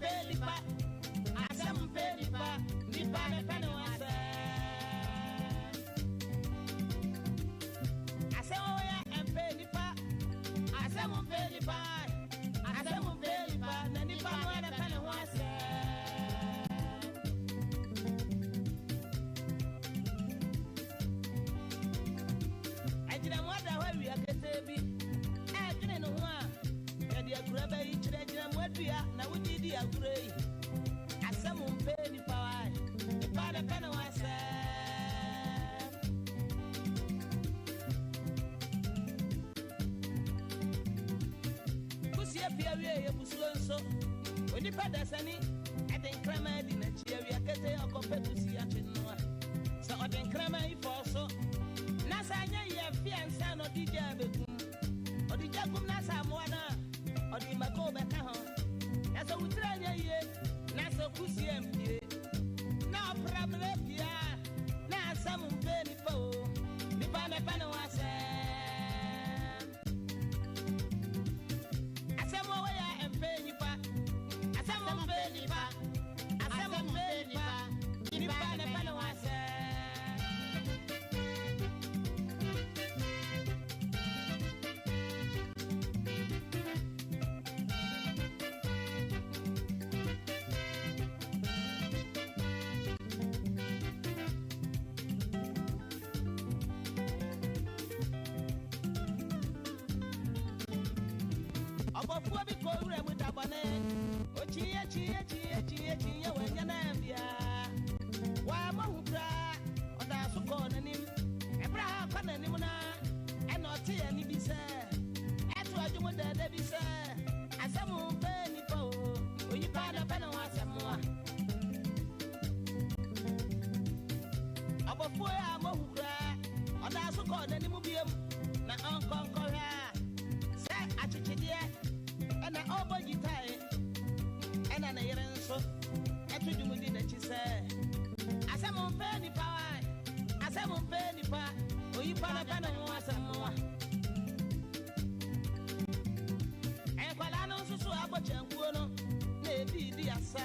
mpɛ nipa, asɛm mpɛ nipa, nipa ne pɛ ne ho asɛm. Asɛm wɔ yɛ mpɛ nipa, asɛm mpɛ nipa, asɛm mpɛ nipa, na nipa no ara pɛ ne ho asɛm. Agyinamoa da hɔ awia ketee bi ɛredwene ne ho a, yɛde akura bɛyi kyerɛ agyinamoa dua na wode di agorɔ yi. Asɛm mpɛ nipa wae, nipa na pɛ ne ho asɛm. Kusie pia wie yɛ musuo nso, onipa dasani ɛde nkraman di n'akyi awia ketee ɔkɔpɛ kusie akye noa. Sɛ ɔde nkraman yi fɔɔ so na sɛ anyɛ yie afe ansa na ɔde gya abɛgum. Ɔde gya gum na sɛ amoa no a, ɔde mako bɛka ho. Na sɛ wo tiri anyɛ yie na sɛ kusie ampue na ɔpra mmerɛ pii a, na asɛm mpɛ nipa o, nipa na ɛpɛ ne ho asɛm. Asɛm wɔ yɛ a ɛmpɛ nipa, asɛm mpɛ nipa, asɛm mpɛ nipa, nipa na ɛpɛ ne ho asɛm. Ɔbɔfoɔ bi kɔɔ wura mu da bɔne. Ɔkyiiɛ kyiiɛ kyiiɛ kyiiɛ kyiiɛ wannya no ambiaa. Wammɔ hu koraa, ɔdaa so kɔɔ n'anim. Ɛberɛ a ɔrekɔ n'anim no ara, ɛna ɔtee ɛnne bi sɛ ɛto adwom dɛɛdɛ bi sɛ, Asɛm mpɛ nnipa o, onipa na ɔpɛ ne ho asɛm a. Ɔbɔfoɔ yi ammɔ hu koraa, ɔdaa so kɔɔ n'anim biom, na ɔnkɔ nkɔhwɛ a, sɛ akyekyedeɛ na ɔrebɔ gyitae, ɛna ne yere nso to dwom di n'akyi sɛ, Asɛm mpɛ nipa wae, asɛm mpɛ nipa, oyipa na pɛ ne ho asɛm a. Nkwadaa no nso so abɔ kyankuo no, na ebi redi asa,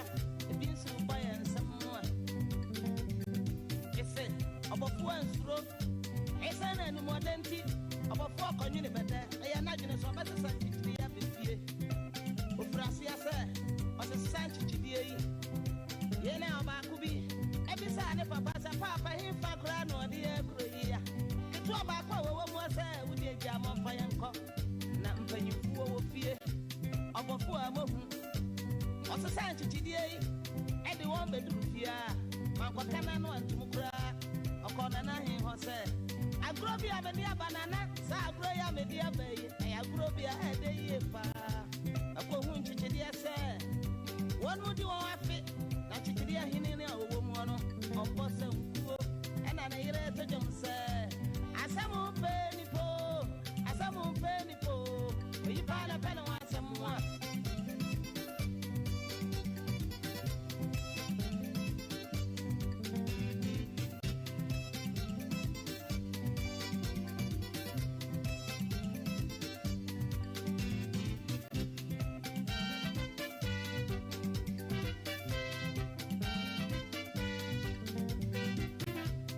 ebi nso rebɔ yɛn nsam a. Ese ɔbɔfoɔ ansuro, esiane animuɔden nti, ɔbɔfoɔ kɔnwene bɛtɛ, ɛyɛ n'adwene sɛ ɔbɛsesa nkyekyedeɛ aba fie. Ɔfiri aseɛ sɛ ɔsesa nkyekyedeɛ yi. Yei na ɔbaako bi bisaa ne papa sɛ, Paapa, hefa koraa na ɔde yɛn rekɔ yi? A ketewa baako a wɔwɔ mu sɛ, Wo deɛ gyaa ma ɔmfa yɛn nkɔ, na mpanyimfoɔ wɔ fie. Ɔbɔfoɔ a moahu ɔsesa nkyekyedeɛ yi de wɔn bɛduru fie a, wankɔka n'ano antom koraa. Ɔkɔɔ Nana Ahen hɔ sɛ, Agorɔ bi a mede aba Nana, saa agorɔ yi a mede aba yi, ɛyɛ agorɔ bi a ɛyɛ dɛ yie paa. Makɔhu nkyekyedeɛ sɛ wɔn mu di wɔn afe, na nkyekyedeɛ hene no a ɔwɔ mu no, ɔbɔ sankuo, ɛna ne yere to dwom sɛ, Asɛm mpɛ nipa o, asɛm mpɛ nipa o, oyi paa na pɛ ne ho asɛm a.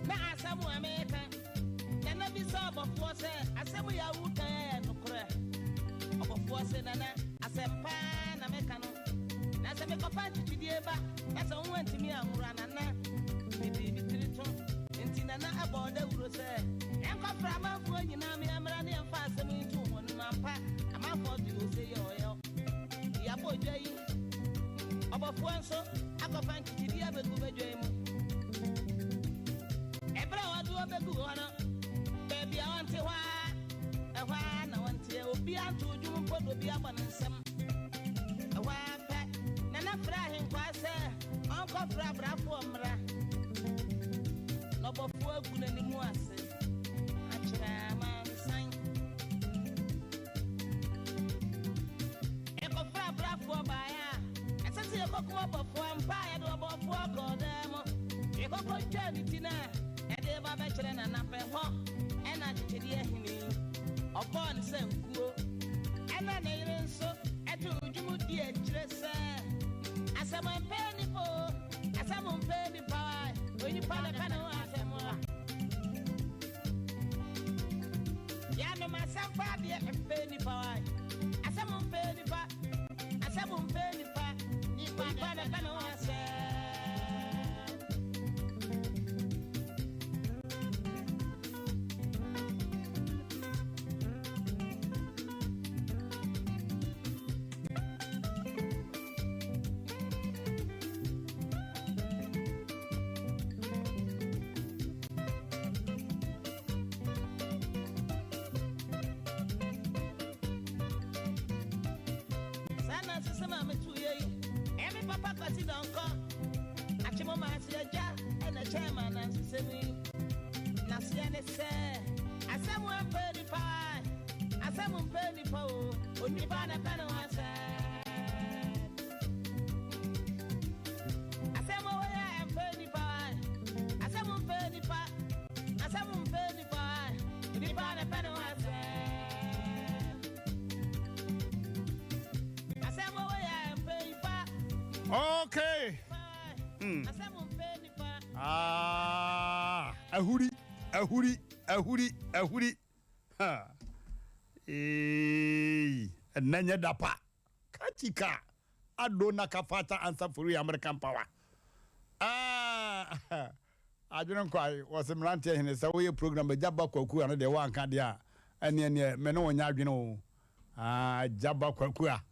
Na asɛm a meka, Nana bisa ɔbɔfoɔ sɛ, Asɛm yi a woreka yi yɛ nokorɛ? Ɔbɔfoɔ se, Nana, asɛm paa na meka no. Na sɛ mekɔfa nkyekyedeɛ ba na sɛ wo antumi anwora Nana, mede me tiri to. Enti Nana bɔɔ dawuro sɛ, Yɛnkɔfrɛ amanfoɔ nyinaa ma yɛmmra na yɛmfa asɛm yi nto wɔn anim. Ampa, amanfoɔ de ose yɛ ɔyɔ. Yɛabɔ dwa yi. Ɔbɔfoɔ nso akɔfa nkyekyedeɛ abɛgu badwa yi mu. Ɛberɛ a wɔde wɔn bɛguu hɔ no, baabi a wɔnte hɔ ara, ɛhɔ ara na wɔnteɛ. Obiara ntoo dwom mpo na obiara bɔ ne nsam. Ɛhɔ ara pɛ, Nana frɛɛ Ahenkwaa sɛ ɔnkɔfrɛ abrafoɔ mmra. Na ɔbɔfoɔ agu n'anim ase akyerɛ amansan. Yɛkɔfrɛɛ abrafoɔ baeɛ a, ɛsɛ sɛ yɛkɔkum ɔbɔfoɔ ampa a, yɛde ɔbɔfoɔ kɔɔ dan mu. Yɛkɔkɔtwaa ne ti no a, yɛde reba bɛkyerɛ Nana pɛ hɔ na akyekyedeɛ hene yi, ɔbɔɔ ne sankuo. Ɛna ne yere nso too dwom di akyire sɛ, mpɛ nipa, onipa na ɛpɛ ne ho asɛm a. Yanom asɛm pa deɛ mpɛ nipa, asɛm mpɛ nipa, asɛm mpɛ nipa, onipa na ɛpɛ ne ho asɛm. Saa na nsesɛm a meto yɛ yi, ɛyɛ me papa Kwasi Donkor, Akyem Maase agya ɛna ɛkyɛn ma anansesɛm yi. N'aseɛ ne sɛ, asɛm mpɛ nipa, asɛm mpɛ nipa o, onipa na ɛpɛ ne ho asɛm. Asɛm wɔ yɛ mpɛ nipa, asɛm mpɛ nipa, asɛm mpɛ nipa, onipa na ɛpɛ ne ho asɛm. Asɛm wɔ yɛ mpɛ nipa. Okay. Asɛm mpɛ nipa. Ah, ahuri, ahuri, ahuri, ahuri. Ha. Ee, ɛnɛ nyɛ da pa. Katika. Ado na kafata answer for American power. Ah, adwene nkwae wɔsɛ mmeranteɛ hene sɛ woyɛ program agya ba kwaku ano deɛ woanka deɛ a ɛneɛ neɛ me ne wo nyɛ adwene o. Ah, agya ba kwaku a.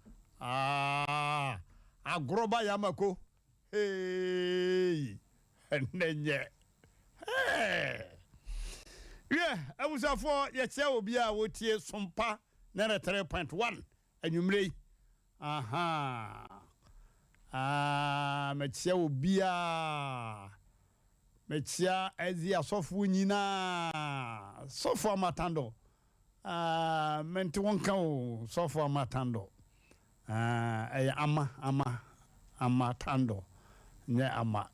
Ah, agorɔ ba yamako. Hey, ɛnɛ nyɛ. Hey. Wiɛ, abusuafoɔ, yɛkyerɛ obi a wɔtie Sompa 93.1 anwummerɛ yi. Aha. Ah, mekyia obiara. Mekyia ɛzi asɔfoɔ nyinaa. Sɔfo Amatando. Ah, mente wo nka o, sɔfo Amatando. Ah, ɛyɛ ama, ama, Amatando. Nyɛ ama.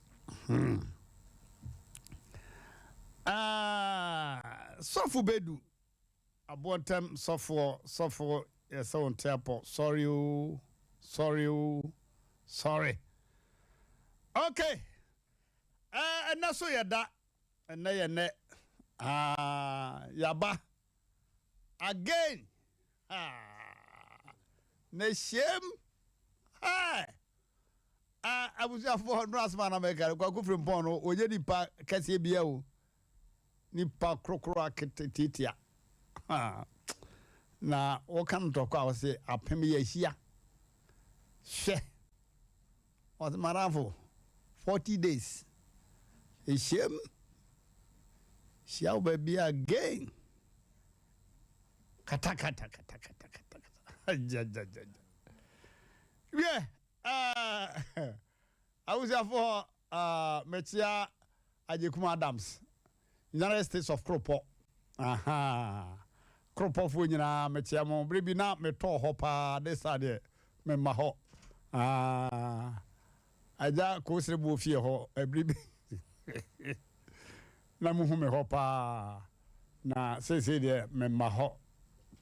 Ah, sɔfo Bedu. Aboɔntɛm sɔfoɔ, sɔfo yɛsɛ wo nte apɔ. Sorry o, sorry o, sorry. Okay. Ɛnɛ so yɛ da. Ɛnɛ yɛ nɛ. Ah, yaba. Again. Ah, na hyɛm. Hey. Ah, abusuafoɔ no asoma na mɛka no Kwaku Frimpong no wɔnyɛ nipa kɛseɛ bia o. Nipa korokoro akete tiatia. Na wɔka no ntɔkwa a wɔse apem yɛ ahyia. Hwɛ. Ɔse madamfo 40 days. Ɛhyɛm. Hyia wo baabi again. Kata kata kata kata kata kata. Ja ja ja ja. Wiɛ, abusuafoɔ, mekyia Agyekum Adams, United States of Kropɔ. Aha. Kropɔfoɔ nyinaa mekyia mo. Bere bi na metɔɔ hɔ paa, de saa deɛ memma hɔ. Ah, agya kosere buo fie hɔ, ɛbere bi na muhu me hɔ paa. Na seesei deɛ memma hɔ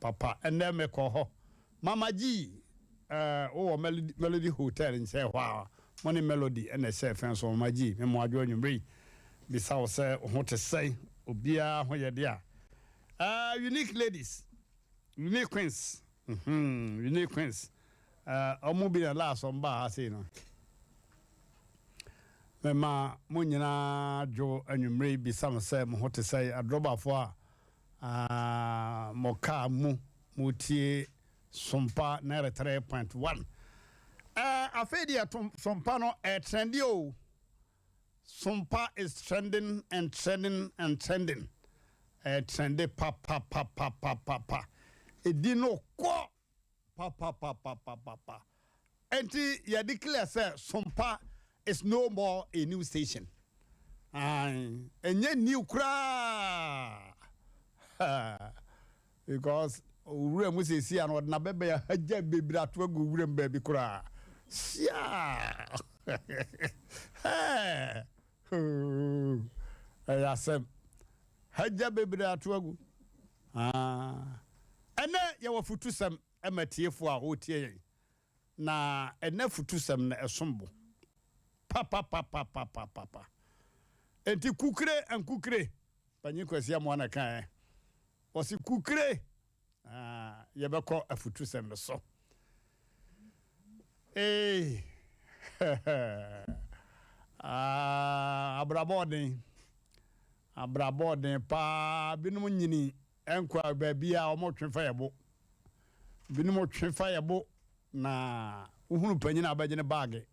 papa. Ɛnnɛ mekɔ hɔ. Mama G, wowɔ Melody, Melody Hotel nkyɛn hɔ a, mo ne Melody ɛna ɛhyɛ fɛn so. Mama G, me mo adwo anwummere yi. Bisa wo sɛ wo ho te sɛn, obiara ho yɛ de a. Unique ladies, unique queens, unique queens. Ɔmo bi na last ɔmo baa ha sei no. Mema mo nyinaa dwo anwummere yi, bisa mo sɛ mo ho te sɛn, adrɔbafoɔ a mo kaa mu mo tie Sompa 93.1. Afei deɛ Sompa no ɛtrendi o. Sompa is trending and trending and trending. Ɛtrendi pa pa pa pa pa pa pa. Edi no kɔ pa pa pa pa pa pa pa. Enti yɛ declare sɛ Sompa is no more a new station. Ɛnyɛ new koraa. Because owura mu sɛsi a no ɔde n'abɛbɛn ahagya bebree ato agu owura mu baabi koraa. Sia! Ɛyɛ asɛm. Hagya bebree ato agu. Ɛnɛ yɛwɔ futusɛm ɛma tiefoɔ a wɔretie yɛn. Na ɛnɛ futusɛm no ɛsom bo. Papapapapapapa. Enti kukire ankukire, Panyin Kwasi Amoah na ɛkaeɛ. Ɔse kukire, ah, yɛbɛkɔ afutusɛm no so. Ee, ah, abrabɔ ɔden, abrabɔ ɔden paa, binom nyini nkɔ baabi a wɔtwe fa yɛ bo. Binom twe fa yɛ bo na wohunu panyin a abɛgye ne baage.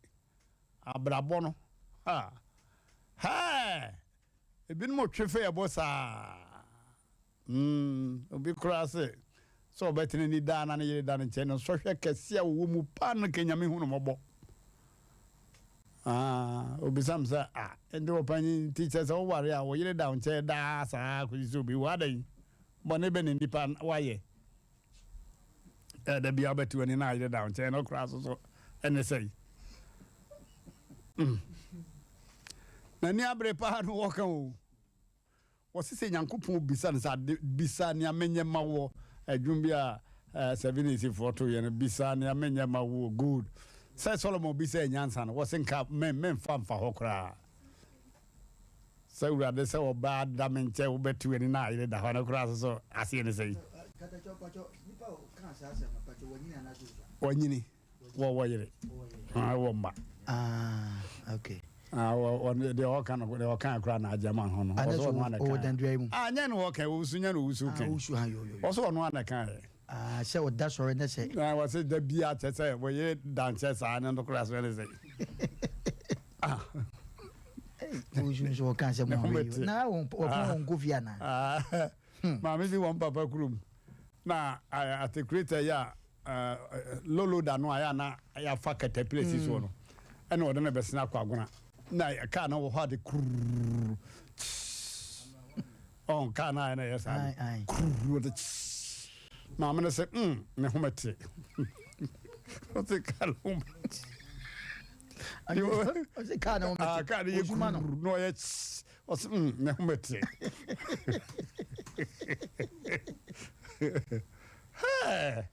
Abrabɔ no, ha, hɛɛ! Ebinom twe fa yɛ bo saa. Mm, obi koraa se, sɛ ɔbɛtena ni daa na ne yere da ne nkyɛn no, sɔhwɛ kɛse a wɔwɔ mu paa no ka Nyame hu no mmɔbɔ. Ah, obisa me sɛ, ah, nti ɔpanyin nti kyerɛ sɛ woware a wo yere da wo nkyɛn daa saa kɔsi sɛ obewu, adɛn? Bɔne bɛ na nnipa wayɛ? Ɛ da bia wobɛte w'ani na ayere da wo nkyɛn no koraa so so ɛne sɛi. Mm. N'ani abere paa no wɔka o. Wɔse sɛ Nyankopɔn bisa no sɛ ade bisa nea menyɛ ma woɔ ɛdwom bi a eh, Sevenisifoɔ to yɛ no bisa nea menyɛ ma woɔ good sɛ Solomon bisa nyansa no wɔse nka me memfa mfa hɔ koraa Sɛ Awurade sɛ ɔbaa da me nkyɛn wobɛte w'ani na ayere da hɔ no koraa so so aseɛ ne sɛn? Wanyini wɔwɔ yere wɔ mma. Ah, okay. Ah, wɔ deɛ ɔka no deɛ ɔka koraa na agye ama ho no. Ɔsɛ ɔno ana kan. Ah, nyɛ no ɔka owusu nyɛ no owusu kan. Ɔsɛ ɔno ana kan yɛ. Ah, sɛ ɔda sɔre ne sɛ. Na wɔsɛ da bi akyɛ sɛ wɔyere da nkyɛ saa ne no koraa so ne sɛ. Ah. Owusu nso ɔka sɛ mo ahwɛ yi na wɔn wɔn wɔn kɔ fie ana. Ah. Hmm. Maame bi wɔn papa kurom na atekureta yi a lolo da no a yɛ ana yɛafa katapila si soɔ no ɛna ɔde no bɛsena akɔ agona na kaa no wɔ hɔ ade kururu ɔn kaa no ayɛ na ɛyɛ saa no kururu ɔde maame no sɛ mm ne ho mɛte ɔte kaa no ho mɛte ɔsɛ kaa no ho mɛte kaa no yɛ kururu na ɔyɛ ɔsɛ mm ne ho mɛte hɛɛ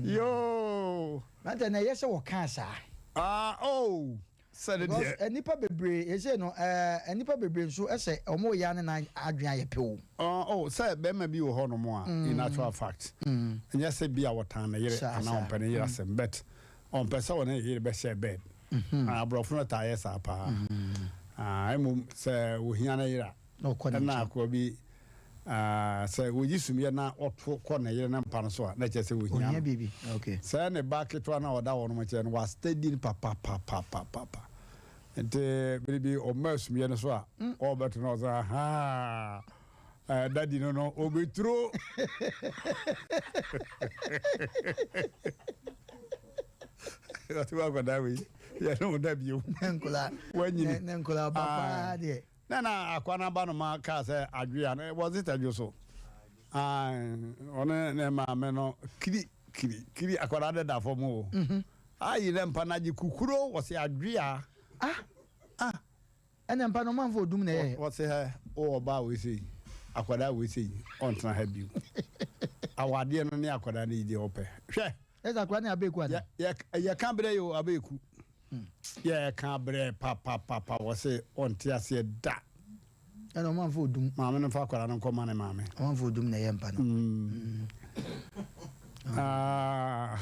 yoo. Nante na ɛyɛ sɛ wɔkaa saa. Ah oh. Sɛ ne Because deɛ. nnipa bebree ɛsei no ɛɛ nnipa bebree nso ɛsɛ wɔn yɛ ne nan adwene ayɛ pɛ o. Uh, oh, sɛ bɛrima bi wɔ hɔ nom a, in actual fact, ɛnyɛ sɛ bi a wɔtan ne yere anaa ɔmpɛ ne yere asɛm, but ɔmpɛ sɛ ɔne ne yere bɛhyɛ bed. Ah, aborɔfo no taa yɛ saa paa. Ah, mmom sɛ ohia ne yere a, Na ɔkɔ ne ɛna nkyɛn. akoa bi ah, sɛ oyi sumiiɛ na ɔto kɔ ne yere no mpa no so a, na kyerɛ sɛ ohia Ohia no. biribi. Okay. Sɛ ne ba ketewa no a ɔda hɔ no nkyɛn no, wastadi no papapapapapa. Nti bere bi ɔmaa sumiiɛ no so a, ɔrebɛto no ɔsɛ ahaa, eh, dadi no no, ɔbɛturo. Ɔte hɔ akwadaa wei, yɛne wo da bio. Ne nkwadaa. Wanyini. Ne ne nkwadaa ba paa deɛ. Na na akoa no aba no ma kaa sɛ adwea no was it adwo so ɔne ne maame no kiri kiri kiri akwadaa no da fam o mhm. ayi ne mpa no agye kukuro wɔse adwea ah ah ɛna mpa no ɔmanfo odum na ɛyɛ wɔse hɛ wowɔ ɔbaa wei sei akwadaa wei sei ɔntena ha bio awadeɛ no ne akwadaa no yi deɛ ɔpɛ hwɛ ɛsɛ akwadaa ne abɛɛku ana yɛka berɛ yɛ o abɛɛku Yɛka brɛ papapapa wɔse ɔnte aseɛ da. Ɛna ɔmo anfa odum. Maame no nfa akwadaa no nkɔ ma ne maame. Ɔmo anfa odum na ɛyɛ mpa no. Mm. Ah.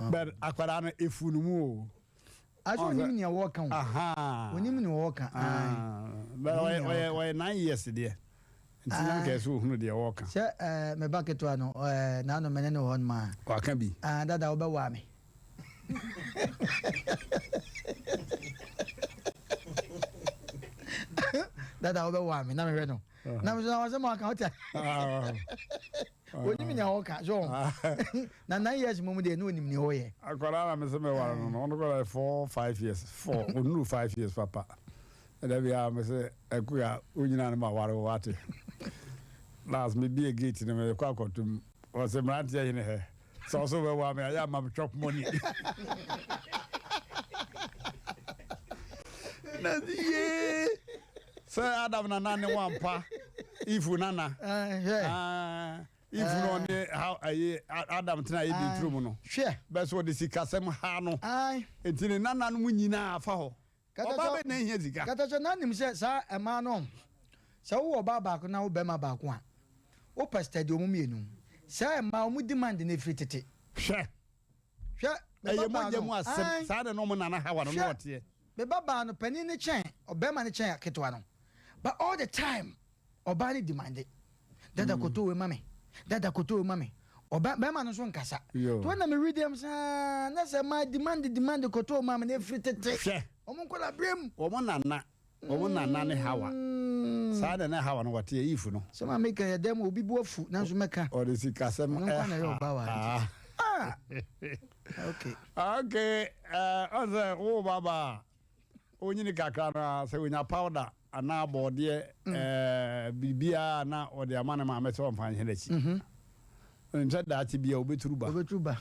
But akwadaa no efu no mu o. Aso onim nea wɔka o. Onim nea wɔka. But ɔyɛ ɔyɛ ɔyɛ 9 years deɛ. Nti na nka ɛsɛ ohunu deɛ wɔka. Sɛ ɛɛ me ba ketewa no ɛɛ n'ano mene ne wɔ hɔ nom a. Waka bi. Ah dada wobɛwaa me. Dada wobɛwaa me na mehwɛ no. Na me so na wasɛm aka wote. Onim nea ɔka so. Na 9 years mu deɛ na onim nea ɔyɛ. Akwadaa na me sɛ mɛware no no ɔno kɔla 4, 5 years 4 onuru 5 years papa. Ɛda biara me sɛ akuya wonyina no ma ware wo wate. Last me bie gate no me kɔ akɔtum ɔsɛ mmeranteɛ hene hɛ sɛ ɔso bɛwa me ayɛ ama me chop money. Na yee sɛ Adam nana ne wampa Ifu nana. Hwɛ. Eve no ɔne ha ayi Adam tena Eden turo mu no. Hwɛ. Bɛ so ɔde sikasɛm ha no. Ae. Enti ne nananom nyinaa fa hɔ. Ɔbaa bɛ na ehia sika. Katakyɛ na nim sɛ saa mmaa no sɛ wowɔ ɔbaa baako na wo bɛrima baako a wopɛ steady wɔn mmienu. Saa mmaa wɔn demand no efiri tete. Hwɛ. Hwɛ, me Ɛyɛ ba baa mogya no, mu asɛm. ae. Saa na na wɔn nana Hawa no na Hwɛ, ɔteɛ. me ba baa no, panin no kyɛn ɔbarima no kyɛn ketewa no, but all the time ɔbaa no demande, dada koto wei ma me, dada koto wei ma me, ɔba barima no nso nkasa. Yo. Nti wɔn na me read am saa na sɛ maa demande demande koto ma me na efiri tete. Hwɛ. Wɔn nkɔla berɛ mu. Wɔn nana, wɔn nana ne Hawa. Saa na na Hawa no wɔteɛ, Eve no. Sɛ maame ka yɛ dɛm obi bo afu nanso mɛka. Ɔde sikasɛm Ɔno nko na ɛyɛ ɔbaa wɔ ha nti. Ah! Okay. Okay, ɔn sɛ wo ba ba a, onyini kakra no a, sɛ onya powder anaa bɔɔdeɛ, biribiara na ɔde ama ne maame sɛ ɔmfa nhyɛ n'akyi. Onim sɛ daakye bi a obeturu ba. Obeturu ba.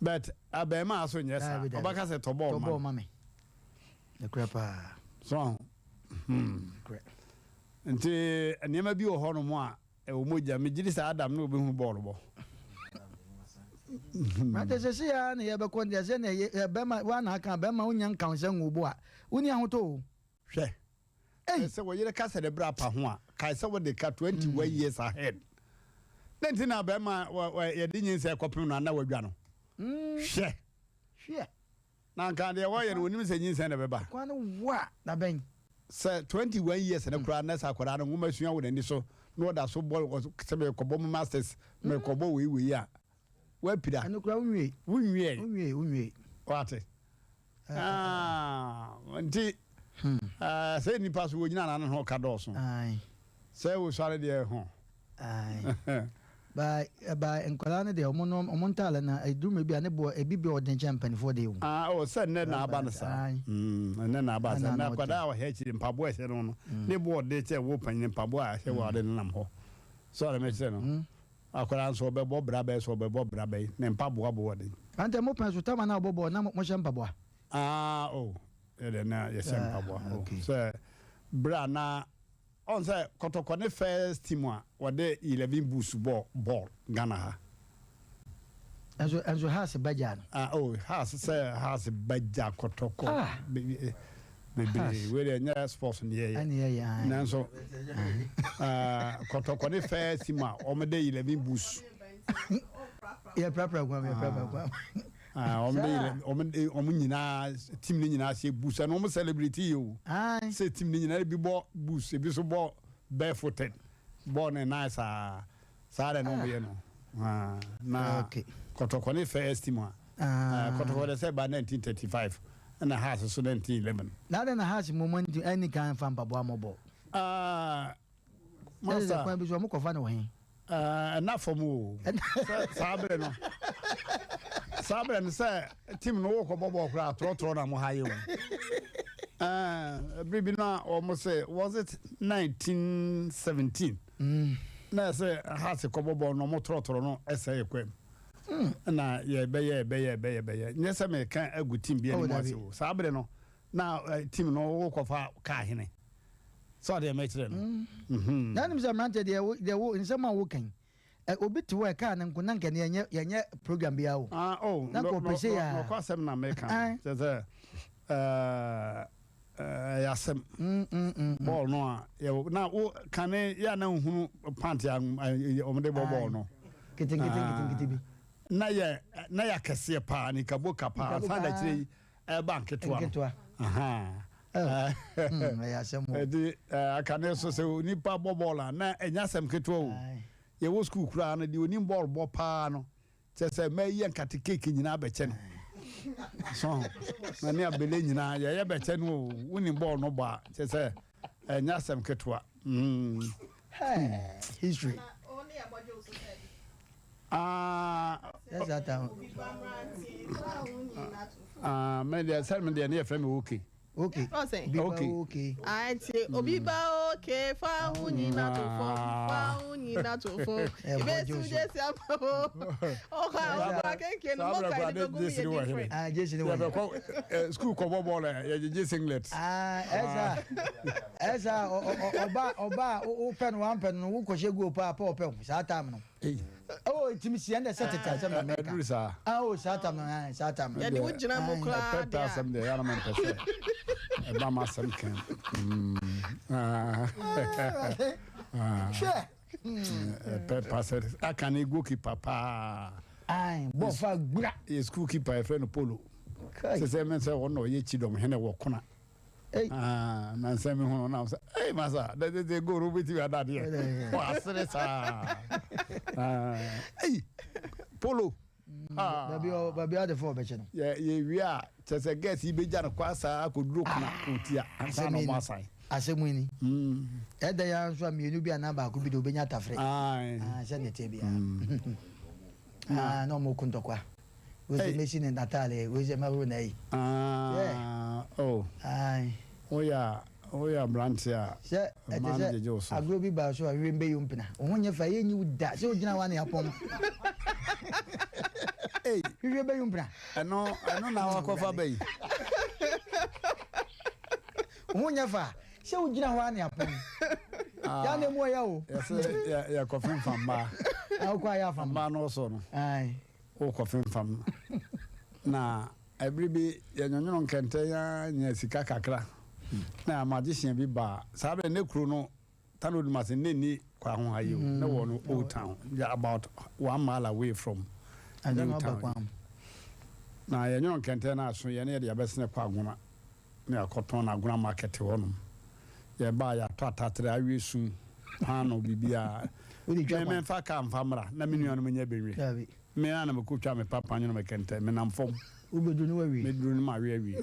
But abarimaa so nyɛ saa. Daabi, daabi. Ɔbɛka sɛ tɔ bɔɔl Tɔ ma bɔɔl me. ma me. Nokorɛ paa. So aho. Nokorɛ. Nti nneɛma bi wɔ hɔnom a ɛwɔ mogya. Megye di sɛ Adam ne obehu bɔɔl bɔ. Mate sɛ sei ara na yɛbɛkɔ nti ɛsɛ na ɛyɛ bɛrima wa na aka bɛrima wonya nka wo nsa ngu wo bo a wonni ahotɔ o. Hwɛ. Ei! Sɛ wo yere ka sɛ ne bra pa ho a, kae sɛ wode ka 21 years ahead. Dɛn nti na bɛrima yɛde nyinsɛn kɔpem no a na wadwa no? Hwɛ. Hwɛ. Na anka deɛ wɔyɛ no wɔnim sɛ nyinsɛn na ɛbɛba. Kwan no wa da bɛn? Sɛ 21 years no koraa na sɛ akwadaa no nwoma sua wɔ n'ani so na ɔda so bɔ sɛ merekɔbɔ mo masters, merekɔbɔ wei wei a, woapira. Ɛno koraa wonwiei. Wonwiei. Wonwiei, wonwiei. Wate? Ah, nti sɛ nnipa so wɔnyina na ne ho ka dɔɔso. Ae. Sɛ wosuare deɛ ho. Ae. Ba ba nkwadaa no deɛ ɔmo no ɔmo ntaale na eduru mmerɛ bi a ne boɔ ebi bi ɔden kyɛn mpanimfoɔ deɛ o. Ah oh sɛ nnɛ na aba no saa. Mm nnɛ na aba saa. Nnɛ akwadaa a ɔhɛ akyiri mpaboa ɛhyɛ no no ne boɔ ɔden kyɛn wo panyin mpaboa a ɛhyɛ wɔ ade nenam hɔ. So ɔde mekyerɛ no. Akwadaa nso ɔbɛbɔ bra bɛyɛ sɛ ɔbɛbɔ bra bɛyi ne mpaboa bo ɔden. Ante mo pɛn so tama na ɔbɔ bɔɔl na mo hyɛ mpaboa. Ah oh yɛdeɛ na yɛhyɛ mpaboa oh sɛ berɛ a na Ɔn sɛ kɔtɔkɔ ne first team a wɔde 11 boots bɔ bɔɔl Ghana ha. Ɛnso ɛnso Hearts bɛgya no. Ah oh Hearts sɛ Hearts bɛgya kɔtɔkɔ Ah! bebree Hearts. wei deɛ ɛnyɛ sports ne yɛyɛ. Ɛne yɛyɛ ae. Nanso ah kɔtɔkɔ ne first team a wɔde 11 boots. Yɛprapra kwan mu yɛprapra kwan mu. Ah, wɔn de yɛrɛ wɔn de wɔn nyinaa team ne nyinaa hyɛ boots ɛna wɔn celebrate yi o. Sɛ team ne nyinaa ebi bɔ boots ebi nso bɔ barefooted bɔɔl ne nan saa saa de na wɔn yɛ no. Ah, na kɔtɔkɔ ne first team a. Ah, kɔtɔkɔ de sɛ ba 1935 ɛna Hearts so 1911. Na adɛn na Hearts mmom ɛni kan fa mpaboa mmɔ bɔɔl? Ah. Master. Kwan bi so ɔmo kɔfa no wɔ he? Ɛna fam o. Sɛ saa bere no. Saa bere no sɛ team no wokɔ bɔ bɔɔl koraa trɔtrɔ na mo ha yɛ o. Ɛɛ bere bi na wɔn sɛ was it 1917? Mm. Na ɛsɛ Hearts kɔ bɔ bɔɔl na wɔn trɔtrɔ no ɛsɛ yɛ kwam. Na yɛbɛyɛ yɛbɛyɛ yɛbɛyɛ yɛbɛyɛ. Nyɛ sɛ meka agu team bi anim ase o. Saa bere no na team no wokɔfa kaa hene. Sɛ ɔdeɛ mɛkyerɛ no. Mm. Na nim sɛ mmeranteɛ deɛ wo deɛ wo nsɛm a woka yi obi te hɔ ɛkaa ne nko na nka ne yɛnyɛ yɛnyɛ program biara o. Ah oh na nka ɔpɛ sɛ yɛ. Nɔkɔ asɛm na meka no kyerɛ sɛ ɛyɛ asɛm. Bɔɔl no a yɛ na wo kane yɛ a na nhunu pant a wɔn de bɔ bɔɔl no. Ketenkete nketenkete bi. Na yɛ na yɛ akɛseɛ paa ne kaboka paa ansa na akyire yi ɛba nketewa no. Nketewa. Ahaa. Ɛyɛ asɛm o. Ɛdi akane so sɛ onipa bɔ bɔɔl a na ɛnyɛ asɛm ketewa o. Yɛwɔ sukuu koraa no deɛ onim bɔɔl bɔ paa no kyerɛ sɛ mɛyɛ nkate keeki nyinaa bɛkyɛ no. So na ne abele nyinaa yɛyɛ bɛkyɛ no o. Wonim bɔɔl no bɔ a kyerɛ sɛ ɛnyɛ asɛm ketewa. Mm. History. Ah, ah, me deɛ sɛ me deɛ ne yɛfrɛ me okay. Okay. Okay. Okay. Ah, nti obi ba o. Okay, fa wo nyina to fam, fa wo nyina to fam. Ibesu Jesi ama wo. Ɔkɔ a ɔkɔ akenke no mo ka ɛde bɛgu mu yɛ different. Ah, Jesi ne wɔ hene. Yɛbɛkɔ school kɔbɔ bɔɔl a yɛgyegye singlet. Ah, ɛsa ɛsa ɔba ɔba a wopɛ no wampɛ no wokɔhyɛ guo paa pɛ ɔpɛ wo saa time no. Oh, ɛtumi si ɛnna sɛ tete asɛm na mɛka. Ɛduru saa. Ah, oh, saa time no, ah, saa time no. Yɛde wo gyina mu koraa Ɛpɛ deɛ a. asɛm deɛ yɛn anam mpɛ sɛ ɛba ma asɛm kɛn. Hwɛ. Ɛpɛ pa sɛ aka ne goalkeeper paa. Ai, bɔ fa gbura. Yɛ school keeper yɛfrɛ no Polo. Kai. Sɛ sɛ mɛ sɛ ɔno ɔyɛ kyidɔm hene wɔ kona. Ei. Ah, na nsɛm mi hu no na sɛ ei masa dɛ dɛ dɛ goal wobɛtumi ada deɛ wasere saa. Ah, ei Polo. Ah. Baabi ɔ baabi ade fɔ ɔbɛkyɛ no. Yɛ yɛwie a kyerɛ sɛ gɛs yi bɛgya no kwa saa akɔduro kona ɔtia ansa na ɔmo asan. Asɛm yi ni. Ɛda ya nso a mmienu bi anaa baako bi de obɛnya tafere. Ae. Ah, sɛ ne teɛ biara. Ah, na ɔmo ko ntɔkwa. Wei sɛ Ei. mesi ne n'ataale, wei sɛ mɛhoro n'ayi. Ah, oh. Ae. Woyɛ a woyɛ aberante a Sɛ ɛte mmaa no gyegye wo sɛ so. agorɔ bi baa so a wiem bɛyɛ mpena. Wo ho nyɛ fɛ, yɛnyi wo da. Sɛ wogyina hɔ a na yɛapɔn. Ei, Hwehwɛ bɛyɛ mpena. ɛno ɛno na wakɔfa bɛyi. Wo ho nyɛ fɛ a, sɛ wogyina hɔ a na yɛapɔn. Yɛ na emu ɔyɛ o. Yɛsɛ yɛ yɛkɔfemfam mmaa. Na wokɔ a yɛ afam. Mmaa no ɔsɔ no. Ae. Wokɔfemfam no. Na ɛbere bi yɛnwonwono nkɛntɛn a nya sika kakra. Na magician bi baa saa bere ne kuro no Tano Odumase ne ni kwa ho ha yi o. Ne wɔ no old town yeah, about 1 mile away from Ansa new na ɔba town. kwan mu. Na yɛnwono nkɛntɛn no aso yɛne yɛde yɛbɛsene kɔ Agona na yɛakɔtɔn no Agona market hɔnom. Yɛbaa yɛatɔ atatere awie sum paano biribiaa. Wode twa Me kwan. memfa kaa mfa mmra na me nuanom nyɛ bɛnwie. Dabi. Me ara na mekɔtwa me papa nwono me kɛntɛn menam fam. Wobɛduru no wawie. Meduru no mawe awie.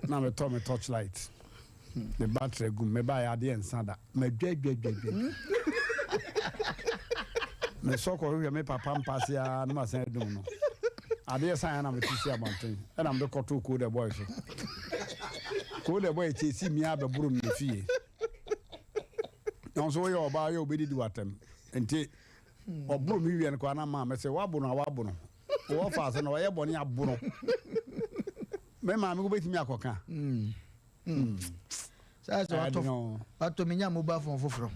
Na metɔ me torchlight. Me battery gum mebaeɛ adeɛ nsa da. Madwadwadwadwa. Mesɔ kɔhwehwɛ me papa mpase a na masan adum no. Adeɛ san na mete si abɔnten ɛna mede kɔtoo Code Boy so. Code Boy kyɛ mi abɛboro me fie. Na nso woyɛ ɔbaa yɛ obɛdidi w'atɛm. Nti ɔboro me wie no koraa na maa me sɛ wabo no a wabo no. Wɔwɔ fa ase na ɔyɛ bɔne abo no. Me maame wobɛtumi akɔka. Saa sɛ Ɛyɛ watɔ den o. watɔ menya mobile phone foforɔ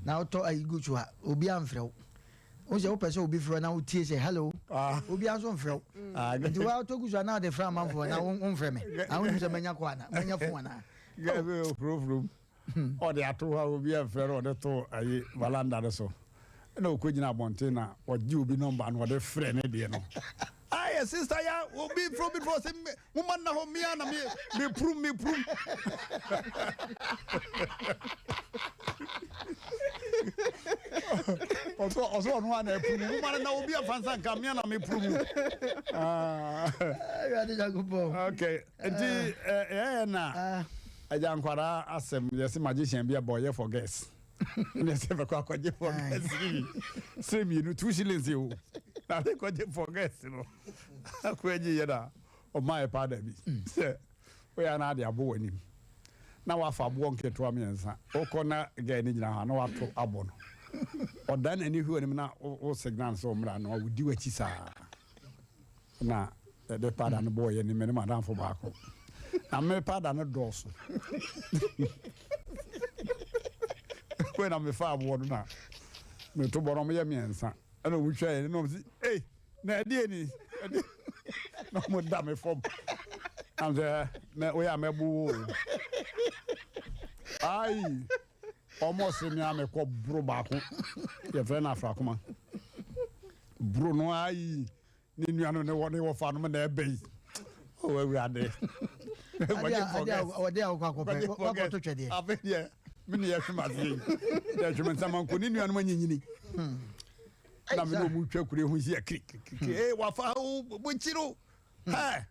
na wotɔ ayi gu so a obi amfrɛ wo. Wo sɛ wopɛ sɛ obi frɛ na wotie sɛ hello. Ah. Obi nso mfrɛ wo. Ah, Nti woatɔ gu so a na wode frɛ amanfoɔ na womfrɛ me. Na wonim sɛ manya kɔ ana manya phone ana. Gɛɛ ofurofurom ɔde ato hɔ a obi amfrɛ no ɔde to ayi valanda no so ɛna ɔkɔgyina abɔnten na ɔgye obi nɔmba no ɔde frɛ ne deɛ no ayɛ sister ya obi frɛ obi frɛ ɔsɛ moma nna hɔ mea na mepurum mepurum. Ɔsɛ ɔno a na ɛpuru mu moma no na obi afa nsa nka mea na mepuru mu. Ah. Awurade Nyankopɔn. Okay, nti ɛyɛ na Ah. agya nkwadaa asɛm yɛsɛ magician bi abɔ ɔyɛ for girls ne sɛ bɛkɔ akɔgye for girls yi sɛ mmienu 2 shillings yi o na ade kɔgye for girls no akɔ agye yɛ na ɔma yɛ paada bi sɛ woyɛ na ade abɔ w'anim na wafa aboɔ nketewa mmiɛnsa wokɔ na girl no gyina hɔ a na wato abɔ no ɔdan n'ani hwɛ w'anim na wo signal sɛ ɔmmra na wodi w'akyi saa na yɛde paada no bɔɔ yɛ ne me ne madamfo baako na me paada no dɔɔso wei na mefa aboɔ no na meto bɔ no ɔmoyɛ mmiɛnsa ɛna ɔmu twa yɛ na ɔmo si ei na ɛdeɛ ni ɛdeɛ na ɔmo da me fam am sɛ mɛ woyɛ a mɛbo wo o ayi ɔmo ɔsere mi a mekɔ boro baako yɛfrɛ no afrakoma boro no ayi ne nua no ne wɔ ne wɔfa no na ɛbɛ yi o Awurade. Ade a ɔde a wokɔ akɔpɛ wakɔto twɛdeɛ. Afei deɛ me ne yɛhwem aseɛ yi yɛhwem nsamanko ne nuanom anyinyini na me ne ɔmu twa kure ho hyia kirikirikiri ee wafa o bokyiri o hɛ.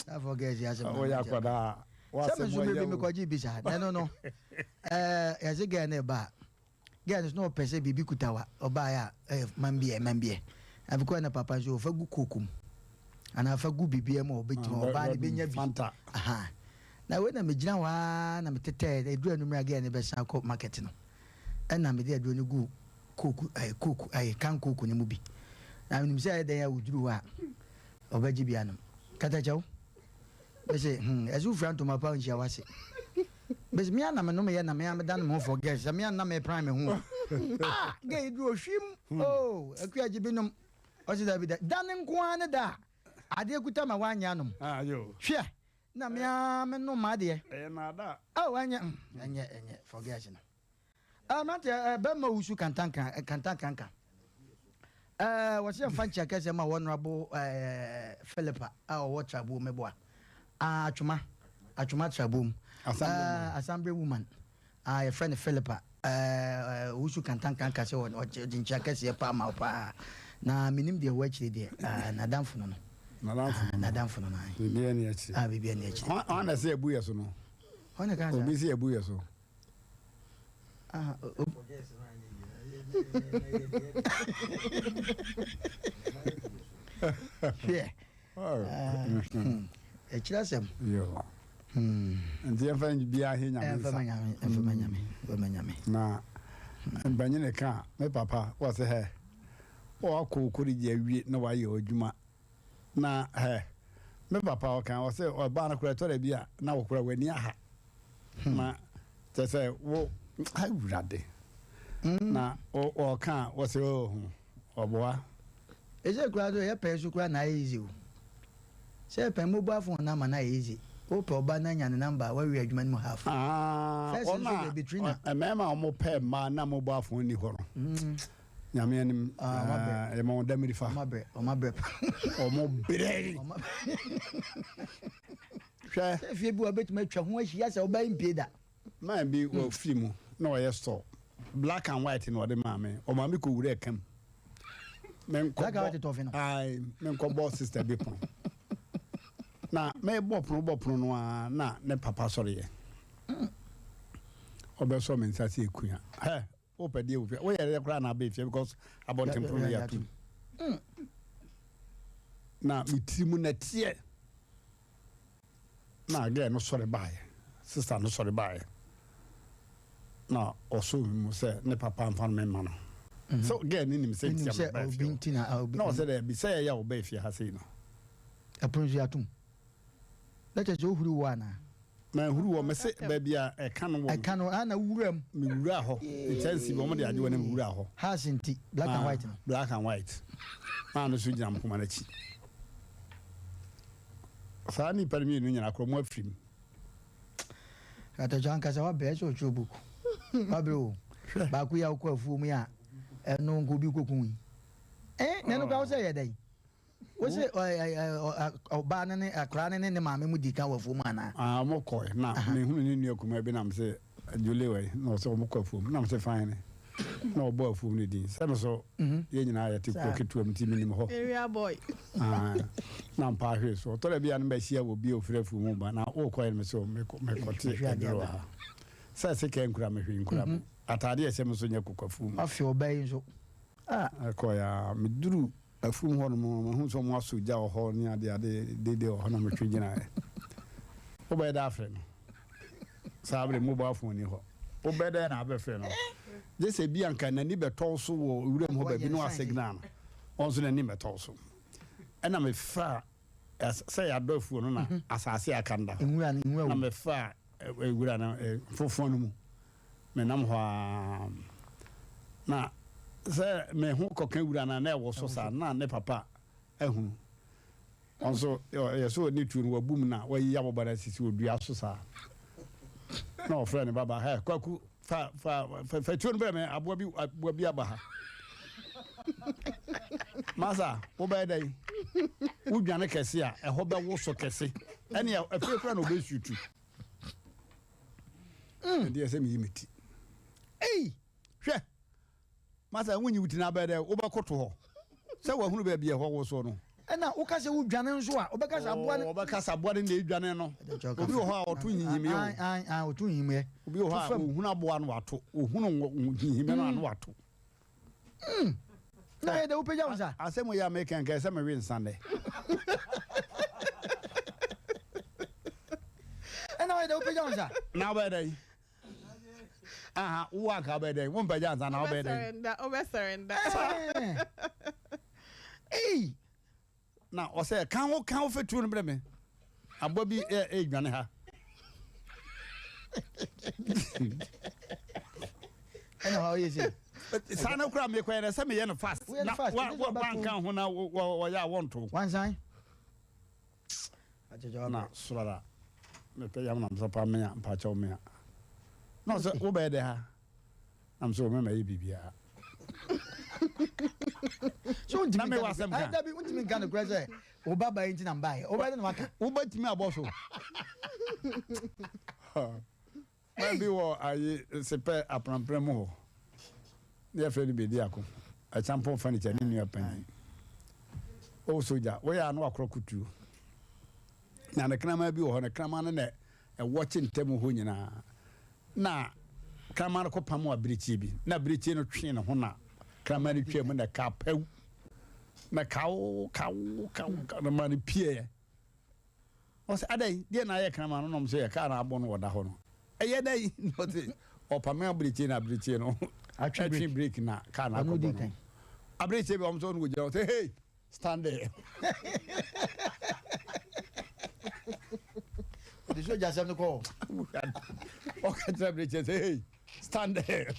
Afɔ gɛɛsi asɛm. Woyɛ akwadaa Sɛ me wasɛm nso mi wɔyɛ bi mekɔgye bi saa na ɛno no ɛɛ yɛsɛ gɛɛ ne ba a gɛɛ no so na ɔpɛ sɛ biribi kuta wa ɔbaeɛ a ɛyɛ mambiɛ mambiɛ afikɔ na papa nso ɔfa gu kooko mu anaa fa gu biribiara mu a ɔbɛtumi Ah, ɔbaa no bɛnya bi. Fanta. Aha. Na wei na megyina hɔ ara na metetɛɛ, ɛduru anwummerɛ a girl no bɛsan akɔ market no, ɛna mede aduro no guu coke, ɛɛ coke, ɛɛ can coke no mu bi. Na menim sɛ ɛyɛ dɛn a wɔduru hɔ a, ɔbɛgye bi anom. Katakyɛw, mese, hmm, ɛsɛ wofira ntoma pa nhyia w'ase. Mese, me ara na menomeyɛ na me ara medane me ho for girls, sɛ me ara na mepran me ho. Ah, girl yi duru ohwim, oh, Akua gye bi nom. Ɔse dabi da, da no nko ara ne da a adeɛ kuta ma woanyɛ anom. Hwɛ, na me ara me nom m'adeɛ. Ɛyɛ naadaa. Oh, ɛnyɛ, mm, ɛnyɛ, ɛnyɛ, forget no. Eh, mmeranteɛ, eh, bɛrima owusu kantanka, eh, kantankanka. Eh, wɔsɛ yɛmfa nkyia kɛseɛ ma Honorable eh, Philippa a ɔwɔ Trabuo meboa. Ah, Atwoma, Atwoma Trabuom. Assembly Eh, Assembly woman. Ah yɛfrɛ no Philip a eh, owusu kantankanka sɛ ɔde nkyia kɛseɛ paa ma wo paa. Na menim deɛ ɛwɔ akyire deɛ, ah, n'adamfo no no. N'adamfo no no. N'adamfo no no. Ae. Biribiara ni akyire. Ah, biribiara ni akyire. Hwan na ɛsɛ yɛbu yɛ so no? Hwan na ɛka saa? Obi sɛ yɛbu yɛ so. Ah, o, Hwɛ. Ɛkyerɛ asɛm. Nti yɛmfa biara he Nyame nsa. Yɛmfa ma Nyame, yɛmfa ma Nyame. Na mpanyini ka a, me papa wɔse hɛ, wakɔ wo kɔrigye awie na wayɛ w'adwuma. Na hɛ, me papa ɔka ɔse ɔbaa no koraa ɛtɔ da bi a na wo koraa w'ani aha. Na kyerɛ sɛ wo, Awurade. Na ɔka a wɔse oh. Ɔboa. Ɛsei koraa nso yɛ pɛn so koraa na ayɛ easy o. Sɛ yɛ pɛn mobile phone no ama no ayɛ easy. Wo pɛ ɔba no anya ne number a wawie adwuma no mu half. Aah First wɔn nso a deɛ between na. mmarima a wɔn pɛ mmaa na mobile phone nni hɔ no Nyame anim Ah wɔn abrɛ. yɛma wɔn damiri fa. Wɔn abrɛ wɔn abrɛ pa. Wɔn brɛ. Wɔn abrɛ. Hwɛ. Sɛ fie bi wɔ hɔ a wobɛtumi atwa ho ahyia sɛ ɔbaa yi mpue da. Man bi wɔ fie mu na ɔyɛ store black and white na ɔde maa me ɔmaa me kɔ wura ɛka mu Black and white tɔfe no. Ayi menkɔ bɔ sister bi pono na mebɔ pono bɔ pono no ara na ne papa sɔre yɛ ɔbɛsɔ me nsa sɛ ekua hɛ wopɛ deɛ wofie woyɛ dɛ koraa na abɛ fie because abɔnten pono no yɛ atum na me tiri mu na teɛ. Na girl no sɔre baeɛ, sister no sɔre baeɛ, na ɔsoo me mu sɛ ne papa mfa no mema no. Mm -hmm. So girl no nim sɛ ntia meba fie hɔ. Na ɔsɛ dɛ bi sɛ yɛyɛ a ɔbaa fie ha sei no. Ɛpono nso yɛatom. Na kyerɛ sɛ wohuri wɔ anaa? Manhuri wɔ, mese baabi a ɛka no wɔ no. Ɛka no, a na wowura mu. Mewuraa hɔ, nkyɛnse bi wɔn de agye wɔ na mewuraa hɔ. House nti, black and white no. Black and white. Maa no so gyina mpoma no akyi. Saa nnipa no mienu nyinaa korɔ ɔmo afiri mu. Atɔkyɛ ankasa wabrɛ ɛsɛ ɔtwerɛ book wabrɛ o baako yi a wokɔ afuo mu yi a ɛno nka obi kɔku yi eh na ɛno koraa wo sɛ yɛ dɛn wo sɛ ɔbaa no ne akwaraa no ne ne maame mu di kan wɔ afuo mu anaa? Ah ɔmo kɔɛ na mehunu ne nua kumaa bi na mese Julie wɔ yi na ɔsɛ ɔmo kɔ afuom na mese fine ne na ɔbɔ afuom no din sɛ me so mhm. yɛn nyinaa yɛte kuro ketewa mu nti menim hɔ area boy ah, na mpa ahwee so ɔtɔ da bi a no bɛhyia wɔ bi a ofiri afuom mu ba na wokɔ yɛ no me so mekɔte aduro wɔ ha sɛ sɛ nkura me hwee nkura me mhm. ataade a ɛhyɛ me so nyɛ kokɔ afuom afe ɔbaa yi nso ah. ɛkɔ ya meduru Afuom hɔ nom no, mahunu sɛ wɔn asɔ gya wɔ hɔ ne ade ade dede wɔ hɔ na metwe gyinaeɛ. Wobɛyɛ dɛ afrɛ no? Saa bere mobile phone ni hɔ. Wobɛyɛ dɛ na abɛfrɛ no? Gye sɛ bi anka n'ani bɛtɔ wo so wɔ wuram hɔ baabi na wasignal no. Ɔno nso n'ani mmɛtɔ wo so. Ɛna mefaa sɛ yɛadɔ afuo no na asase a aka no da hɔ. Na mefaa wura no mfofoɔ no mu. Menam hɔ ara na sɛ me ho kɔka wura no a na ɛwɔ so saa na ne papa ahunu. Ɔno nso yɛ sɛ ɔne tuo no wabu mu na wayi aboba no asisi wɔ dua so saa. Na ɔfrɛ ne baba, hɛ Kwaku fa fa fa, fa tuo no brɛ me aboa bi aboa bi aba ha. Masa wobɛyɛ dɛn? Wodwane kɛse a ɛhɔ bɛwoso kɛse. Ɛne afei koraa na ɔbɛsutu. Mm. Ɛdeɛ sɛ meyi me ti. Ei! Hwɛ! Masa wonyi wo ti na abɛyɛ dɛ wobɛkoto hɔ sɛ wahunu baabi ɛhɔ woso no. Ɛna woka sɛ wodwane nso a wobɛka sɛ aboa no. Wɔbɛka sɛ aboa no na edwane no. Obi wɔ hɔ a ɔto nyinyimyɛ o. Ɔto nyinyimyɛ. Obi wɔ hɔ a ohunu aboa no wato. Ohunu nyinyimyɛ no a no wato. Mm. Na yɛ dɛ wopagya wo nsa. Asɛm yi a meka nka ɛsɛ mewe nsa nnɛ. Ɛna ɔyɛ. Wobɛyɛ dɛ wopagya wo nsa. Na wobɛyɛ dɛ? Aha, wo anka wobɛyɛ dɛ? Wompagya nsa na wobɛyɛ dɛ? Wobɛ surrender. Ei! Na ɔsɛ ka ho ka ho fɛtuo no brɛ me. Aboa bi ɛredwane ha. Ɛna hɔ ɔyɛ sɛ. Saa no koraa mekɔyɛ no sɛ meyɛ no fast. Woyɛ no fast. Na wanka ho na wɔyɛ a wɔnto. Wansan. Na sorara mepɛ yam na mesɛ pa mea mpakyɛw mea. Na ɔsɛ wobɛyɛ dɛ ha. Na mesɛ wɔmɛma yɛ biribiara. So Na mewɔ asɛm ka. Dabi wontumi nka nokorɛ sɛ wo ba baeɛ nti na mbaeɛ. Wobɛyɛ dɛ na waka. Wobɛtumi abɔ so. Man bi wɔ ayi sepɛ aprampram mu hɔ. Ne yɛfrɛ no Bediako. Acheampong furniture ne nua panyin. O soja, woyɛ a na wakorɔ kutuo. Na ne kraman bi wɔ hɔ, ne kraman no na ɛwɔ kye ntam hɔ nyinaa. Na kraman no kɔpam abirekyie bi. Na abirekyie no twee ne ho na kraman no twaa mu na ɛkaa pɛw. Na kaw kaw kaw kaw na ma no pieeɛ. Ɔsɛ adɛn deɛ na ayɛ kraman no nom sɛ yɛ kaa na abɔ no ɔda hɔ no ɛyɛ dɛn na ɔte ɔpame abirekyie na abirekyie no atwe break na kaa na akɔbɔ no abirekyie bi ɔmo sɛ ɔno wɔgyina ɔsɛ hey stand there. Ɔde sogya asɛm no kɔ. Ɔka kyerɛ abirekyie sɛ hey stand there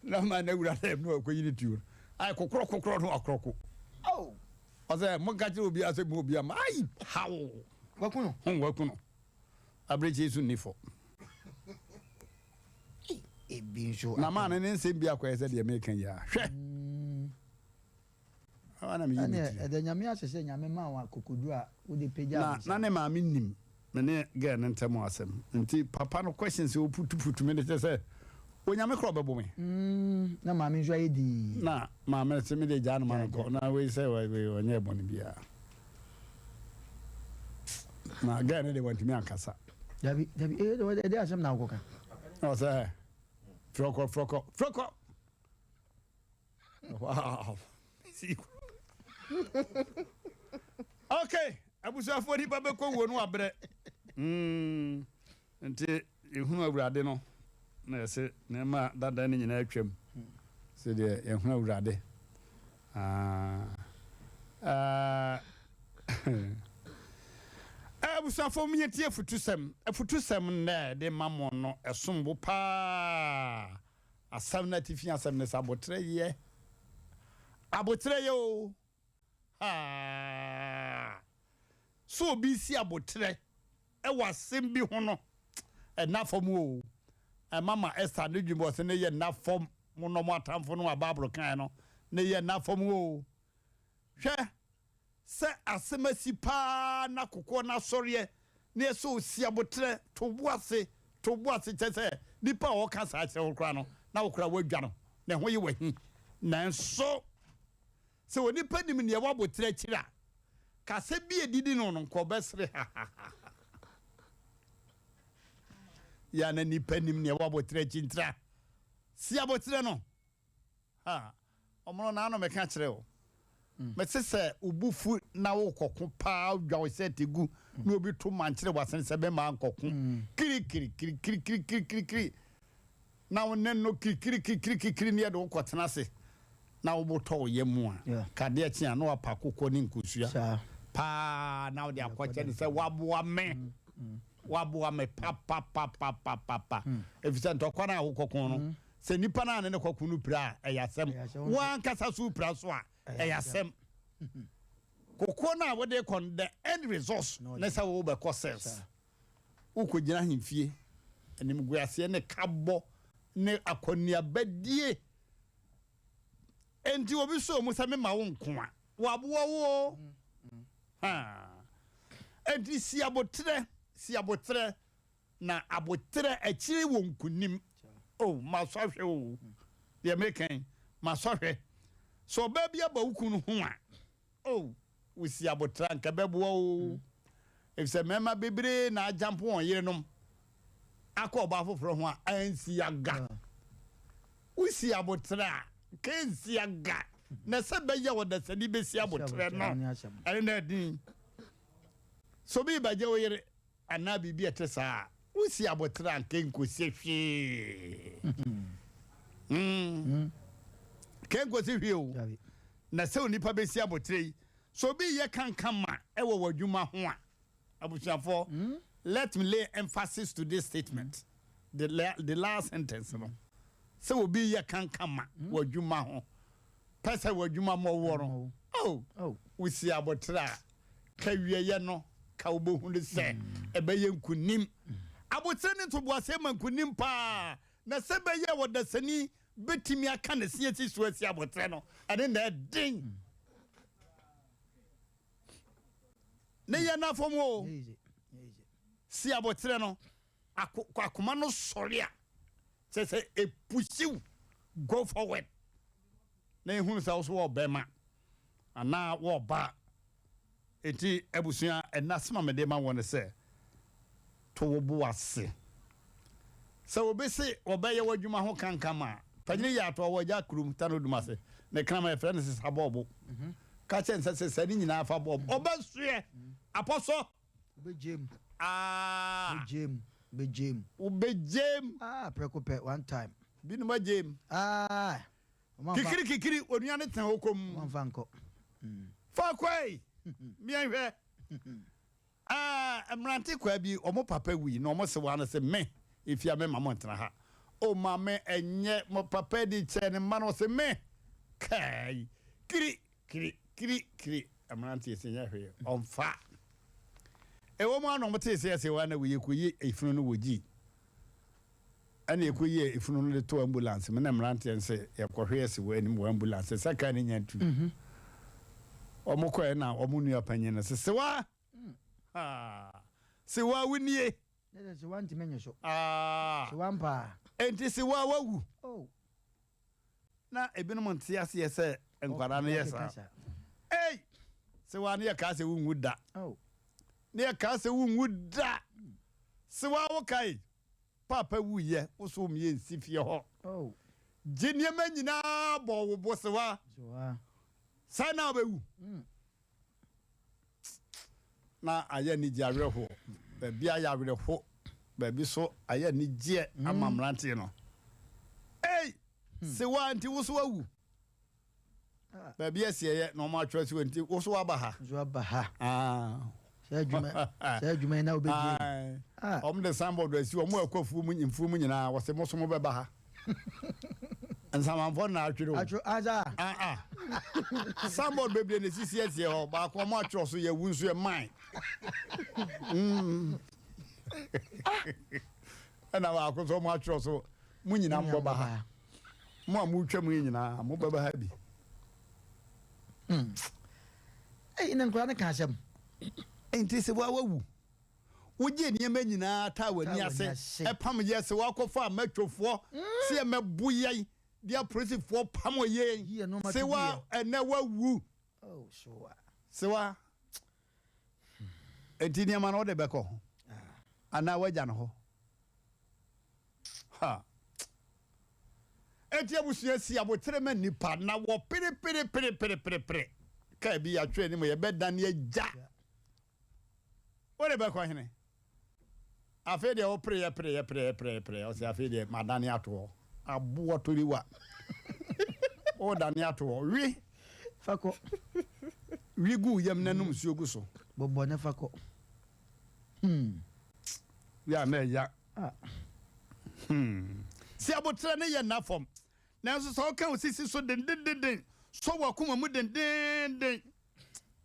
na ma na wura dɛm na ɔkɔyi ne tuo ayɛ kokorɔ kokorɔ no akorɔko. Ɔsɛ monka kyerɛ obiara sɛ mu obiara ma ayi haw. Waku no. Ho waku no. Abirekyie so nni fɔ. Ebi nso. Na maa no ne nsɛm bi akɔyɛ sɛ deɛ meka yi a. Hwɛ. Awa na meyi me tiri. Ɛda Nyame ase sɛ Nyame maa wo akokoduru a wode pagyaa Na wo nsa. na ne maame nim me ne girl no ntam asɛm nti papa no questions a ɔputuputu me no kyerɛ sɛ Onyame koraa ɔbɛbo me. Mm, na maame nso ayɛ dinn. Na maame no se me deɛ gyaa no ma no nkɔ na wei sɛ wei ɔnyɛɛ bɔne biara. Na girl no deɛ wantumi ankasa. Dabi, dabi, eh, ɛde asɛm na wokɔka. Na ɔsɛ frɔkɔ frɔkɔ frɔkɔ. Wow. Okay, abusuafoɔ nipa bɛkɔ wuo no abrɛ. Mm, nti yɛhunu awurade no na yɛse nneɛma dada no nyinaa atwam. Sɛ deɛ yɛhunu awurade. Ah, ah, abusuafoɔ mu yɛtie afutusɛm. Afutusɛm nnɛ de ma mo no ɛsom bo paa. Asɛm no atifi asɛm ne sɛ aboterɛ yɛ. Aboterɛ yɛ o. Haa. Sɛ obi si aboterɛ wɔ asɛm bi ho no, ɛnna fam o. Ɛma ma Esther ne dwene bɔ sɛ ne yɛ nna fam. Mo nnɔ mo atamfo no a Bible kae no, ne yɛ nna fam o. Hwɛ! Sɛ asɛm asi paa na kokoɔ no asɔreɛ na yɛ sɛ ɔsi aboterɛ, to bo ase, to bo ase, kyerɛ sɛ nipa a ɔreka saa kyerɛ wo koraa no, na wo koraa woadwa no, ne ho ye w'ahi. Nanso sɛ onipa nim deɛ ɛwɔ aboterɛ akyiri a, kasa bi a ɛdidi no no, nka ɔbɛsere hahaha. Yɛ a na nipa nim deɛ ɛwɔ aboterɛ akyi ntira. Si aboterɛ no. Ha, ɔmono na ano meka kyerɛ wo. Mese sɛ wo bo fu na wokɔko paa wodwa wo shirt gu na obi to mankyere w'asene sɛ bɛma nkɔko kirikirikirikirikirikiri na wo ne no kirikirikirikirikiri ne yɛde wo kɔtena ase na wo bo tɔ wo yam a, ka adeɛ kye a na wapa akokɔ ne nkosua paa na wode akɔkyɛ no sɛ waboa me. Waboa me papapapapapa efisɛ ntɔkwa no a wokɔko no Sɛ nipa no a ne ne kɔko no pira a, ɛyɛ asɛm. Wo ankasa so pira nso a, ɛyɛ asɛm. Kokoɔ no a wode kɔ no, the end result ne sɛ wobɛkɔ cells. Wokɔgyina ahemfie, animguaseɛ ne kabɔ ne akɔneabadie. Enti obi sɔɔ mu sɛ mema wo nko a, waboa wo o. Ha. Enti si aboterɛ, si aboterɛ. Na aboterɛ akyire wɔ nkunim. Oh, masɔ ahwɛ o. Deɛ mereka yi, masɔ ahwɛ. Sɛ ɔbaa bi aba wo kunu ho a, oh, wosi aboterɛ a, anka ɛbɛboa o. Efisɛ mmarima bebree na agyampo wɔn yerenom akɔ ɔbaa foforɔ ho a, ansi aga. Wosi aboterɛ a, nka ɛnsi aga. Na sɛ ɛbɛyɛ ɔdasani bɛsi aboterɛ no, ɛno na ɛden. Sɛ obi rebɛgye wo yere, anaa biribi a ɛte saa a, wo. Wosi aboterɛ a nka ɛnkɔsi hwee. Mm. Nka ɛnkɔsi hwee o. Na sɛ onipa bɛsi aboterɛ yi, sɛ obi yɛ kankama ɛwɔ w'adwuma ho a, abusuafoɔ, let me lay emphasis to this statement, the last sentence no. Sɛ obi yɛ kankama wɔ adwuma ho, pɛ sɛ w'adwuma mmɔwoɔ no, oh, wosi aboterɛ a, ka wieɛ no, ka wobɛhunu sɛ ɛbɛyɛ nkonim. Aboterɛ ne ntoboaseɛ ma nkonim paa, na sɛ ɛbɛyɛ a ɔdasani bɛtumi aka ne se asi so asi aboterɛ no, ɛne na ɛden. Ne yɛ no afam o, si aboterɛ no, akoma no sɔre a, kyerɛ sɛ ɛpusiw, go forward, na ɛhunu sɛ wo so wɔ bɛma anaa wɔ ɔbaa. Enti abusua, ɛnnɛ asɛm a mede rema wo ne sɛ, to wo bo ase. Sɛ obi se ɔbɛyɛ w'adwuma ho kankam a, panyini yɛ atoa wɔ agya kurom, Tano Dumase, ne kraman yɛfrɛ no sesa bɔɔbo. Ka kyerɛ no sɛ sesa ne nyinaa fa bɔɔbo. Ɔbɛsoɛ apɔsɔ. Wobɛgyam. Ah. Wobɛgyam. Wobɛgyam. Wobɛgyam. Ah, prɛko pɛ, one time. Binom agyam. Ah. Kikiri kikiri onua no tena hɔ komm. Wɔmfa nkɔ. Fa kɔ ei! Miɛnhwɛ. Ah, mmerante kwaa bi, wɔn papa wui na wɔn sewa no se me, efia me ma mo ntena ha. O maame ɛnyɛ, mo papa di kyɛɛ ne mma no ɔse me. Kai! Kiri kiri kiri kiri, mmeranteɛ se nyɛ hwee, ɔmfa. Ɛwɔ mu ara na wɔtee sɛ sewa no awu, yɛkɔyi efunu no wɔ gyii. Ɛna yɛkɔyii efunu no de too ambulance mu na mmeranteɛ no sɛ yɛkɔhwe asi wɔ anim wɔ ambulance sɛ kaa no nya ntu. Wɔn kɔɛ na wɔn nua panyin no sɛ sewa ha sewa wo nie. Ne sɛ sewa ntumi nye so. Ah. Sewa mpaa. Enti sewa wawu. Oh. Na ebinom nte aseɛ sɛ nkwadaa no yɛ saa. Ei! Sewa no yɛkaa sɛ wonwu da. Oh. Ne yɛkaa sɛ wonwu da. Sewa wo kae. Paapa wuiɛ, wo so mmie nsi fie hɔ. Gye nneɛma nyinaa bɔ wo bo sewa. Saa na wobɛwu. Na ayɛ anigye awerɛhoɔ. Baabi ayɛ awerɛho, baabi so ayɛ anigyeɛ ama mmeranteɛ no. Ei! Sewa nti wo so awu. Baabi asieɛ na wɔn atwerɛ so nti wo so waba ha. Nso aba ha. Ah. Saa adwuma saa adwuma yi na wobɛgye. Ah. Wɔn de signboard asi wɔn a ɛkɔ afuo mu mfuo mu nyinaa wɔsɛ mo so mo bɛba ha. Nsamanfoɔ na atwerɛ o. Atwerɛ asa. Ah ah. Signboard bebree na esisi asie hɔ baako wɔn atwerɛ so yɛ wu nso yɛ mine. Mm. Ɛna baako nso wɔn atwerɛ so mo nyinaa mo bɛba ha. Mo a moretwa mu yi nyinaa, mobɛba ha bi. Hmm. Ei, na nkwadaa no ka asɛm. Enti sɛ woawu, wogye nneɛma nyinaa taa w'ani ase, ɛpam yɛ sɛ woakɔfa amatwofoɔ hmm. sɛ yɛmɛbo yɛn de apolisifoɔ pam yɛn sɛ wa ɛnɛ wawu. Oh, sɛ wa enti nneɛma no wode bɛkɔ ah. anaa woagya no hɔ. Ha! Enti abusua si abotere ma nnipa na wɔ pere pere pere pere pere pere. Kaa bi yɛatwerɛ anim yɛbɛdane agya. Wode bɛkɔ hene? Afei deɛ wopereɛ pereɛ pereɛ pereɛ pereɛ ɔsɛ afei deɛ madane ato hɔ. Aboɔ toriwa. Wodane ato hɔ. Wi. Fakɔ. Wi gu yam na nom nsuo gu so. Bɔbɔ ne fakɔ. Hmm. Yɛ a na ɛya. Hmm. Si aboterɛ ne yɛ nna fam. Nanso sɛ woka wo sisi so dendendenden, sɔ w'akoma mu dendenden.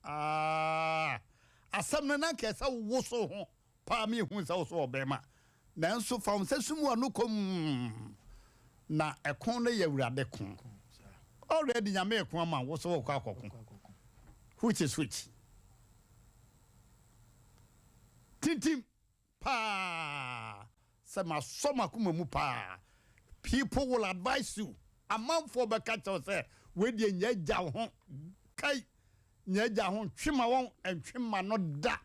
Ah, asɛm no na nka ɛsɛ wowoso ho paa ma ehu sɛ wo so ɔbɛrima. Nanso fa wo nsa sum w'ano komm. Na ɛko no yɛ Awurade ko. Already Nyame reko ama wo, wo so wokɔ akɔko. Which is which? Tintim. Paa sɛ masɔ m'akoma mu paa people will advise you amanfoɔ bɛka kyɛw sɛ wei deɛ nya agya wo ho kai nya agya ho ntwe ma wɔn ntwe ma no da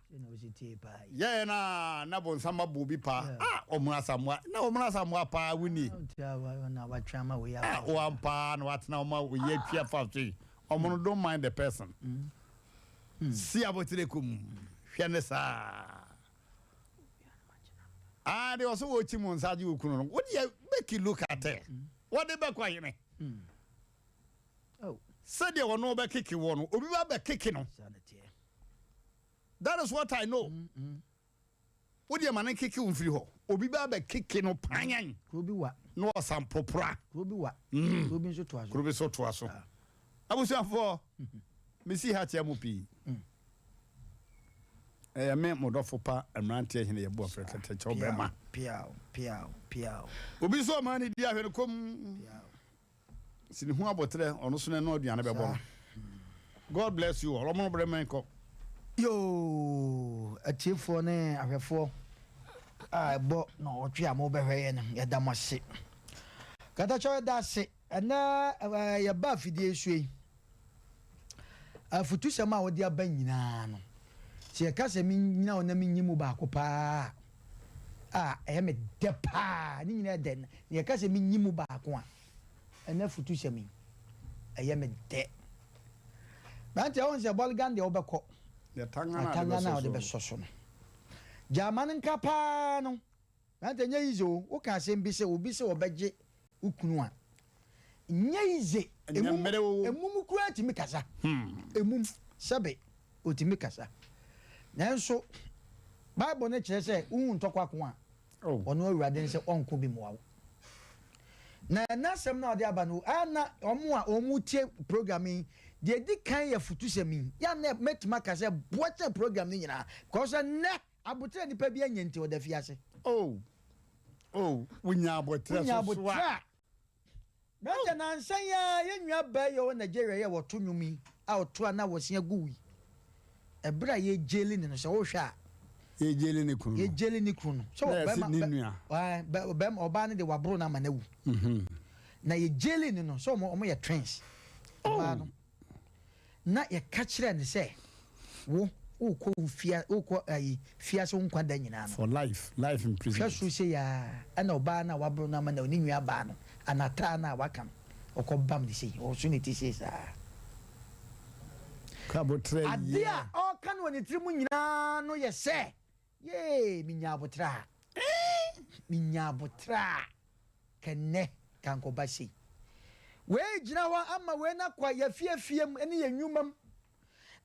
yɛɛ na na bonsam abɔ obi paa ah ɔmo asamoa na ɔmo asamoa paa wuni ah wɔn paa na watena ɔmo a oyɛ atwi afa so yi ɔmo no don't mind the person si abotire kum hwɛ ne saa. Ɔbaa deɛ ɔsɛ wɔkyi mu nsa agye wo kunu no, wo deɛ make you look at her. Wɔde bɛkɔ ahene. Sɛdeɛ ɔno bɛkeke wɔ no, obi ba bɛkeke no. That is what I know. Wo deɛ ma ne nkeke wo mfiri hɔ. Obi ba bɛkeke no panyan. Kuro bi wa. Na ɔsan popora. Kuro bi wa. Kuro bi nso toa so. Kuro bi nso toa so. Abusuafoɔ, mesi ha kyerɛ mo pii. Ɛyɛ me mo dɔfo pa mmeranteɛ hene yɛ boɔ frɛkɛtɛ kyɛw bɛma. Piaw, piaw, piaw. Obi nso ɔmaa ne di ahwɛ no kom. Si ne ho aboterɛ, ɔno so n'ano aduane bɛbɔ no. God bless you all. Ɔmo brɛ mɛn kɔ. Yoo, atiefoɔ ne ahwɛfoɔ a ɛbɔ na ɔtwe a mobɛhwɛ yɛ no, yɛda mo ase. Katakyɛ yɛda ase. Ɛnɛ yɛba afidie so yi, afutusɛm a wɔde aba nyinaa no, sɛ yɛka sɛ menyina hɔ na menyi mu baako paa a, ɛyɛ me dɛ paa, ne nyinaa dɛ, na yɛka sɛ menyi mu baako a, ɛnɛ afutusɛm yi, ɛyɛ me dɛ. Mmeranteɛ, wohu sɛ bɔlgan deɛ wobɛkɔ, atanga no a wode bɛsɔ so no, gyama no nka paa no. Mmeranteɛ, nyɛ easy o, woka asɛm bi sɛ obi sɛ ɔbɛgye wo kunu a, nyɛ easy. Ɛnyɛ mmerɛ o. Emum koraa tumi kasa. Emum, sɛbe, otumi kasa. Nanso, Bible no kyerɛ sɛ wohu ntɔkwa ko a, ɔno Awurade no sɛ ɔnko bi mmoa wo. Na ɛna asɛm no a ɔde aba no, a na wɔn a wɔtie program yi, deɛ edi kan yɛ afutusɛm yi. Yɛ a na mɛtumi aka sɛ boa kyɛn program no nyinaa. Because ɛnnɛ, aboterɛ a nipa bi anya nti ɔda fiase. Oh, oh, wonya aboterɛ Wonya so so a. aboterɛ a. Mmerante nansa yi ara yɛn nua baa yi a ɔwɔ Nigeria yi a wɔto nnwom yi a ɔto a na wɔsia gu yi. Ɛberɛ a yɛgyeli ne no sɛ wohwɛ a. Yɛgyeli ne kunu no. Yɛgyeli ne kunu no. Sɛ Na yɛse ɔbɛma ne bɛ nua. ɛɛ bɛ bɛma ɔbaa no de waboro no ama no awu. Na yɛgyeli ne no sɛ wɔn wɔn yɛ twins. Ɔbaa no. Na yɛka kyerɛɛ no sɛ, Wo, worekɔ wo fia, worekɔ ayi, fiase wo nkwa da nyinaa no. For life, life Hwɛ imprisonment. soro sei ara, ɛna ɔbaa no a waboro no ama no, ne nua baa no, anataa no a waka no, ɔkɔ bam no sei, ɔso ne ti sei saa. Kaboterɛ Adeɛ yɛ. a ɔreka no wɔ ne tiri mu nyinaa no yɛ sɛ, Yee, menya aboterɛ a, menya aboterɛ a. Kɛ nnɛ ka nkɔba sei. Wei gyina hɔ ama wei no akɔ yɛn afie afie mu ne yɛn nnwuma mu.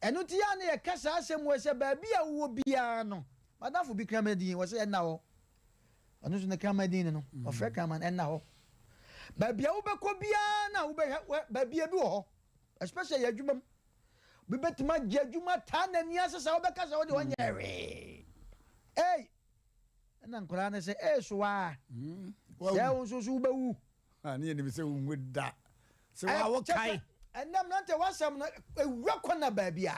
Ɛno nti yɛ a na yɛka saa asɛm wei sɛ baabi a wowɔ biara no, m'adamfo bi kraman din, ɔse ɛnna hɔ. Ɔno nso ne kraman din ne no, ɔfrɛ kraman no ɛnna hɔ. Baabi a wobɛkɔ biara no a wobɛhwɛ, baabi ebi wɔ hɔ, especially yɛn adwuma mu. Obi bɛtumi agye adwuma taa n'ani ase saa wobɛka sɛ wode ɔnyɛ hwee. Ei! Ɛna nkwadaa no sɛ, Ee, so waa, sɛ wo nso so wobɛwu. Ne yɛnim sɛ wonwu da. Sɛ waa wokae. Ɛnɛ mmerante w'asɛm no ewura kɔ na baabi a.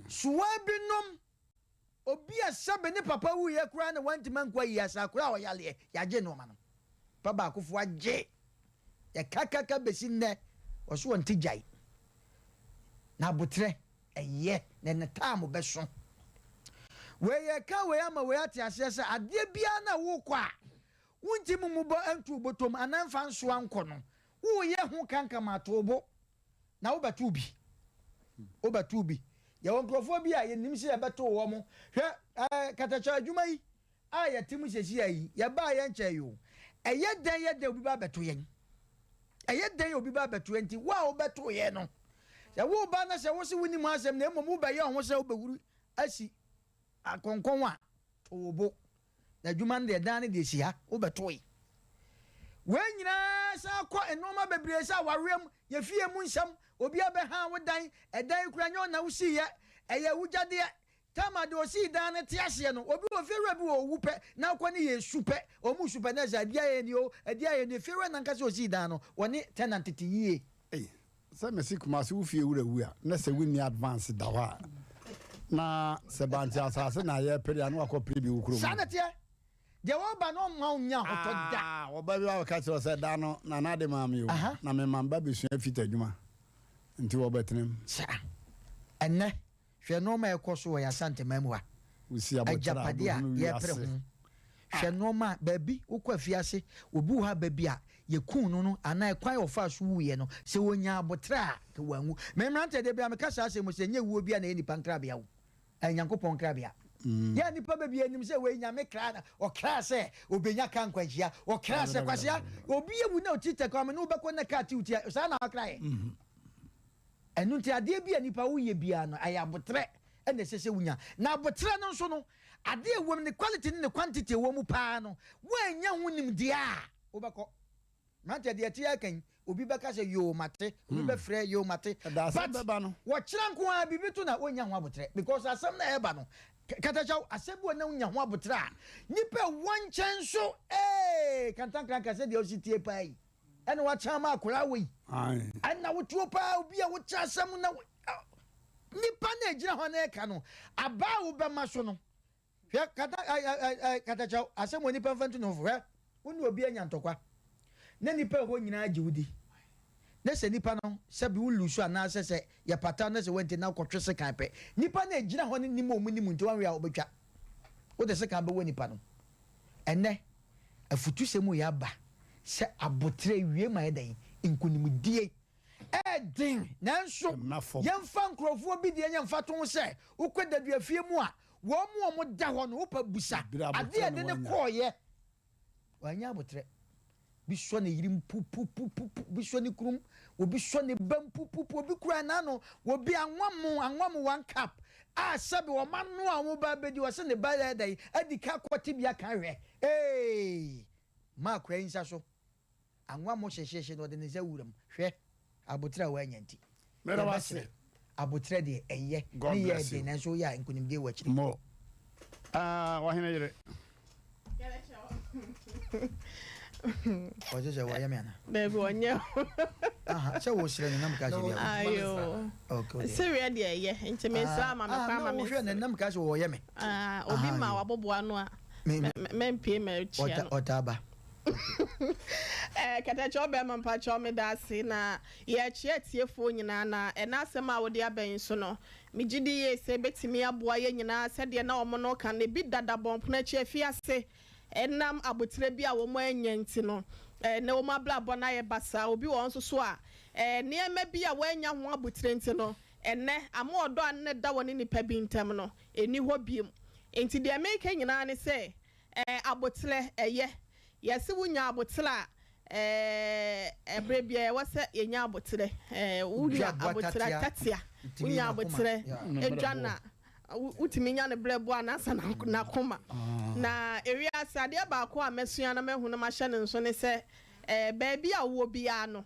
Soa binom, obi a sɛbe ne papa wuiɛ koraa na wantumi ankɔ ayi ase akwadaa a ɔyaleɛ, yɛagye nnoɔma no. Papa baakofoɔ agye. Yɛkakaka bɛsi nnɛ, ɔso ɔnte gyae. Na aboterɛ. Ɛyɛ, na ne time bɛso. Wei yɛka wei ama wei ate aseɛ sɛ adeɛ biara no a worekɔ a wontimi mmobɔ nto wo bɔtɔm anaa mfa nsoa nkɔ no, woreyɛ ho kankam ato wo bo na wobɛto bi. Wobɛto bi. Yɛwɔ nkurɔfoɔ bi a yɛnim sɛ yɛbɛto wɔn. Hwɛ ɛɛ katakyɛ adwuma yi a yɛte mu seesei yi, yɛbaa yɛn nkyɛn yi o, ɛyɛ dɛn yɛ dɛn obi ba abɛto yɛn? Ɛyɛ dɛn obi ba abɛto yɛn? Nti wo a wobɛto yɛn no, sɛ woba na sɛ wose wonim asɛm na mmom wobɛyɛ wo ho sɛ wobɛhuru asi akɔnkɔn a, to wo bo. Na adwuma no deɛ, dan no deɛ si ha, wobɛtoe. Wei nyinaa san kɔ nnoɔma bebree sɛ awareɛ mu, yɛ fie mu nsɛm, obi abɛha wo dan, ɛdan yi koraa nyɛ wo na wosiiɛ, ɛyɛ awugyadeɛ, Tama deɛ ɔsii dan no te aseɛ no, obi wɔ fiewura bi wɔ ɔwu pɛ na akɔ ne yɛ su pɛ, ɔmu su pɛ na ɛsɛ adeɛ ayɛ ni o, adeɛ ayɛ ni, fiewura nankasa ɔsii dan no, ɔne tenant te yie. Ei, sɛ mese Kumasi wo fie wura wu a, na sɛ wonni advance da hɔ a, na sɛ bankye asase na yɛrepere a, na wakɔ pere bi wo kurom. Saa na ɛteɛ. Deɛ ɔreba no ɔmma wo nnya ahotɔ da. Ah, ɔba bi ba bɛka kyerɛ wo sɛ da no Nana de maa me o, na mema me ba bɛsua fita adwuma, nti wɔbɛtena mu. Saa. Ɛnnɛ, Hwɛ nnoɔma a ɛrekɔ so wɔ yɛn Asanteman mu ha. Wosi aboterɛ a Agyapadeɛ a wobɛhunu yɛrepere wiase. ho. Hwɛ nnoɔma a baabi wokɔ afiase, obi wɔ hɔ a baabi a yɛkuu no no anaa ɛkwan a ɔfaa so wuiɛ no, sɛ ɔnyaa aboterɛ a, anka wanwu. Me mmeranteɛ, da biara meka saa asɛm yi sɛ, ɛnyɛ wuo biara na ɛyɛ nnipa nkrabea o. Ɛyɛ Nyankopɔn nkrabea. Yɛ a nipa bɛbi anim sɛ wei Nyame kra na ɔkra sɛ obenya kaa nkwanhyia, ɔkra sɛ kwasea obi awu na ɔti tɛkwa me ne wobɛkɔ na kaa ti wo ti a, saa na ɔkra yɛ. Ɛno nti adeɛ bi a nipa woyɛ biara no ɛyɛ aboterɛ ɛna ɛsɛ sɛ wonya. Na aboterɛ no nso no adeɛ ɛwɔ mu ne quality ne ne quantity ɛwɔ mu paa no woannya ho nimdeɛ a wobɛkɔ. Mmeranteɛ deɛ ɛte aka yi obi bɛka sɛ yoo mate, obi bɛfrɛ yoo mate Ɛda asɛm but bɛba no. wɔkyerɛ nko ara biribi to na wonnya ho aboterɛ because asɛm no a ɛreba no katakyɛw asɛm bi wɔ na wonya ho aboterɛ a nipa ɛwɔ nkyɛn nso ee kantankranka sɛdeɛ wosi tie paa yi ɛna wakyɛn ama akwadaa wei ɛna wotuo paa obi a wokyɛ asɛm na nipa na egyina hɔ na ɛka no abaa a wobɛma so no hwɛ kata ɛ ɛ katakyɛw asɛm wɔ nipa nfa ntu ne ho fo hwɛ wo ne obi anya ntɔkwa na nipa ɛhɔ nyinaa gye wo di na sɛ nipa no sɛbi wo lusu anaasɛ sɛ yɛpata na sɛ wante na wokɔtwe sekan pɛ nipa na egyina hɔ no nim a ɔmo nim nti wanwe a wobɛtwa wode sekan bɛwɔ nipa no. Ɛnnɛ, afutusɛm yi aba sɛ aboterɛ wie ma ɛdɛn? Nkonimdie. Ɛyɛ den, nanso yɛmfa nkurɔfoɔ bi deɛ nyɛ mfatoho sɛ wokɔ daduafie mu a, wɔn a wɔda hɔ no, wopɛ bisa adeɛ a ɛde no kɔeɛ. Wannya aboterɛ. Bi sɔ ne yere pupupupupu, bi sɔ ne kunu, obi sɔ ne ba pupupu, obi kura n'ano, obi anwa mo, anwa mo one cup a sɛbi wɔn ano a wɔn ba bɛdi, wɔsɛ ne ba yɛ dɛ adi ka kɔ te bi aka hwɛ. Ee, maa akora yi nsa so anwa mo hyehyehye na ɔde ne nsa wura mu hwɛ aboterɛ a wɔanya nti. Yɛbɛsrɛ aboterɛ deɛ ɛyɛ ne yɛ den nanso woyɛ a nkonimdie wɔ akyire. Mo ah wahene yere. Ɔsɛ sɛ wɔyɛ me ana? Dabi ɔnyɛ. Aha sɛ wɔsrɛ no nam ka sɛ bia. Ayo. Okay. Sereɛ deɛ ɛyɛ nti mesrɛ ama me kwan ma me. Wohwɛ no nam ka sɛ wɔyɛ me. Ah obi ma waboboa no a. Mɛmpie mɛkyia no. Ɔtaa ba. Eh, Katakyɛ ɔbɛrima mpakyɛw meda ase na yɛkyea atiefoɔ nyinaa na ɛna asɛm a wode aba yi nso no megye di yie sɛ ɛbɛtumi aboa yɛn nyinaa sɛdeɛ na wɔn no ka no ebi dada bɔnpono akyi afiase ɛnam aboterɛ bi a wɔn annya nti no na wɔn abrabɔ no ayɛ basaa obi wɔ hɔ nso so a nneɛma bi a wɔannya ho aboterɛ nti no ɛnɛ ama ɔdɔ a na ɛda wɔne nnipa bi ntam no ɛnni hɔ biom nti deɛ meka nyinaa ne sɛ Ɛɛ aboterɛ, ɛyɛ. Yɛse wo nya aboterɛ a, ɛɛ ɛberɛ biara ɛwɔ sɛ yɛnya aboterɛ. Ɛɛ wo nya aboterɛ tatia, wo nya aboterɛ dwa na wotumi nya no berɛ boɔ anaasɛ n'akoma. Na ewiase adeɛ baako a masua na mahu na mahyɛ no nso ne sɛ, ɛɛ baabi a wowɔ biara no,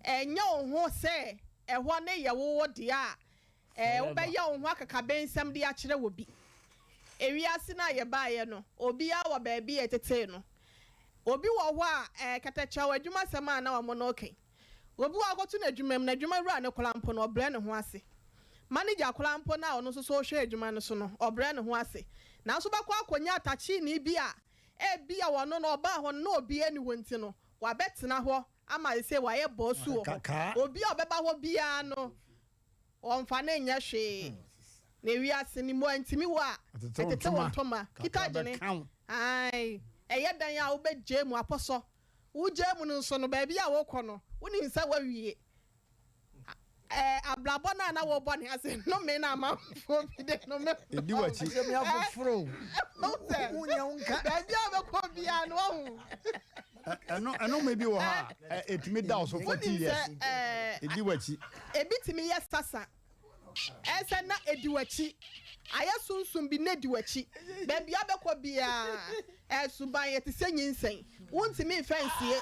ɛnyɛ wo ho sɛ ɛhɔ ne yɛ wo deɛ a, Ɛɛ, wobɛyɛ wo ho akakabensɛm de akyerɛ obi. Ewiase no a yɛbaeɛ no, obiara wɔ baabi a ɛtetee no. Obi wɔ hɔ a, ɛɛ, kɛtɛkyɛw adwumasɛm a na wɔn no reka yi, obi wɔ hɔ a ɔkɔto no adwuma mu, n'adwuma wura no koraa mpo no, ɔbrɛ ne ho ase. Manager koraa mpo no a ɔno nso so ɔhwɛ adwuma no so no, ɔbrɛ ne ho ase. Nanso wobɛkɔ akɔnya atakyeeni bi a ebia ɔno no ɔbaa hɔ no na obiara nni hɔ nti no, wabɛtena hɔ ama seesei wayɛ bɔɔsu wɔ hɔ. Obi a ɔbɛba hɔ biara no, Wɔmfa no nyɛ hwee. Na wiase no mu antumi wo a, ɛtete wo ntoma. Kita adwene. Ae. Ɛyɛ dɛn a wobɛgyae mu apɔsɔ. Wogyae mu no nso no, baabi a wokɔ no, wonim sɛ woawie. Ɛɛ, abrabɔ no a na wobɔ ne ase nnome no amanfoɔ bi de nome no. Ɛdi w'akyi. Asɛm yi afoforo o. Wonya wo nka. Baabi a wobɛkɔ biara no, wahu. Ɛno ɛnome bi wɔ hɔ a ɛtumi da wo so 40 Wonim years. sɛ ɛɛ. Ɛdi w'akyi. Ebi tumi yɛ sasa. Ɛsɛ na edi w'akyi. Ayɛ sunsum bi na edi w'akyi. Baabi a wobɛkɔ biara, suban yɛ te sɛ nyinsɛn. Wontumi mfa nsie.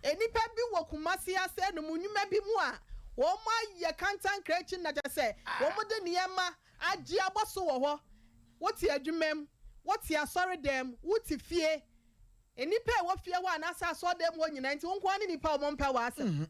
Nnipa bi wɔ Kumasi ase nom nnwuma bi mu a wɔayɛ kantankrankyi na kyerɛ sɛ wɔde nneɛma agye abɔ so wɔ hɔ. Wote adwuma mu, wote asɔredan mu, wote fie. Nnipa a ɛwɔ fie hɔ anaasɛ asɔredan mu hɔ nyinaa nti, wo nko ara ne nnipa a wɔmpɛ w'asɛm.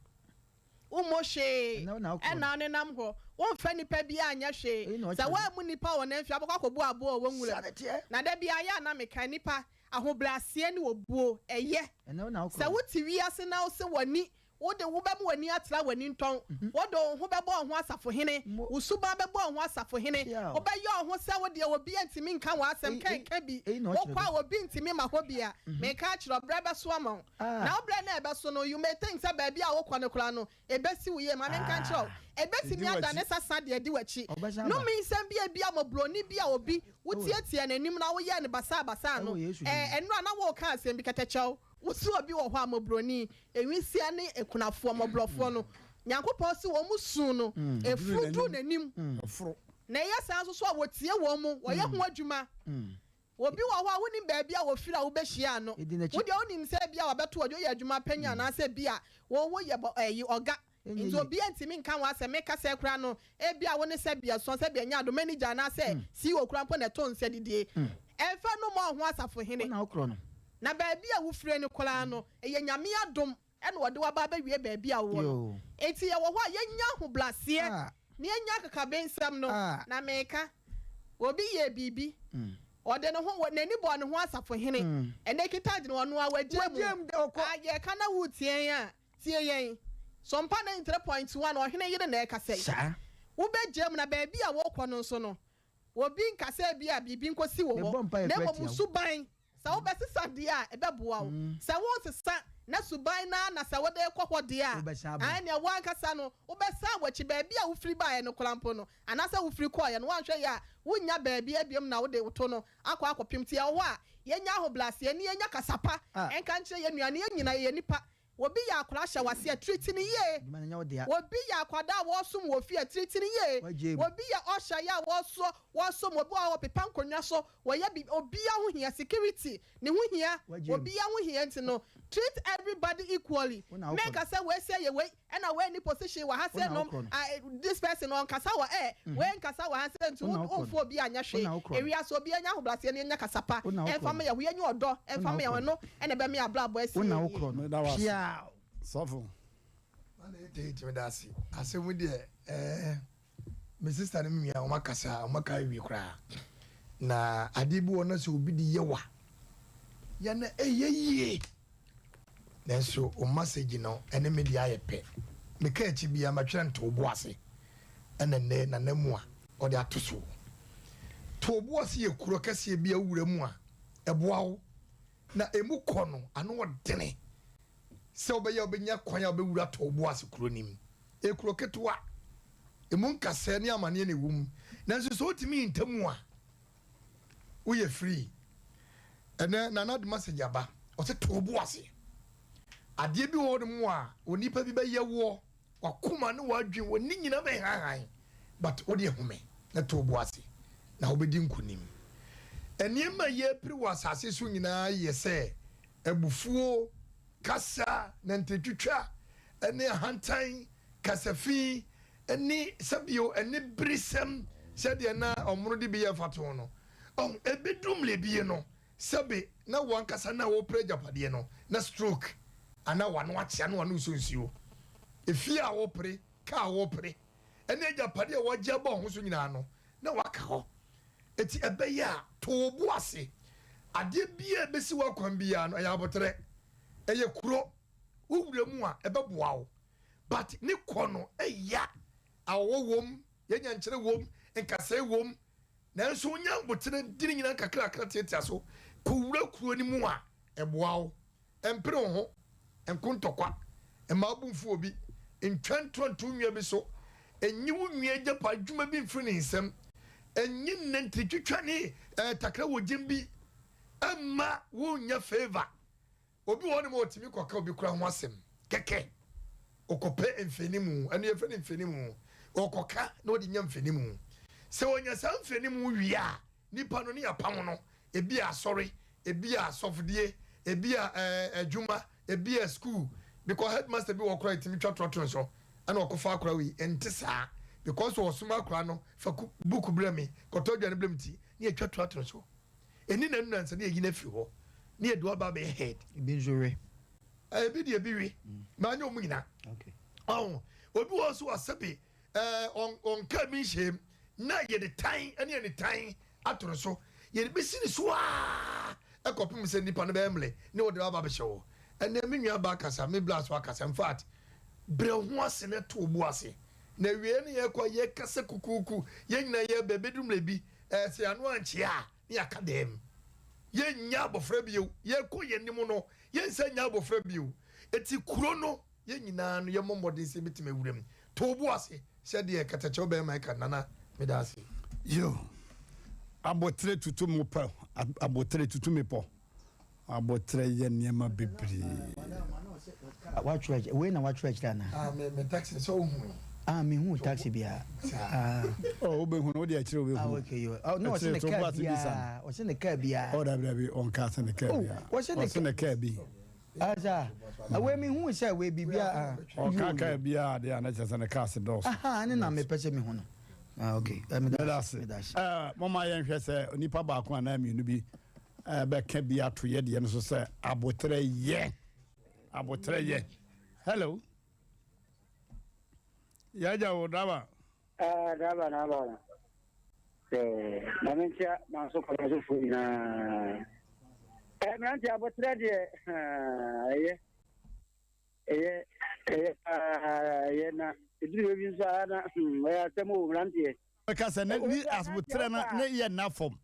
Wommɔ hwee na wonenam hɔ. Womfa nnipa biara nyɛ hwee. Sɛ woammu nnipa wɔ nan fie a, wobɛkɔ akɔbu aboa a ɔwɔ nwura mu. Na da biara yɛ a na meka, nnipa, ahobrɛaseɛ ne obuo, ɛyɛ. Sɛ wote wiase na wose w'ani, Wode wo bɛma w'ani atra w'ani ntɔn, wode wo ho bɛbɔ wo ho asafohene, wo suban bɛbɔ wo ho asafohene, wobɛyɛ wo ho sɛ wo deɛ obiara ntumi nka w'asɛm, kɛnka bi, wokɔ a obi ntumi mma hɔ bi a, meka akyerɛ wo, berɛ bɛso ama wo. Na wo berɛ no a ɛbɛso no, you may think sɛ baabi a wokɔ no koraa no, ɛbɛsi wo yie. Ma menka nkyerɛ wo, ɛbɛtumi adane sasa de adi w'akyi. Nnome nsɛm bi a ebia mmɔborɔni bi a obi wotiatiaa n'anim na woyɛɛ no basaabasaa no, ɛɛ, ɛnnora na woreka asɛm bi kɛtɛkyɛw. Wo se obi wɔ hɔ a mmɔborɔni, nwisiaa ne akunafoɔ, mmɔborɔfoɔ no, Nyankopɔn se wɔn su no, ɛforo duru n'anim. Na ɛyɛ saa nso so a wɔtie wɔn mu, wɔyɛ ho adwuma. Obi wɔ hɔ a wonnim baabi a wɔfiri a wobɛhyiaa no. Wo deɛ wonim sɛ ebia wabɛto ɔde woyɛ adwuma panyin anaasɛ ebia wo woyɛ bɔ ɛyi ɔga. Nti obiara ntumi nka ho asɛm. Meka sɛɛ koraa no, ebia wo ne sɛbea sua, sɛbea nya ado, manager anaasɛ CEO koraa mpo na ɛto nsa didie. Ɛmfa no mmɔ wo ho asafohene. Na baabi a wofire no koraa no, ɛyɛ Nyame adom na ɔde wo aba abɛwie baabi a wowɔ no. Enti yɛwɔ hɔ a, yɛnya ahobrɛaseɛ na yɛnya akakabensɛm no. Na meka, obi yɛɛ biribi, ɔde ne ho, n'ani bɔɔ ne ho asafohene, ɛnnɛ kita adwene, ɔno ara wagyae mu. Ah, yɛka na woretie yɛn a, Tie yɛn. Sompa 93.1, Ɔhene yere na ɛrekasa yi. Saa. Wobɛgyaa mu, na baabi a worekɔ no nso no, obi nka sɛ ebia biribi nkɔsi wɔ hɔ, Mebɔ mpaeɛ na koraa mmom tia wo wo. suban. Sɛ wobɛsesa deɛ a, ɛbɛboa wo. Sɛ wonsesa na suban no ara na sɛ wode rekɔ hɔ deɛ a, Wobɛsan aba. ɛnneɛ wo ankasa no, wobɛsan w'akyi. Baabi a wofiri baeɛ no koraa mpo no, anaasɛ wofiri kɔeɛ no, woanhwɛ yie a, worennya baabiara bio na wode wo to no akɔ akɔpem. Nti ɛwɔ hɔ a, yɛnya ahobrɛaseɛ na yɛnya kasa pa Ah. nka nkyerɛ yɛn nua no. Yɛn nyinaa yɛyɛ nnipa. Obi yɛ akwadaa hyɛ w'ase a, treat no yie. Adwuma no nyɛ wo dea. Obi yɛ akwadaa a wɔresom wɔ fie a, treat no yie. Wagyae mu. Obi yɛ usher yɛ a wɔresoɔ, wɔresom, obi wɔ hɔ a wɔpepa nkonnwa so, wɔyɛ biribi, obiara ho hia, security ne ho hia, Wagyae mu. obiara ho hia nti no, treat everybody equally. Wo na wokɔ no. Menka sɛ wei sɛ yɛ wei, ɛna wei nni position wɔ ha Wo na sɛ nom, wokɔ no. ah, this person ɔnkasa wɔ air, wei nkasa wɔ ha sɛ nti Wo na wokɔ womfa no. obi anyɛ Wo hwee. na wokɔ no. Ewiase obiara nya ahobrɛaseɛ na yɛnya kasa pa Wo na wokɔ ɛmfa no. ma yɛn ho, yɛnya ɔdɔ Wo ɛmfa na ma yɛn ho, wokɔ no. ɛno ɛna ɛbɛma yɛn abrabɔ asi Wo na yɛn yie. wokɔ no. Meda wo ase. Piaw! Sɔfo. Nana 88 meda ase. Asɛm yi deɛ ɛɛ me sister ne me nua wɔn akasa wɔn aka awie koraa. Na adeɛ bi wɔ hɔ na sɛ obi de yɛ wa yɛ na ɛyɛ yie. Nanso wo message no ɛne me deɛ ayɛ pɛ. Meka akyi biara matwerɛ no to wo bo ase ɛna nnɛ Nana mu a ɔde ato so. To wo bo ase yɛ kuro kɛseɛ bi a wowura mu a ɛboa wo na ɛmu kɔ no ano ɔdene sɛ wobɛyɛ a wobɛnya kwan a wobɛwura to wo bo ase kuro no mu. Ɛyɛ kuro ketewa, ɛmu nkasɛɛ ne amaneɛ na ɛwɔ mu nanso sɛ wotumi hinta mu a woyɛ free. Ɛnɛ Nana de message aba, ɔsɛ to wo bo ase. Adeɛ bi wɔ hɔ nom a onipa bi bɛyɛ woɔ, wakoma ne wadwen wɔ ne nyina bɛhanhan, but wode home na to wo bo ase na wobɛdi nkonim. Nneɛma a yɛpere wɔ asase so nyinaa yɛ sɛ abufuo, kasa, nantitwitwa, ne ahantan, kasafi, ne sɛbio aniberesɛm sɛdeɛ na ɔmono de bi yɛ mfatoho no. Ɔho, ɛbɛduru mmerɛ bi no, sɛbe na wo ankasa na worepere agyapadeɛ no, na stroke anaa w'ano akyea na w'ano resɔ nsuo. Efie a worepere, kaa a worepere, ɛne agyapadeɛ a woagye abɔ wo ho so nyinaa no, na waka hɔ. Enti ɛbɛyɛ a, to wo bo ase. Adeɛ biara a ɛbɛsi w'akwan biara no, ɛyɛ aboterɛ. Ɛyɛ kuro. Wo wura mu a, ɛbɛboa wo. But ne kɔ no ɛya. Awɔwɔ wom, yɛnyankyerɛ wom, nkasɛɛ wom. Nanso wonya aboterɛ di ne nyinaa nkakrakra tiatia so kɔwura kuro no mu a, ɛboa wo. Mpere wo ho, nko ntɔkwa, mma wo bo mfu obi, ntwa ntorɔ nto wo nua bi so, nnye wo nua agyapa adwuma bi mfiri ne nsam, nnye nnantiritwitwa ne eh, takra wɔ gyem bi mma wonnya favour. Obi wɔ hɔnom a ɔtumi kɔka obi koraa ho asɛm kɛkɛ, ɔkɔpɛ mfɛnimu, ɛno yɛfrɛ no mfɛnimu, ɔkɔka na ɔde nya mfɛnimu. Sɛ ɔnya saa mfɛnimu wie a, nipa no ne yɛapam no, ebi a asɔre, ebi a asɔfodie, ebi a ɛɛ adwuma, ebi a school, because headmaster bi wɔ koraa ɛtumi twa torɔtoro nso ɛna ɔkɔfa akora wei, ɛnte saa, because ɔsoma akora no fa book brɛ me, kɔtɔ aduane brɛ me ti, ne yɛtwa torɔtoro nso. Ɛnni nanu nansa ne yɛyi no afiri hɔ ne yɛde wo aba abɛyɛ head. Ebi nso we. Ebi deɛ ebi we, na anyɛ wɔn nyinaa. Ɔho, obi wɔ hɔ nso a sɛbe ɛɛ ɔnka bi nhyɛm na yɛde tan ne anitan ato no so. Yɛde bɛsi ne so aa ɛkɔpem sɛ nipa no bɛyɛ mmerɛ ne wɔde aba abɛhyɛ hɔ. Ɛnɛ me nua baa kasa, me bla so akasa. In fact, Brɛ wo ho ase na to wo bo ase. Na awiei no yɛkɔ a yɛkasa kukuuku, yɛn nyinaa yɛba, ɛbɛduru mmerɛ bi, ɛɛ, sɛ yɛn ano ankyea a, na yɛaka dɛm. Yɛnnya abɔfra bio. Yɛkɔ yɛn anim no, yɛnsan nnya abɔfra bio. Enti kuro no, yɛn nyinaa no, yɛmmɔ mmɔden sɛ yɛbɛtumi awura mu. To wo bo ase sɛdeɛ katakyɛw barima yi ka no. Nana, meda ase. Yo, aboterɛ tutu mo pɛ, aboterɛ tutu me pɔ. Aboterɛ yɛ nneɛma bebree. Watwerɛ wei na watwerɛ akyerɛ anaa? Ah, me me taxi sɛ wohu yi. Ah, me hu taxi biara. Ah. Oh, wobɛhu no, wode akyerɛ wobɛhu. Ah, okay, yo. Oh, no, ɔse ne kaa biara. Ɔse ne kaa biara. Oh, dabi dabi, ɔnka sɛ ne kaa oh, biara. Ɔse ne kaa bi. Asa, wei me hu sɛ wei biribiara. Ɔka kaa biara deɛ a na kyerɛ sɛ ne kaa se dɔɔso. Aha, ne na mepɛ sɛ mehu no. Ah, okay. Eh, meda ase. Eh, moma yɛnhwɛ sɛ nipa baako anaa mmienu bi bɛka bi ato yɛ deɛ no so sɛ aboterɛ yɛ aboterɛ yɛ hello yɛagya wo driver Ah, driver na aba no. Eh, na menkyia manso kɔmɔsofoɔ nyinaa. Eh, mmerante aboterɛ deɛ ɛyɛ ɛyɛ ɛyɛ paa ɛyɛ na ɛduru baabi nso a na hmm, ɛyɛ asɛm o mmeranteɛ. Meka sɛ ne ne aboterɛ no ne yɛ nna fam.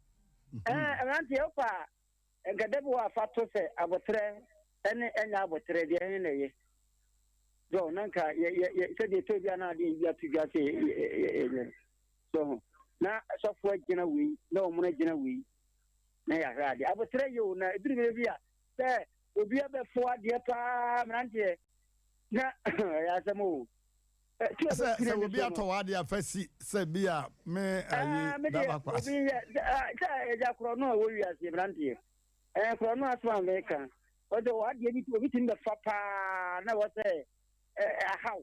Ɛɛ mmeranteɛ wopa a nka da bi wɔ afa to sɛ aboterɛ ɛne ɛnyɛ aboterɛ deɛ ɛhe na ɛyɛ. So na nka yɛ yɛ yɛ sɛdeɛ ɛtɔ bi a na adeɛ bi ato dwa sɛ yɛ yɛ yɛ so ho na sɔfo agyina wei na wɔn agyina wei na yɛahwɛ adeɛ aboterɛ yɛ o na ɛduru baabi a sɛ obi abɛfo adeɛ paa mmeranteɛ na ɛyɛ asɛm o. Sɛ sɛ obi atɔ w'adeɛ afa si sɛ bi a me ayi daba kwa. Obi yɛ sɛ ɛgya korɔ no a wɔ wiase mmeranteɛ ɛɛ korɔ no asɛm a meka wɔsɛ w'adeɛ bi obi tumi bɛfa paa na wɔsɛ ahaw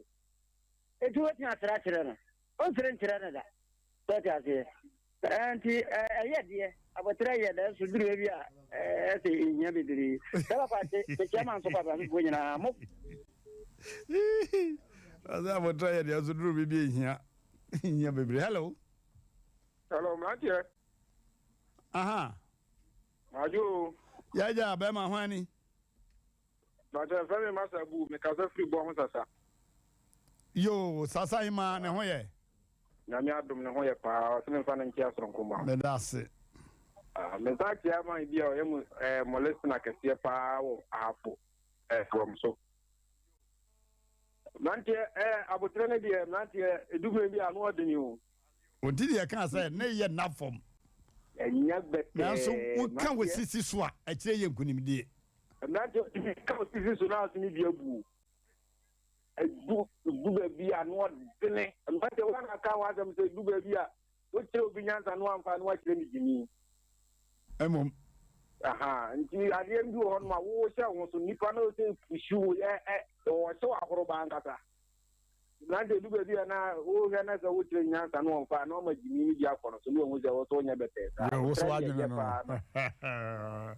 eti wotumi asrɛ akyerɛ no ɔnsrɛ nkyerɛ no da sɛ ɔte aseɛ. Nti ɛyɛ deɛ abɔterɛ yɛ nanso duru baabi a ɛsɛ ɛhia bebree. Sɛ papa te mekyia ma nso papa mefoɔ nyinaa mo. Ɔsɛ abɔterɛ yɛ deɛ nso duru baabi a ɛhia ɛhia bebree. Hello. Hello, mmeranteɛ. Aha. Madwo o. Yɛagya bɛrima hwan ni? Bàtɛ fẹ́ mi Masa Bu, mi kasa firi bɔ ho sasa. Yoo, sasa yi ma ne ho yɛ. Nyame adom ne ho yɛ paa, ɔsɛ me nfa no nkyea soronko ma. Meda ase. Ah, me nsa akyea man bi a ɔyɛ mo eh, mo listener kɛseɛ paa wɔ Ahafo eh, from so. Mmeranteɛ eh, aboterɛ no deɛ mmeranteɛ edumire bi a ano ɔdene o. Ɔnti deɛ ɛkaa sɛ ne yɛ nna fam. Ɛnyɛ bɛtɛɛ. Nanso woka wɔ sisi so a ɛkyerɛ yɛ nkunimdie. Mmeranteɛ otumi ka wɔ sisi so na asene bi abu o. Edu edu baabi a ano ɔdene. Mmeranteɛ wɔn aka ho asɛm sɛ edu baabi a wokyerɛ obi nyansa no amfa no wakyerɛ ne gyimi. Mmom. Aha nti adeɛ bi wɔ hɔ nom a wohyɛ wo ho so nipa no sɛ pusi wo ɛ ɛ ɔhyɛ wo ahoroba ankasa. Mmerante edu baabi a na wohwɛ na sɛ wokyerɛ nyansa no wɔmfa na ɔma gyimi no bi akɔ no so na wɔhu sɛ wo so wonyɛ bɛtɛɛ saa. Yɛ wo so Wotra deɛ adwene ɛyɛ no paa no. no.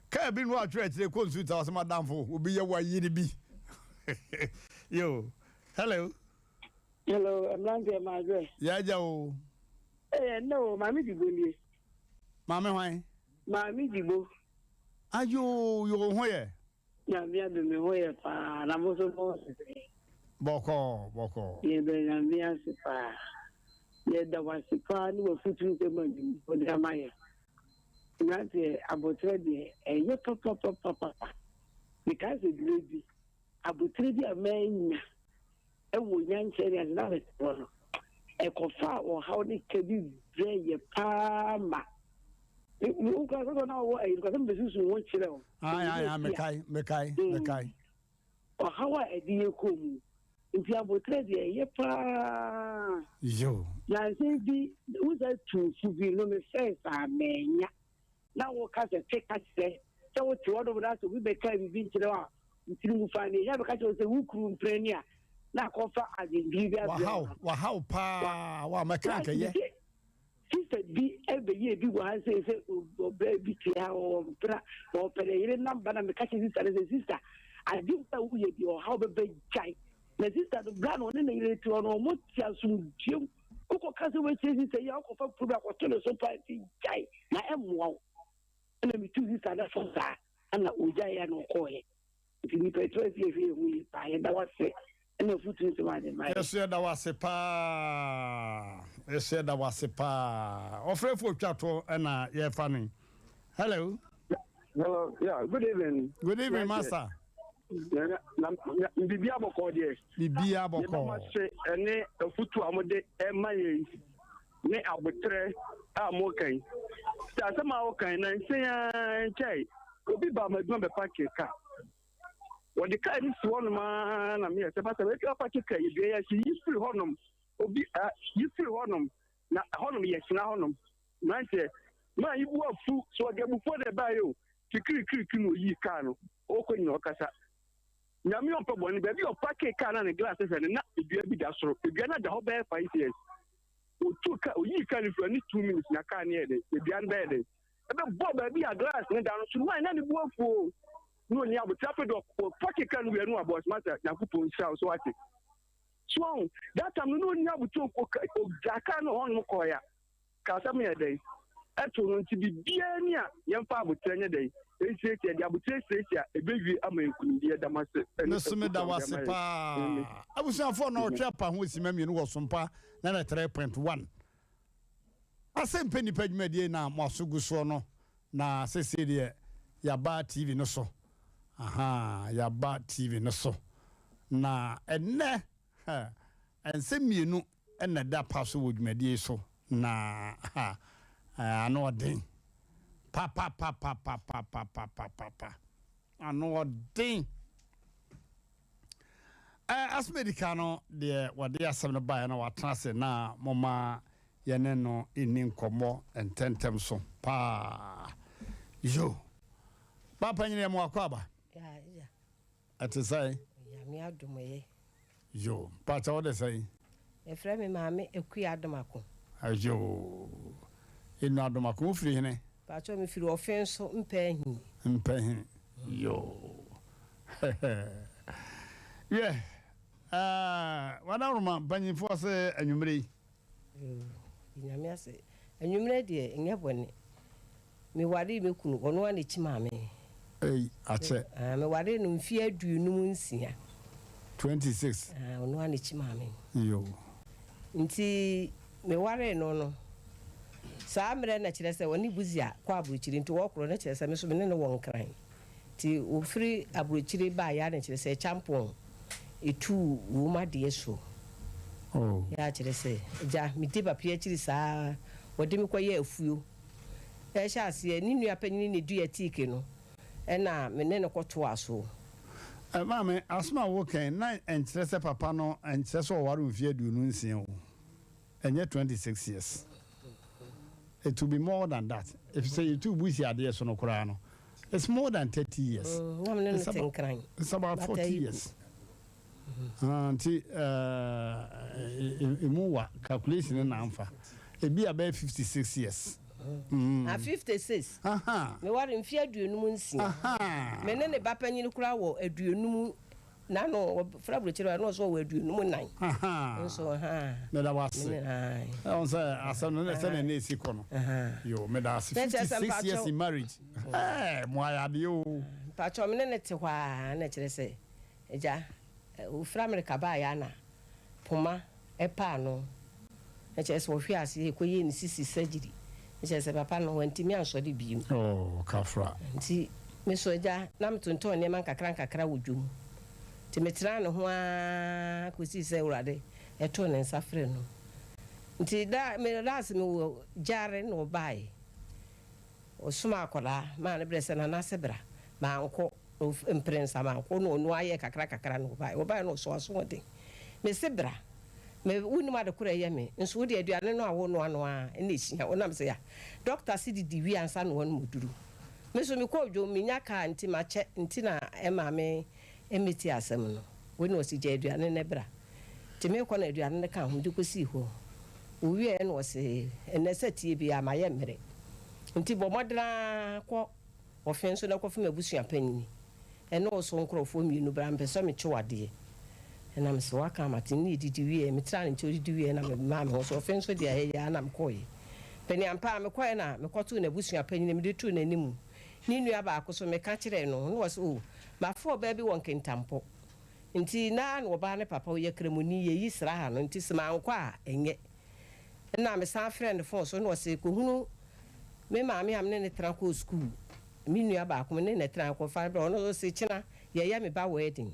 Kaa bi no atwerɛ akyire kɔ nsu ta ɔsɛ madamfo obi yɛ wa yere bi. Yo, hello. Hello, mmeranteɛ maadwoɛ. Yɛagya o. Ee, ɛnnɛ o, Maame Dibo nie. Maame hwan? Maame Dibo. Ayo, yo ho yɛ. Nyame adom me ho yɛ paa na mo nso mo ho te sɛn? Bɔkɔɔ bɔkɔɔ. Yɛda Nyame ase paa. Yɛda wo ase paa ne w'afutu nsɛm a wode ama yɛn. Mmeranteɛ, aboterɛ deɛ ɛyɛ papapapapa. Mekae sɛ berɛ bi, aboterɛ bi a mannya wɔ nyankyerɛ ne ase na mete hɔ no, ɛkɔfaa ɔhaw ne ka bi brɛɛ yɛ paa ma wokura sɛ na ɔwɔ ayi nkwasɛm bɛsusu ho kyerɛ wo. Ayi ayi ayi mekae mekae mekae. Ɔhaw a ɛde yɛ kɔɔ mu nti aboterɛ deɛ ɛyɛ paa. Yo. Nansa bi wo sɛ tumfo bi no me first a manya na woka sɛ te ka kyerɛ sɛ wote hɔ nom na sɛ obi bɛka biribi nkyerɛ wo a wo tiri mu fa ne ɛhia bɛka kyerɛ wo sɛ wo kuru mprɛ ni a na akɔfa adwendwene bi abrɛ Wahaw wahaw paa wa mɛka nkɛyɛ. Sister bi bɛyɛɛ bi wɔ ha sei sɛ ɔbaa bi te ha ɔwɔ mpena na ɔpɛ ne yere namba na meka kyerɛ sister no sɛ sister ade a woyɛ deɛ ɔhaw bɛbɛ gyae na sister no bra na ɔne ne yere te hɔ no ɔmo te asomdwoeɛ mu wokɔka sɛ woakyerɛ sister yi a wokɔfa problem akɔto ne so paa nti gyae na ɛmmoa wo ɛna metu sister no fo saa ɛna ɔgyaeɛ na ɔkɔɔeɛ nti nipa ɛtɔ asi ɛhwɛ yɛ ho yie paa yɛda wase. Ɛna afutuo nsɛm a de ma yɛ. Yɛso yɛda wo ase paa. Yɛso yɛda wo ase paa. Ɔfrɛfo otwa to ɛna yɛfa no yi. Hello. Hello. Yeah, good evening. Good evening, master. Na biribi abɔkɔ deɛ. Biribi abɔkɔ. Yɛda mo ase ɛne afutuo a mode ɛma yɛn ne abotrɛ a moka yi. Sɛ asɛm a woka yi na nsɛn ara nkyɛe obi ba ma adwuma bɛpa keka. Wɔde kaa no si hɔnom ara na meyɛ sɛ pasa baabi a wɔpake kaa yi dua yi ase yi firi hɔnom obi a yi firi hɔnom na hɔnom yɛ sena hɔnom mmeranteɛ maa yi bu afu so ɔde abufuo na ɛbaeɛ o kikirikiriki na oyii kaa no ɔkɔ nyina ɔkasa nyame ɔmpɛ bɔne baabi a ɔpake kaa no a ne glass hwɛ no na dua bi da soro dua no ada hɔ bɛyɛ 5 years otu ka oyii kaa no firi ne 2 minutes na kaa no yɛ den dua no bɛyɛ den ɛbɛbɔ baabi a glass no da no so maa na ne bu afuo na oni abotire afei de ɔpake kaa no wia no abɔ ɔsoma sɛ Nyankopɔn nhyira wo so wate so ɔho that time no na oni abotire ɔgya kaa no hɔnom kɔɔ ya ka asɛm yɛ dɛn ɛto no nti biribiara ni a yɛmfa abotire nyɛ dɛn esiesie de abotire siesie a ɛbɛwie ama nkunimdie dam ase. Ne so meda wo ase paa. Abusuafoɔ na ɔtwe apa ho sima 2 wɔ Sompa 93.1 asɛmpɛ nipa dwumadie na mo aso gu soɔ no na sɛsie deɛ yɛaba TV no so. Aha, yɛaba TV no so na ɛnɛ ɛnsɛ 2 ɛna ɛda pa so wɔ dwumadie so na ha ano ɔden papapapapapapapapa ano ɔden. Asomedika no deɛ wɔde asɛm no baeɛ na watena ase na moma yɛne no ɛni nkɔmmɔ ntɛntɛm so paa. Yo, papa nyine yɛ mo akɔ aba. Ɛte sɛn? Nyame adom yɛ. Yo, pakyɛ wode sɛn? Yɛfrɛ me Maame Akua Adomako. Ayo, ɛnu Adomako, wofiri hene? Pakyɛ mefiri ɔfe nso mpɛ ahi. Mpɛ hene. Yo, yɛ wadaworoma mpanyimfoɔ sɛ anwummerɛ yi. Nyame ase, anwummerɛ deɛ ɛnyɛ bɔne. Meware me kunu, ɔno a n'akyi maame. Ei, akyɛ. Meware no mfeɛ 56. 26. Ɔno a n'akyi maame. Yo. Nti meware no, saa mmerɛ na kyerɛ sɛ ɔne Busia kɔ aburokyire, nti wɔkorɔ no kyerɛ sɛ me so me ne no wɔ Nkran, nti wɔfiri aburokyire baeɛ a na kyerɛ sɛ kyampɔn ɛtuu wɔ mu adeɛ so. Oh. Yɛ akyerɛ sɛ agya medi papa akyiri saa wɔde me kɔyɛ afuo ɛhyɛ aseɛ ne nua panyini ne dua tiike no ɛna me ne no kɔtoa so. Maame, asɛm a wokɛn na ɛnkyerɛ sɛ papa no ɛnkyerɛ sɛ ɔware mfeɛ 56 o, ɛnyɛ 26 years, it will be more than that if sɛ yɛtu bu si adeɛ so no koraa no, it's more than 30 years. Na me ne no te Nkran. It's about 40 years. Ah, nti emu wa calculation na amfa ebi a bɛyɛ 56 years. A 56. Meware mfeɛ 56. Me ne ne ba panyini koraa wɔ 50 nano wɔfrɛ aburokyire wa na ɔsɛ ɔwɔ 54 nso. Meda wase. Ɛwɔn sɛ asɛm no sɛ na ɛna esi kɔ no yo, meda ase. 56 years in marriage, ɛɛ mo ayɛ adeɛ o. Mpakyɛw, me ne ne te hɔ a na kyerɛ sɛ agya ofiri Amerika baeɛ ana poma ɛpaa no na kyerɛ sɛ ɔhwe ase ɛkɔyɛ ne sisi surgery na kyerɛ sɛ papa no wantumi ansɔre bio. Oh, kafra. Nti me so agya na metontɔn nneɛma nkakra nkakra wɔ dwom, nti metena ne ho ara kɔsii sɛ Awurade ɛtoo ne nsa frɛ no. Nti da me last mewɔ gyare na ɔbaeɛ ɔsoma akwadaa maa ne berɛ sɛ nana sɛ bra, mankɔ mprɛnsa mankɔ na ɔno ayɛ kakra kakra na ɔbaeɛ na ɔso asoɔden. Mese bra me, wonim ade korɔ ɛyɛ me nso wode aduane no a wonoa no a ɛna ɛhyia wonam sɛ ya dɔkta se didi wie ansa na wɔnom duru. Me so mekɔɔ dwom menya kaa nti makyɛ nti na ɛma me ɛmɛti asɛm no wei na ɔsi gya aduane no bra, nti mekɔ na aduane no ka ho de kɔsii hɔ. Owie na ɔse ɛnɛ sɛ tie bi a mayɛ mmerɛ nti bɔ mmɔdena kɔ ɔfe nso na kɔfem abusua panyini ɛne wo so nkurɔfoɔ 2 bra, mpɛ sɛ mekye wadeɛ. Ɛnam sɛ waka amate ne yɛdidi wie, metra ne nkyɛn odidi wie na memaa me ho so ɔfe nso deɛ ɛyɛ a na mekɔɔyɛ pani ampa a mekɔɛ na mekɔtoo n'abusua panyini mede too n'anim ne nua baako so meka kyerɛɛ no na wɔsɛ o mafa ɔbaa bi wɔ Nkintampɔ. Nti na na ɔbaa no papa ɔyɛ kramoni yɛyi sraha no nti sɛ mankɔ a ɛnyɛ. Nna mesan frɛɛ no fon so na ɔse kɔhunu me maame a mene no tena kɔɔ sukuu, me nua baako mene no tena kɔfa no brɛ ɔno ɔse kyena yɛyɛ me ba wedding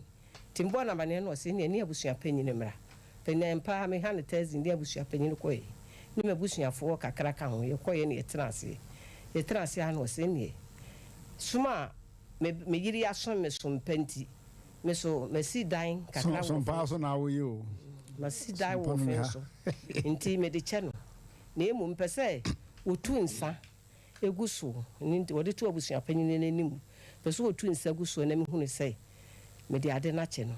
nti mebɔɔ no amaneɛ na ɔse nneɛ ne abusua panyini mmra. Afei ampa ara meha no taxi ne abusua panyini kɔeɛ ne m'abusuafoɔ kakra ka ho yɛkɔeɛ na yɛtena aseɛ. Yɛtena aseɛ ara na ɔse nneɛ som a me me yere asom me som pa nti Me so masi dan kakra wɔ So paa so na woyɛ o. Masi dan wɔ fɛn so nti mede kyɛ no. Na mmom mepɛ sɛ wɔtu nsa gu soɔ, ɛno nti wɔde to abusua panin no anim. Mepɛ sɛ wɔtu nsa gu soɔ na mehunu sɛ mede ade no akyɛ no.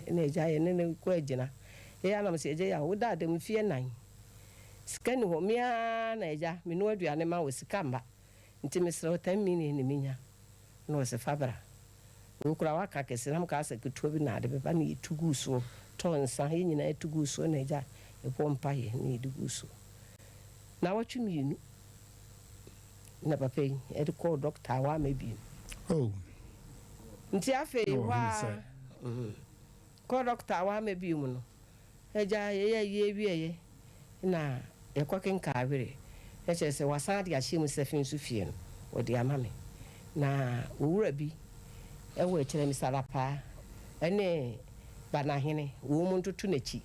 Ɛna agya yɛne no kɔ agyina. Yɛyɛ a na mese, Agya Yaw, woda ada mu mfeɛ nnan. Sika nni hɔ. Me ara na agya menoa aduane ma wo, sika mma. Nti mesrɛ wo, 10 million na menya. Na ɔse fa bra. Wei koraa waka kɛse na mekaa sɛ ketewa bi na ade bɛba na yɛtu guu soɔ tɔɔ nsa yɛn nyinaa tu guu soɔ na agya yɛbɔɔ mpaeɛ na yɛde guu soɔ. Naawɔtwe mmienu na papa yi de kɔɔ dɔkta a wamma bio. Oh. Nti afei Na hɔ wɔhunu ara sɛ. kɔɔ dɔkta a wamma bio mu no Agya, yɛyɛ ayie wieeɛ na yɛkɔ kenkaa were, na kyerɛ sɛ wɔasan de ahyɛ mu sɛ Finso fie no wɔde ama me. Na owura bi wɔ akyire, Mister Lapaa ne Banahene, wɔn ntoto n'akyi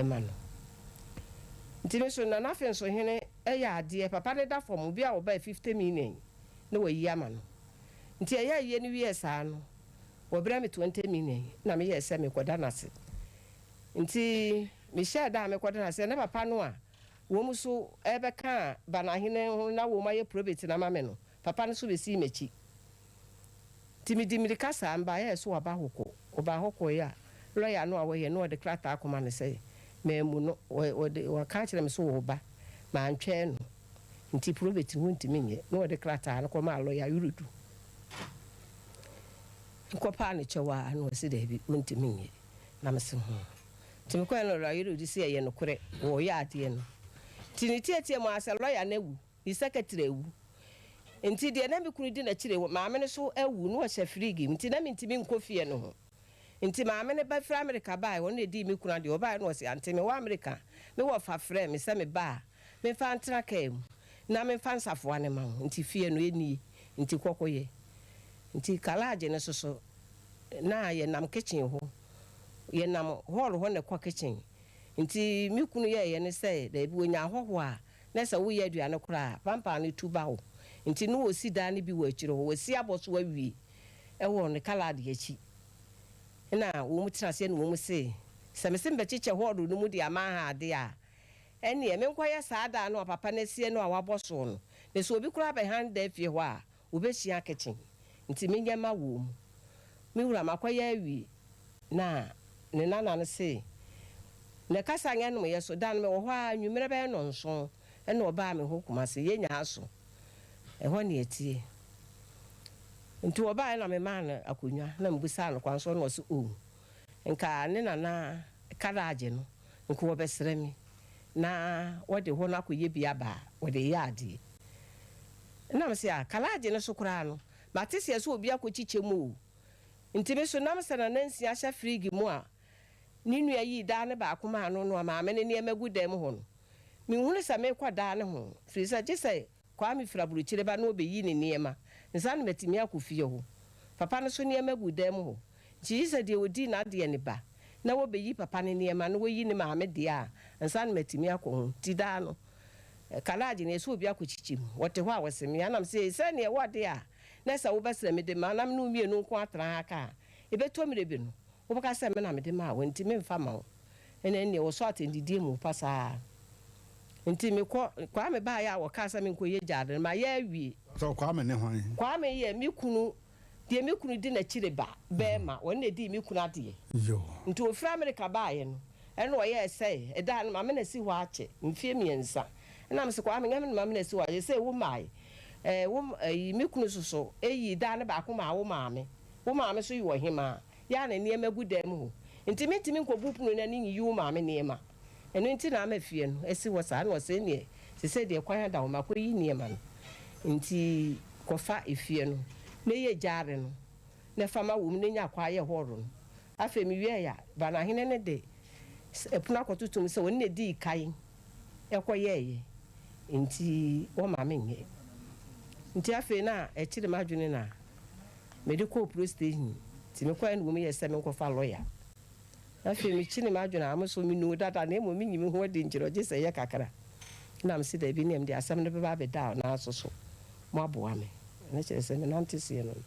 ma no. Nti me nso Nana Finso hene yɛ adeɛ, papa no da fam, obi a ɔbae 50 million na wayi ama no. Nti yɛyɛ ayie no wieɛ saa no, wɔbrɛ me 20 million na meyɛɛ sɛ mekɔda no ase. Ntsi mehyɛɛ da a mekɔdaa ase na papa no a hɔn so rebɛkã banahene ho na wɔayɛ probate no ama me no, papa no so besii m'ekyir. Ntsi medze mbirika saa mebae so ɔaba hɔ kɔ. Ɔbaa hɔ kɔe a, lɔya no a wɔyɛ no ɔdze krataa kɔma no sɛ mammu no, wɔdze wɔakã akyerɛ me sɛ ɔreba, manntwɛn no ntsi probate no wonntumi nnyɛ na ɔdze krataa no kɔmaa lɔya Wiredu. Mekɔpaa no kyɛw a na ɔse daabi wonntumi nnyɛ. Na mese ho. Nti mekɔɛ no lɔya no se ɛyɛ nokorɛ wɔɔyɛ adeɛ no. Nti ne tiatia mu ara sɛ lɔya no awu, ne sɛkɛtiri awu. Nti deɛ na me kunu di n'akyire, maame no so awu na ɔhyɛ firigi mu nti na mentumi nkɔ fie no ho. Nti maame no ba firi Amerika baeɛ, ɔno na ɛdii me kunu adeɛ, ɔbaeɛ na ɔse ante mewɔ Amerika, me wɔfa frɛɛ me sɛ meba a memfa ntena kaa mu na memfa nsafoa no ma wo, nti fie no ɛnie nti kɔ kɔyɛ. Nti kalaagye no soso na yɛnam kitchen hɔ, yɛnam hall hɔ na ɛkɔ kitchen. Nti me kunu yɛeɛ ne sɛ daabi ɔnya ahɔhoɔ a na sɛ woyɛ aduane koraa a pampan no tu ba hɔ. Nti na ɔsi dan no bi wɔ akyire hɔ, wasi abɔ so awie wɔ ne kalaade akyi. Ɛna wɔn tena aseɛ na wɔn se sɛ mese mebɛkyekyɛ hall no mu de ama ha adeɛ a, ɛnneɛ menkɔyɛ saa dan no a papa no asie no a wabɔ soɔ no. Na sɛ obi koraa bɛhan dan fie hɔ a, Wobɛhyia kitchen nti menyɛ ma wɔ mu. Me wura makɔyɛ awie na ne nana no se nɛ kasa nyɛ nom yɛ so da no mewɔ hɔ ara anwummerɛ bɛyɛ nɔnson ɛna ɔbaa me hɔ Kumase yɛ nyaa so ɛhɔ ne ɛteɛ nti ɔbaeɛ na memaa no akonnwa na mebusaa no kwan so na ɔse oh nka ne nana karaagye no nka wɔbɛsrɛ me na wɔde hɔ no akɔyɛ bi aba a wɔde yɛ adeɛ. Nna mese ah Kalaagye no so koraa no mate seɛ sɛ obi akɔkyikyɛ mu o. Nti me so nam sɛ Nana Nsia hyɛ frige mu a ne nua yii daa no baako maa no no a maame no nneɛma gu dan mu hɔ no menhunu sɛ merekɔ daa no ho firi sɛ gye sɛ Kwame firi aburokyire ba na ɔbɛyi ne nneɛma nsa na matumi akɔ fie hɔ. Papa no so nneɛma gu dan mu hɔ nti gye sɛ deɛ ɔdii n'adeɛ no ba na wɔbɛyi papa no nneɛma na wɔyi ne maame deɛ a ansa na matumi akɔ ho nti daa no Kalaagye no yɛsɛ obi akɔkyikyi mu wɔte hɔ a wɔse me anam sɛ sɛ neɛ ɛwɔ adeɛ a na sɛ wobɛsrɛ mede ma na me ne wo mmienu nko atena ha ka a ɛbɛtɔ mmerɛ bi no wobɛka sɛ me na mede maa wo nti memfa ma wo ɛna ɛnneɛ wɔsɔ atɛndidie mu pasaa nti mekɔ Kwame baeɛ a wɔkaa sɛ menkɔyɛ gyaade no mayɛ awie. Sɛ Kwame ne hwan? Kwame yɛ me kunu Deɛ me kunu di n'akyire ba bɛɛma, ɔno na ɛdii me kunu adeɛ. Nti ɔfiri Amerika baeɛ no, ɛna ɔyɛɛ sɛ, ɛda no mame no asi hɔ akyɛ, mfeɛ mmiɛnsa. Ɛna mese, Kwame, nyɛ me na mame no asi hɔ akyɛ, sei wo mmaeɛ. Ɛɛ, wo, ɛyi, me kunu soso yii dan no baako maa wo maame. Wo maame nso yɛ ɔhemaa, yɛ a na nneɛma gu dan mu hɔ. Nti mentumi nkɔbu pono no ani nyiyi wo maame nneɛma. Ɛno nti na ama fie no asi hɔ saa. Ɛna ɔse ɛneɛ sesei deɛ kwan ada hɔ makɔyi nneɛma no nti kɔfa efie no na yɛ gyaade no na fa ma wɔn na nya kwan yɛ hɔɔlo no. Afei mewiei a, Banahene no de pono akɔtoto mu sɛ ɔno na ɛdii kan kɔyɛeɛ, enti wɔmma menyɛ. Nti afei na ɛkyere m'adwene na mede kɔɔ police station, nti mekɔeɛ no wɔyɛɛ sɛ menkɔfa lɔya. Afei mekyere m'adwene a, me nso menuu dada na mmom menyi me ho adi nkyerɛ wo gye sɛ ɛyɛ kakra. Ɛna mese dabi neɛ mede asɛm no bɛba abɛda wo nan so so moaboa me. Ɛno kyerɛ sɛ menante seɛ no no.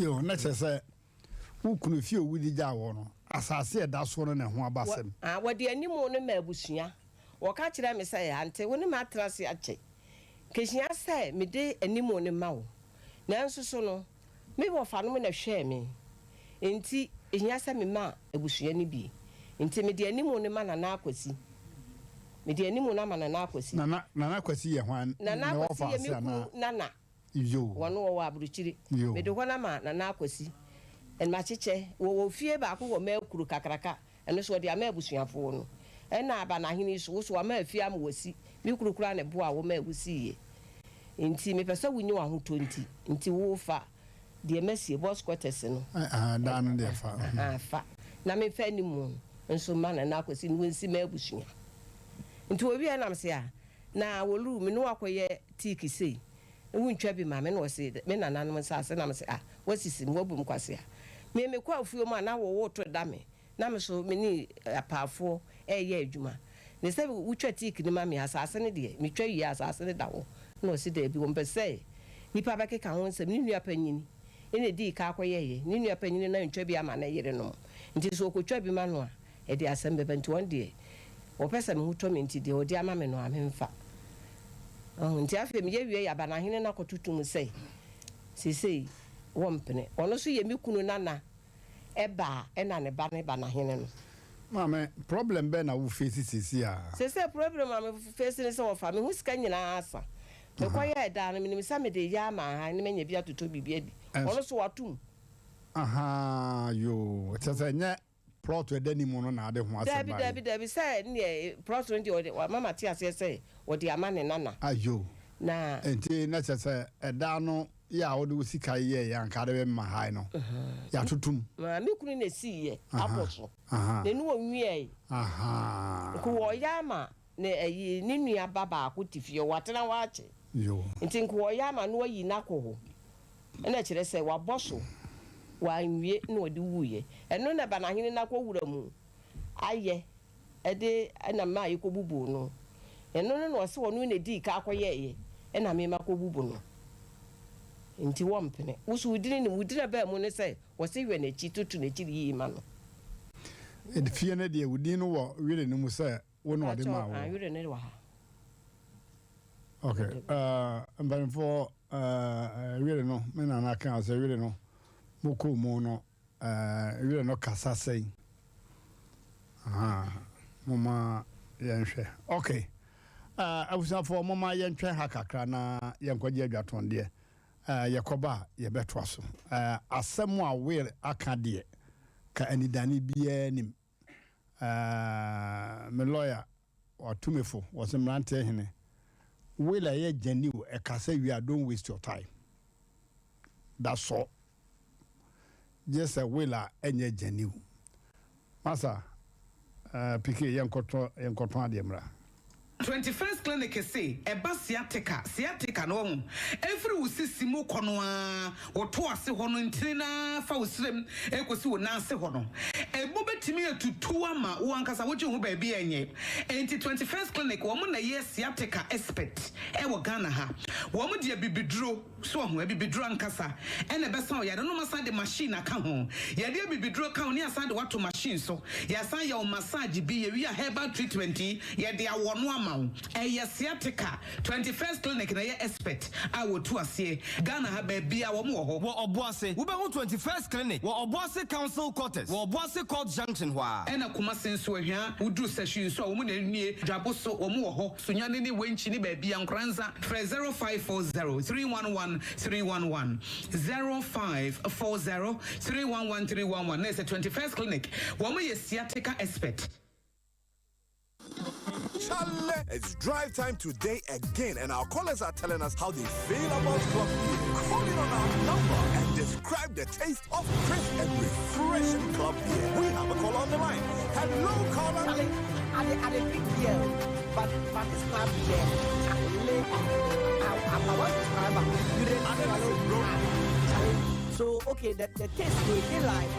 Yoo, na kyerɛ sɛ Wo kunu fie a owu de gyaa wo no, asase a ɛda soɔ no na ɛho aba asɛm. Wɔde anim no maa abusua. Wɔka kyerɛɛ me sɛ, Ante, wo ne me atena ase akyɛ. Kehia sɛ mede anim no ma wo. Nanso so no, me wɔfanom na ɛhwɛɛ me. Enti ehia sɛ mema abusua no bi. Enti mede anim no ma Nana Akwasi. Mede anim no ama Nana Akwasi. Nana, Nana Akwasi yɛ hwan? Nana Ne Akwasi wɔfa yɛ me ase kunu anaa? nana. Yoo. Wɔn wɔwɔ abrokyire. Yoo. Mede hɔ no ama Nana Akwasi. And makyekyɛ. Wɔwɔ fie baako wɔ Mɛkuro kakraka. Ɛno nso wɔde ama abusuafoɔ no. Ɛna Abanahene yi so, wo so wama afie ama wasi. Me kunu koraa na ɛboaa wo maa wosiiɛ. Nti mepɛ sɛ wonya w'ahotɔ nti, nti wo fa deɛ masie, boys quarters no. Ahaa, dan no deɛ fa. Ahaa, fa. Na memfa animu nso mma Nana Akwasi na wɔnsi m'abusua. Nti wɔwieɛ na mese ah, na Wɔlu, me ne wo akɔyɛ tiiki sei. Wontwa bi ma me na ɔse me nananom nsaase na mese ah woasisi me woabu me kwasea. Me mekɔ afuo mu a na wowo to da me na me so me ne apaafoɔ ɛɛyɛ adwuma ne sɛ wotwa teak no ma me a asaase no deɛ metwa wie a asaase no da hɔ na ɔse daabi ɔmpɛ sɛ nipa bɛkeka ho nsɛm ne nua panyini na ɛdii ka akɔyɛɛyɛ ne nua panyini no antwa bi ama ne yerenom nti sɛ ɔkɔtwa bi ma no a Ɛde asɛm bɛba nti wɔn deɛ wɔpɛ sɛ me ho tɔ me nti deɛ wɔde ama me no a memfa. Ɔho nti afei meyɛ wie yɛ abanahene no akɔtoto mu sɛ seesei wɔmpene. Ɔno nso yɛ me kunu nana ba a ɛna ne ba ne banahene no. Maame, problem bɛn na wo face seesei a? Seesei problem a me face ne sɛ wɔfa me ho sika nyinaa asa. Mekɔyɛɛ daa no menim sɛ mede reyɛ ama ha na manya bi atotɔ biribi adi. Ɔno nso watom. Ahaa yoo, kyerɛ sɛ ɛnyɛ Plot a ɛda anim no na ade ho asɛm Daabi, baeɛ. daabi, daabi, sɛ neɛ plot no deɛ ɔde, wama mate aseɛ sɛ ɔde ama ne nana. Ayo. Na. Nti na kyerɛ sɛ ɛda no yɛ a wode wo sika yɛeɛ a anka ade bɛmema hae no, yɛatoto mu. Ma me kunu na ɛsiiɛ abɔ so. Na ɛno ɔnwiae. Nka wɔreyɛ ama ne ayi, ne nua ba baako te fie hɔ, watena hɔ akyɛ. Nti nka wɔreyɛ ama no ayi no akɔ hɔ. Ɛna kyerɛ sɛ wabɔ so, wanwie na ɔde wuiɛ. Ɛno na Banahene no akɔ wura mu ayɛ de na maa yɛkɔbubuu no. Ɛno no na ɔse ɔno na ɛdii ka kɔyɛeɛ ɛna me makɔbubu no. Nti wɔmpene. Wo so wo dini nim, wo dini a ɛbaa mu ne sɛ wɔse hwɛ n'akyi, toto n'akyiri yie ma no. Fie no deɛ wo din no wɔ were no mu sɛ Wo na ɔde maa wo. Pakyɛw, werɛ no wɔ ha. Ok, mpanimfoɔ werɛ no, me nana kaa sɛ werɛ no, mokɔɔ mu no, werɛ no kasa sɛn? Aha, momma yɛnhwɛ. Ok, abusuafoɔ momma yɛntwɛn ha kakra na yɛnkɔgye adwatɔndeɛ. Yɛkɔba a, yɛbɛtoa so. Asɛm a Will aka deɛ, ka anidane biara nim. Ɛɛɛ me lawyer watu me fo, wɔse mmeranteɛ hene, will a ɛyɛ genuine ɛkasa wie a don't waste your time. Da sɔ. Gye sɛ will a ɛnyɛ genuine. Masa, ɛɛ PK yɛnkɔtɔ yɛnkɔtɔn adeɛ mmra. 21st Clinic se ɛba sciatica, sciatica no wahu, ɛfiri wo sisi mu kɔ no ara, wo to ase hɔ no ntini no ara fa wo srem ɛkɔsi wo nan ase hɔ no, ɛmu bɛtumi atutu ama wo ankasa wogye wo ho baabi a ɛnyɛ. Enti 21st Clinic wɔn na ɛyɛ sciatica expert ɛwɔ Ghana ha. Wɔn de abibiduro. So wahu? Abibiduro ankasa na ɛbɛsa wo yare no. Wɔasan de machine aka ho. Yɛde abibiduro ka ho na yɛasan de wo ato machine so. Yɛasan yɛ wo massage bi. Yɛwie a herbal treatment yi, yɛde awɔ no ama wo. Ɛyɛ sciatica. 21st Clinic na ɛyɛ expert a wɔtu aseɛ. Ghana ha baabiara wɔn wɔ hɔ. Wɔ Ɔboase, wobɛhu 21st Clinic wɔ Ɔboase Council Quarters wɔ Ɔboase Court Junction hɔ ara. Ɛna Kumasi nso, Ahwia, woduru Sahwi nso a, wɔn na nie. Dwabo so, wɔn wɔ hɔ. Sunyani ne Wenchi ne baabia Nkoranza frɛ 0540 311 311 0540 311 311 na ɛsɛ 21st clinic wɔn yɛ sciatica expert. Chale, it's drive time today again, and our callers are telling us how they feel about Club Call in on our number and describe. describe the taste of crisp and refreshing club beer. We have a caller on the line. Hello, caller. Charlie, I dey I dey drink beer, o, but but this club beer, chale, I I I wan describe am. You dey swallow, ah, chale. So okay, the the taste no e dey like,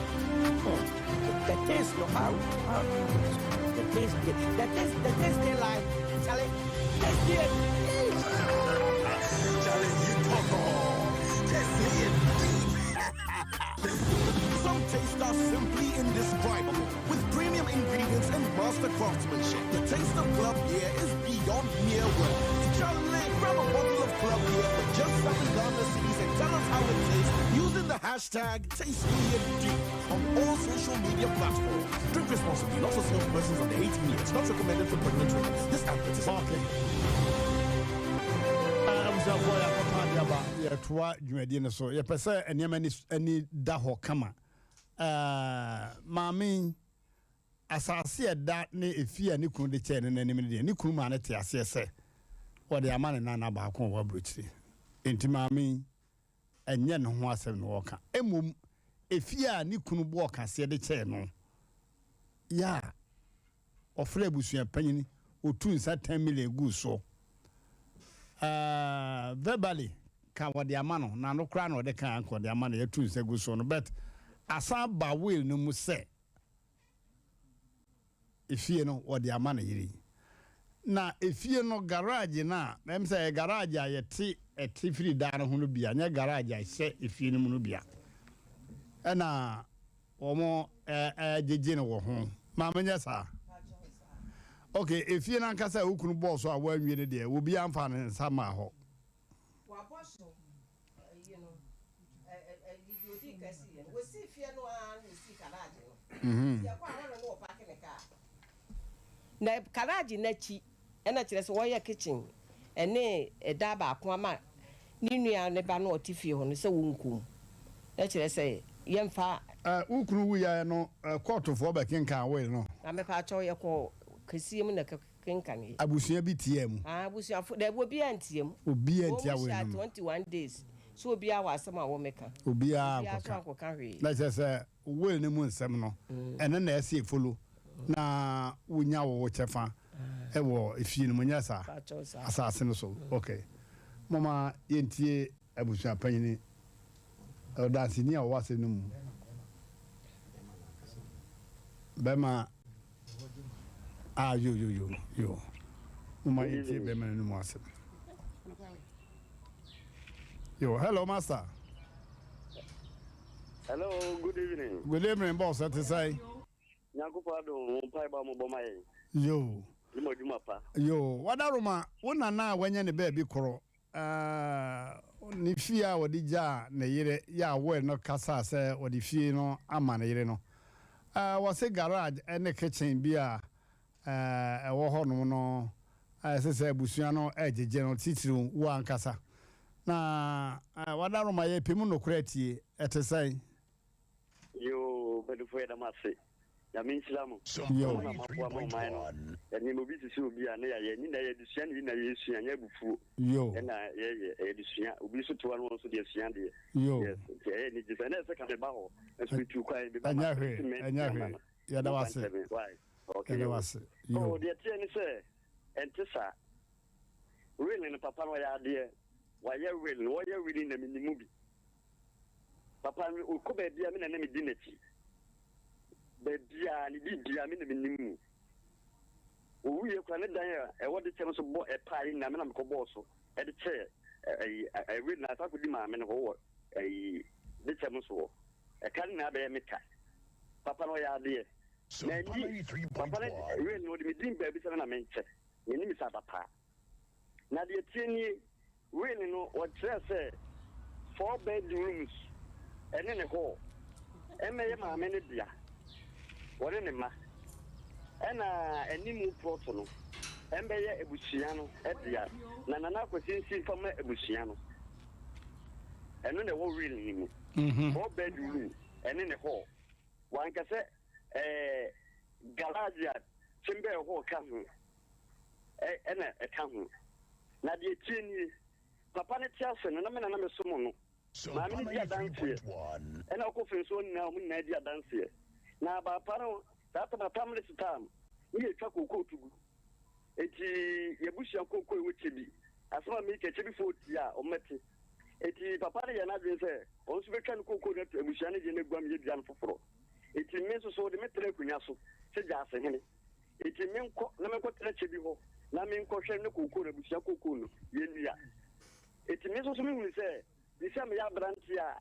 the taste no how how the taste dey the taste dey like, chale, taste dey. Charlie, you talk all. Taste me deep. Some tastes are simply indescribable. With premium ingredients and master craftsmanship, the taste of club beer is beyond mere words. Charlie, grab a bottle of club beer for just 7 Ghana cedis and tell us how it tastes using the hashtag TasteMeInDeep on all social media platforms. Drink responsibly, not for sale to persons under 18 years. Not recommended for pregnant women. This advert is Okay. Abusuafoɔ yɛakɔtɔ adeɛ aba yɛtoa dwumadie no so yɛpɛ sɛ nneɛma ani ani da hɔ kama ɛɛ maame yi asase a ɛda ne efie a ne kunu de kyɛɛ no n'anim no deɛ ne kunu maa no te aseɛ sɛ wɔde ama ne nana baako a ɔwɔ aburokyire nti maame yi ɛnyɛ ne ho asɛm na ɔreka mmom efie a ne kunu bɔɔ kaseɛ de kyɛɛ no yɛ a ɔfrɛ abusua panyin otu nsa 10 million guu so uh, verbally ka wɔde ama no na no koraa na ɔde ka anka ɔde ama no yɛtu nsa gu so no but asan ba will no mu sɛ efie no wɔde ama no yere yi na efie no garage no a ɛm sɛ ɛyɛ garage a yɛte ɛte firi dan no ho no bia nyɛ garage a ɛhyɛ efie no mu no bia ɛna wɔn ɛgyegye no wɔ ho maame nyɛ saa ok efie no ankasa a okunu bɔɔ so a wɔanwie no deɛ obi amfa ne nsa maa hɔ. Wabɔ so ayi no ɛyi deɛ odi ka si yɛ no wɔsi fie no ara na osi garage no nti ɛkɔ a na no wɔ park ne kaa na garage n'akyi ɛna kyerɛ sɛ wɔyɛ kitchen ɛne ɛda baako ama ne nua ne ba no ɔte fie hɔ no sɛ wɔnkɔ mu na kyerɛ sɛ yɛmfa. Wo kunu wuiɛ no kɔɔtofoɔ bɛkenkan will no. Na mepaakyɛw yɛkɔ kɛseɛ mu na kenkan yɛ. Abusua bi tiaa mu. Ah abusuafo daabi obiara ntia mu. Obiara ntia will no Wɔn mu. hyɛ 21 days so obiara wɔ asɛm a wɔmɛka. Obiara Obiara nso ankɔka. ankɔka hwee. Na kyerɛ sɛ will no mu nsɛm no ɛno na ɛsɛ efolo na wonya wo kyɛfa ɛwɔ efie no mu nyɛ saa Paakyɛw saa. asase no so okay moma yɛntie abusua panyini ɔdanseni a ɔwɔ asɛm no mu bɛma ah yo yo yo yo moma yɛntie bɛma no mu asɛm yo hello master. Hello, good evening. Good evening boss ɛte sɛn. Nyankopɔn adom wo mpaebɔ a mobɔ ma yɛn. Yo. Ne mo adwuma pa. Yo, wadaroma wo nana a wanya ne baabi korɔ eh, ne fie a wɔde gyaa ne yere yɛ a will no kasaa sɛ wɔde fie no ama ne yere no eh, wɔse garage ne kitchen bi a eh, ɛwɔ hɔnom no ɛsɛ sɛ abusua no gyegye no titiriw wo ankasa na eh, wadaroma yɛpɛ mu nokorɛ atie ɛte sɛn? Yoo, mpanyinfoɔ yɛda mo ase. Nyame nhyira mo. Yo. Mo na moaboa ma ɔman no. Nneɛma obi sisi obi a ne yɛayɛ. Ne nyinaa yɛ adesua na yɛn nyinaa yɛsua, nyɛ abufuo Yo. ɛna yɛyɛ. Ɛyɛ adesua. Obi nso toa no nso de asua adeɛ. Yo. Yes, nti ɛyɛ anigye sɛ ɛnɛ sɛ ka meba hɔ. Nso metu kwan, meba Ɛnyɛ ma hwee, me ɛnyɛ ama hwee. no. Yɛda wo Momfa ase. nkyɛ me. Why? Okay. Yɛda wo ase. Yo. Oh, deɛ teɛ ne sɛ ɛnte saa. Will no papa no ɔyɛ adeɛ. Wayɛ will no, wɔyɛ will no na menim mu bi. Papa no ɔkɔ baabi a me na na medi n'akyi. Baabiara ne biribiara me na menim mu. Ɔwuiɛ koraa ne dan a ɛwɔ de kyɛm so bɔ ɛpae nyinaa me na mekɔbɔɔ so de kyɛɛ ɛyi ɛwi na asa akɔdi maame no hɔ wɔ ɛyi de kyɛm so hɔ. Ɛka no nyinaa bɛyɛ me ka. Papa no ɔyɛ adeɛ. Na ɛnni papa no wei no ɔde me din baabi sɛ me na menkyɛ. Menim saa papa. Na deɛ ɛteɛ nie, Wayne no wɔkyerɛɛ sɛ four bedrooms ɛne ne hall ɛmmɛyɛ maame no dea, wɔne ne mma, ɛna animu plot no ɛmbɛyɛ abusua no dea, na Nana Akwasi nsi mfa ma abusua no. Ɛno na ɛwɔ will no mu. Four bedroom ɛne ne hall. Wanka sɛ ɛɛ garage a chamber hall ka ho. Ɛ, ɛna ɛka ho. Na deɛ ɛteɛ nie, papa no te ase no, na me na na mesom no. Maame no di adanseɛ, ɛna ɔkɔ fie nso wɔn nyinaa wɔn nyinaa di adanseɛ. Na abaapa no saa tam atam ne sitam ne yɛtwa kookoo to gu. Enti yɛabusua kookoo ɛwɔ Kyebi. Asɛm a meka Kyebifoɔ tie a wɔmmɛte. Enti papa no yɛɛ n'adwene sɛ ɔno nso bɛtwa ne kookoo no ato abusua no deɛ no agu ama yɛadua no foforɔ. Enti me nso so wɔde me tena akonnwa so sɛ gyaasehene. Enti menkɔ na menkɔtena Kyebi hɔ na menkɔhwɛ ne kookoo no abusua kookoo no yɛnnua. Enti me nso so mehunu sɛ, te sɛ meyɛ aberanteɛ a,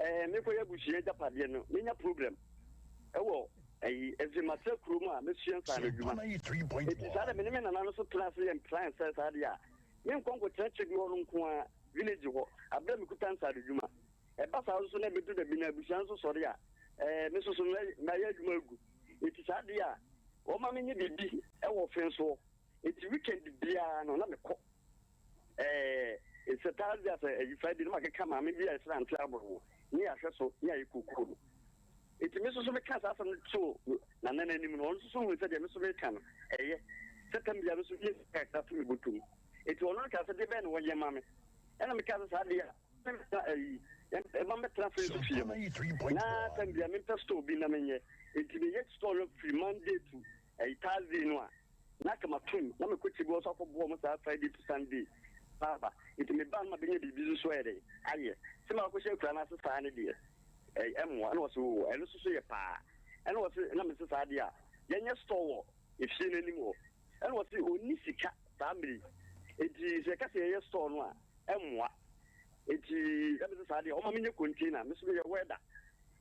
ɛɛ mekɔyɛ abusua agyapadeɛ no, menya problem wɔ ɛyi, ɛfiri matra kurom a mɛsua nsaano adwuma. Enti saa deɛ me ne me nana no nso tena ase yɛ plan sɛ saa deɛ a, menkɔ nkɔtena Kyebi hɔ no nko ara, village hɔ, aberɛ a mekuta nsaano adwuma. Ɛba saa nso so na ɛbɛduru da bi no abusua nso sɔre a, ɛɛ me nso so mayɛ adwuma agu. Enti saa deɛ a, wɔma menyɛ biribi wɔ ɔfe nsoɔ. Enti weekend biara no na mekɔ. Ɛɛ, sɛ Thursday asɛ ayi Friday no makeka maame bi a yɛsrɛ ante aboro ne yɛahwɛ so ne ayɛ kookoo no. Enti me nso so mekaa saa asɛm no too Nana no anim no, ɔno nso so hui sɛ deɛ me nso meka no ɛyɛ, sɛ tam biara me nso meyɛ sika kakra to me bɔtɔ mu. Enti ɔno no kaa sɛ deɛ bɛn na wɔyɛ ma me? Ɛna mekaa sɛ saa deɛ a mɛtena ayi, ɛma mɛtena afei nso fie hɔ na tam biara mempɛ store bi na menyɛ. Enti meyɛ store no firi Monday to ayi Thursday no a, na aka matom na mekɔ Kyegua nso akɔboa wɔn saa Friday to Sunday saa aba nti meba no mabɛnya biribi nso so ayɛ dɛn ayɛ sɛ makɔhyɛ akura no ase saa ne deɛ ɛmmoa ɛna wɔse oo ɛno nso so yɛ paa ɛna wɔse na mese saa deɛ a yɛnyɛ store wɔ efie no anim hɔ ɛna wɔse ɔnni sika saa mmere yi nti sɛ yɛka sɛ yɛyɛ store no a ɛmmoa nti na mese saa deɛ ɔma menyɛ container me so meyɛ welder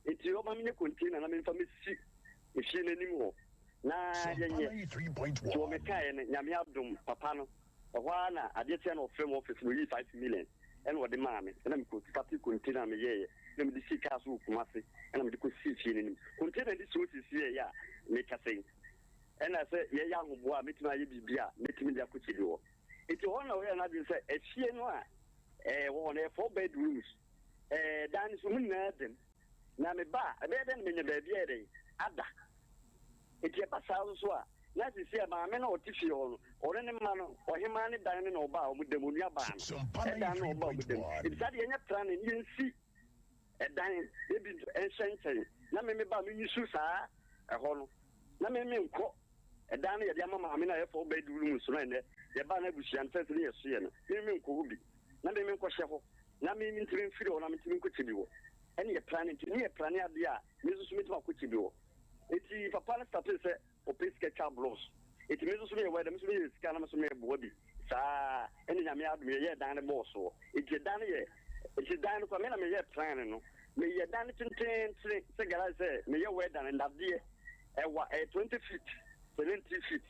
nti ɔma menyɛ container na memfa mesi efie no anim hɔ na yɛnyɛ. Nti wɔ mekaeɛ no, Nyame adom, papa no, ɛhɔ ara na adeɛ kyeɛ na ɔfrɛ me office na ɔyii 5 million ɛna ɔde maa me, ɛna mekɔ startee container a meyɛeɛ na mede sii car so wɔ Kumasi ɛna mede kɔsii fie no anim. Container no si hɔ seesei a mekasa yi, ɛna sɛ yɛyɛ ahoboa a mɛtumi ayɛ biribi a mɛtumi de akɔ Kyedi hɔ. Nti hɔ na ɔyɛɛ n'adwene sɛ efie no a ɛwɔ hɔ no ɛyɛ four bedrooms, ɛɛ dan no so mu nyinaa dam. Na meba a, ɛbɛyɛ dɛn na manya baabi ayɛ dɛn ada? Enti ɛba saa nso so a, na seesei a maame no a ɔte fie hɔ no, ɔne ne mma no, ɔhemmaa no dan no na ɔba a wɔda mu, onuabaa no dan no na ɔba a wɔda mu. Enti saa de yɛnyɛ planning na yɛnsi ɛdan ebi nhyɛ nkyɛn na me meba a menyisu saa ɛhɔ no na me menkɔ ɛdan no yɛde ama maame no a ɛyɛ four bedroom so no ɛnɛ yɛba no abusua no fɛs ne yɛsoɛ no me menkɔ hɔ bi na me menkɔhyɛ hɔ na me mentumi mfiri hɔ na mentumi nkɔkyɛ bi hɔ ɛne yɛ plane nti ne yɛ plane adeɛ a me nso so mɛtumi akɔkyɛ bi hɔ. Eti papa no startee sɛ ɔpɛ sika twa blocks. Eti me nso so meyɛ welder, me nso meyɛ sika na me nso meboa bi saa. Ɛna Nyame adom yɛyɛɛ dan no bɔɔ soɔ. Eti dan no yɛ, eti dan no koraa me na meyɛɛ plan no. Meyɛ dan no tenteentene sɛ garage sɛ meyɛ welder no nnadeɛ ɛwa ɛyɛ 20 feet 17 feet.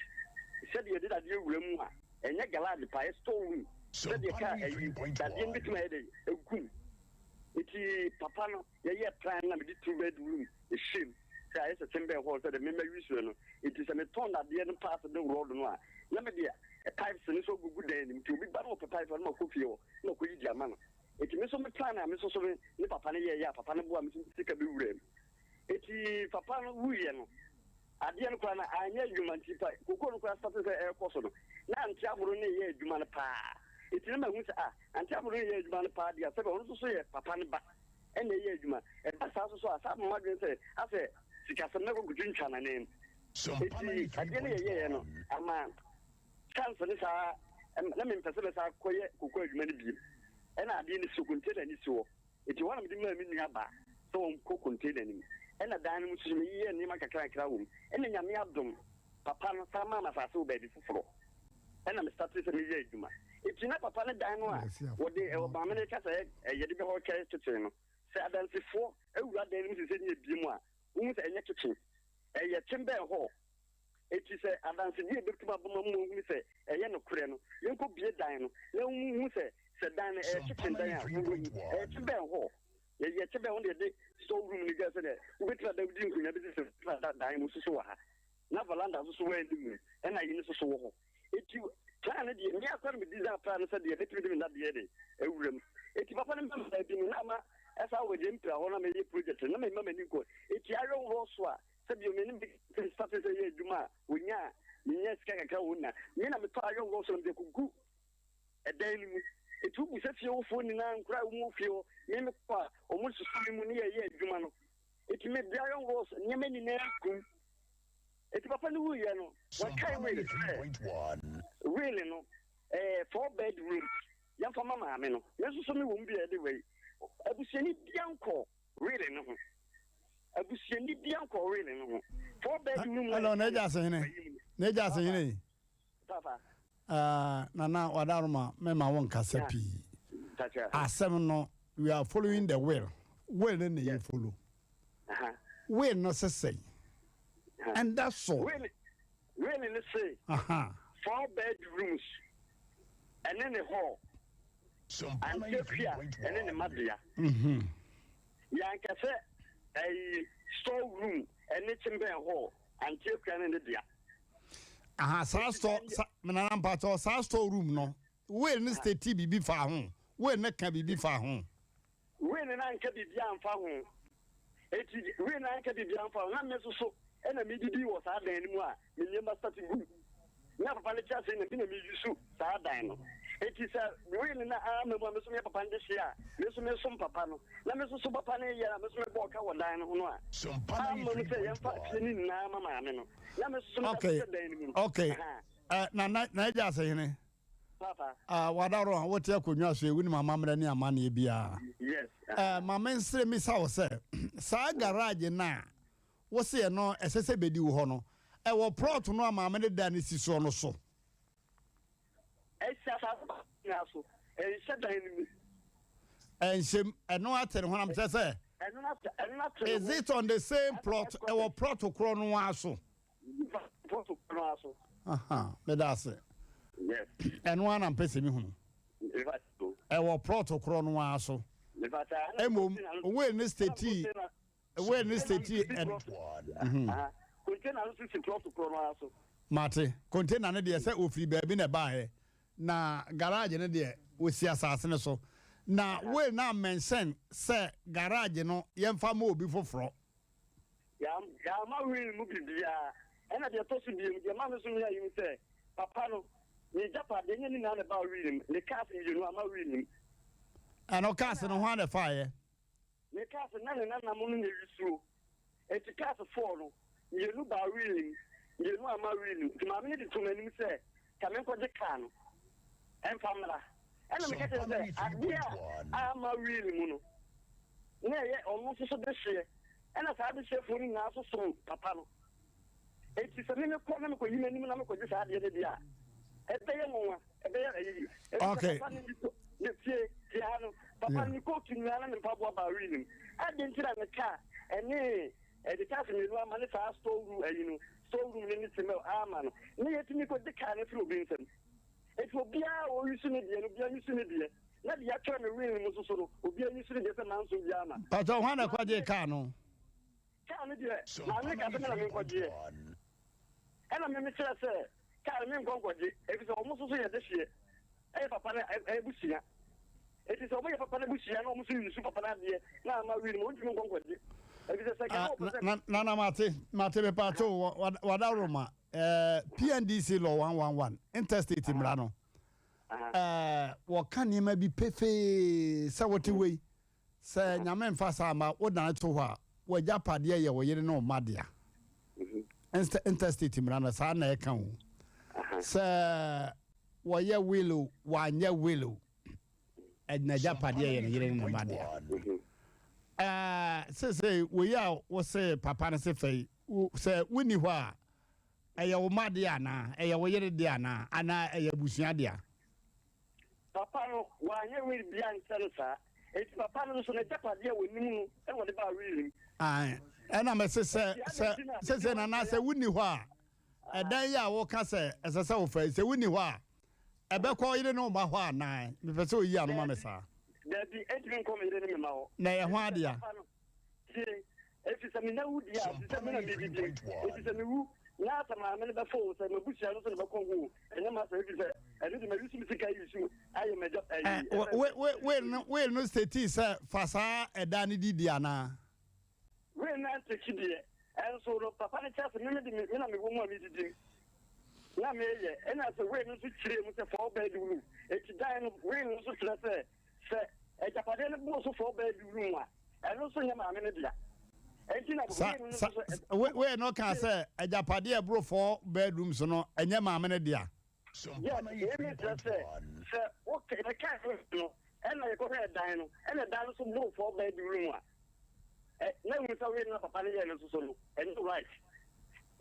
Sɛdeɛ yɛde dadeɛ wura mu a ɛnyɛ garage paa, ɛyɛ store room. Sɛdeɛ car ayi dadeɛ no bɛtumi ayɛ dɛn agu mu. Eti papa no yɛyɛɛ plan na mede two bedroom hyɛɛ mu sɛ ayɛ sɛ chamber hall sɛdeɛ me mma use no. Enti sɛ metɔn dadeɛ no parts ne rod no a, na mede pipes no nso agugu dan no mu. Nti obi ba na ɔpɛ pipe a, na makɔ fie hɔ na makɔyi de ama no. Enti me nso me plan a me nso so me ne papa no yɛeɛ a papa no boaa me nso mede sika bɛwuraa mu. Enti papa no wuiɛ no, adeɛ no koraa no anyɛ adwuma nti pa kokoo no koraa starte sɛ ɛrekɔ so no, na Ante Aboro no reyɛ adwuma no paa. Enti na mahu sɛ ah, Ante Aboro no reyɛ adwuma no paa deɛ a, sɛdeɛ ɔno nso so yɛ papa no ba na ɛyɛ adwuma. Ɛba saa nso so a, saa ama m'adwene sɛ asɛ sikasɛm no akɔkɔtwintwa n'anan mu. Enti adeɛ no yɛyɛeɛ no ama chance no saa na mempɛ sɛ mɛsan akɔyɛ kokoo adwuma no bio. Ɛna adeɛ no si hɔ, container no si hɔ. Enti hɔ na mede maa me nua baa sɛ ɔnkɔ container no mu. Ɛna dan no mu nso meyeyɛɛ nneɛma kakrakra wɔ mu. Ɛna Nyame adom, papa no san maa me asase wɔ baabi foforɔ. Ɛna me startee sɛ meyɛ adwuma. Enti na papa no dan no a wɔde ɛwɔ maame no reka sɛ yɛde bɛhɔ kɛ kitchen no, sɛ adansifoɔ awura dan no mu sesei ne yɛbie mu a, wohu sɛ ɛnyɛ kitchen, ɛyɛ chamber hall. Enti sɛ adansedie bɛtumi aba ma moahunu sɛ ɛyɛ nokorɛ no, yɛnkɔbue dan no na wɔnhu sɛ sɛ dan no ɛyɛ kitchen dan a, wɔbɛhu. Ɛyɛ kyebɛn hall. Yɛyɛ kyebɛn hɔ na yɛde store room no dwa sɛdeɛ wobɛtumi ada wodi nkonnwa bɛsi sɛ wobɛtumi ada dan mu nso so wɔ ha. Na veranda nso so wɔ anim, ɛna ayi no nso so wɔ hɔ. Enti plan no deɛ, me ara koraa na me design plan no sɛdeɛ mɛtumi de me nnadeɛ de awura mu. Enti papa no mma baabi no na ama ɛsaa wɔ deɛ mpira hɔ na meyɛ project no na memma m'ani nkɔ. Enti awerɛhoɔ so a Sɛ bio me ne me starte sɛ yɛ adwuma a wɔnya a menya sika kakra wɔ na me na metɔ ayɔnkorɔ so na mede akɔgu ɛdan no mu. Eti wobu sɛ fie wofoɔ nyinaa nkora a wɔwɔ fie hɔ, me mekɔ a wɔn susu me mu ne yɛyɛ adwuma no. Eti me de iron rods nneɛma nyinaa gum. Eti papa no wuiɛ no, wɔkae will sɛ will no ɛyɛ four bedrooms yɛmfa ma maame no. Me nso so mewɔ mu bi a yɛde wei. Abusuani bia nkɔ will no ho. Abusuani bia nkɔ will no ho. Four bedroom. Hello, na agya asehene. Na agya asehene. Papa. Uh, Nana Wadaroma, mema wo nkasa pii. Asɛm no, we are following the will. Will no na yɛ follow. Will no sesɛn. And that's all. Will, will no se. Four bedrooms. Ɛne ne hall. Antakua ɛne ne mabea. Yɛanka sɛ ɛyi store room ɛne chamber hall. Antakua ne ne dea. Aha, saa store, sa, nana mpakyɛw, saa store room no, will no state biribi fa ho. Will no ka biribi fa ho. Will no anka biribi amfa ho. Eti will no anka biribi amfa ho. Na me nso so ɛna medidi wɔ saa dan no mu a me nneɛma start gu. Na papa no kyerɛ sɛ na me na me use saa dan no. Eti sɛ will no ama mu a me nso meyɛ papa no de hye a, me nso mesom papa no. Na me nso so papa no yɛ a me nso mebɔ ɔka wɔ dan no ho no a, ama mu sɛ yɛmfa fie no nyinaa ma maame no. Na me nso so Okay, meda dan no mu. okay. Na na na agya asehene. Papa. Ah, wadaro a wote akonnwa so ewu ne amammerɛ ne amanneɛ biara. Yes. Ma me nsere misa wo sɛ saa garage no a wo se ɛno ɛsɛ sɛ bɛdi wo hɔ no, ɛwɔ plot no a maame no da no si soɔ no so? Ɛsi asase nyinaa so, ɛnhyɛ dan no mu. Ɛnhyɛ mu, ɛno ate ne ho nam kyerɛ sɛ. Ɛno ate ne Is ho. it on the same plot? Ɛwɔ plot korɔ no ara so? Plot korɔ no ara so. Aha, meda ase. Yes. Ɛno ara na mpɛ sɛ mehunu. Ɛwɔ plot korɔ no ara so. Mmom, wei ne state wei ne state Container no nso si plot korɔ no ara so. Mate, container no deɛ sɛ ofiri baabi na ɛbaeɛ, na garage no deɛ osi asase no so. Na wei na mention sɛ garage no yɛmfa ma obi foforɔ. Yɛama will mu biribiara. Ɛna deɛ ɛtɔ so biom, deɛ ɛma me nso meyɛ ayi ne sɛ, papa no, ne gyapadeɛ nyɛ ne nyinaa na ɛbaa will mu. Ne cars mmienu amma will mu. Ɛno cars no hwan na ɛfaeɛ? Ne cars na ne nananom no na ɛwisuo. Enti cars four no, mmienu baa will mu, mmienu amma will mu. Nti maame no de too m'anim sɛ, ka menkɔgye car no mfa mmra. Ɛna meka kyerɛɛ no sɛ, adeɛ a amma will mu no, na ɛyɛ ɔno nso so dehyeɛ. Ɛna saa adehyeɛfoɔ no nyinaa nso som papa no. Enti sɛ me mekɔ na mekɔyi m'anim na mekɔgye saa adeɛ no deɛ a, ɛbɛyɛ nwanwa, ɛbɛyɛ ayi. Ɛfiri sɛ papa no ne tie, tie ha no, papa no ne kootu nyinaa na ne mpaboa baa wii no mu. Adɛn nti na ne kaa ɛne ɛde cars mmienu ama ne saa store room ayi no, store room no ne Timel ama no, na yɛtumi kɔgye kaa no firi obi nsam? Enti obiara a ɔresu ne deɛ no, obiara nsu ne deɛ. Na deɛ yɛatwerɛ no wii no mu nso so no, obiara nsu ne deɛ sɛ manso biara ma. Pakyɛ, hwan na ɛkɔgyee kaa no? Kaa no deɛ, maame ka sɛ me na menkɔgyeɛ. Ɛna me mekyerɛ sɛ kaa no menkɔ nkɔgye, ɛfiri sɛ wɔn nso so yɛ dehyeɛ, ɛyɛ papa no abusua. Enti sɛ wɔyɛ papa no abusua na wɔn nso yusu papa no adeɛ na ama wii no ma, wɔntumi nkɔ nkɔgye. Ɛfiri sɛ sɛ nka na wɔpɛ sɛ. Nana mate, mate mepaakyɛw, wadaworoma, PNDC law 111, interstate mmara no, wɔka nneɛma bi pefee sɛ wote wei, Sɛ Nyame mfa saa mma wo dan to hɔ a, w'agyapadeɛ yɛ wo yere ne wo mma dea. Interstate mmara no saa na ɛka o. Sɛ wɔyɛ will o, wɔanyɛ will o, n'agyapadeɛ yɛ ne yere ne ne mma dea. Ɛɛ sesei wei a wose papa no se fa yi, sɛ wonni hɔ a, ɛyɛ wo mma dea anaa? Ɛyɛ wo yere dea anaa? Anaa ɛyɛ abusua dea? Papa no, wanyɛ will biara ankyerɛ no saa. Enti papa no nso, n'agyapadeɛ a ɔnim no na ɔde baa will mu. Ae, ɛna mese sɛ, sɛ, sese Nana, sɛ wonni hɔ a, ɛdan yi a woka sɛ ɛsɛ sɛ wofa yi, sɛ wonni hɔ a, ɛbɛkɔ wo yere ne wo mma hɔ anaa? Mepɛ sɛ oyi ano ma me saa. Dabi, ɛntumi nkɔ me yere ne me mma hɔ. Na ɛyɛ hwan dea? Papa no, Tie, efisɛ menya wo di a, te sɛ me na mididi, efisɛ miwu, na sɛ maame no bɛfa oo, sɛ m'abusua no nso na bɛkɔ ho oo, ɛnyɛ m'asɛm, efisɛ ɛno de mayi so me sika ayi so ayɛ m'agya ayi. Will no will no statii sɛ fa saa ɛda no didi anaa? Will no anteki deɛ, ɛnso no papa no kyerɛ sɛ me mede me na mewɔ mu a medidi. Na meyɛ, ɛna sɛ will no nso kyerɛɛ mu sɛ four bedroom, enti dan no will no nso kyerɛ sɛ sɛ agyapadeɛ no boro so four bedroom a, ɛno nso nyɛ maame no dea. Enti na Sa, will no sa, nso so will no kaa sɛ agyapadeɛ a ɛboro four bedrooms no, ɛnyɛ maame no dea. Yes, wei ne kyerɛ sɛ, sɛ wo yɛkaa will no, ɛna yɛkɔhwɛɛ dan no, ɛna dan no nso boro four bedroom a, Ɛ na ehu sɛ wee no na papa no yɛɛ no nso so no, ɛnyɛ right.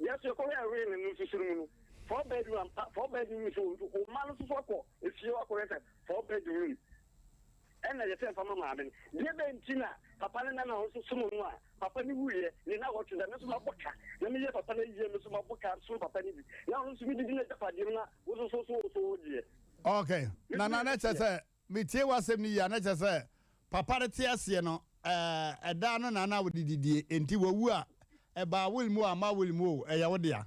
Yɛn nso yɛkɔhwɛɛ wee no no nso so no mu no, four bedroom ampa, four bedroom nso wɔ mu. Wo mma no nso so akɔ efie hɔ akɔhwɛ sɛ four bedroom ɛna yɛsɛ mfa ma maame no. Deɛ bɛn nti na papa no nana nso som no a papa no wuiɛ ne nnawɔtwe da, me nso mabɔ ka na meyɛ papa no ayie, me nso mabɔ ka som papa no bi na ɔno nso medidi n'agyapadeɛ mu na wo nso so so wo deɛ. Okay, Me nso nana meyɛ na kyerɛ deɛ. sɛ Metie w'asɛm no yie a, na kyerɛ sɛ papa no te aseɛ no, ɛda no na na wode didie, enti wawu a, ɛbaa will mu o amma will mu o, ɛyɛ wo dea.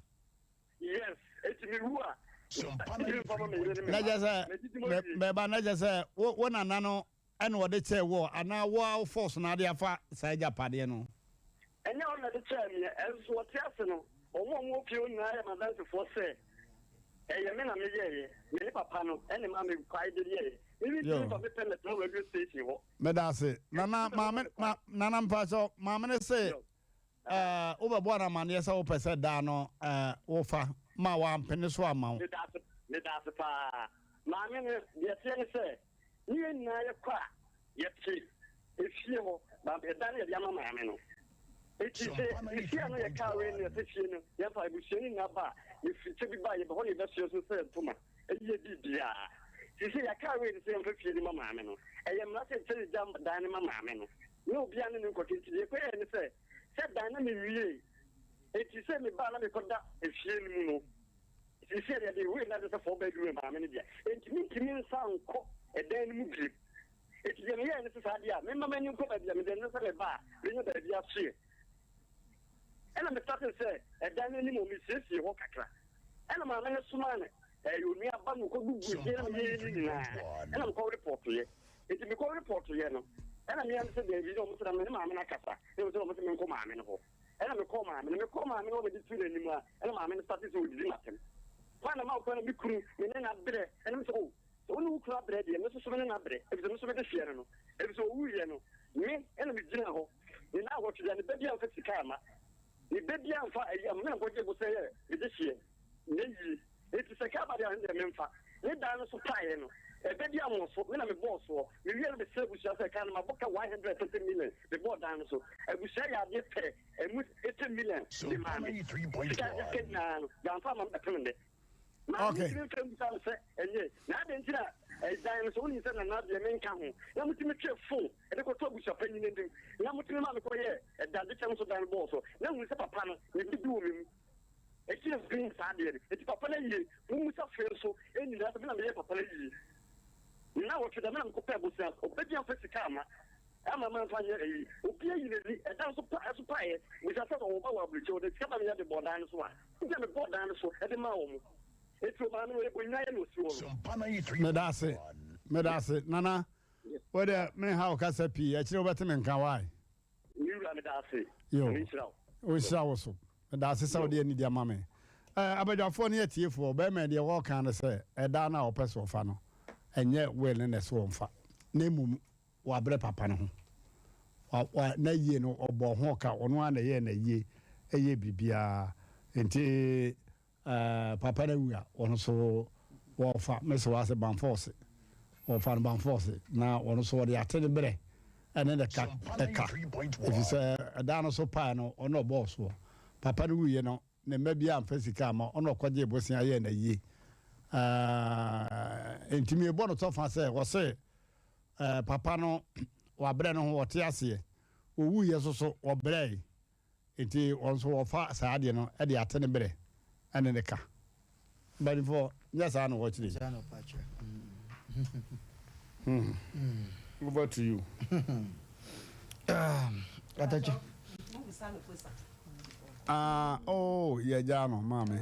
Yes, enti me wu a, mentumi mfa ma me yere ne me Na mma, kyerɛ sɛ, madidi mu awie. mɛba, na kyerɛ sɛ wo wo nana no na ɔde kyɛɛ wo anaa wo ara wo force na ade afa saa agyapadeɛ no? Ɛnyɛ ɔno na ɛde kyɛɛ meɛ, ɛnso ɔte ase no, wɔn a wɔwɔ fie hɔ nyinaa yɛ m'adansefoɔ sɛ ɛyɛ me na meyɛeɛ, me ne papa no ne maame kwae de yɛeɛ. Me mentumi Yo. mfa me pɛ mmɛtena radio station hɔ. Meda ase. Nana, Ɛnti sɛ maame, wɔma me ma, kwan. Nana mpakyɛw, maame no se Yo. ɛɛ wobɛbɔ no amanneɛ sɛ wopɛ sɛ daa no ɛɛ wofa ma wampene so amma wo. Meda ase, meda ase paa. Maame no, deɛ ɛteɛ ne sɛ, ne yɛn nyinaa yɛkɔ a, Yɛte efie hɔ, but ɛdan no yɛde ama maame no. Eti sɛ efie a na yɛkaa wei no yɛsɛ fie no yɛmfa abusua no nyinaa ba a, yɛfiri kyɛ bi ba a yɛbɛ hɔ na yɛbɛsoɛ so sɛ ntoma, ɛyɛ biribiara. Seesei yɛakaa wei no sɛ yɛmfa fie no ma maame no. Ɛyɛ mmara sɛ ɛsɛ yɛgya dan no ma maame no na obiara ne no nkɔte. Nti deɛ yɛkɔyɛɛ ne sɛ, sɛ dan na mewiee, eti sɛ meba a na mekɔda efie no mu no, seesei deɛ yɛde wei no ade sɛ four bedroom maame no dea. Enti mentumi nsan nkɔ ɛdan no mu bio. Enti deɛ meyɛɛ ne sɛ saa deɛ a, memma m'ani nkɔ baabi a mede no sɛ meba a, menya baabi asoɛ. Ɛna me startee sɛ ɛdan no anim hɔ mesiesie hɔ kakra. Ɛna maame no somaa no ɛyɛ onua ba no ɔkɔgugu efie na meyɛɛ ne nyinaa. Ɛna mekɔ repɔtoeɛ. Enti mekɔ repɔtoeɛ no, ɛna mea me sɛ daabi na wɔn sɛ na me ne maame no akasa. Na wɔn sɛ wɔn sɛ menkɔ maame no hɔ. Ɛna mekɔɔ maame no, mekɔɔ maame no hɔ mede too n'anim a, ɛna maame no startee sɛ ɔdidi m'atɛm. Hwan na ma wo kwan na me kunu me ne no abrɛ? Ɛna me sɛ oh. Sɛ wo ne wo kunu abrɛ deɛ, me nso so me ne no abrɛ, efisɛ me nso mede hyeɛ no no, efisɛ ɔwuiɛ no, me na megyinaa hɔ ne nnawɔtwe biara, ne ba biara amfa sika amma, ne ba biara amfa ayi amma, me na mekɔgyee bosea yɛɛ me dehyeɛ, nyɛ yie. Enti sɛ ka ba deɛ a, ɛno deɛ memfa. Ne dan no so paeɛ no, ɛbɛ bi ammɔ so, me na mebɔɔ soɔ. Mewie no mesrɛɛ abusua sɛ, ka no mabɔ ka 130 million mebɔɔ dan no so. Abusua yɛ adeɛ pɛ ɛmu 80 million de maa me. Sika a yɛka nyinaa no, yɛamfa amma me bɛpem nnɛ. Maame Okay. ntumi mfrɛ mbisa no sɛ ɛnyɛ na adɛn nti na ɛdan no sɛ wonim sɛ nana deɛ menka ho na motumi twe fon de kɔto abusuapanyin anim na motumi ma mekɔyɛ ɛdade kyɛm so dan bɔɔ so na hunu sɛ papa no ne bibi wɔ me mu ɛti na meyɛ saa adeɛ no ɛti papa no ayie momusa fei nso ɛnyinaa sɛ me na meyɛ papa no ayie na wɔtwe da me na mekɔpɛ abusua ɔbɛbi amfa sika ama ama mamfa nyɛ ayi obi ayi n'ani ɛdan so pa ɛso paeɛ bisa sɛ ɔwɔ ba wɔ aburokyɛ ɔde sika ma meyɛ de bɔɔ dan no so a Nti na mebɔɔ dan no so de maa wɔn. Enti ɔmaa no ɔnyaeɛ na ɔsi hɔ no. Meda ase, meda ase Nana. Wo deɛ menha wo kasa pii, akyire wobɛte me nka why? Me wura meda ase. Yo, Nyame nhyira wo. Ɔnhyira wo so. Meda ase sɛ wode anidi ama me. Eh, abadwafoɔ ne atiefoɔ, bɛrima yi deɛ wɔreka ne sɛ ɛda no a ɔpɛ sɛ ɔfa no, ɛnyɛ will no na ɛsɛ ɔmfa, na mmom Wabrɛ papa no ho. Wa, wa, n'ayie no, ɔbɔɔ ho ka. Ɔno ara na ɛyɛɛ n'ayie, ɛyɛɛ biribiara. Nti, ɛɛ, papa no awu a, ɔno nso wɔfa, mese wɔ ase banfɔɔse. Wɔfa no banfɔɔse, na ɔno nso wɔde ate ne berɛ ɛne ne ka, ɛka. Ɛfiri sɛ, ɛdan no so pae no, ɔno na ɔbɔɔ soɔ. Papa no wuiɛ no, Ne mma biara amfa sika amma, ɔna ɔkɔgyee bosea yɛɛ no ayie. Enti mebɔ no tɔfa sɛ wɔse papa no wabrɛ ne ho, ɔte aseɛ. Ɔwuiɛ nso so ɔbrɛe. Enti wɔn nso wɔfa saa adeɛ no de ate ne berɛ ne ne ka. Mpanimfoɔ, nyɛ saa na wɔkyerɛ yi. Saa na ɔpa kyerɛ. Hmm. Over to you. Katakyɛ. Ah, oh, yɛgyaa no, maame.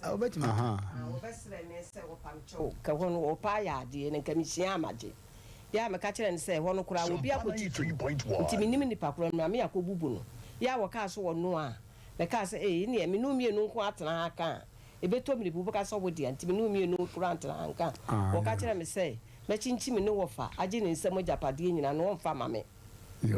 Wobɛtumi. Aha. Wɔbɛsrɛ me sɛ wɔpam kyɛw ka hɔ no wɔpa ayɛ adeɛ na nka mehyia amagye. Yɛ a meka kyerɛɛ no sɛ ɛhɔ no koraa obi akɔtutu nti mennim nipa korɔ no maame akɔbubu no. Yɛ a wɔkaa so wɔnoa a, mekaa sɛ ei nneɛ me ne wo mmienu nko atena ha ka a. Ɛbɛtɔ mmere bi wobɛka sɛ wo dea nti me ne wo mmienu koraa ntena ha nka. Wɔka kyerɛɛ me sɛ mɛkyinkyim ne wɔfa agye ne nsam agyapadeɛ nyinaa na wɔmfa mma me. Na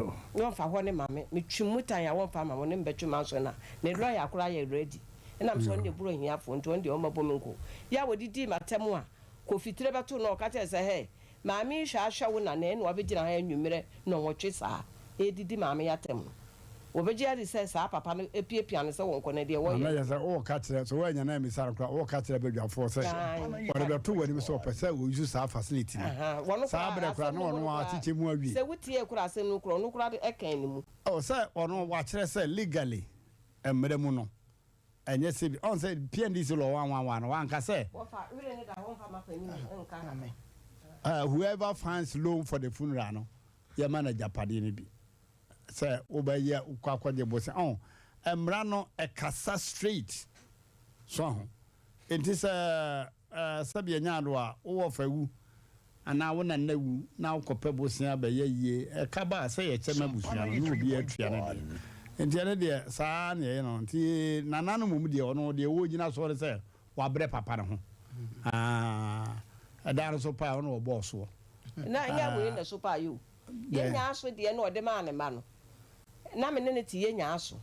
wɔmfa hɔ no mma me. Metwe mu tan a wɔmfa mma me, wɔne me bɛtwe manso na ne lɔya koraa yɛ ready. Ɛnam sɛ ɔno deɛ boro ahiafoɔ nti ɔno deɛ ɔmmɛbɔ me nko. Yɛ a wɔdidii m'atɛm a Kofi tire bɛtoo no ɔka kyerɛɛ sɛ hɛ Maame yi hwɛ ahwɛ wo nana ɛna wabɛgyina ha anwummerɛ nnɔnwɔtwe saa ɛredidi maame yi atɛm no. Wɔbɛgye adi sɛ saa papa no apiapia no sɛ wɔnkɔ na deɛ wɔyɛ Maame no. yɛ sɛ woreka kyerɛ, sɛ woannya no ammisa no koraa, woreka kyerɛ badwafoɔ sɛ wɔde bɛto w'anim sɛ ɔpɛ sɛ ɔuse saa facility no. Wɔno Saa koraa berɛ koraa asɛm na no mu ɔno no ara koraa, akyekyɛ mu awie. sɛ wotiee koraa asɛm no koraa, ɔno koraa de ɛkan ne mu. Oh, sɛ ɔno wakyerɛ sɛ legally mmara mu no, Ɛnyɛ sɛ bi, ɔn sɛ PNDC law 111 no, wanka sɛ. Wɔfa were no da hɔ mfa ma panin nka ha. Whoever finds loan for the funeral no, yɛma no agyapadeɛ no bi. Sɛ wobɛyɛ, wokɔ akɔgye bosea, ɔn, mmara no ɛkasa straight. So aho? Enti sɛ. Sɛbi ɛnyɛ ado a wo wɔfa wu anaa wo nana wu na wo kɔpɛ bosea bɛyɛ yie, ɛka ba a sɛ yɛkyɛ ma abusua no na obiara atua ne deɛ. Nti ɛno deɛ saa ara na yɛyɛ no. Nti nana no mmom deɛ ɔno deɛ ɔgyina soɔ ne sɛ wabrɛ papa no ho. Aah ɛda no so paa ɔno ɔbɔɔ soɔ. Na ɛnyɛ wei na ɛso paa yi o. Yɛn nyaa so deɛ na ɔde maa ne mma no. Na me ne no te yɛn nyaa so.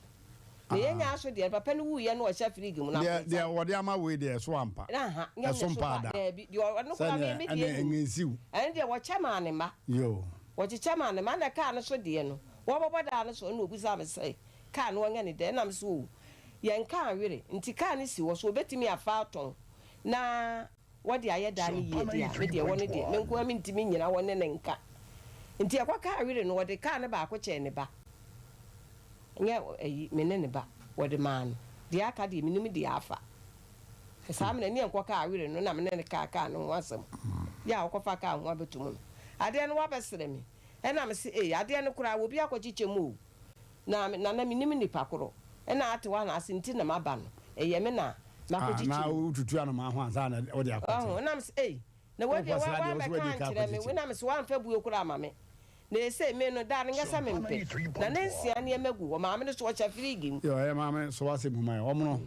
Na yɛn nyaa so deɛ no, papa no wuiɛ na ɔhyɛ fridge mu no, Deɛ akonsa. deɛ wɔde ama wei deɛ ɛso ampa. Aha, nyɛ Ɛso ne so mpa pa, ada. daabi. Deɛ ɔno koraa me Sɛdeɛ me ɛnna deɛ nim. ɛnyɛ nsiw. Ɛno deɛ wɔkyɛ maa ne mma. Yoo. Wɔkyekyɛ maa ne mma. Ɛna kaa no so deɛ no, wɔbɔbɔ daa no so ɛna ɔbisaa me sɛ, kaa no wɔnyɛ ne dɛn? Ɛna me sɛ oo, yɛn kaa were, nti kaa no si hɔ, so wɔbɛtumi afa atɔn na Wɔde ayɛ daa no yie deɛ a, me deɛ wɔno deɛ, me nko ara mentumi nnyina hɔ ne no nka. Nti ɛkɔkaa were no, wɔde kaa no baako kyɛɛ ne ba. Nyɛ ayi, me ne ne ba, wɔde maa no. Deɛ aka deɛ, mennim deɛ afa. Saa mmerɛ no, ne yɛnkɔkaa were no na me ne no kaa kaa no ho asɛm. Yɛ a ɔkɔfa kaa ho abɛto mu no, adeɛ no wabɛsrɛ me. Ɛna mese, ei, adeɛ no koraa, obi akɔkyekyɛ mu o. Na me nana menim nipa koro na ate hɔ anaase nti na maba no ɛyɛ me na Ah, makɔkyekye na mu. wotutu anomaa ho ansa na wode akɔte. Ɔho na mese ei na wei deɛ Wokɔ sra deɛ, wo so woammɛka woadi kan ankyerɛ me akɔkyekye. wei na mese woamfa buo koraa amma me na ɛsei me no da no nyɛ sɛ mempɛ na ne nsia nneɛma gu hɔ maame no so ɔhyɛ fridge mu. Yo, ɛyɛ maame so w'asɛm mu ma yɛ ɔmono.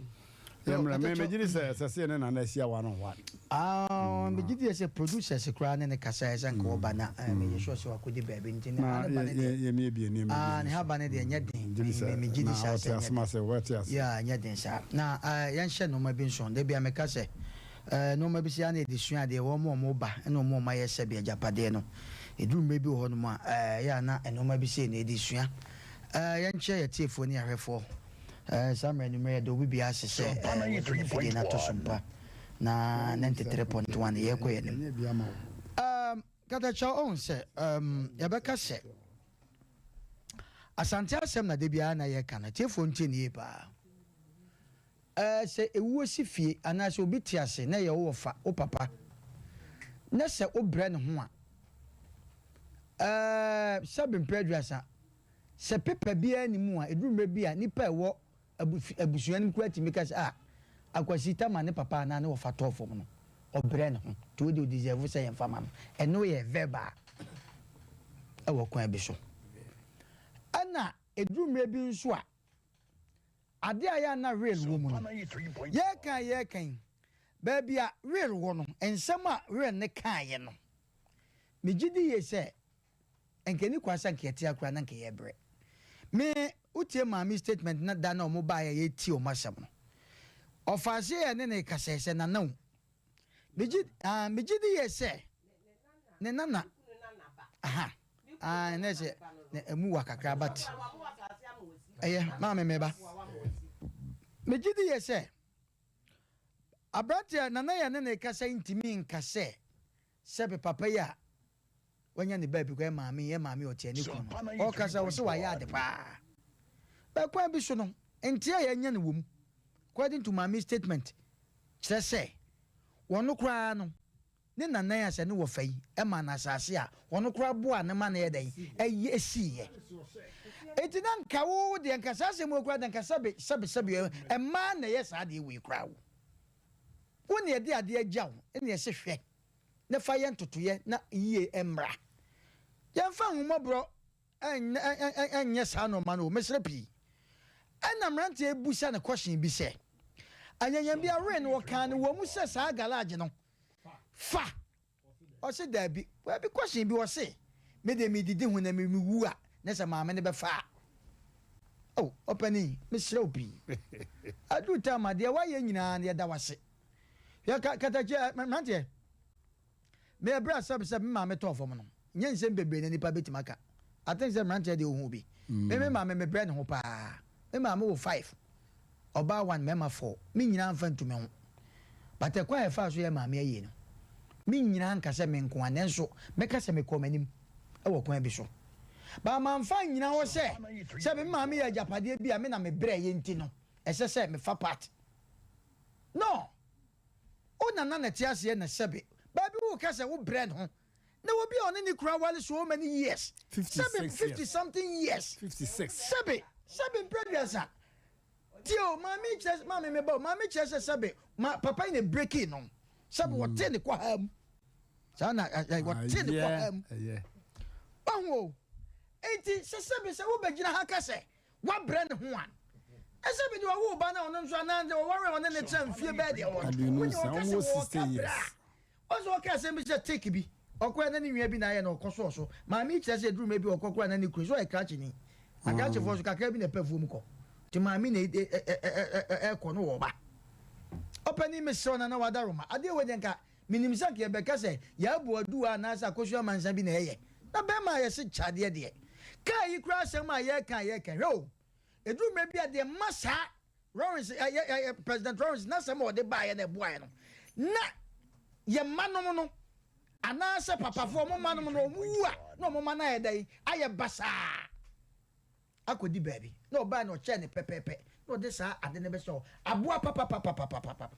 Yo, Yɛ mmerɛ me Katakyɔ. megye di sɛ ɛsɛ sɛ yɛne Nana ahyia one on one. Ah, megye di sɛ producers koraa ne ne kasaeɛ sɛ nka ɔba na eh, meyɛ sure sɛ wakɔdi baabi nti ne Na ha ne ba yɛ ne yɛ deɛ yɛmiebie nneɛma bi ah, ani ne ha so. ba ne deɛ ɛnyɛ den Megye di Me- sɛ me- megye di na saa ɔte sɛ ɛnyɛ asɛm den ase, wɔte ase. yeah, ɛnyɛ den saa na eh, yɛnhyɛ nneɛma bi nso da bia meka sɛ eh, nneɛma bi sɛ ana yɛde sua adeɛ wɔn a wɔn ba ɛna wɔn a wɔn ayɛ sɛbi agyapadeɛ no ɛduru mmerɛ bi wɔ hɔnom a eh, yɛ a na nneɛma bi sei na yɛde sua eh, yɛnkyerɛ yɛtiefoɔ ne yɛahwɛfoɔ Eh, saa mmerɛ anwummerɛ yɛda obi biara ase sɛ eh, wɔde ne fidie no ato so mpa na 93.1 yɛrekɔ yɛn anim. Um, Katakyɛ ɔhu sɛ um, yɛbɛka sɛ Asante asɛm na da biara na yɛka no atiefoɔ ntie ne yie paa. Eh, sɛ ewuo si fie anaasɛ obi te ase na ɛyɛ wo wɔfa, wo papa, na sɛ wobrɛ ne ho a, eh, sɛbe mprɛ aduasa, Sɛ paper biara nni mu a, ɛduru mmerɛ bi a, nnipa a ɛwɔ abusua no mu koraa tumi ka sɛ, Ah, Akwasi, Tama ne papa anaa ne wɔfa tɔɔ fam no, ɔbrɛ ne ho, nti wei deɛ ɔdeserve sɛ yɛmfa ma no. Ɛno yɛ verbal wɔ kwan bi so. Ɛna ɛduru mmerɛ bi nso a, adeɛ a ɛyɛ a na will wɔ mu no, yɛreka a yɛreka yi, baabi a will wɔ no, nsɛm a will no kaeɛ no, megye di yie sɛ Nka ɛni kwan sɛ nka yɛte ha koraa na nka yɛbrɛ. Me, wotie maame statement na da na ɔmo baeɛ a yɛtie ɔmo asɛm no. Ɔfaa se yɛ ne ne kasaɛ sɛ nana o. Megye, ah, megye di yie sɛ ne nana, aha, ah, na ɛsɛ na ɛmu wa kakra but ɛyɛ maame meba. Megye di yie sɛ aberanteɛ nana yɛ ne ne kasa yi ntumi nka sɛ sɛbe papa yi a wanya ne baabi kɔ, yɛ maame, yɛ maame ɔte ne kunu no, ɔkasa wɔ sɛ wayɛ ade paa. Bɛ kwan bi so no, nteɛ a yɛanya no wɔ mu, according to maame statement, kyerɛ sɛ wɔn koraa no, ne nanan a sɛ ne wɔfa yi maa no asase a wɔn koraa boaa no ma no yɛ dɛn ɛyɛ esiiɛ. Enti na nka wo deɛ nka saa asɛm wei koraa deɛ nka sɛbe sɛbe sɛbe mmaa na ɛyɛ saa adeɛ wei koraa wo. Wo na yɛde adeɛ agya wo na yɛse hwɛ na fa yɛ ntotoeɛ na yie mmra. Yɛmfa ahummɔborɔ nyɛ saa nnoɔma no o, mesrɛ pii. Ɛna mmeranteɛ yi bisa no question bi sɛ, Anyanyambea were no wɔkaa no wɔ mu sɛ saa garage no fa. Ɔse daabi. Baabi question bi ɔse me deɛ medidi ho na me wu a ne sɛ maame no bɛfa a. Oh ɔpanin mesrɛ wo pii. Aduru time a deɛ woayɛ nyinaa no yɛda wo ase. Hwɛ ka katakyi ɛ mmeranteɛ. Me ɛberɛ a sɛb sɛb me maame tɔɔ fam no, nyɛ nsɛm bebree na nipa bɛtumi aka. I think sɛ mmeranteɛ deɛ ɔhuu bi. Me me maame mebrɛ ne ho paa. Me maame wo five, ɔbaa one, mmarima four. Me nyinaa mfa ntu me ho. But ɛkwan a yɛfaa so yɛɛ maame ayie no, me nyinaa nka sɛ me nko ara, nanso mɛka sɛ mekɔɔ m'anim wɔ kwan bi so. But mamfa annyina hɔ sɛ sɛ me maame yɛ agyapadeɛ bi a me na mebrɛeɛ nti no, ɛsɛ sɛ mefa part. No! Wo nana na ɛte aseɛ na sɛbe baabi wo ka sɛ wo brɛ ne ho na obi a ɔne ne kunu aware so many years sɛbe 50 something years sɛbe sɛbe mpɛ aduasa tie o maame kyerɛ maame me ba o maame kyerɛ sɛ sɛbe ma papa yi na breaking no sɛbe wɔte ne kɔ ha mu saa na wɔte ne kɔ ha mu wahu o enti sɛ sɛbe sɛ wobɛgyina ha ka sɛ Wabrɛ ne ho a, ɛsɛ bi de ɔwoo ba na ɔno nso anaa de ɔware a ɔne ne tra mfie bɛyɛ deɛ ɔwɔ no. Wonye ɔka sɛ wɔka brɛ a, ɔsɛ ɔka asɛm bi sɛ take bi, ɔkɔɛ na ne nua bi na ayɛ na ɔkɔ sɔɔ so. Maame yi kyerɛ sɛ ɛduru mmerɛ bi ɔkɔ koraa na ne kunu, sɛ ɔyɛ krakyeni. Akrakyefoɔ nso kakra bi na ɛpɛ afuom kɔ. Nti maame na ɛkɔ no wɔ ɔba. Ɔpanin mesrɛ wo Nana Wadaroma, adeɛ wei deɛ nka Menim sɛ anka yɛbɛka sɛ yɛabu aduwa anaasɛ akosua amansa bi na ɛyɛ. Na bɛrima a yɛse kyɛ adeɛ deɛ, kaa yi koraa asɛm a yɛreka a yɛreka, hwɛ o, ɛduru mmerɛ bi a deɛ mma saa Lawrence, ɛ, ɛ, ɛ, President Lawrence n'asɛm a ɔde baeɛ na ɛboaeɛ no, na yɛn mma nom no, anaasɛ papafoɔ wɔn mma nom no, wɔn wu a, na wɔn mma no ayɛ dɛn? Ayɛ basaa. akɔdi baabi, na ɔbae na ɔkyɛɛ no pɛpɛɛpɛ, na ɔde saa ade no bɛhyɛ hɔ. Aboa papapapapapapa.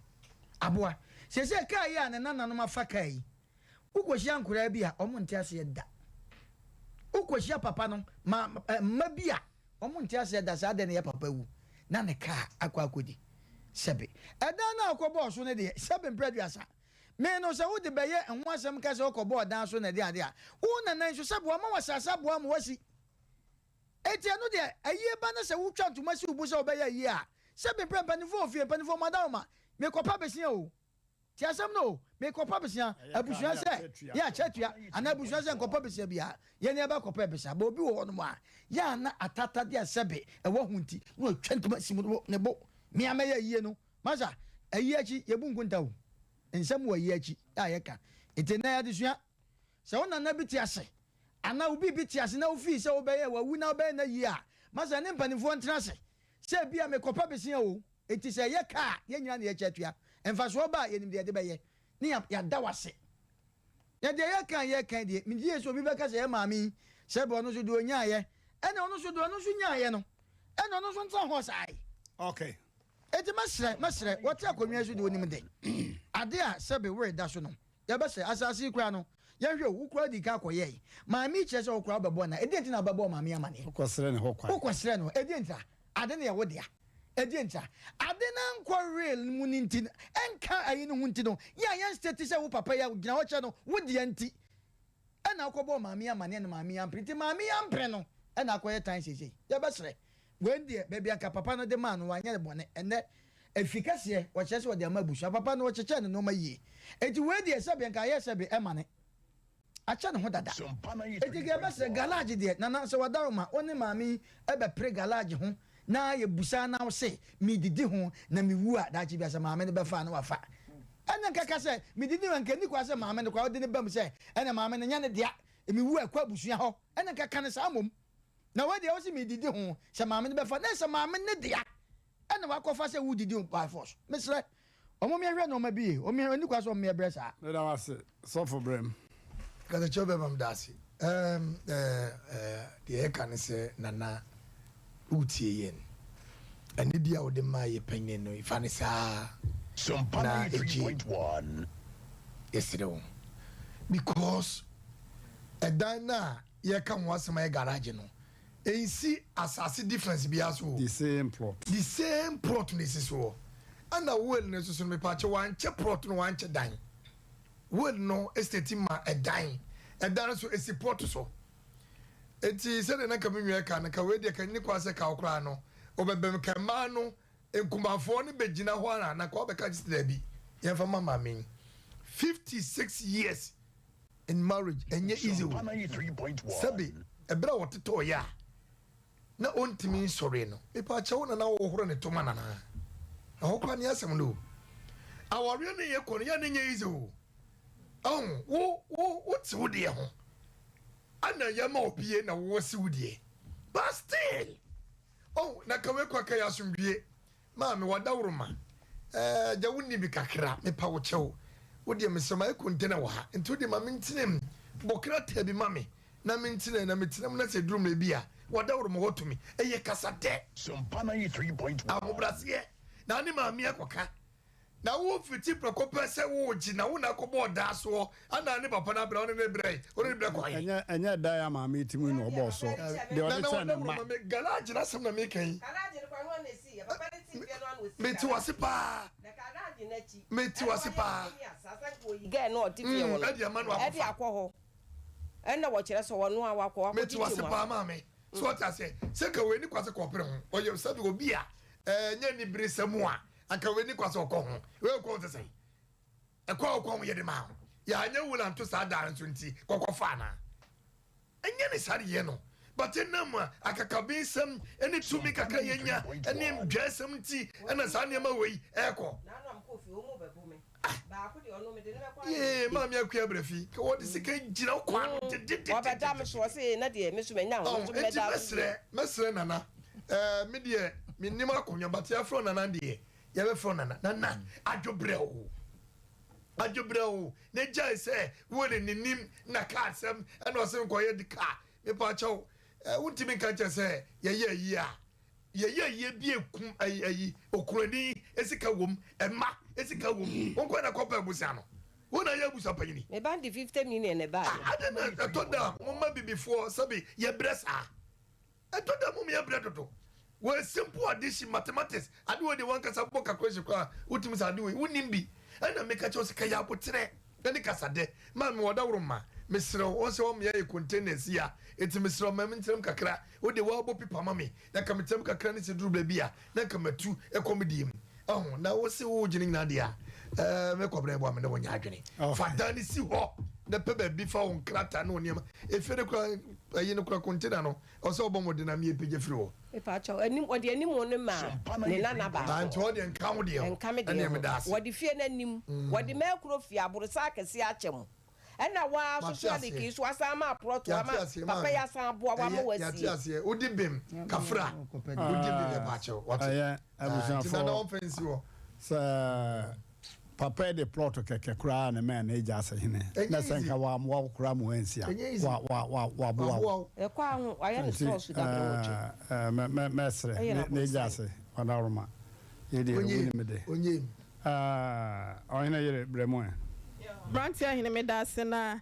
Aboa. Seesei kaa yi a ne nananom afa kaa yi, wokɔhyia nkoraa bi a, wɔn nte aseɛ da. Wokɔhyia papa no, ma, mma bi a, wɔn nte aseɛ da sɛ adɛn na yɛ papa wu, na ne kaa akɔ akɔdi. Sɛbe. Ɛdan no a ɔkɔbɔɔ so no deɛ, sɛbe mprɛ aduasa. Me no, sɛ wode bɛyɛ ho asɛm ka sɛ wokɔbɔɔ dan so na ɛde ade a, wo nana nso, sɛbe wama wo asase aboa ma woasi. Enti ɛno deɛ, ayie ba na sɛ wotwa ntoma si wo bo sɛ wobɛyɛ ayie a, sɛ mebrɛ mpanimfoɔ wɔ fie, mpanimfoɔ mo adaworoma, mekɔpa besia o, tie asɛm no o, mekɔpa besia, abusua sɛ yɛ akyɛ atua, anaa abusua sɛ nkɔpa besia biara, yɛn yɛba kɔpɛ besia, but obi wɔ hɔnom a, yɛ a na atatadeɛ a sɛbe ɛwɔ ho nti, na watwa ntoma si ne bo, me a mɛyɛ ayie no, masa, ayie akyi, yɛbu nkonta o, nsɛm wɔ ayie akyi a yɛka, enti ɛnnɛ adesua. Sɛ wo nana bi te ase anaa wo biribi te ase na wofii sɛ wobɛyɛ wawu na wobɛyɛ no ayie a, ma sɛ ne mpanimfoɔ ntena ase sɛ ebia mekɔpɛ besia o, enti sɛ ɛyɛ ka a, yɛn nyinaa na yɛkyɛ atua. Mfasoɔ ba a, yɛnim deɛ yɛde bɛyɛ ne yɛada wo ase. Na deɛ yɛka a yɛreka yi deɛ, megye die sɛ obi bɛka sɛ yɛn maame yi, sɛbe ɔno nso deɛ ɔnyaeɛ, ɛna ɔno nso deɛ ɔno nso nyaeɛ no, ɛna ɔno nso ntena hɔ saa yi. Okay. Enti mɛsrɛ, mɛsrɛ, wɔte akonnwa yi so deɛ ɔnim de, adeɛ a sɛbe woreda so no, Yɛbɛsɛe asase yi koraa no, yɛnhwɛ o, wo koraa wodii kan kɔyɛe. Maame yi kyerɛ sɛ wo koraa wobɛbɔ no a, ɛdeɛn nti na wobɛbɔɔ maame yi amaneɛ? Wokɔsrɛ ne hɔ kwan. Wokɔsrɛ no hɔ, ɛdeɛn nti a? Ade no yɛ wo dea. Ɛdeɛn nti a? Ade no ankɔ real mu no nti no, ɛnka ayi no ho nti no, yɛ a yɛn state sɛ wo papa yi a wogyina hɔ kyerɛ no wo dea nti ɛna wokɔbɔɔ maame yi amaneɛ na maame yi ampene. Nti maame yi ampene no ɛna akɔyɛ tan seesei. Yɛbɛsrɛ. Wei deɛ, baabi a anka papa no de maa no, wanyɛ no bɔne. Ɛnnɛ, afi kɛseɛ, wɔkyerɛ sɛ wɔde ama abusua. Papa no, wɔkyekyɛɛ ne nnoɔma yie. Enti wei deɛ, sɛbe anka ayɛ sɛbe ɛma ne. Akyɛ ne ho dada. Enti nka yɛbɛsrɛ, garage deɛ, Nana, sɛ w'adaworoma, wo ne maame yi bɛpere garage ho na yɛbusa na wose, medidi ho na mewu a, daakye biara sɛ maame no bɛfa a na wafa. Ɛnna nka ka sɛ, medidi ho a, nka ɛnni kwan sɛ maame no koraa wode no ba mu sɛ, ɛnna maame no nyɛ ne dea, mewu a ɛkɔ abusua hɔ. Ɛnna nka ka no saa mmom. Na wei deɛ wose medidi ho sɛ maame no bɛfa na sɛ maame no dea ɛna wakɔfa sɛ wodidi ho by force mesrɛ ɔmo mmiɛhwɛ nnoɔma bi yie ɔmo ɛni kwa sɛ ɔmo mmiɛbrɛ saa. Meda wo ase sɔfo brɛm. Kasakyerɛ bɛma meda ase ɛɛm ɛɛ deɛ yɛka ne sɛ Nana wotie yɛn anidie a wode maa yɛ panyin no fa no saa na egye yɛsrɛ wo because ɛdan no a yɛka ho asɛm ayɛ garage no, ɛnsi asase difference biara so o. The same plot. The same plot na ɛsi soɔ. Ɛna will no nso so no, mepaakyɛ wankyɛ plot no wankyɛ dan. Will no state ma ɛdan. Ɛdan no nso ɛsi plot so. Enti sɛdeɛ na nka me nua ɛka no, nka wei deɛ ka nni kwan sɛ ka wo koraa no, wobɛbɛm ka mmaa no. Nkumafoɔ no bɛgyina hɔ ara na nka wɔbɛka kyerɛ sɛ daabi, yɛmfa ma maame yi. 56 years in marriage ɛnyɛ easy o. Sɛbe ɛberɛ a wɔtetɔɔeɛ a na ɔntumi nsɔre no, mepaakyɛw wo na na wohohoro ne toma nana? Ɛhɔ koraa ne asɛm no o. Awareɛ no yɛ kɔ no yɛ ne nyɛ easy o. Ɔho, wo, wo, wote wo deɛ ho. Ana yɛma obie na wo si wo deɛ. But still, Oh na ka wei kwa ka yɛ asomdwie maame wadaworoma eh gya wo nni bi kakra mepa wo kyɛw wo deɛ mesrɛ mayɛ container wɔ ha nti wo deɛ ma mentena mu bɔ krataa bi ma me na mentena na metena mu na sɛ ɛduru mmerɛ bi a wadaworoma wato me ɛyɛ kasadɛ ahobraseɛ na ne maame akɔka Na wo fiti prɛko pɛ sɛ wo gye na wo na akɔbɔ ɔdaa soɔ anaa ne papa no abrɛ wo ne ne brɛ wo ne ne brɛ kwan. Ɛnyɛ ɛnyɛ dan a maame yi te mu yi na ɔbɔɔ soɔ deɛ ɔde Nana kyɛɛ ne wadaworo mma. ma me garage no asɛm na meka yi mete wase paa mete wase paa Girl no ɔte fie hɔ no ɛde ama no ɛde akɔfa. akɔ hɔ ɛna wɔkyerɛ sɛ ɔno a wakɔ wakɔ Mete kyekyɛ wase mu paa aba. maame so ɔte aseɛ sɛ ka wei ni kwase kɔpere ho ɔyɛ sɛbi obi a ɛnyɛ niberesɛm a Anka wei ni kwa sɛ ɔkɔ ho. Wei ɔkɔ ho sɛ sɛn? Ɛkɔ a ɔkɔ ho yɛ de maa ho. Yɛanyɛ wula nto saa daa nso nti kɔkɔ fa anaa? Ɛnyɛ ne saa de yɛ no. But ɛnam akakabensɛm ne tumi kakra yɛnya ne dwaasɛm nti ɛna saa nneɛma wei ɛkɔ. Ah! Yee, maame akua brɛfi, ka wɔde sika gyina wo kwan no dededede. Wɔbɛda me so, ɔse na deɛ me so manya ho, me nso Enti mɛda so mɛsrɛ, mɛsrɛ Nana, ɛɛ me deɛ mennim akonnwa but yɛafrɛ wo Nana deɛ, yɛbɛfrɛ wo Nana. Nana, adwobrɛ o, adwobrɛ o, na gyae sɛ wo ne ne nim na kaa asɛm ɛna ɔse nkɔyɛ de kaa, mepaakyɛw, ɛɛ wontumi nka nkyerɛ sɛ yɛyɛ ayie a, Yɛyɛ ayie bi ekum ayi ayi okunani esika wom ɛma esika wom wo nkoa na kɔpɛ abusua no wo na yɛ abusua panyini. Me ba de 50 million na ɛbaeɛ. Ah adɛn na ɛtɔ da a mo ma bibifoɔ sɛbi yɛ brɛ saa ɛtɔ da mom yɛ brɛ dodo wɔ simple addition mathematics ade wei deɛ wankasa bɔ calculation koraa wotumi sɛ ade wei wonim bi ɛna meka kyerɛ wo sɛ ka yɛ aboterɛ ɛne kasadɛ ma me wɔdaworo ma mesrɛ wo wɔn sɛ wɔn yɛ containers yi a eti mesrɛ wo ma me nkyerɛm kakra Wo de woabɔ pipa ma me, na nka metra mu kakra ne sɛ duru baabi a, na nka matu kɔ me deɛ mu. Ɔho, na wo se wogye ne nyinaa deɛ a, ɛɛ, me kɔbrɛ boa me ne wo nyɛ adwene. Fa dan no si hɔ na pɛ baabi fa wo nkrataa ne wo nneɛma. Efie no kora, ayi no kora, container no, ɛwɔ sɛ wobɔ mmɔden na meyɛ pagya firi hɔ. Mepaakyɛw, anim, wɔde anim no maa ne nana baako. Ah, nti hɔ deɛ nka wo deɛ ho. Ɛnka me deɛ Ɛnneɛ ho. meda ase. Wɔde fie no anim, wɔde m'akuro fie, aborosan akɛseɛ akyɛ mo. Ɛna waa Mate soso aseɛ. ade kii so asan ama aprɔto Yɛate ama aseɛ papa yi maame. asan aboa wo ama Ɛyɛ, yɛate wasie. aseɛ. Wodi bem, kafra. Wodi bem yɛpaakyɛw. Wate? Ɛyɛ Ah, nti nana abusuafoɔ wɔmfa nsi hɔ. sɛ papa yi de plot kɛkɛ koraa na mɛn na egya ase hene Ɛnyɛ na sɛ easy. nka wammoa wo koraa ma wansi a Ɛnyɛ easy. wa wa wa waboa Waboa wo. wo. Ɛkɔ a ho wayɛ no Nti sɔɔso dabrɛ wɔtwe. ɛɛ mɛ mɛ mɛsrɛ Ɛyɛ na no egya aborosan. ase wadaworoma. Yei deɛ Onyɛ wonim de. Onyɛ mu. Ah, ɔhene yere brɛ mu ɛ. Abranteɛ Ahene medaase na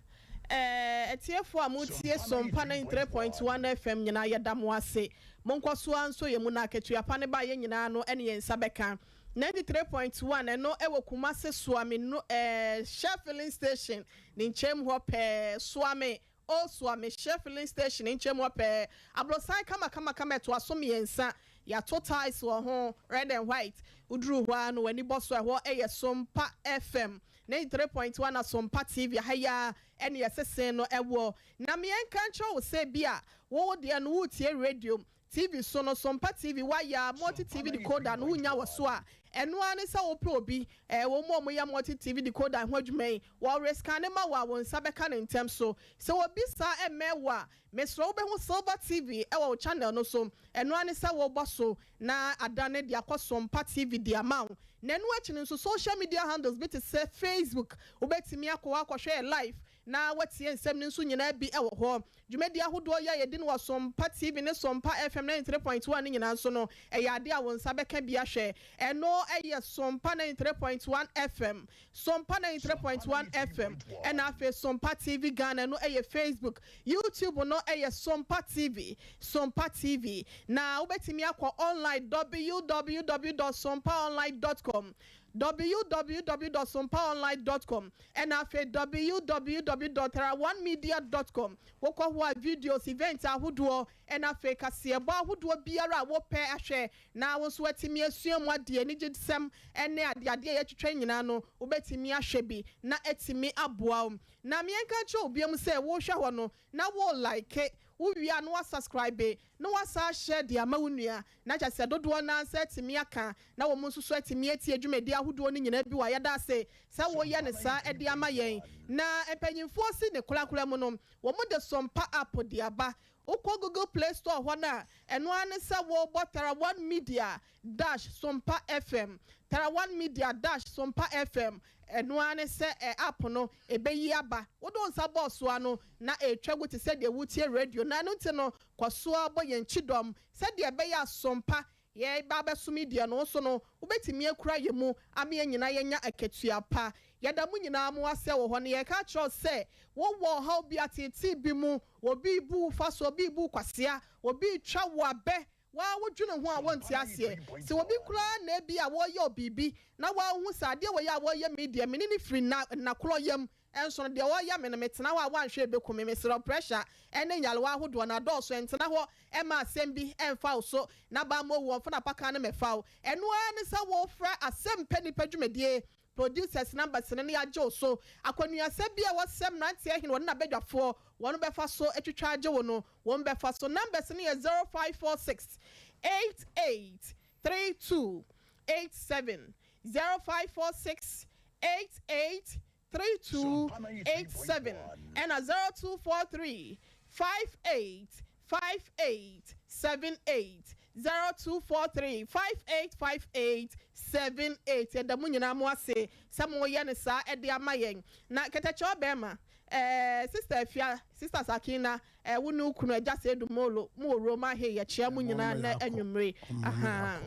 eh atiefoɔ a motie Sompa 93.1 FM nyinaa yɛda mo ase. Monkɔ so ara nsɔ yɛn mu na akatua pa no ba a yɛn nyinaa no ne yɛn nsa bɛka. 93.1 ɛno ɛwɔ Kumase Suame no eh Shell filling station ne nkyɛn mu hɔ pɛɛ Suame Old Suame Shell filling station nkyɛn mu hɔ pɛɛ. Aborosan kamakamakama ɛtoaso mmiɛnsa Yɛato tiles wɔ ho, red and white. Woduru hɔ ara no w'ani bɔ so a, ɛhɔ yɛ Sompa FM 93.1 na Sompa TV. Aha yi ara na yɛsese no wɔ. Na me yɛnka nkyerɛ wo sɛ ebia wo wo deɛ no woretie radio, TV so no, Sompa TV, woayɛ a multi TV decoder no wonnya wɔ so a, ɛno ara ne sɛ wopɛ obi, ɛɛ wɔn a wɔyɛ multi TV decoder ho adwuma yi, wɔrescanne ma wo a wo nsa bɛka no ntɛm so. Sɛ obi saa mmɛn wo a, Mesrɛ wo bɛhu Silver TV wɔ wo channel no so, ɛno ara ne sɛ wobɔ so na adane de akɔ Sompa TV de ama wo. Na ɛno akyi no nso social media handles bi te sɛ Facebook, wobɛtumi akɔ hɔ akɔhwɛ yɛ live na woatie nsɛm no nso nyinaa bi wɔ hɔ. Dwumadie ahodoɔ yi a yɛdi no wɔ Sompa TV ne Sompa FM 93.1 no nyinaa nso no, ɛyɛ adeɛ a wo nsa bɛka bi ahwɛ. Ɛno yɛ Sompa 93.1 FM, Sompa 93.1 FM, ɛna afei Sompa TV Ghana, ɛno yɛ Facebook. YouTube no yɛ Sompa TV, Sompa TV. Na wobɛtumi akɔ online www dot sompaonline dot com, www dot sompaonline dot com ɛna afei www dot taraonemedia dot com. Wokɔ hɔ a videos, events ahodoɔ ɛna afei kaseɛbɔ ahodoɔ biara a wopɛ ahwɛ na wo nso atumi asua mu adeɛ, anigyesɛm ɛne adeadeɛ a yɛatwitwa nyinaa no wobɛtumi ahwɛ bi na atumi aboa wo. Na meɛnka nkyerɛ wo biom sɛ wohwɛ hɔ no na wo like, wowie a na wa subscribe na wasan ahyɛ de ama wo nua na kyerɛ sɛ dodoɔ no ara nsa atumi aka na wɔn nso so atumi atie dwumadi ahodoɔ no nyinaa bi wɔ a yɛda ase sɛ woyɛ no saa de ama yɛn. Na mpanyinfoɔ si ne korakora mu no wɔn de Sompa app de aba. Wokɔ Google Play Store hɔ no a ɛno ara ne sɛ wobɔ Tara One Media dash Sompa FM, Tara One Media dash Sompa FM, ɛno ara ne sɛ app no ɛbɛyi aba. Wode wo nsa bɔɔ so ara no na ɛretwa gu te sɛ deɛ woretie radio no. Ɛno nti no, kɔ so ara bɔ yɛn kyidɔm sɛdeɛ ɛbɛyɛ a som pa yɛreba abɛsom yi deɛ no, wo nso no, wobɛtumi akura yɛn mu ama yɛn nyinaa yɛanya akatua pa. Yɛda mo nyinaa mo ase wɔ hɔ, na yɛreka akyerɛ wo sɛ, wowɔ ɔhaw bi, ateetee bi mu, obi rebu wo fa so, obi rebu wo kwasea, obi retwa wo abɛ, wo ara wodwene ho a wonte aseɛ. Sɛ obi koraa na ebia wɔreyɛ wo biribi na woahu sɛ adeɛ wei a wɔreyɛ me yi deɛ, me ne no firi nna, nna korɔ yam, Nso no, deɛ ɔreyɛ me no, metena hɔ a woanhwɛ ɛbɛku me. Mesrɛ wo, pressure ne nyarewa ahodoɔ no adɔɔso, ɛntena hɔ mma asɛm bi mfa wo so na ba ma owu, ɔmfa n'apakan no mmɛfa wo. Ɛno ara ne sɛ wofrɛ Asɛmpɛ Nnipa Dwumadie producers numbers no na yɛagye wo so. Akwannuasɛm bi a ɛwɔ sɛ mmeranteɛ hene wɔne n'abadwafoɔ wɔn bɛfa so atwitwa agye wo no, wɔn bɛfa so. Numbers no yɛ 0546 88 32 87, 0546 88 3287 ɛna 0243 58 58 78 0243 58 58 78 Yɛda mo nyinaa mo ase sɛ mo yɛ no saa de ama yɛn. Na kɛtɛkyɛw bɛɛma eh, Sister Afia, Sister Sakina eh, wo ne wo kunu Agya Seidu Molo mo wɔ Roma he yɛkyea mo nyinaa nnɛ anwummere. Ahaa.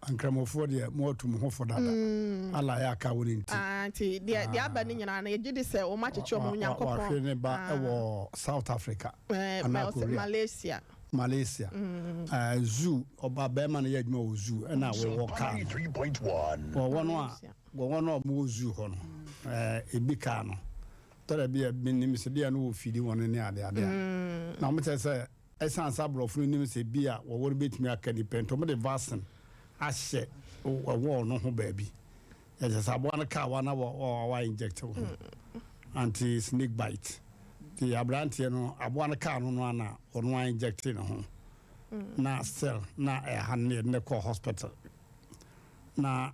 Nkramofoɔ deɛ mo atu mo ho fo dada Allah yɛ aka wo ne nti. Ah nti deɛ deɛ aba ne nyinaa no yɛgye di sɛ wɔn akyekye wɔn Nyankopɔn. Wahwere ne ba wɔ South Africa anaa Korea. Malaysia. Malaysia. Zoo ɔba bɛrima no yɛ adwuma wɔ zoo ɛna wɔwɔ kaa no. Wɔwɔ no a wɔwɔ no a wɔwɔ zoo hɔ no ebi kaa no tɔrɔ bi a menim sɛ bi a no wɔ fidi wɔn ne ade ade a na wɔn kyerɛ sɛ Ɛsiane sɛ aborɔfo no nim sɛ ebia wɔwɔ no betumi aka nnipa nti, wɔde vaccine ahyɛ wɔwɔ no ho baabi. Ɛkyerɛ sɛ aboa no ka wo a na wa inject wo ho anti snake bite. Nti aberanteɛ no aboa no kaa no no a na ɔno a inject ne ho. Na still na ɛha no na yɛde no kɔɔ hospital. Na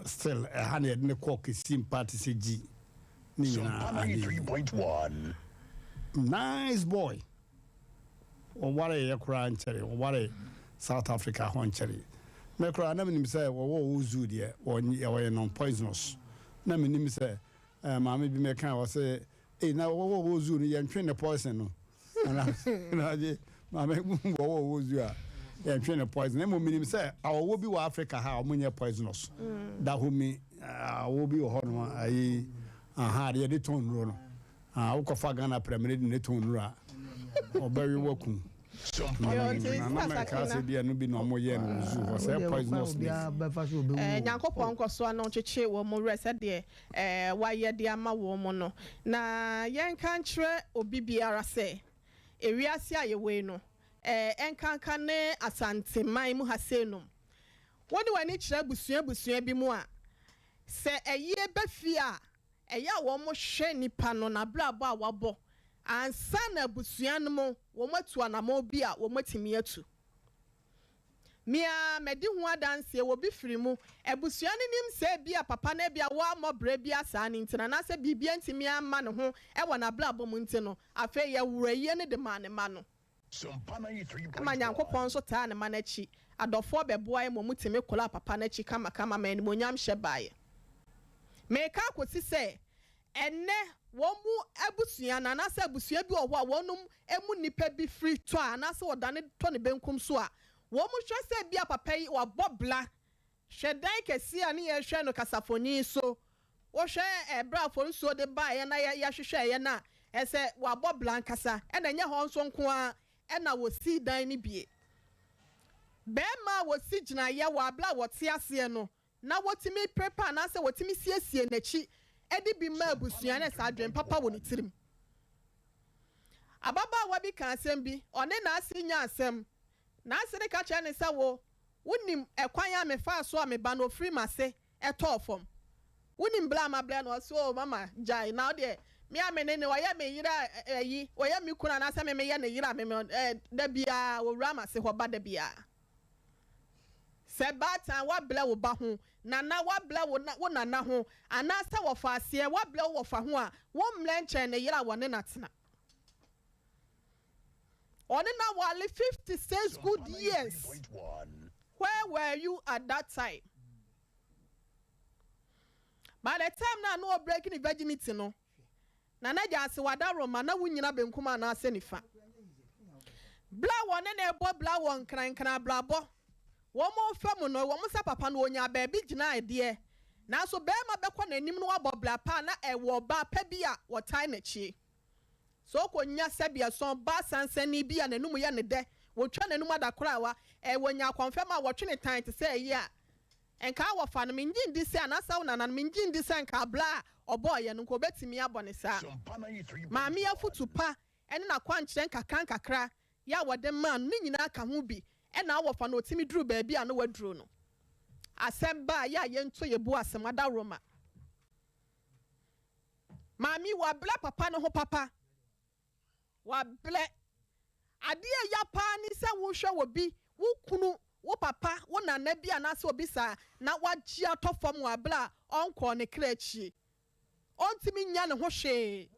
still ɛha na yɛde no kɔɔ kɛsi mpa te sɛ gyi ne nyinaa anyɛ yie. Nice boy. Wɔwareeɛ koraa nkyɛree, wɔwaree South Africa hɔ nkyɛree. Me koraa na menim sɛ wɔwɔ wɔ zoo deɛ, wɔyɛ non poisonous. Na menim sɛ eh, maame bi mɛka ɔse, ei na wɔwɔ wɔ zoo no yɛntwe ne poison no. Na gye maame wɔwɔ wɔ zoo a yɛntwe ne poison. Mmom menim sɛ awɔwɔ bi wɔ Africa ha a wɔnyɛ poisonous. Dahomey awɔ bi wɔ hɔ nom ayi, aha adeɛ yɛde tɔn nnuro no. Ah wokɔfa Ghana prɛmene de ne tɔn nnuru a ɔbɛwe wakum. Na na mɛka sɛ bi ɛno bi na ɔmo yɛ no wɔ zoo hɔ sɛ poisonous snake. Eh, Nyankopɔn nkɔso ano nkyekye wɔn werɛ sɛdeɛ eh, wayɛ de ama wɔn no. Na yɛnka nkyerɛ obi biara sɛ, ewiase a yɛwɔ yi no, eh, ɛnkanka ne Asanteman mu ha sei nom, wode w'ani kyerɛ abusua abusua bi mu a, sɛ ayie ba fie a, Ɛyɛ a wɔhwɛ nipa no n'abrabɔ a wabɔ ansa na abusua no mu wɔatu anamɔn bi a wɔatumi atu. Me ara madi ho adanseɛ, obi firi mu, abusua no nim sɛ ebia papa no ebia wammɔ bra biara saa no nti no anaasɛ biribi antumi amma ne ho wɔ n'abrabɔ mu nti no, afei yɛworɔ ayie no de maa ne mma no. Ɛma Nyankopɔn nso taa ne mma no akyi. Adɔfoɔ bɛboaeɛ ma wɔtumi koraa papa no akyi kamakama ma animuonyamhyɛ baeɛ. Mereka akɔsi sɛ, ɛnnɛ wɔn mu abusua no anaasɛ abusua bi wɔ hɔ a wɔnom mu nnipa bi firi tɔ a anaasɛ wɔdane tɔ ne benkum so a, wɔhwɛ sɛ ebia papa yi wabɔ bla. Hwɛ dan kɛseɛ a ne yɛrehwɛ no kasafoni so. Wohwɛ ɛberɛ a Afonsuo de baeɛ na yɛhwehwɛeɛ no a, ɛsɛ wɔabɔ bra ankasa. Ɛna ɛnyɛ hɔ nso nko ara na wɔsii dan no bie. Barima a wɔsi gyinaeɛ wɔ aberɛ a wɔte aseɛ no, na wɔtumi prepare anaasɛ wɔtumi siesie n'akyi de bi ma abusua no saa adwene papa wɔ ne tirim. Ababaawa bi ka asɛm bi, ɔne n'ase nya asɛm. N'ase no ka kyerɛ no sɛ wo, wonim ɛkwan a mefaa so a me ba no ɔfiri m'ase tɔɔ fam. Wonim bla a mabrɛ no? Ɔse oh mama gyae na wodeɛ me a me ne no ɔyɛ me yere a ayi ɔyɛ me kunu anaasɛ me meyɛ ne yere a me me eh, da biara ɔwura m'ase hɔ ba da biara. Sɛ baatan woabrɛ wo ba ho, nana woabrɛ wo wo nana ho anaasɛ wɔfa aseɛ woabrɛ wo wɔfa ho a, wommrɛ nkyɛn ne yere a wɔne no atena. Ɔne no aware 56 good years. Where were you at that time? By the time na na ɔbreak ne virginity no, na n'agya ase wada Roma na wonnyina benkum anaasɛ nifa. Bere a wɔne no rebɔ bra wɔ nkrankran abrabɔ wɔn fa mu no, ɛwɔ mu sɛ papa no onyaa baabi gyinae deɛ, nanso barima bɛkɔ n'anim na wabɔ bra pa a na ɛwɔ ɔbaa pa bi a wɔtaa n'akyi. Sɛ okonya sɛbeɛsɔn baa sansani bi a n'anum yɛ no dɛ, wotwa n'anum adakorawa, ɛ, wonya akɔmfɛm a wɔtwe no tan te sɛ ɛyi a, nka awɔfa no, mennye nndi sɛ, anaasɛ wo nana no, mennye nndi sɛ nka abla a ɔbɔeɛ no, nka ɔbɛtumi abɔ no saa. Maame yi afotu pa ne n'akwankyerɛ nkakrankakra yɛ a wɔde maa no, ne nyinaa ka ho bi na awɔfa no ɔtumi duruu baabi a na waduro no. Asɛm ba a, yɛ a yɛnto yɛn bo asɛm adaworoma. Maame yi, wabrɛ papa no ho papa. Wabrɛ. Adeɛ a ɛya paa ne sɛ wohwɛ obi, wo kunu, wo papa, wo nana bi anaasɛ obi saa na wagye atɔ fam wɔ aberɛ a ɔnkɔɔ ne kra akyie. Ɔntumi nyɛ ne ho hwee.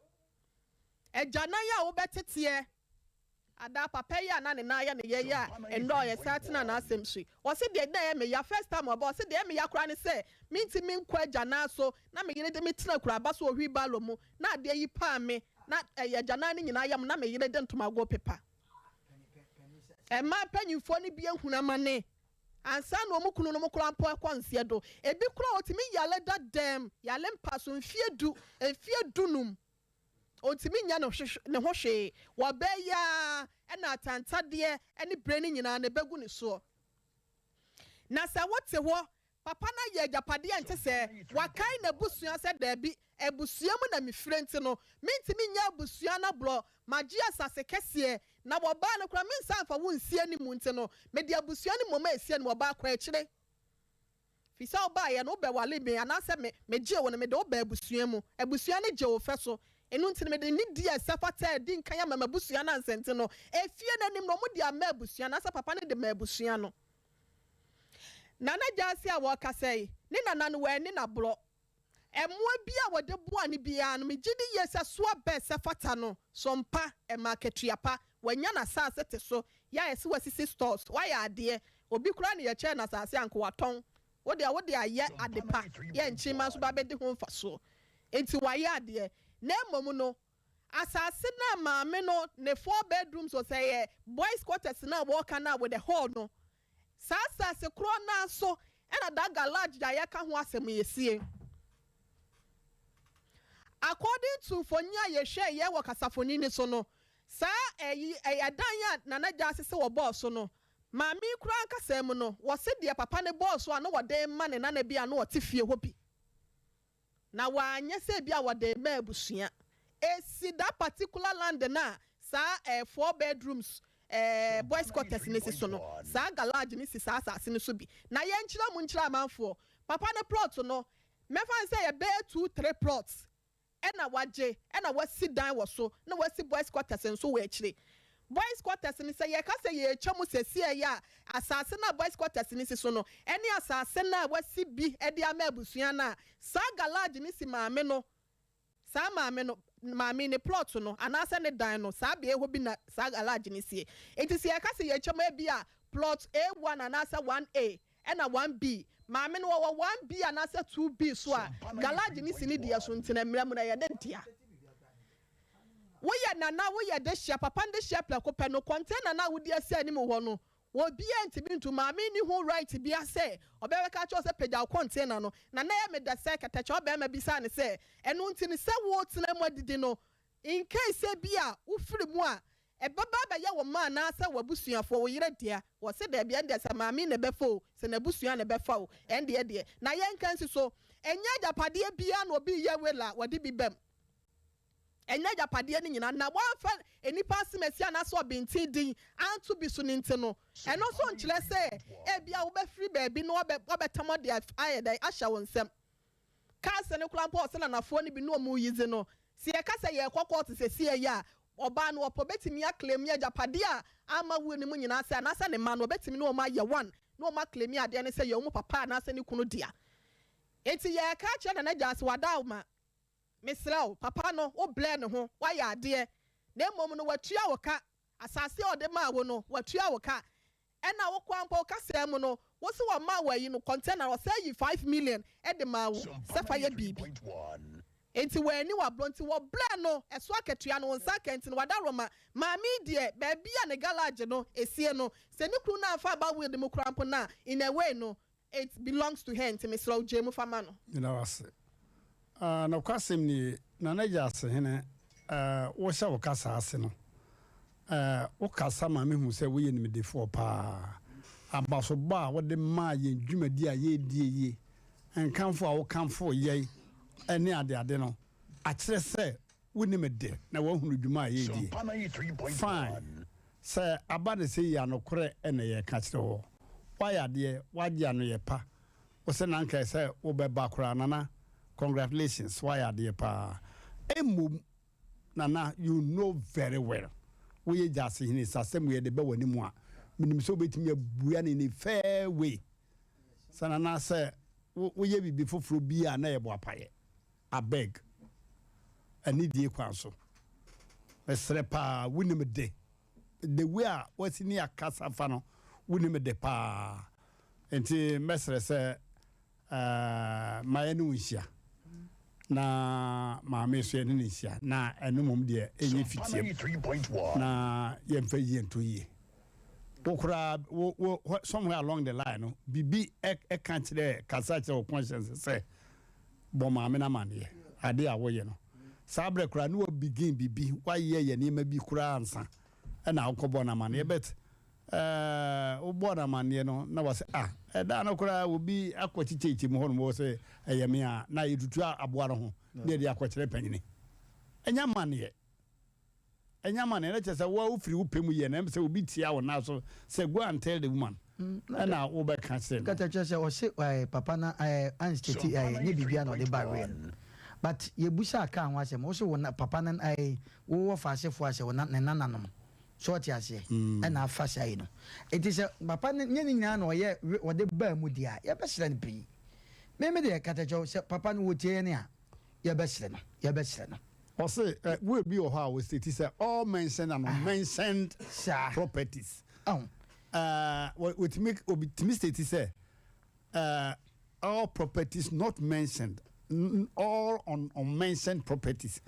Agyanan a wobɛteteɛ Ada papa yi a na ne nan yɛ ne ya yi a nnɛ ɔyɛ saa tena n'asɛm so yi, ɔse deɛ na ɛyɛ me ya first time ɔba ɔse deɛ ɛyɛ me ya koraa ne sɛ mentumi nkɔ agyanan so na me yere de me tena kuraba so wɔ wheelbarrow mu na adeɛ yi paa me na ɛyɛ agyanan no nyinaa yam na me yere de ntomago pepa. Mmaa mpanyinfoɔ no bi ahunu amane ansa na wɔn kununom koraa mpo akɔ nseɛ do. Ebi koraa ɔtumi yare da dɛm, yare mpa so mfeɛ du, mfeɛ dunum. Ɔntumi nyɛ ne ho hwee. Wɔ bɛ yi ara na atantadeɛ ne berɛ no nyinaa na ɛbɛgu ne soɔ. Na sɛ wote hɔ, papa no ayɛ agyapadeɛ a ɛnte sɛɛ, wakae n'abusua sɛ, Dabi, abusua mu na mefire nti no, mentumi nyɛ abusua no aborɔ, magye asase kɛseɛ, na wɔbaa no koraa mensan mfa wo nsi anim nti no, mede abusua no mmom resi anim. Ɔbaa kɔ akyire. Firi sɛ wobaeɛ no, wobɛwaree me, anaasɛ me, megyee wo no, mede wo baa abusua mu. Abusua no gyee wo fɛ so. Ɛno nti no, mede nidie a ɛsɛ fata a ɛdi nkan ama m'abusua no ansa nti no, efie no anim no, wɔde ama abusua no, anaasɛ papa no de maa abusua no. Nana Gyasi a wɔrekasa yi, ne nana no, wanni no aborɔ. Mmoa bi a wɔde boa no biara no, megye di yie sɛ so aba a ɛsɛ fata no so mpa, ɛma akatua pa. Wanya n'asaase te so, yɛ a ɛsɛ wasisi stores, wayɛ adeɛ. Obi koraa na yɛkyɛɛ no asaase a anka watɔn. Wo deɛ wode ayɛ ade pa, yɛ nkyenma nso ba bɛdi ho mfasoɔ. Enti wayɛ adeɛ. Na mmom no, asaase no a maame no ne four bedrooms o, sɛ ɛyɛ boys quarters no a wɔreka no a with the hall no, Saa asase korɔ no ara so na that garage a yɛka ho asɛm yi sie. According to mfonin a yɛhwɛeɛ wɔ kasafonin no so no, saa ɛyi ɛdan a Nana Gyasi se wɔbɔɔ so no, maame yi koraa nkasa mu no, wɔse deɛ papa no bɔɔ so a na wɔde rema ne nana bi a na ɔte fie hɔ bi. Na wanyɛ sɛ ebia wɔde rema abusua. Esi that particular land no a saa eh, four bedrooms eh, boys quarters no si so no, saa garage no si saa asase no so bi. Na yɛnkyerɛ mu nkyerɛ amanfoɔ. Papa no plot no, mɛfa no sɛ ɛyɛ bɛyɛ two, three plots ɛna wagye, ɛna wasi dan wɔ so, na wasi boys quarters nso wɔ akyire. Boys quarters no, sɛ yɛka sɛ yɛretwa mu seesei a, asase no a boys quarters no si so no ne asase no a wɔasi bi de ama abusua no a, saa garage no si maame no, saa maame no, maame ne plot no anaasɛ ne dan no, saa beaɛ hɔ bi na saa garage no sie. Nti sɛ yɛka sɛ yɛretwa mu ebia plot A1 anaasɛ 1A ɛna 1B, maame no ɔwɔ 1B anaasɛ 2B so a, garage no si ne deɛ so nti no mmerɛ mu no ɛyɛ ne dea. Woyɛ nana, woyɛ dehyeɛ, papa no dehyeɛ prɛko pɛ no, container no a wode asi anim hɔ no, obiara ntumi ntu. Maame nni ho right biara sɛ ɔbɛbɛka akyerɛ wo sɛ pagya wo container no. Na na ɛyɛ me dɛ sɛ kɛtɛkyɛ ɔbarima bisaa no sɛ, ɛno nti no sɛ woretena mu adidi no, in case sɛ bi a wofiri mu a, Ɛbɛba abɛyɛ wo mma anaasɛ w'abusuafoɔ, wo yere dea. Wɔse daabi, ɛndeɛ sɛ maame yi na ɛbɛfa o, sɛ n'abusua na ɛbɛfa o, ɛndeɛ deɛ. Na yɛnka nsi so, ɛnyɛ agyapadeɛ biara na obi reyɛ will a wɔde bi bam. Ɛnyɛ agyapadeɛ no nyinaa. Na wɔamfa nnipa asemasi anaasɛ ɔbenten din anto bi so no nti no, ɛno nso nkyerɛ sɛ ebia wobɛfiri baabi na wɔabɛtam de ayɛ dɛn ahyɛ wo nsam. Cars no koraa mpo a ɔsɛ nanafoɔ no bi ne ɔmo yi dze no, sɛ yɛka sɛ yɛrekɔ kɔɔto sɛsiɛ yi a, ɔbaa no ɔpɛ ɔbɛtumi aclaim agyapadeɛ a amma will no mu nyinaa sɛ anaasɛ ne mma no ɔbɛtumi ne ɔmo ayɛ one na ɔmo aclaim adeɛ no sɛ ɛyɛ ɔmo papa anaasɛ ne kunu dea. Enti yɛreka akyerɛ Nana Gyaase Wadaoma, mesrɛ wo, papa no wo blɛ ne ho, wayɛ adeɛ, na mmom no watua wo ka, Asase a ɔde maa wo no, watua wo ka. Ɛna wo koraa mpo, wo kasaa mu no, wo se wɔmaa wo ayi no, container, ɔsan yii 5 million de maa wo sɛ fa yɛ biribi. Enti wanni w'aborɔ nti wɔbrɛɛ no ɛso akatua no, wo nsa aka nti no, wadaworoma. Maame yi deɛ, baabi a ne garage no esie no, sɛ ne kunu no amfa aba will mu koraa mpo no a, in a way no, It belongs to her nti mesrɛ wo gyae mu fa ma no. Meda wo ase. Ah, nokwasɛm nie, Nana Gyasehene, eh, wohyɛ wo kasa ase no, eh, wokasa ma mehu sɛ woyɛ nimdefoɔ paa. Abasobɔ a wode maa yɛn dwumadi a yɛredie yi, nkamfo a wokamfoo yɛn ne adeade no, akyerɛ sɛ wonim de na woahunu dwuma a yɛredie. Fine. Sɛ aba no sei a nokorɛ na yɛreka kyerɛ woɔ. Woayɛ adeɛ, woagye anoyɛ pa. Wo se na anka ɛsɛ wobɛba koraa Nana, congratulations, woayɛ adeɛ paa. Mmom Nana you know very well, woyɛ Gyasehene, sɛ asɛm wei yɛde ba w'anim a, menim sɛ wobɛtumi abua no in a fair way. Sɛ Nana sɛ woyɛ biribi foforɔ bi a na ɛyɛ boapayɛ. Abeg, anidie kwan so. Mesrɛ paa, wonim de. The way a wasi ne akasa fa no, wonim de paa. Nti mɛsrɛ sɛ eh, ma yɛne wo nhyia. Na maame nso yɛne no nhyia. Na ɛno mmom deɛ ɛnyɛ fitiam. Na yɛmfa yie nto yie. Wo koraa, wo, wo, somewhere along the line no, biribi ɛka kyerɛ, kasa kyerɛ wo conscience sɛ, bɔ maame no amaneɛ adeɛ a woyɛ no saa berɛ koraa ne wa begin biribi wayɛ yɛ nneɛma bi koraa ansa ɛna wokɔbɔ no amaneɛ but ɛɛ wobɔ no amaneɛ no na wasɛ ah ɛda no koraa obi akɔ kyekyɛkyɛ mu hɔ nom wɔ sɛ ɛyɛ me a na yɛtutu aboa no ho ne yɛde akɔkyerɛ panyini ɛnyɛ amaneɛ. Ɛnyɛ amanneɛ, na kyerɛ sɛ wo a wofiri wo pɛ mu yɛ, na ɛm sɛ obi tia wo nan so sɛ go and tell the woman, ɛna wobɛka kyerɛ no. Kata kyerɛ sɛ ɔse ɛɛ papa na ɛɛ anstati ɛɛ nyɛ biribiara na ɔde ba real but yɛbusaa kaa ho asɛm wose wo na papa no ɛɛ wo wɔfa asefoɔ asɛ wo na ne nananom so ɔte aseɛ ɛna afa saa yi no enti sɛ papa no nyɛ ne nyinaa na ɔyɛ ɔde baa mu deɛ a yɛbɛsrɛ no pii me me deɛ kata kyɛw sɛ papa no wɔtie yɛn a yɛbɛsrɛ no yɛbɛsrɛ no. Ɔse eh, will bi wɔ hɔ a wɔ state sɛ all mentioned and unmentioned properties. Eh, wɔtumi obi tumi state sɛ eh, all properties not mentioned, all un, unmentioned properties.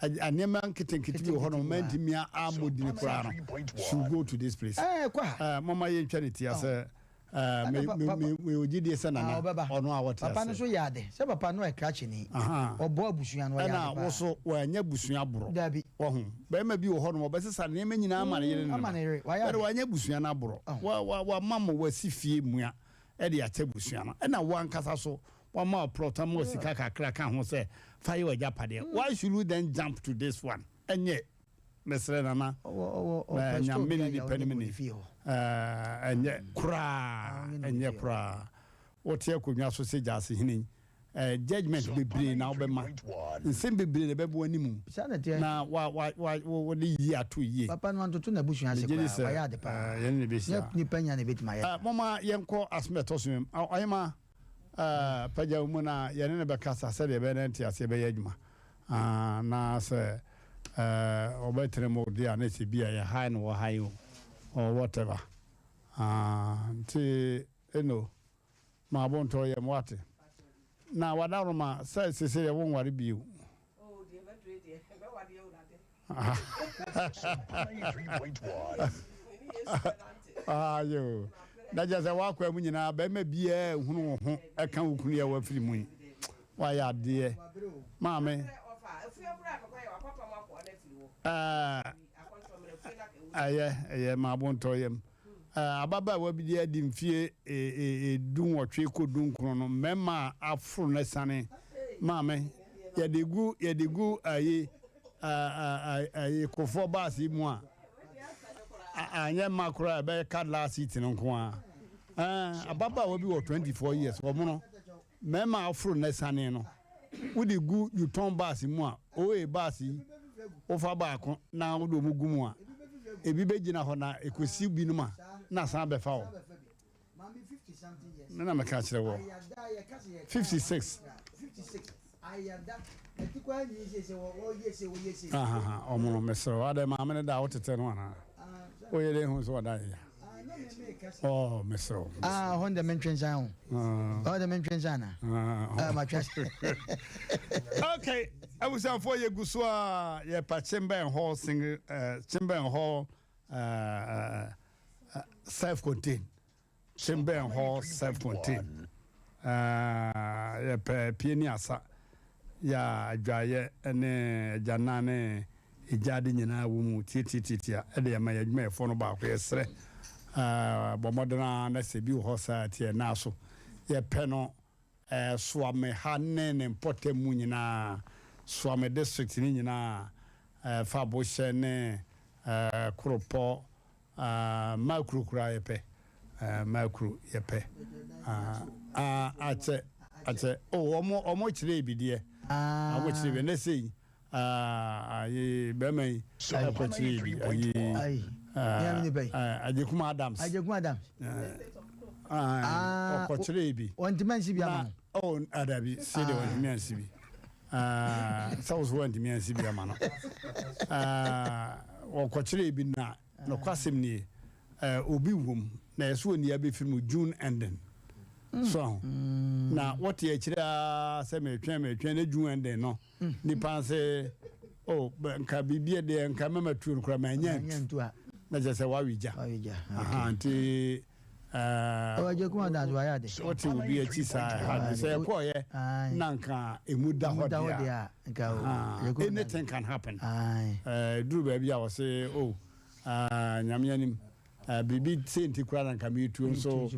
Nneɛma nketenkete bi wɔ hɔ no mantumi ammɔ dini koraa no should go to this place. Eh, kɔ ha. Eh, mama yɛntwa ne tia sɛ Eh, me Ɛna me papa me me ogye die sɛ ah nana ɔbɛba ɔno a wɔte papa no ase. nso yɛ ade sɛ papa no yɛ krakyeni Ahaa. ɔbɔ abusua no ɔyɛ Ɛna ade wo paa. so wanya abusua borɔ. Dabi. Wahu? Barima bi wɔ hɔ nom ɔbɛsesa nneɛma nyinaa ama ne yere ne ne Ama mma. ne yere wayɛ But ade. wanya abusua no aborɔ. Oh. Wa wa wama mo wasi fie mua ɛde akyɛ abusua no. Ɛna wo ankasa so wama wo plot ama wo sika kakra ka ho sɛ fa yɛ w'agyapadeɛ. Why should you then jump to this one? Ɛnyɛ. Mesrɛ Nana na Nyame ne nipa nim ni ɛnyɛ koraa ɛnyɛ koraa wote akonnwa so sɛ gyaase hene yi judgement bebree na wobɛma nsɛm bebree na ɛbɛbɔ anim na wa wa wa wode yie ato yie papa no antoto n'abusua ase megye di koraa sɛ wayɛ ade paa yɛne ne bɛhyia nipa nya na ɛbɛtumi ayɛ moma yɛnkɔ asɛm ɛtɔ so ɔhema Pagya wo mu na yɛne no bɛkasa sɛdeɛ ɛbɛyɛ na nteaseɛ bɛyɛ adwuma. Na sɛ ɔbɛtene mu deɛ a na ɛsɛ bi a yɛ high na wɔ high o or whatever. Nti eno ma abontɔ yam wate. Na wadaroma sɛ sese deɛ wonware bio. Oh deɛ mɛdure deɛ mɛware awurade. Ayo. Na kyerɛ sɛ w'akwan mu nyinaa bɛrima biara nhunu wo ho ɛka wo kunu yɛ wafiri mu yi. Wayɛ adeɛ. Maame. Ɛyɛ, ɛyɛ, ma abo ntɔ yam. Ababaawa bi de adi mfie dunwɔtwe kɔ dunkron no, mmarima a aforo no asiane. Maame, yɛde gu, yɛde gu ayi, ayi, kofoɔ baase yi mu a, anyɛ mma koraa ɛbɛyɛ Cadillac seat no nko ara. Ababaawa bi wɔ 24 years, wɔn Mmarima a wɔforo no asiane no, wode gu U-turn bus mu a, OA bus yi, wofa baako na wode wɔn gu mu a, ebi bɛgyina hɔ na ɛkɔsi binom a, na asan abɛfa wɔn. Me na meka kyerɛ wɔ. 56. Ahaha, ɔmo no, mesrɛ wo, adɛn maame no da a wotete no anaa? Woyɛ dɛn hu sɛ ɔda yɛ ya? Oh, mesrɛ wo. Ah, hɔ ndɛ mentwe nsan ho. Hɔ ndɛ mentwe nsan na. Ah, matwe. Okay, abusuafoɔ yɛgu so a yɛpa chamber and hall single uh, chamber and hall uh, uh, self contained. Chamber hɔ self contain yɛpɛ pie ne asa yɛ a adwaeɛ ne agyanan ne egyaade nyinaa wɔ mu tiatiatiatia ɛde ɛma yɛn adwumayɛfoɔ no baako yɛsrɛ bɔ mmɔden ara na sɛ bi wɔ hɔ saa ti ɛnaa so yɛpɛ no Suame ha ne ne mpɔtam mu nyinaa Suame district ne nyinaa fa Bohyɛ ne Koropɔ Ah makuro koraa yɛpɛ ah makuro yɛpɛ ah ah akyɛ akyɛ oh ɔmo ɔmo kyerɛ bi deɛ ah ɔmo kyerɛ bi ɛnɛ sɛ ah ayi bɛrima yi ɛkɔ kyerɛ bi ayi ah Agyekum Adams Agyekum Adams ah ɔkɔ kyerɛ bi wɔntumi ansi bi ama no oh adabi si de wɔntumi ansi bi ah sɛ wo so wɔntumi ansi bi ama no ah wɔkɔkyerɛ bi na Nokwasɛm nie, obi wom, na ɛsɛ sɛ onii abɛfiri mu June ending. So ahu? Na wɔte akyire ara sɛ metwɛn metwɛn na June ending no, nipa nse, oh, nka biribi deɛ nka mɛma tuo no koraa manya ntu. Na kyerɛ sɛ wawe gya. Aha, nti wote obi akyi saa ɛha de sɛ ɛkɔɔyɛ na nka emu da hɔ deɛ a. Anything can happen. Ɛduru baabi a wɔse oh Nyame anim biribi sei nti koraa na nka metuo nso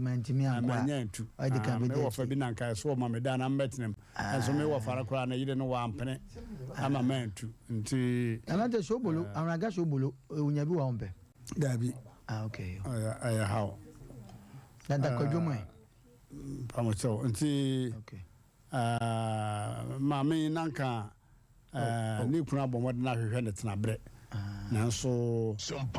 manya ntu. Me wɔfa bi na nka ɛso ɔma me da na mbɛtena mu. Nso me wɔfa no koraa ne yere no wampene ama mantu nti. Ɛnante sobolo, awuraga sobolo, onya bi wɔ hɔ mpɛ. Daabi. Ah okay. Ɛyɛ haw. Na ntakwadwo mu ɛ. Mpamokyɛw nti. Okay. Maame yi na anka ne kunu abɔ mmɔden ahwehwɛ ne tenaberɛ, nanso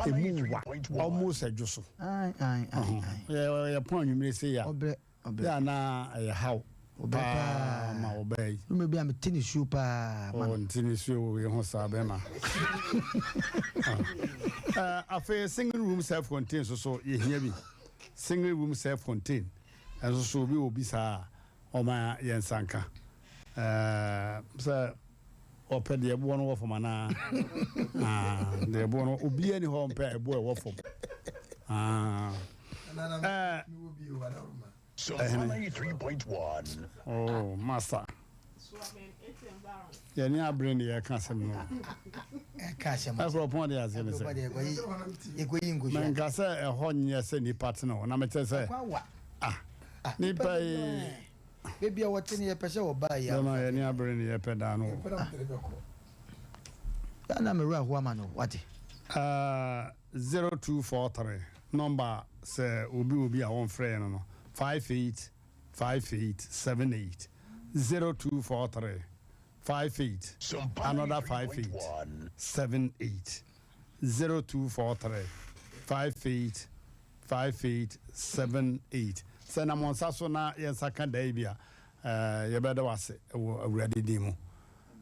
emu wa almost ɛdwo so. Yɛpɔn anwummere sei a, yɛ a na ɛyɛ haw paa ma ɔbaa yi. Mmerɛ bi a mete ne suo paa ma no. Nte ne suo wɔ wei ho saa bɛrima. Afei single room self contained nso so yɛhia bi. Single room self contained nso so obi wɔ bi saa a. Ɔma yɛn nsa nka. Ɛɛ sɛ ɔpɛ deɛ ɛboɔ no wɔ fam anaa? Ah, deɛ ɛboɔ no obiara ni hɔ ɔmpɛ ɛboɔ ɛwɔ fam. Ah, ɛɛ ɛhene. Oh, master. Yɛne abere ne yɛka asɛm no. Ɛkorɔ pɔn de aseɛ ne sɛ. Menka sɛ ɛhɔ nyɛ sɛ nipa tena hɔ na mekyɛ sɛ. Ah. Nipa yi. Baabi a wɔte no yɛpɛ sɛ wɔba yi. Bɛma yɛn ani abere ne yɛpɛ daa no. Daa na me werɛ ahoa ma no wate. 0243 nɔmba sɛ obi wɔ bi a wɔmfrɛ yɛn no no 58 58 78 0243 58 another 58 78 0243 58 5878 Sɛ nam wo nsa so na yɛn nsa ka da yi bi a, yɛbɛda wo ase wɔ Awurade din mu.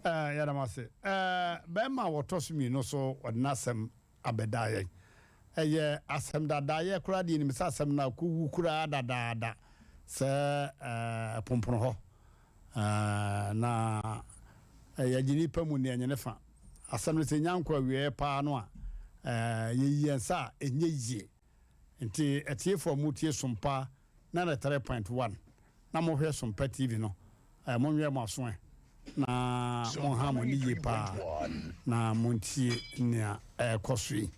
Yɛda mo ase. Bɛrima a wɔtɔ so mmienu so wɔde n'asɛm abɛda yɛn. Ɛyɛ asɛm dada, yɛ koraa deɛ nim sɛ asɛm no akɔwu koraa dadaada sɛ ɛpompono hɔ. Na yɛgye nnipa mu deɛ ɛnyɛ ne fa. Asɛm no sɛ ɛnya nkɔ awieɛ paa no a, yɛyi yɛn nsa a, ɛnyɛ yie. Nti atiefoɔ a motie Sompa 93.1 na mohwɛ Sompa TV no, monwɛn mo aso ɛ na monha mo ani yie paa na montie nea ɛrekɔ so yi.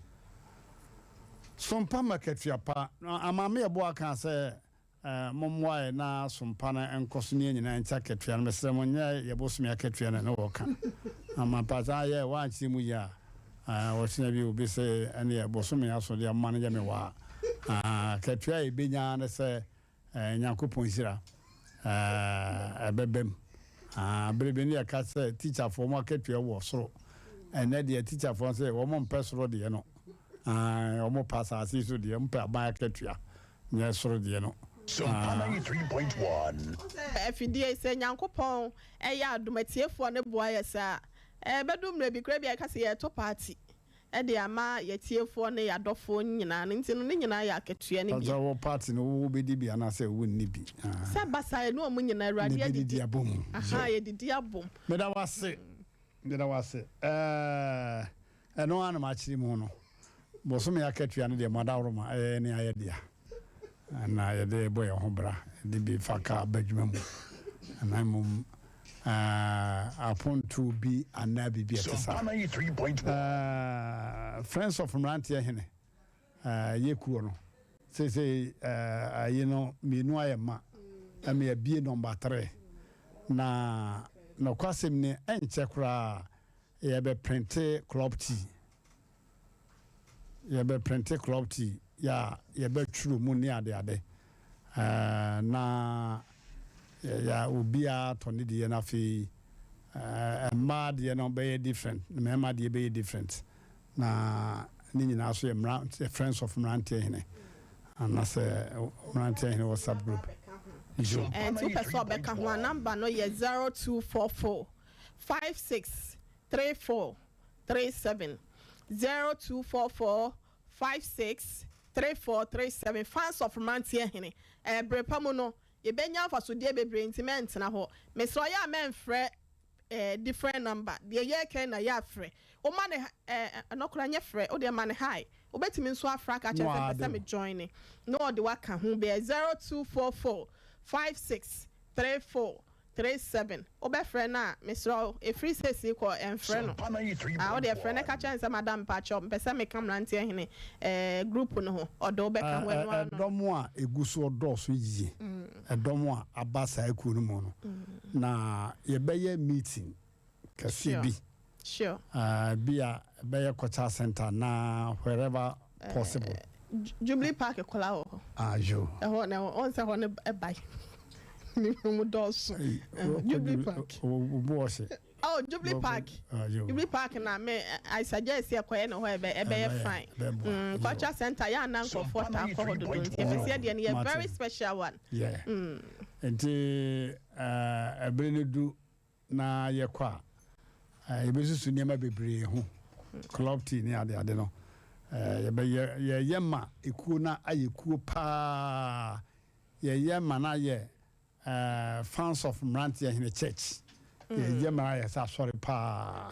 Sompa ma katua pa. Na Maame Yeboah kaa sɛ, Mommoa yɛn na sompa no nkɔ so ne yɛn nyinaa nkyɛ akatua no. Mesrɛ mo, nyɛ yɛn bosome akatua no na wɔka. Ampa saa yɛ, woankyerɛ mu yie a, ɔkyena bi obi se ɛneɛ bosome aso deɛ momma no nyɛ me waa. Akatua a yɛbɛnya ara ne sɛ Nyankopɔn nhyira ɛbɛba mu. Bere bi ne yɛka sɛ tikyafoɔ wɔn akatua wɔ soro. Ɛnnɛ deɛ tikyafoɔ nso wɔn mpɛ soro deɛ no. Wɔn pɛ asase so deɛ, wɔn pɛ aban akatua, nyɛ soro deɛ no. Sompa 93.1. Sɛ afidie yi, sɛ Nyankopɔn yɛ adom, atiefoɔ no boa yɛ saa a, ɛbɛdu mmerɛ bi koraa bi a yɛka sɛ yɛreto party de ama yɛatiefoɔ ne yɛadɔfoɔ nyinaa no nti no, ne nyinaa yɛ akatua no bi. Sɛ wɔ party no wo bɛdi bi anaasɛ wo nni bi. Sɛ ɛba saa yɛne wɔn nyinaa Awurade Ne bɛdidi abom. Ahaa yɛdidi abom. Meda wo ase, meda wo ase. Ɛɛ ɛno ara na makyere mu no. Bosome akatua no deɛ mo adaworoma ɛyɛ ne ayɛ dea. Na yɛde bɔ yɛn ho bra, yɛde bi fa kaa ba adwuma mu. Na mmom apontow bi anaa biribi a ɛte saa. Friends of Mmeranteɛ Hene yɛ kuo no, seesei ayi no mmienu ayɛ ma, ɛma yɛabie nɔmba tre. Na nokwasɛm ni, ɛnkyɛ koraa yɛbɛprinte club tea. Yɛbɛprinte club tea yɛ a yɛbɛtwerɛ mu ne adeade na yɛ obiara atɔ ne deɛ na afei mmaa deɛ no bɛyɛ different na mmarima deɛ bɛyɛ different na ne nyinaa so yɛ mmeranteɛ Friends of Mmeranteɛ Hene anasɛ Mmeranteɛ Hene WhatsApp group. Yo. Nti wopɛ sɛ ɔbɛka ho a number no yɛ 0244 56 34 37 0244 56 34 37 Fans of Mmeranteɛ Hene Ɛɛ bere pa mu no yɛbɛnya mfasodeɛ bebree nti mɛntena hɔ Mesrɛ wo yɛ a mɛmfrɛ ɛɛ different number Deɛ yɛreka yi na yɛ a frɛ Woma no ɛɛ ɛno koraa nyɛ frɛ wo deɛ ma no hi Wobɛtumi nso afrɛ aka akyerɛ no sɛ mepɛ sɛ me joine na ɔde wo aka ho Bɛyɛ 0244 56 34 37 wobɛfrɛ no a mesrɛ wo ɛfiri seesei kɔ ɛnfrɛ no ah wodeɛ frɛ no ka kyerɛ no sɛ madam mpakyɛw mepɛ sɛ meka mmeranteɛ hene eh group no ho ɔde wo bɛka ho ɛno ara no. Ɛdɔm a ɛgu soɔ dɔɔso yie, ɛdɔm a aba saa kuo no mu no, na yɛbɛyɛ meeting kɛseɛ bi, Sure. Bi a ɛbɛyɛ culture center anaa wherever possible. Jubilee Park kola wɔ hɔ. Ayo. Ɛhɔ na wɔn sɛ hɔ no ɛbae. Ne mu dɔɔso. Jubilee Park. Obu ɔhye. Oh, Jubilee Park. Jubilee Park na me I suggest yɛ kɔyɛ ne hɔ ɛbɛ ɛbɛyɛ fine. Mm, culture center yɛ anan nkurɔfoɔ taa kɔ hɔ dodo nti ɛfɛ sɛ deɛ no yɛ very special one. Yeah. Nti ɛbere no du na yɛkɔ a, yɛbɛsusu nneɛma bebree ho, club tea ne adeade no. Yɛbɛyɛ, yɛyɛ ma ekuo no ayɛ kuo paa. Yɛyɛ ma no ayɛ Fans of Mmeranteɛ Hene Church. Yɛyɛ ma no ayɛ sɛ asɔre paa.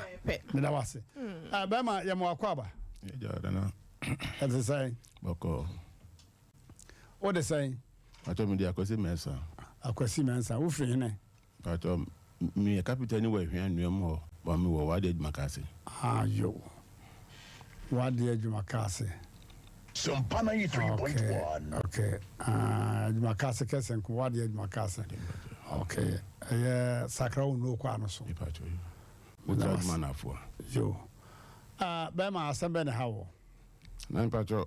Meda wo ase. Bɛrima, yɛ mo akɔ aba. Ɛte sɛn? Bɔkɔɔ. Wode sɛn? Atɔ mi de Akwasi Mensah. Akwasi Mensah, wofiri hene? Mpakyɛw, meyɛ kapita ni wɔ Ahwea nnua mu hɔ, but me wɔ Wade adwuma ka ase. Ah yo, Wade adwuma ka ase. Sompa 93.1. Okay, okay, ah, adwuma ka ase kɛse nko, Wade adwuma ka ase. Okay, ɛyɛ Sakra wo nnuo kɔ ano so. Mpakyɛw, yo. Wotra adwuma na afoa. Yo. Ah, bɛrima asɛm bɛ ne ha wɔ? Na mpakyɛw,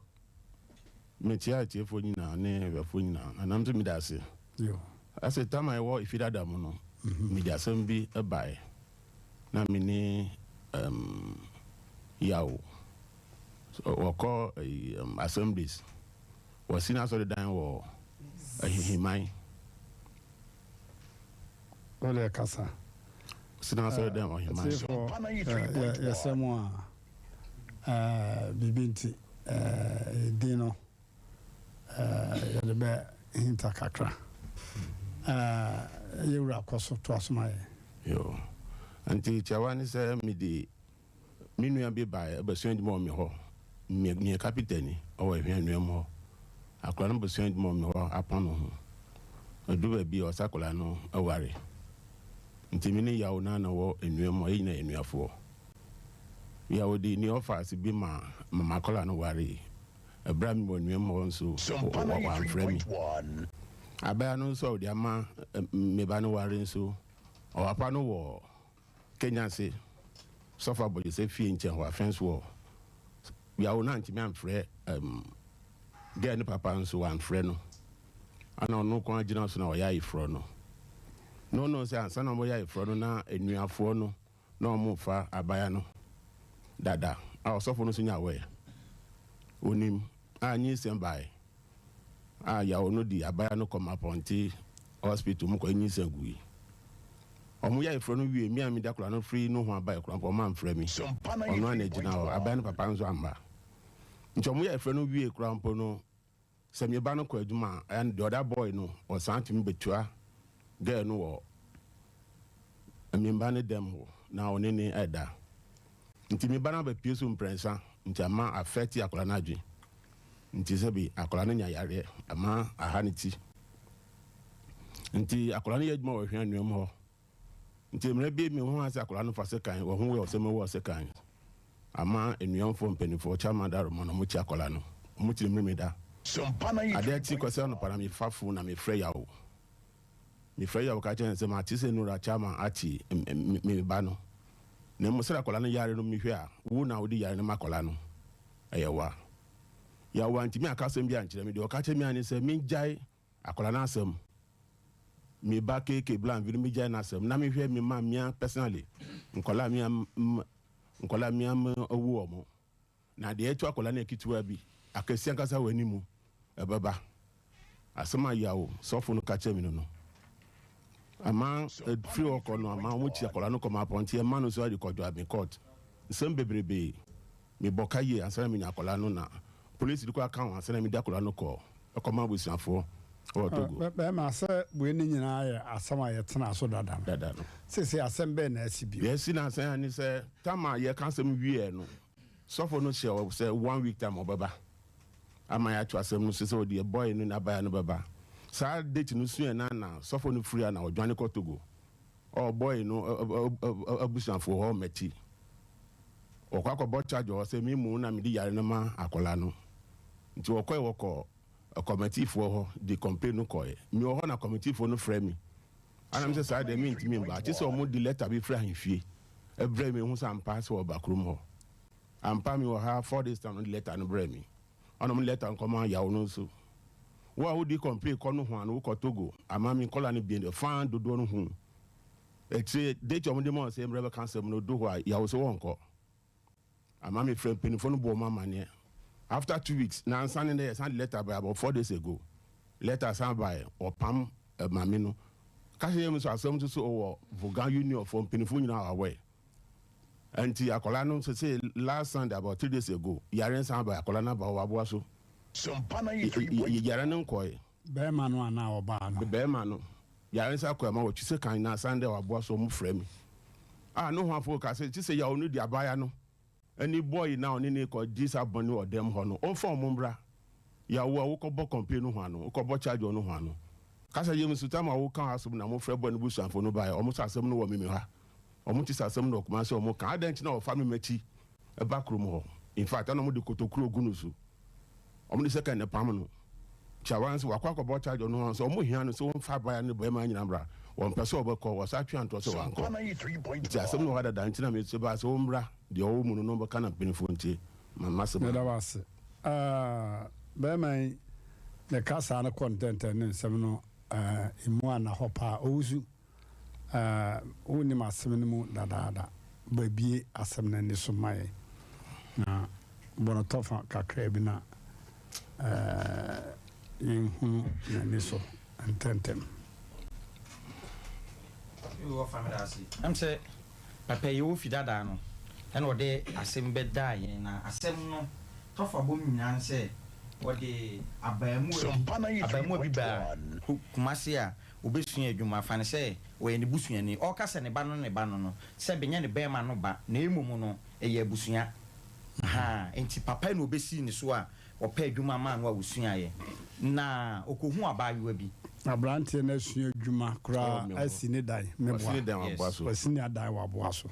Mekyia atiefoɔ nyinaa ne ahwɛfoɔ nyinaa. Na nam sɛ meda ase. Ase tam a ɛwɔ efi dada mu no, mede asɛm bi baeɛ. Na me ne um, Yaw wɔkɔ um, assemblies. Wɔsi n'asɔredan wɔ Ahihiman. Wode kasa. Wɔsi n'asɔredan wɔ Ahiman. Atiefoɔ, yɛsrɛ mo a. Biribi nti, din no yɛde bɛ hinta kakra. Yɛ wura kɔ so toa so ma yɛn. Yoo, nti tiawa ne sɛ mede me nua bi baeɛ bɛsua adwuma wɔ me hɔ. Meyɛ kapitani wɔ Ahwea Nnuam hɔ. Akwadaa no bɛsua adwuma wɔ me hɔ apɔn ne ho. Ɛduru baabi a ɔsɛ akwadaa no ware. Nti me ne Yaw no ara na wɔ nnua mu hɔ, yɛn nyinaa yɛ nnuafoɔ. Yaw de ne ɔfaase bi ma m'akwadaa no waree. Ɛberɛ a mewɔ nnuam hɔ nso, wamfrɛ me. Abaayewa no nso a ɔde ama me ba no ware nso, ɔwapa no wɔ Kenya ase, Sɔfo Abɔgyesɛ fie nkyɛn hɔ, afei nso wɔ Yawo no antumi amfrɛ girl no papa nso wamfrɛ no. Ana ɔno nko ara gyina so na ɔyɛ ayeforɔ no. No no sɛ ansa na wɔyɛ ayeforɔ no na anuafoɔ no na wɔrefa abaya no dada a ɔsɔfo no nso nya aware. Onim a nyinsɛn bae a yaw no di abaya no kɔ Mapɔnte hospital mu kɔ nyinsɛn gui. Wɔn yɛ ayeforo no wie me a mede akwadaa no firi nohoa bae koraa mpo wɔn amfrɛ me. Ɔno ara na egyina hɔ. Abaya no papa nso amma. Nti wɔn yɛ ayeforo no wie koraa mpo no Sɛ me ba no kɔ adwuma a, and the other boy no, ɔsan tumi betua girl no wɔ me ba no dɛm hɔ na ɔne ne ɛda. Nti me ba no abɛpue so mprɛnsa, nti ama affect akwadaa no adwene. Nti sɛbi akwadaa no nya yareɛ, ama aha ne ti. Nti akwadaa no yɛ adwuma wɔ Hwea Nnuam hɔ. Nti mmerɛ bi me ho ase akwadaa no fa sekan wɔ ho wɔ sɛ mewɔ sekan ama enuamfoɔ mpaninfoɔ chairman daroma na ɔmo kyi akwadaa no ɔmo kyiri mmere me da adeɛ kye kɔsɛ anɔpa na me fa phone na me frɛ yaw me frɛ yaw ka kyerɛ no sɛ mate sɛ nura chairman akyi me ba no na mmom sɛdeɛ akwadaa no yare no mehwɛ a wo na wode yare no ma akwadaa no ɛyɛ wa yaw wantumi aka asɛm bi ankyerɛ me deɛ ɔka kyerɛ me ane sɛ mengyae Akwadaa no asɛm me ba KK Blanvi no me gyae n'asɛm na me hwɛ me ma mea personally nkwadaa mea nkwadaa mea me awu wɔn na deɛ ɛto akwadaa no yɛ ketewa bi akɛse ankasa wɔ anim ɛbɛba asɛm a yaw sɔfo no ka kyerɛ me no no ama firi hɔ kɔ no ama wɔn kyi akwadaa no kɔ ma apɔnte ɛma no so ade kɔdwa me court nsɛm bebrebe. Mebɔ ka yie ansa na menya akwadaa no na polisi de koraa ka ho ansa na mede akwadaa no kɔ kɔma abusuafoɔ wɔ Togo. Bɛɛma, sɛ wei ne nyinaa yɛ asɛm a yɛtenaa so dada no, Dada no. seesei asɛm bɛn na asi bio? Deɛ asi nansa yi ara ne sɛ, tam a yɛka asɛm wieɛ no, sɔfo no hyɛɛ wɔ sɛ one week time ɔbɛba ama yɛato asɛm no so sɛ ɔde boy no n'abaya no bɛba. Saa date no suaɛ no ara na sɔfo no firi ha na ɔdwane kɔ Togo. Ɔbɔe no abusuafoɔ hɔ mɛti. Wɔkɔ akɔbɔ charge wɔ hɔ sɛ me mu na mede yare no ma akwadaa no. Nti wɔkɔe wɔkɔ kɔmɛtifoɔ hɔ de complain no kɔe. Me wɔ hɔ na kɔmɛtifoɔ no frɛ me. Ana me sɛ saa deɛ mentumi mba. Kye sɛ wɔn de letter bi firi ahemfie brɛ me hu sɛ ampa sɛ wɔba kurom hɔ. Ampa me wɔ ha 4 days time no de letter no brɛ me. Ɔnom lɛta nkɔma yaw no nso. Wo a wodi complain kɔ nohoa no wokɔ Togo ama me nkɔla no bien deɛ faa dodoɔ no hu akyire date a wɔde ma wo sɛ mmerɛ bɛka asɛm no du hɔ a yaw sɛ wɔnkɔ ama me frɛ mpaninfoɔ no bɔ wɔn amaneɛ after 2 weeks nansa ne nɛ yɛsan de lɛta bae about 4 days ago lɛta san bae wɔpam maame no ka kyerɛ me nso asɛm nso so wɔ Vogan union foɔ mpaninfoɔ nyinaa aware. Nti akwadaa no sese last Sunday about 3 days ago yare nsan aba akwadaa no aba wɔ aboa so yare no nkɔɛ. Bɛrima no anaa ɔbaa no? Bɛrima no yare nsa kɔɛ ma wɔtwi sɛ kan na Sunday wɔ aboa so ɔmo frɛ mi a ne ho afo ka sɛ kyi sɛ yaw no di abaya no ɛne boy na ɔne ne kɔ di sa bɔne wɔ dɛm hɔ no ɔmfa ɔmo mbra yaw a wokɔ bɔ complain no ho ano wokɔ bɔ charge ɔno ho ano kasa yɛ mu tam a woka asɛm na mo frɛ boy no busuafo no bae ɔmo sɛ asɛm no wɔ mimi ha. Ɔmo te sɛ asɛm no wɔ Kumasi a ɔmo ka adɛn nti na ɔfa me m'akyi ba kurom hɔ in fact ɛna ɔmo de kotokuro gu no so ɔmo de sɛkɛn na ɛpam no Kyawa nso wakɔ akɔbɔ charge ɔno ho sɛ ɔmo hia no sɛ ɔmfa abaya ne bɛrima nyina mmra wɔmpɛ sɛ ɔbɛkɔ wɔsa twe antorɔ sɛ wankɔ nti asɛm no wɔ ha dada nti na mese baa sɛ ɔmmra deɛ ɔwɔ mu no na ɔbɛka na mpanyinfoɔ ntie ma m'asɛm Meda wo ase. Ah, bɛrima yi ne kasaa no kɔ ntɛntɛn ne nsɛm no eh, emu anna hɔ paa. Owusu. Eh, wonnim asɛm no mu dadaada. Bue asɛm no ani so ma yɛn, na bɔ no tɔfa kakraa bi na eh, yɛnhunu n'ani so ntɛmntɛm. Ɛm sɛ papa yi ofi dadaa no ɛna ɔde asɛm bɛdaa yɛn na asɛm no tɔfa bom nyinaa ne sɛ ɔde abaamuwa bi abaamuwa bi baa Kumasi a Obesua adwuma, fa no sɛ ɔyɛ ne busuani. Ɔreka sɛ ne ba no ne ba no no, sɛ ɛnyɛ ne barima no ba, na mmom no, ɛyɛ abusua. Ahaa, enti papa na obesii ne so a ɔpɛɛ adwuma maa no a osuaeɛ. Na okohuu abaayewa bi. Aberanteɛ no asua adwuma koraa Ɛwɔ me hɔ. asi ne dan, Wasi ne meboa. dan wɔ aboa Yes. so. Wasi ne adan wɔ aboa so.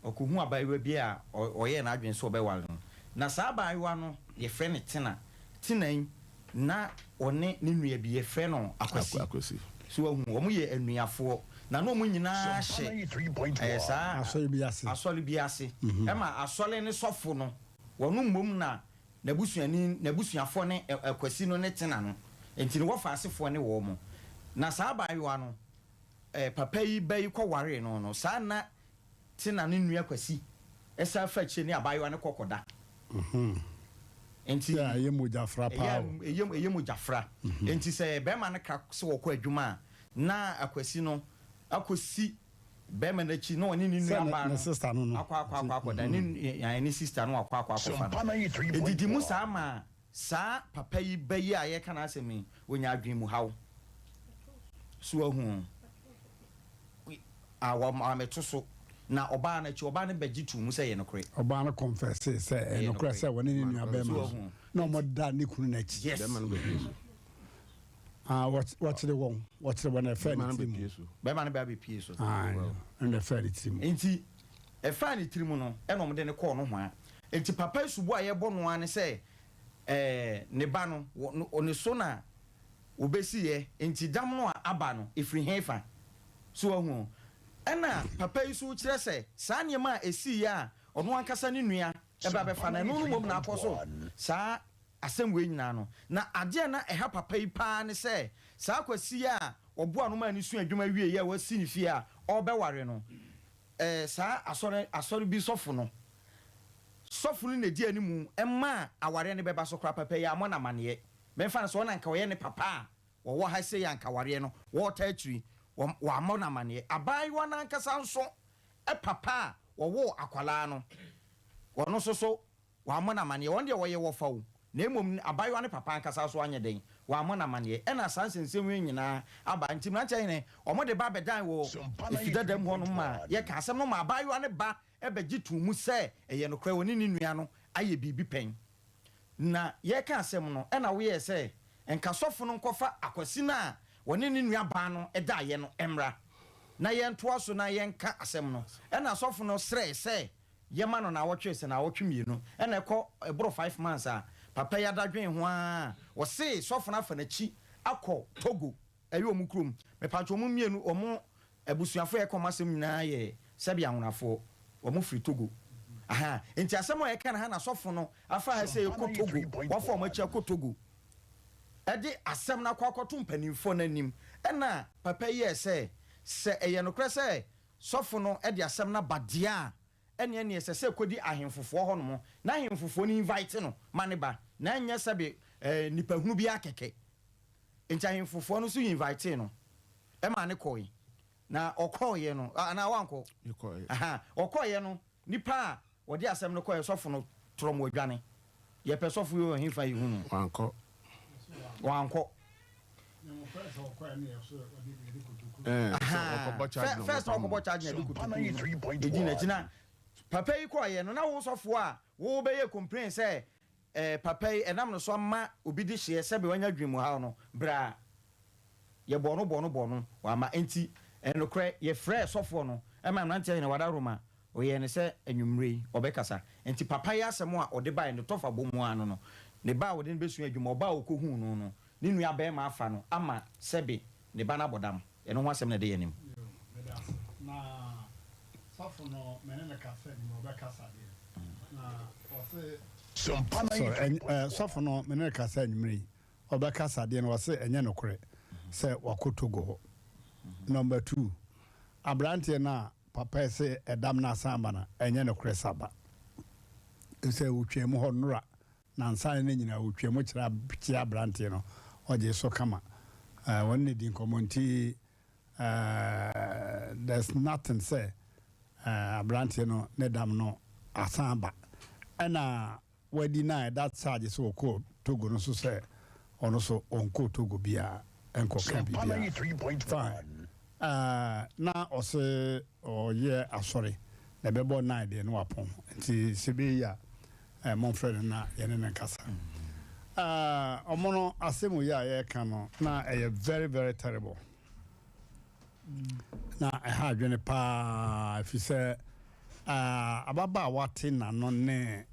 Ɔkohuu abaayewa bi a ɔyɛɛ n'adwene sɛ ɔbɛware no. Na saa abaayewa no, yɛfrɛ no Tina. Tenan na ɔne ne nua bi yɛfrɛ no Akwasi. So wahu? Wɔn yɛ anuafoɔ. Na na wɔn nyinaa hyɛ ɛɛ saa Asɔre bi ase. asɔre bi ase. Ɛma asɔre no sɔfo no, wɔn mmom na n'abusuani, n'abusuafoɔ ne ɛ Akwasi no ne Tena no. Enti no wɔfa asefoɔ ne wɔn. Na saa abaayewa no, ɛɛ papa yi ba yi kɔwaree no no, saa na Tena ne nua Kwasi san fa akyire ne abaayewa no kɔ kɔda. Nti Yeah, ɛyɛ mogyafra paa o. Ɛyɛ ɛyɛ mogyafra. Nti sɛ bɛrima no ka sɛ wɔkɔ adwuma a, na Akwasi no akɔsi bɛrima no akyi na ɔne ne Sɛ nua baa ne no sister no no. akɔ akɔ akɔ akɔda. Ne nua ne sister no akɔ akɔ akɔfa no. Ɛdidi mu saa ma saa papa yi ba yi a yɛreka n'asɛm yi, ɔnya adwene mu haw. So wahu? A wɔammɛto so. Na ɔbaa no akyi, ɔbaa no bɛgye too mu sɛ ɛyɛ nokorɛ. Ɔbaa no kɔnfɛsee sɛ ɛyɛ nokorɛ sɛ wɔne ne nua bɛrima no na wɔda ne kunu no akyi. Yes. Bɛrima no bɛpue so. Ah, wɔkyere wɔn, wɔkyere wɔn na ɛfaa ne tiri mu. Bɛrima no bɛ abɛpue so. Ah, ɛna ɛfaa ne tiri mu. Nti, ɛfaa ne tiri mu no, ɛna wɔde no kɔɔ nohoa. Nti papa yi sobo a yɛbɔ no ara ne sɛ, ɛɛ, ne ba no, wɔ, ne so na wɔbɛsiiɛ, nti dam no a aba no, ɛfiri hefa? So wahu? Ɛnna papa yi nso rekyerɛ sɛ saa nneɛma a esiiɛ a ɔno ankasa ne nua ba bɛfa no, ɛno no mmom na akɔ so saa asɛm wei nyinaa no. Na adeɛ a na ɛha papa yi pa ara ne sɛ, saa Kwasi yi a ɔboaa no maa no sua adwuma wieeɛ a wasi ne fie a ɔrebɛware no, ɛɛ, saa asɔre, asɔre bi sɔfo no, sɔfo no na ɛdi anim maa awareɛ no bɛba so koraa. Papa yi ammɔ no amanneɛ. Memfa no sɛ ɔno na anka ɔyɛ ne papa a, Wɔwɔ ha sei a anka awareɛ no wɔreta akyiri, wɔammɔ no amaneɛ. Abaayewa no ankasa nso papa a wɔwoo akwadaa no, ɔno nso so wɔammɔ no amaneɛ. Wɔn deɛ wɔyɛ wɔfa o, na mmom abaayewa no papa ankasa nso anyɛ dɛn, wɔammɔ no amaneɛ. Ɛna saa nsɛnsɛm yi nyinaa aba. Nti mmeranteɛ hene, wɔde ba bɛdan wɔ efi dada mu hɔnom ma yɛka asɛm no ma abaayewa no ba bɛgye too mu sɛ ɛyɛ nokorɛ, ɔne ne nua no ayɛ biribi pɛn. Na yɛreka asɛm no, ɛna woyɛɛ sɛ nka sɔfo no nkɔfa Akwasi no a ɔne ne nua baa no daeɛ no mmra na yɛntoa so na yɛnka asɛm no. Ɛna sɔfo no srɛɛ sɛ yɛma no naawɔtwe, sɛ naawɔtwe mmienu, ɛna ɛkɔ ɛboro five months a papa yi adadwen ho ara a, ɔse sɔfo no afa n'akyi akɔ Togo. Ɛyɛ wɔn kurom. Mepakyɛ wɔn mmienu wɔn abusuafoɔ a yɛka wɔn asɛm nyinaa yɛ sɛbi anwonafoɔ. Wɔn firi Togo. Ahaa. Nti asɛm a yɛka no ha na sɔfo no afa ha sɛ yɛkɔ Togo. Wafa wɔn akyi akɔ Togo. Ɛde asɛm no akɔ akɔto mpanimfoɔ no anim. Ɛna papa yi yɛɛ sɛ, sɛ ɛyɛ nokorɛ sɛ sɔfo no de asɛm no aba deɛ a, ɛneɛ neɛ ɛsɛ sɛ ɛkɔdi ahemfofoɔ hɔ nom na ahemfofoɔ no invite no ma no ba. Na ɛnyɛ sɛbe eh, nipahunu biara kɛkɛ. Enti ahemfofoɔ no nso invitee no maa no kɔe. Na ɔkɔeɛ no, anaa wankɔ? Mekɔeɛ. Aha, ɔkɔeɛ no, nipa a wɔde asɛm no kɔeɛ, sɔfo no torɔ ma ɔdwane. Yɛpɛ sɔfo yi wɔ hefa yɛhu no? Wankɔ. Wankɔ. Ɛɛ, sɛ Aha, ɔkɔbɔ charge na first na ɔkɔpam no. ɔkɔbɔ charge na ɛde kotokuo no ɛdi n'akyi. Na papa yi kɔeɛ no, na wo sɔfoɔ a wobɛyɛ complain sɛ Eh papa yi ɛnam no so ama obi de hyeɛ sɛbe wanya dwen mu haw no braa yɛ bɔɔ no bɔɔ no bɔɔ no wamma enti nokorɛ yɛ frɛɛ sɔfoɔ no ma mmeranteɛ hene wada roma ɔyɛɛ no sɛ anwummerɛ yi ɔbɛkasa enti papa yi asɛm a ɔde baeɛ no tɔfa bɔ mu ara no no ne ba a ɔde no bɛsua adwuma ɔba a ɔkɔhuu no no ne nua barima afa no ama sɛbe ne ba no abɔ dam. Ɛno ho asɛm na ɛda yɛn anim. Yo, meda ase. Na sɔfo no, me ne no kasa anim, ɔbɛkasa deɛ. Na ɔse. Sorry, ɛny, sɔfo no, me ne no kasa anwummere yi, ɔbɛkasa deɛ, na ɔse ɛnyɛ nokorɛ sɛ wakɔ Togo hɔ. Number two, aberanteɛ no a papa yi se ɛdam no asan aba no, ɛnyɛ nokorɛ sɛ aba. Efisɛ ɔtwaa mu hɔ nnora Nansa no nyinaa ɔtwa mu kyerɛ kyea aberanteɛ no, ɔgye so kama. Wɔne no di nkɔmmɔ nti there's nothing sɛ aberanteɛ no ne dam no asan aba. Ɛna wa deny that charge sɛ ɔkɔɔ Togo no nso sɛ ɔno nso ɔnkɔɔ Togo biara nkɔka biribiara. Fine. Ɛɛ na ɔse ɔyɛ asɔre na ɛbɛbɔ nine deɛ na wapɔn nti sɛ ɛbɛyɛ yie a ɛɛ momfrɛ no na yɛne no nkasa. Ɛɛ ɔmo no asɛm wei a yɛreka no na ɛyɛ very very terrible na ɛha adwene paa ɛfiri sɛ ɛɛ ababaawa te n'ano ne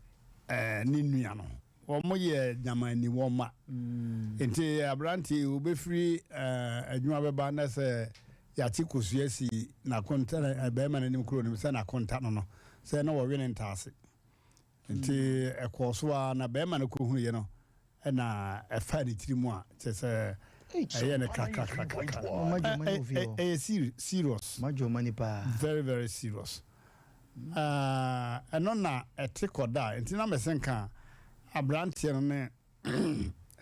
ɛɛ ne nua no. Wɔn yɛ nyamani wɔn ma. Nti aberanteɛ yi obɛfiri adwuma bɛba na sɛ yɛate kosua si n'akonta bɛrima no anim kuro no sɛ n'akonta no no sɛ na wɔwe ne ntaase. Nti ɛkɔɔ so ara na bɛrima no kɔhunuiɛ no na ɛfaa ne tiri mu a kyerɛ sɛ ɛyɛ no krakrakrakra. Ɛyɛ serious. Very very serious. Ɛno na ɛte kɔda a nti na mese nka aberanteɛ no ne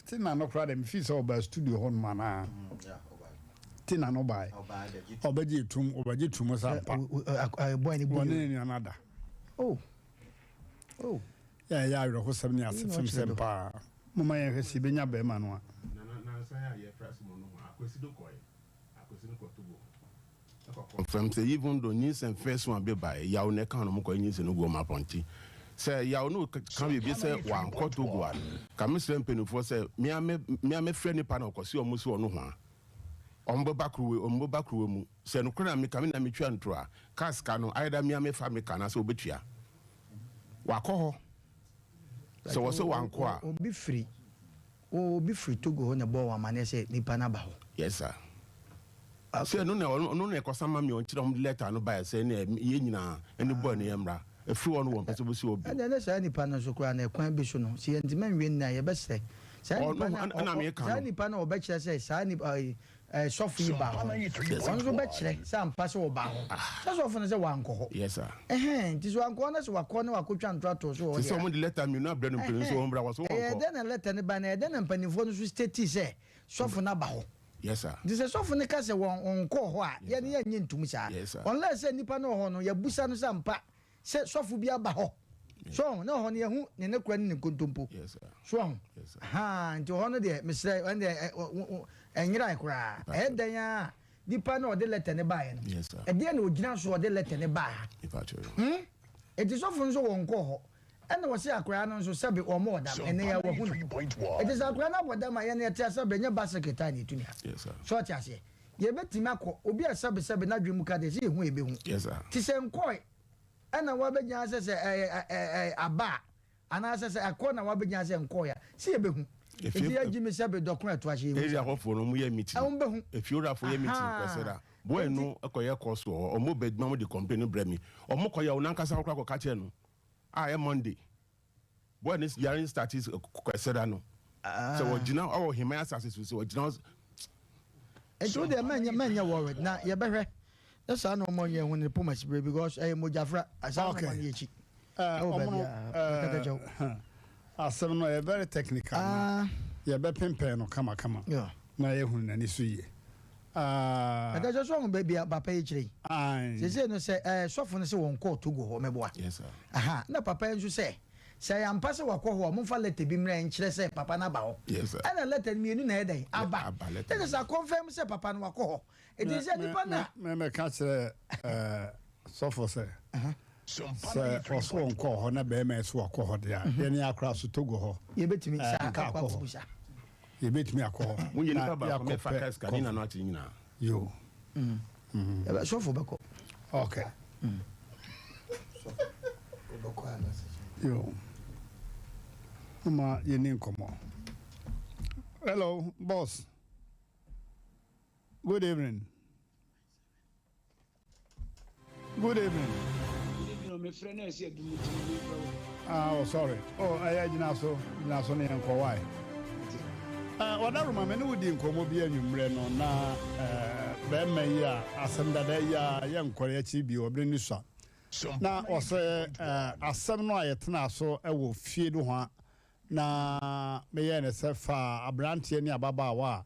te na no koraa deɛ mefii sɛ ɔbaa studio hɔ nom anaa te na no bae ɔbɛgye tum ɔbɛgye tum sɛ ampa wɔne ne nua no ada. Oh. Oh. Yɛ a ɛyɛ awerɛhosɛm ne asefemsɛm paa. Momma yɛnhwɛ sɛ yɛbɛnya barima no a. Confirm sɛ even though nyinsɛn first one bi baeɛ yaw na ɛka no ɔmo kɔyɛ nyinsɛn no gu ɔmo apɔnkye sɛ yaw no ka biribi sɛ wankɔ Togo a ka me srɛ mpaninfoɔ sɛ mea me mea mɛfrɛ nipa na ɔkɔse ɔmo si ɔno hwaa ɔmo bɛba kurowe ɔmo bɛba kurowe mu sɛ nokorɛ na meka me na metwa ntoro a kaa sika no ayɛda mea mefa meka anaasɛ ɔbɛtua Wakɔ hɔ. Sɛ wɔse wankɔ a. Obi firi obi firi Togo hɔ na ɛbɔɔ wɔn amaneɛ sɛ nipa no aba hɔ. Yes sir. Sɛ ɛno na ɔno na ɛkɔsa ma me ɔnkyerɛ wɔn de letter no baeɛ sɛ ɛne yɛn nyinaa ɛne boy no yɛn mmra. Ɛfiri hɔ no wɔn pɛ sɛ wɔbɛsi hɔ bio. Ɛnna ɛne saa nipa no nso koraa no ɛkwan bi so no sɛ yɛntumi anwie nnɛ a yɛbɛsrɛ saa nipa no a saa nipa no a ɔbɛkyerɛ sɛ saa nipa sɔfo yi baa hɔ no, ɔno nso bɛkyerɛ sɛ ampa sɛ ɔbaa hɔ. Sɛ sɔfo no sɛ wankɔ hɔ. Yes sir. Ɛhɛn, nti sɛ wankɔ hɔ na sɛ wakɔ na wakɔtwa ntorɔ ato so wɔ hɔ deɛ a. Te sɛ wɔn de lɛta mmienu abrɛ no mprenu sɛ wɔn mmra, wɔse wɔnkɔ. Ɛyɛ dɛn na lɛta no bae na ɛyɛ dɛn na mpanimfoɔ no nso statii sɛ sɔfo no aba hɔ? Yes sir. Nti sɛ sɔfo no ka sɛ wɔn ɔnkɔɔ hɔ a, yɛn yɛnnye ntom saa. Yes sir. Unless sɛ nnipa no wɔ hɔ no, yɛabusa no sɛ ampa sɛ sɔfo bi aba hɔ. So ɔho, na ɔhɔ no yɛhu ne nokorɛ ne ne nkontompo. So ɔho, ahaa, nti ɔhɔ no deɛ mesrɛ, ɛno deɛ ɛnyerae koraa. Ɛyɛ dɛn ara a, nipa no a ɔde lɛtɛ no baeɛ no, ɛdeɛn na ɔgyina so ɔde lɛtɛ no baa ha? Hmm? Nti sɔfo no nso wɔnkɔɔ hɔ. Ɛna wɔse akoraa no nso sɛbe wɔmmɔɔ dam, ɛnɛ yi ara wahu no. Nti sɛ akoraa no abɔ dam a, yɛn yɛte aseɛ sɛ ɛnyɛ bicycle a na ɛtumi ha. So ɔte aseɛ? Yɛbɛtumi akɔ, obi a sɛbe sɛbe n'adwene mu ka deɛ, sɛ yɛhu a yɛbɛhu. Nti sɛ nkɔɔe, Ɛna wabɛgyina sɛ sɛ ɛyɛ ɛɛ aba a anaasɛ sɛ ɛkɔ na wabɛgyina sɛ nkɔɔɛ a sɛ yɛbɛhu. Nti yɛgye mi sɛ bedɔko ɛto ahyɛ yɛhu. Area hɔfoɔ no ɔmo yɛ meeting. Ɔmo bɛhu. Efiewurafoɔ yɛ meeting kwasida. Boy no kɔ yɛ course wɔ hɔ ɔmo bɛ adwuma ɔmo de complain no brɛ me. Ɔmo kɔ yɛ ɔno ankasa koraa kɔ ka kyerɛ no a ɛyɛ Monday. Boy no yare no start kwasida no. Sɛ ɔgyina ɔwɔ Heman asase so sɛ ɔgyina. Nti wo deɛ mɛnyɛ mɛnyɛ worried na yɛbɛhwɛ. Nyɛ saa na ɔmɔ nyɛ ho ne poma sibire because ɛyɛ mogyafra saa na ɔmɔ no yɛ kyi ɛwɔ baabi a kata kyɛw. Asɛm no ɛyɛ very technical na yɛbɛ pempɛn no kama kama na yɛhunu n'ani so yie. Kata kyɛw so ɔho baabi a papa yi kyerɛ yi. Sese no sɛ ɛɛ sɔfo no sɛ wɔn kɔɔ Togo hɔ mɛboa. Aha na papa yi nso sɛ sɛ ɛyɛ ampa sɛ wakɔ hɔ a wɔmfa lɛtɛ bi mmra nkyerɛ sɛ papa no aba hɔ. Ɛna lɛtɛ no mmienu na ɛyɛ dɛn aba. Ɛna sɛ akɔnfɛm sɛ papa no wakɔ hɔ. Enti sɛ nipa na. Me me ka kyerɛ ɛɛ sɔfo sɛ. Sɛ ɔso ɔnkɔɔ hɔ na bɛrima ɛso wakɔ hɔ deɛ a yɛne akora so Togo hɔ. Yɛbɛtumi saa akɔ akɔbusa. Yɛbɛtumi akɔ hɔ. Mo yɛ nipa baako mɛfa ka sika ne nanu akyere nyinaa. Yo. Sɔfo bɛkɔ. Okay. Yo. Mama yɛni nkɔmmɔ. Hello, boss. Good evening. Good evening. Good evening. My friend is here. Ah, oh, sorry. Oh, ɛyɛ gyina so, gyina so ne yɛn kɔ wae. Ɔda Roma me ne wo di nkɔmmɔ bi anwummerɛ no na bɛrima yi a asɛm dada yi a yɛnkɔre akyi bio ɔbere ne sua. Na ɔsɛ asɛm no a yɛtena so wɔ fie no ho a na meyɛɛ no sɛ fa aberanteɛ ne ababaawa a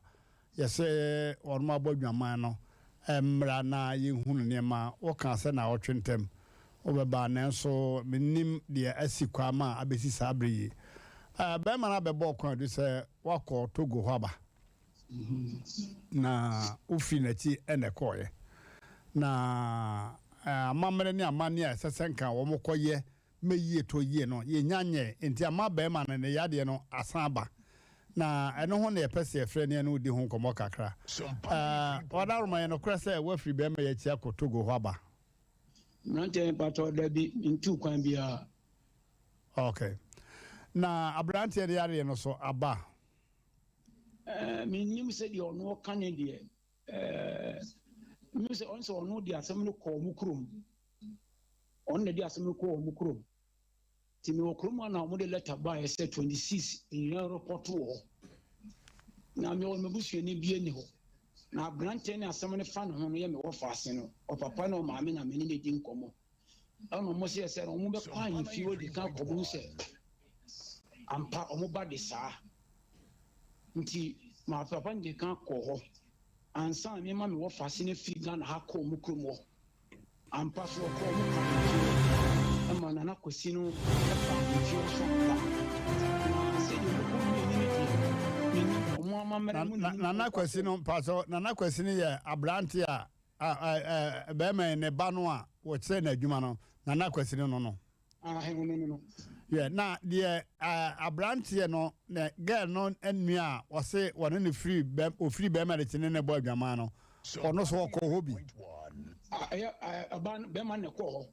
Yɛsɛ wɔnom abɔ adwaman no mmra na yɛnhunu nneɛma. Wokaa sɛ naawɔtwe ntam wobɛba, nanso mennim deɛ asi kwa ama abɛsi saa berɛ yi. Barima no abɛbɔɔ kwan adu sɛ woakɔ Togo hɔ aba, na wofiri n'akyi na ɛkɔeɛ. Na amammerɛ ne amanneɛ a ɛsɛ sɛ nka wɔkɔyɛ mɛ yie tɔ yie no yɛnnya nyɛɛ nti ama barima no ne yadeɛ no asan aba na ɛno ho na yɛpɛ sɛ yɛfrɛ ne yɛne wo di ho nkɔmmɔ kakra. Ɛɛ Ɔdaroma yɛ nokorɛ sɛ woafiri barima yi akyi akɔ Togo hɔ aba? Mmeranteɛ mpakyɛw dabi mentuu kwan biara. Ok. Na aberanteɛ no yareɛ no so aba? Ɛɛ, mennim sɛdeɛ ɔno ɔka ne deɛ. Ɛɛ, menim sɛ ɔno sɛ ɔno de asɛm no kɔɔ ɔmo kurom. Ɔno na de asɛm no kɔɔ ɔmo kurom. Nti mewɔ kurom ha na wɔde lɛta baeɛ sɛ 26 nyinaa repɔto wɔ hɔ. Na mewɔ m'abusuani bi nni hɔ. Na aberanteɛ ne asɛm no fa ne ho no yɛ me wɔfaase no, ɔpapa ne ɔmaame na me ne no di nkɔmmɔ. Ɛna wɔn sɛ sɛ wɔn bɛkɔ ahemfie hɔ di kan akɔbu sɛ ampa wɔn ba de saa. Nti ma papa no di kan kɔɔ hɔ ansa na mema me wɔfaase no firi Ghana ha kɔɔ wɔn kurom hɔ. Ampa so ɔkɔɔ mo kɔ ahemfie hɔ ma Nana Kwasi no ba ahemfie hɔ so ampa. Na sɛdeɛ ɔmo kɔ wie no deɛ mennim ɔmo amammerɛ mo na menim Nana Kwasi no mpakyɛw Nana Kwasi no yɛ aberante a a bɛrima yi ne ba no a wɔkyerɛ no adwuma no Nana Kwasi no no no. Ahe no no no. Yɛ na deɛ aberanteɛ no ne girl no nua a ɔse wɔne no firi bɛ ofiri bɛrima no akyi ne ne bɔ adwaman no ɔno so ɔkɔɔ hɔ bi. Ah, ɛyɛ ɔbaa no bɛrima no na ɛkɔɔ hɔ.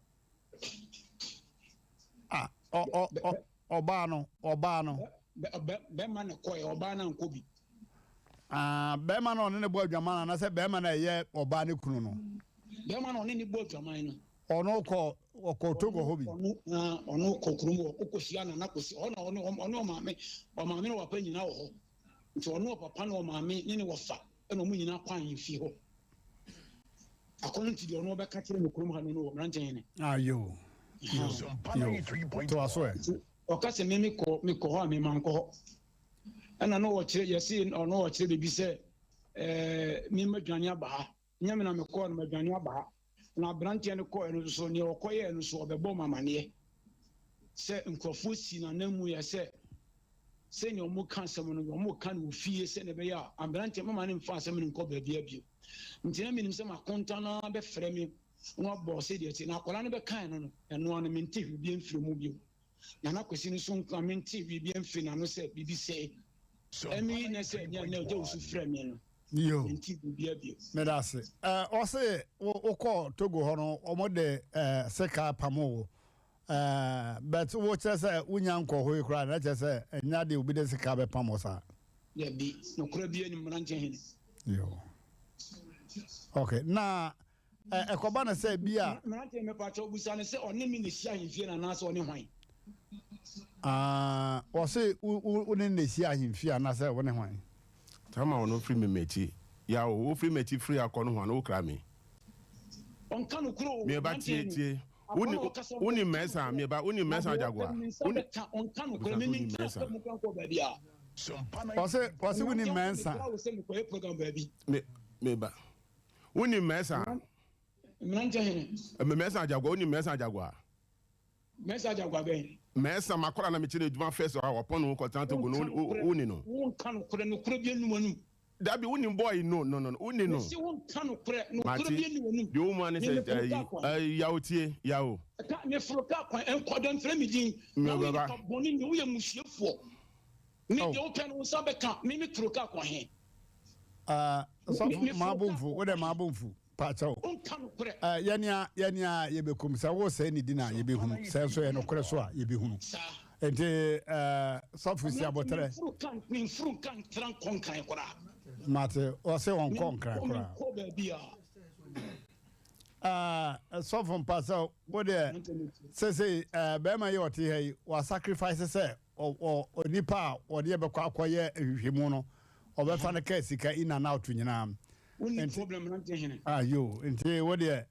Ah, ɔ ɔ ɔ ɔbaa no ɔbaa no. Bɛrima no kɔɛ ɔbaa no ankɔ bi. Ah, bɛrima no ɔne ne bɔ adwaman anaasɛ bɛrima no ɛyɛ ɔbaa ne kunu no. Bɛrima no ɔne ne bɔ adwaman no. Ɔno kɔ ɔkɔ Togo hɔ bi. Ɔno ah, ɔno kɔ kurom hɔ ɔkɔ hyia Nana Kwesi ɔno ɔno ɔne ɔmaame ɔmaame ne ɔpapa nyinaa wɔ hɔ nti ɔno ɔpapa ne ɔmaame ne ne wɔfa ɛna ɔmo nyinaa kɔ ahemfie hɔ akɔno nti deɛ ɔno ɔbɛka kyerɛ no kurom ha no no wɔ mmeranteɛ hene. Ah yo yo yo toa so ɛ. Ɔka sɛ me mekɔ mekɔ hɔ a me mankɔ hɔ ɛna no ɔkyerɛ yɛse ɔno ɔkyerɛ biribi sɛ ɛɛ me madwane aba ha. Nyɛ me na mekɔɔ no, madwane aba ha. Na aberanteɛ no kɔeɛ no nso, deɛ ɔkɔyɛɛ no nso, ɔbɛbɔɔ me amaneɛ sɛ nkurɔfoɔ sii n'ananmu yɛ sɛ sɛnea wɔka asɛm no, wɔka no wɔ fie sɛnea ɛbɛyɛ a aberanteɛ mama no mfa asɛm no nkɔ baabiara bio. Nti na menim sɛ m'akonta no ara bɛfrɛ me na wabɔ sɛdeɛ ɛte. Na akwadaa no bɛkae no no, ɛno ara no, mente hwee biara mfiri mu bio. Nana Kwesi no nso nko a mentee biribiara mfiri n'ano sɛ biribi sɛɛ. Ɛno yi na sɛ ɛnyɛ nnɛ Ogya Wusu frɛɛ me no, Yo. mentee biribiara bio. Meda ase. Eh, ɔse wo wokɔɔ Togo hɔ no wɔn de eh, sika pamoo wo. Eh, but wo kyerɛ sɛ wonya nkɔɔ hɔ yi koraa na kyerɛ sɛ ɛnyɛ adeɛ obi de sika bɛpam wo saa. Dabi, nokorɛ biara nnim, Mmeranteɛ Hene. Yo. Okay, na Ɛ, ɛkɔba no sɛ bi a. Mmeranteɛ, mepakyɛw, bisa no sɛ ɔne me na ɛhyia ahemfie no anaasɛ ɔne hwan? Ah, ɔse wo, wo, wo ne no na ɛhyia ahemfie anaasɛ wo ne hwan? Tama ɔno firi me m'akyi. Yaw, wo firi m'akyi firi akɔ nohoa no, wo kra me. Ɔnka nokorɛ o, Me ba, mmeranteɛ tie, no. tie. Wo Akɔnnɔ ni, a ɔkasa wo mpo, ni ɔnka Mɛnsa, nokorɛ. me ba, wo ni Na Mɛnsa deɛ ɔpɛ Jaguar. no, ne nsa Wo ni, bɛka. Ɔnka bisa nokorɛ. sɛ Me, wo ni mentena Mɛnsa. kaa mu koraa nkɔɔ baabiara. Ɔse, ɔse wo ni Mmeranteɛ, Mɛnsa. mekra wo sɛ mekɔyɛ program baabi. Me, me ba. Wonim Mɛsa? Mmeranteɛ hene. Mɛsa Agyagua, wonim Mɛsa Agyagua? Mɛsa Agyagua bɛn? Mɛsa makɔla na mekyerɛ adwuma first a wɔpɔn no kɔtena Togo no, woni no? Wonka nokorɛ, nokorɛ bi nni w'anum. Dabi, wonim boy no, no, no, woni no. Mese wonka nokorɛ, nokorɛ bi nni w'anum. Mate, deɛ ɔwɔ mu ne sɛ, yawo tie, yawo. Ka, meforo kaa kwan, nkɔdɔ mfrɛ me din, na woyɛ nipa bɔne ni, woyɛ mmusuafoɔ. Me deɛ wopɛ no wo nsa bɛka, me meforo kaa kwan he. Ah, sɔfo maabo mfu wo dɛ maabo mfu paakyɛw eh, yɛnea yɛnea yɛbɛkum sɛ wo sɛ ne di na yɛbɛhunu sɛ nso yɛ nokorɛ so a yɛbɛhunu nti eh, sɔfo si abɔterɛ memfuru nka ntra nkɔ nkran koraa mate ɔse ɔnkɔ nkran koraa ah, sɔfo mpa sɛ wo deɛ sɛsei eh, bɛrima yi ɔte ha yi wa sacrifice sɛ onipa a ɔde yɛ bɛkɔ akɔyɛ nhwehwɛmu no ɔbɛfa no kaa sika in and out nyinaa. Wonni problem mmerante hene. Ah yo, nti wo deɛ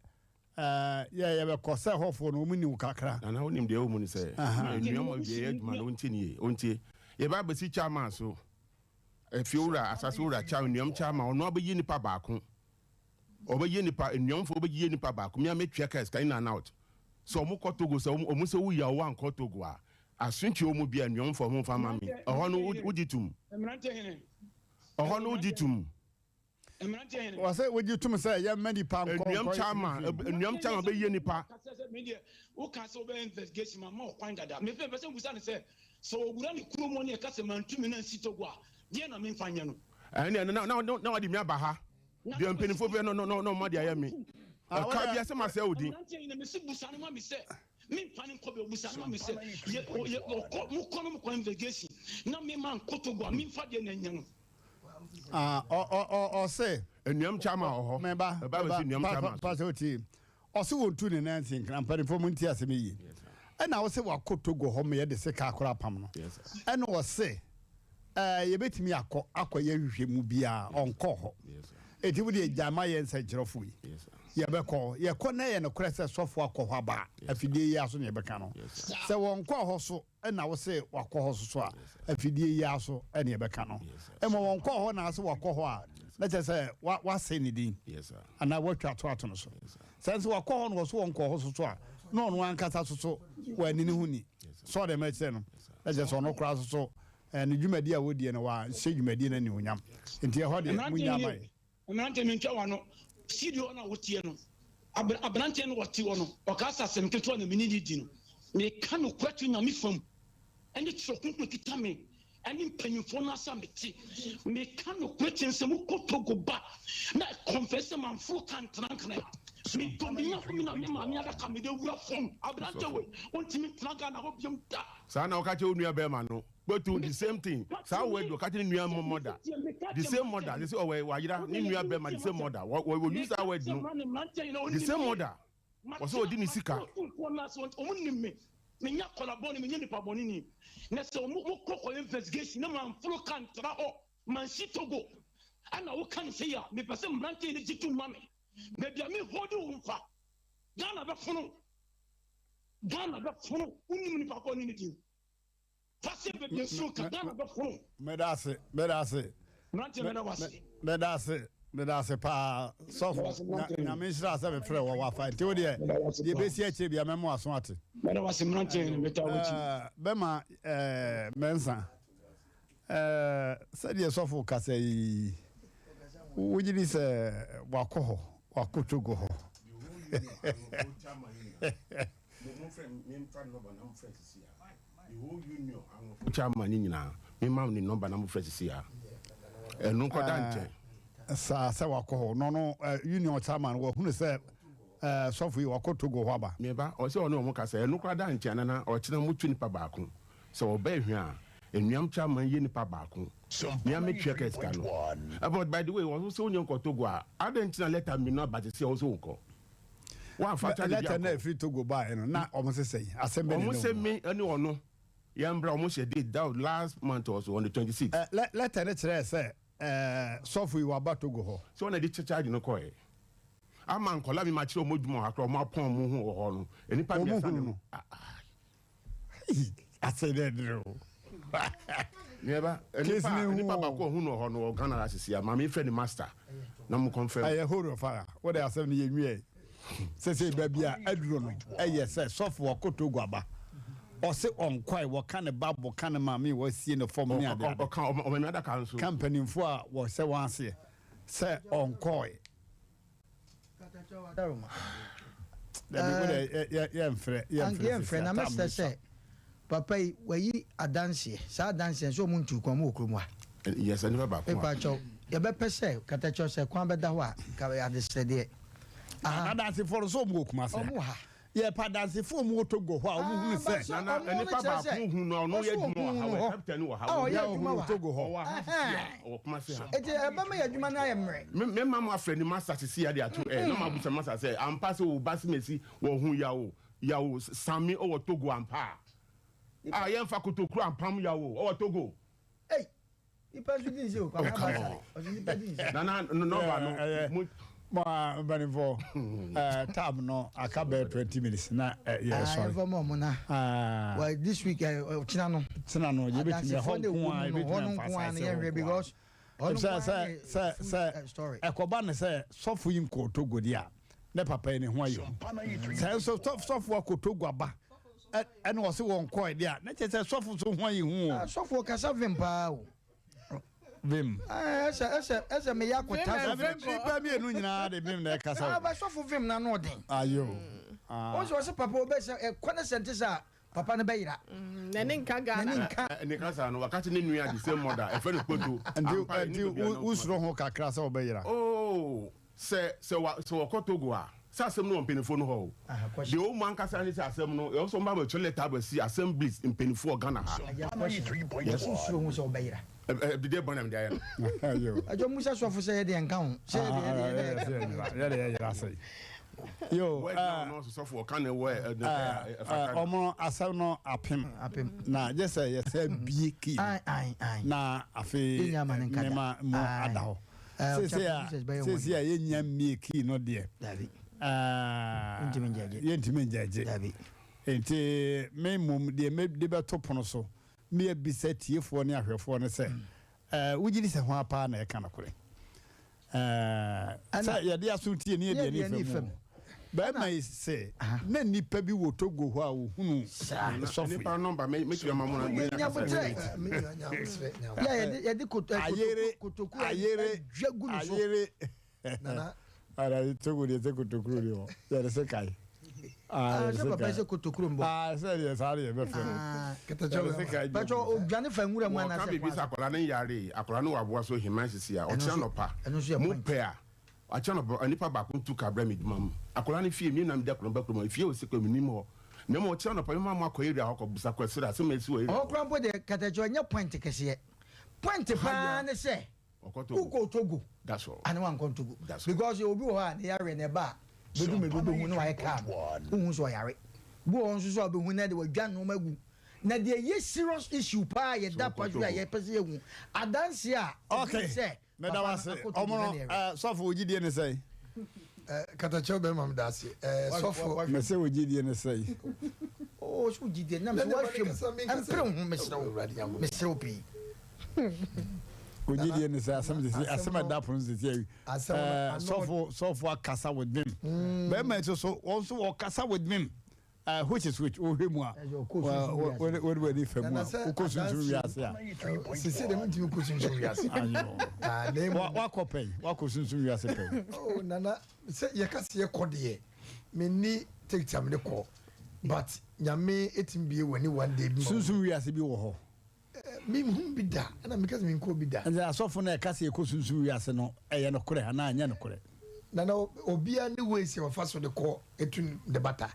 eh, yɛ yɛbɛkɔ sɛ hɔfoɔ no wɔn ni wo kakra. Nana wonim deɛ ɛwɔ mu ne sɛ nnuam deɛ yɛ adwuma no wontie ne yie wontie yɛba abɛsi chairman so efie wura asase wura chairman nnuam chairman ɔno abɛyi nipa baako Ɔbɛyɛ nipa nnuamfoɔ bɛyɛ nipa baako me a mɛtua kaa sika in and out sɛ ɔmo kɔ Togo sɛ ɔmo sɛ woyi a woankɔ Togo a asotwe ɔmo bia nnuamfoɔ ɔmo nfa ma me ɛhɔ no wogye tum ɛhɔ no wogye tum. Wɔsɛ wogye tum sɛ yɛmma nipa nkɔ nnuam kyama nnuam kyama bɛyɛ nipa. Woka sɛ wobɛyɛ investigation ma ma ɔkwan dada mepɛ sɛ mbusa no sɛ sɛ ɔwura ne kurom hɔ ne ɛka sɛ mantumi na nsi Togo a deɛ na memfa nyɛ no. Ɛnna na na na wade mi aba ha. Deɛ mpanimfoɔ bɛyɛ no no no ɔma de ayɛ me. Ɛka bi asɛm asɛe wo din. Mmeranteɛ nyina mese busa no ma me sɛ Memfa no nkɔ baabi ɔbusa no ma me sɛ yɛ yɛ ɔkɔ mokɔ no mokɔ investigation na me ma nkɔ Togo a memfa deɛ na anya no. Ah, ɔ ɔ ɔ ɔse. Nnuam kyama wɔ hɔ. Meba, Ɛba bɛsi nnuam kyama so. Pastor otie. Ɔse wɔntu ne nan nsi nkra. Mpanimfoɔ mo ntie asɛm yi yie. Ɛna ɔse wakɔ Togo hɔ ma yɛde sika akora apam no. Ɛna ɔse ɛɛ yɛbɛtumi akɔ akɔyɛ nhwehwɛmu biara ɔnkɔɔ hɔ. Enti wo deɛ gyae ma yɛn nsɛnkyerɛfoɔ yi. Yɛbɛkɔ. Yɛkɔ na ɛyɛ nokorɛ sɛ sɔfoɔ akɔ hɔ aba a, afidie yi ara so na yɛbɛka no. Sɛ wɔnkɔɔ hɔ so na wo se wakɔ hɔ so so a, afidie yi ara so na yɛbɛka no. Mmom wɔnkɔɔ hɔ na ase wakɔ hɔ a, na kyerɛ sɛ wasɛe ne din anaa watwa ato ato no so. Sɛ nso wakɔ hɔ na wɔso wɔnkɔɔ hɔ so so a, na ɔno ankasa so so wanni ne ho ni. So ɔde mɛkyerɛ no, na kyerɛ sɛ ɔno koraa so so ne dwumadi a wɔdie no wanhyɛ dwumadie no animuonyam. Nti ɛhɔ deɛ monnya ama yɛ. Mmerante, mentwa w'ano. Studio hɔ no a woteɛ no, aberanteɛ no ɔte hɔ no, ɔkaa sɛ asɛm ketewa na me ne no di no. Meka nokorɛ to Nyame fam, ɛne Twerɛ Kronkron ɛkita me, ɛne mpanyinfoɔ no ase a mete. Meka nokorɛ kyerɛ sɛ mokɔ Togo ba na confess sɛ mamforo ka ntena Nkran a, medɔ me yafo me na me maame adaka mede awura fam. Aberanteɛ wei, ɔntumi ntena Ghana hɔ biom da. Saa na woka kyerɛ wo nua bɛrima no. Kpeto the same thing saa word ɔka kyerɛ ne nua mother the same mother they say ɔwɔ wayera ne nua bɛrima the same mother wɔ wɔ use that word no the same mother wɔsɛ ɔdi ne sika. Ɔmo nim me menyɛ akɔla bɔne menyɛ nipa bɔne ni na sɛ ɔmo mo kɔ kɔyɛ investigation na manforo ka ntra hɔ mansi Togo ɛna woka ne sɛ yi a mepɛ sɛ mmeranteɛ no gye tom ma me baabi a me hold wo mfa Ghana bɛfono Ghana bɛfono wonim nipa kɔ ne ne din Meda ase, meda ase. Meda ase, meda ase paa. Sɔfo, nyame nhyira sɛ mefrɛ wɔ wafa. Nti wo deɛ, deɛ bɛsi akyire bia mɛmo aso ate. Meda wase mmeranteɛ no, meta w'akyi. Bɛma mɛnsa. Sɛdeɛ sɔfo kasa yi, wogye di sɛ wakɔ hɔ, wakɔ Togo hɔ. Chairman ne nyinaa me ma ne number na mo frɛ sisi a ɛno nkɔda nkyɛn. Saa sɛ wakɔ hɔ no no union chairman wahunu sɛ sɔfo yi wakɔ Togo hɔ aba. Me ba ɔsɛ ɔne ɔmo kasa ɛno koraa da nkyɛn nana ɔkyena mo twe nipa baako sɛ ɔba ehwɛ a enuam chairman yɛ nipa baako nea me tua kɛ sika no but by the way ɔso sɛ onye nkɔ Togo a adɛn nti na letter mmienu aba te sɛ ɔso nkɔ. Wamfa charge bi Letter ankɔ. na ɛfiri Togo baeɛ no, na wɔn se sɛn? Asɛm bɛn na Wɔn ɛda se mu? me ne ɔno yɛn bra, wɔn hyɛ date that was last month or so on the 26. Ɛ, lɛ, letter no kyerɛɛ sɛ ɛɛ, sɔfo yi waba Togo hɔ. Sɛ ɔna de charge no kɔɛ. Ama nkɔla mi ma kyerɛ wɔn adwuma wɔ ha koraa, wɔn apɔn wɔn ho wɔ hɔ no. Nnipa Wɔn mmiɛnsa hunu ne no. Asɛ dɛ dere o. Neba, nipa nipa baako ɔhu no hɔ no wɔ Ghana ha sisi a maame fɛ ne master na mo confirm. Ɛyɛ hold of fire. Wo de asɛm no yɛ nwiɛ. Sese baabi a aduro no ɛyɛ sɛ sɔfo ɔkɔ Togo aba. Ɔse ɔnkɔe wɔka ne ba bo ka ne maame wɔasie no fam ne ade ade. Ɔka ɔmame adaka nso. Ka mpanimfoɔ a wɔhyɛ wɔn aseɛ sɛ ɔnkɔe. Yɛmfrɛ na mɛsrɛ sɛ papa yi wayi adanseɛ saa adanseɛ nso ɔmo ntu kwan ɔmo wɔ kurom ha. Yes, nipa baako a. Mepakyɛw yɛbɛpɛ sɛ katakyɛw sɛ kwan bɛda hɔ a nka adesrɛdeɛ. Adansefoɔ no nso ɔmo wɔ Kumasi ha. Ɔmo wɔ ha. Yɛpɛ adansefo a wɔwɔ Togo hɔ a wɔhunu sɛ. Nana, nipa baako hu no a ɔno yɛ adwuma wɔ ha, wɔ captain wɔ ha. Ɔyɛ adwuma wɔ ha. Togo hɔ. Ɔwɔ ha sisi a, ɔwɔ Kumasi ha. Eti ɛbɛma yɛ adwuma no ayɛ mmerɛ. Me me ma mo afrɛ ne master sisi ade ato ɛ na ma busa master sɛ ampa sɛ o ba simesi wɔ hu yawo yawo sami ɔwɔ Togo ampa a a yɛnfa kotokuro ampam yawo ɔwɔ Togo. Ei Nipa nso di nse o, Kwabena Baasare, ɔse nipa di nse. Nana nɔba no mo. Mo a mpanimfoɔ ɛɛ tam no aka bɛyɛ 20 minutes na yɛ sɔre. Ɛnfa mu ɔmo na. Well this week ɔkyena no. Kyena no yɛbɛtumi ɛhɔ nko a yɛbɛtumi amfa asase hɔ nko a. Sɛ sɛ sɛ sɛ ɛkɔba ne sɛ sɔfo yi nkɔɔ Togo deɛ a ne papa yi ne ho ayɛ hu. Sɛ nso sɔfo akɔ Togo aba ɛna ɔse wɔn kɔɛ deɛ a na kyerɛ sɛ sɔfo so ho ayi hu o. Ah, sɔfo kasa vim paa o. Vim. Ɛsɛ ɛsɛ ɛsɛ meyɛ akɔta sɔfo. Vim nipa mmienu nyinaa de vim na ɛkasa o. Ah, ba sɔfo vim na ano ɔden. Ayo. Wɔn sɛ ɔsɛ papa ɔbɛ sɛ ɛkɔ ne sɛ nte sɛ papa no bɛyera. N'ani nka Ghana. N'ani nka. Ne kasa no wakati ne nua the same mother ɛfɛ no kpoto. Nti nti wusoro ho kakra sɛ ɔbɛyera. Oh sɛ sɛ wa sɛ wɔkɔ Togo a. Sɛ asɛm no wɔ mpaninfoɔ no hɔ o. Deɛ ɛwɔ mu ankasa ne sɛ asɛm no, ɛwɔ sɛ wɔba abɛtwerɛ lɛta abɛsi assemblies mpaninfoɔ wɔ Ghana ha. Yes. Wosuro ho sɛ wobɛyera. Ɛdeɛ bɔne na mede ayɛ no. Ɛdwo musa sɔfo sɛ yɛdeɛ nka ho. Sɛ yɛdeɛ yɛdeɛ yɛdeɛ yɛyera sɛ. Yo, ɔmo asɛm no apem. Na gye sɛ yɛsɛ bie kii. Na afei nneɛma mu ada hɔ. Seesei a seesei a yɛnnya mmie key no deɛ, yɛntumi ngyɛgye. Nti me mmom deɛ mede bɛto pono so ne abisa tiefoɔ ne ahwɛfoɔ no sɛ, wogye di sɛ hwan paa na ɛka nokorɛ? Sɛ yɛde aso tie ne yɛde ani fa mu. Barima yi se na nnipa bi wɔ Togo hɔ a wɔhunuu sɔfo yi. Ayere, ayere, ayere. Ara Togo deɛ sɛ kotokuro deɛ hɔ yɛde se kae. Ah, sɛ papa sɛ kotokuro mbɔ. Ah, sɛ deɛ saa deɛ bɛfrɛ no. Yɛde se kae. Pàtó odwane fa nwura mu anaasɛ Wɔka biribi sɛ akwadaa no nyare, akwadaa no wɔ aboa so heman sisi a, ɔkyena nɔpa, mo pɛ a. Akyɛ no bɔ nipa baako ntu ka brɛ me dwuma mu. Akwadaa no fie, me na mede akwadaa no ba kurom ha. Efie a ɔsi kɔ mennim hɔ. Na mmom ɔkyena anɔpa mɛma mo akɔ area hɔ akɔ bisa Kwasira asɛm a asi wɔ area Ɔhɔ hɔ. koraa mpo deɛ katakyɛ ɔnyɛ point kɛseɛ. Point paa ne sɛ Ɔkɔ Togo. wokɔ Togo That's all. anaa wankɔ Togo. That's all. Because obi wɔ hɔ a ne yareɛ no ɛba a bɛdu mmerɛ bi wobɛhu na wayɛ calm. Wonhu sɛ ɔyare. Bi wɔ hɔ nso so a wobɛhu na de wadwa nnoɔma agu. Na deɛ ɛyɛ serious issue paa a yɛda So ɔkɔ pa so a Togo. yɛpɛ sɛ yɛhu adanseɛ a ɛfiri Okay. sɛ Meda wo ase. Ɔmono, eh, sɔfo wo gyidie ne sɛn? Eh, katakyɛw bɛrima meda ase. Eh, sɔfo. Mese wo gyidie ne sɛn? Oh, so gyidie nam sɛ woahwɛ mu. Ɛmpere wo ho mesrɛ wo. Mesrɛ wo pii. Wo gyidie ne sɛ asɛm sisi asɛm ɛda pono sisi awi. Eh, sɔfo sɔfo akasa with vim. Bɛrima yi nso so wɔn nso wɔkasa with vim. Uh, which is which? Wohwɛ mu a, wode w'ani fa mu a, wokɔ sunsum wiase a. Sisi de mentumi kɔ sunsum wiase. Wakɔ pɛn, wakɔ sunsum wiase pɛn. Oh, nana, sɛ yɛka sɛ yɛkɔ deɛ, menni take time ne kɔ, but nyame ɛtumi bie w'ani one day bi. Sunsum wiase bi wɔ hɔ. Menhuu bi da, ɛna meka sɛ menkɔɔ bi da. Ɛnti asɔfo no a ɛka sɛ yɛkɔ sunsum wiase no, ɛyɛ nokorɛ anaa ɛnyɛ nokorɛ? Nana, obiara ne ways a ɔfa so de kɔ etu ne bata.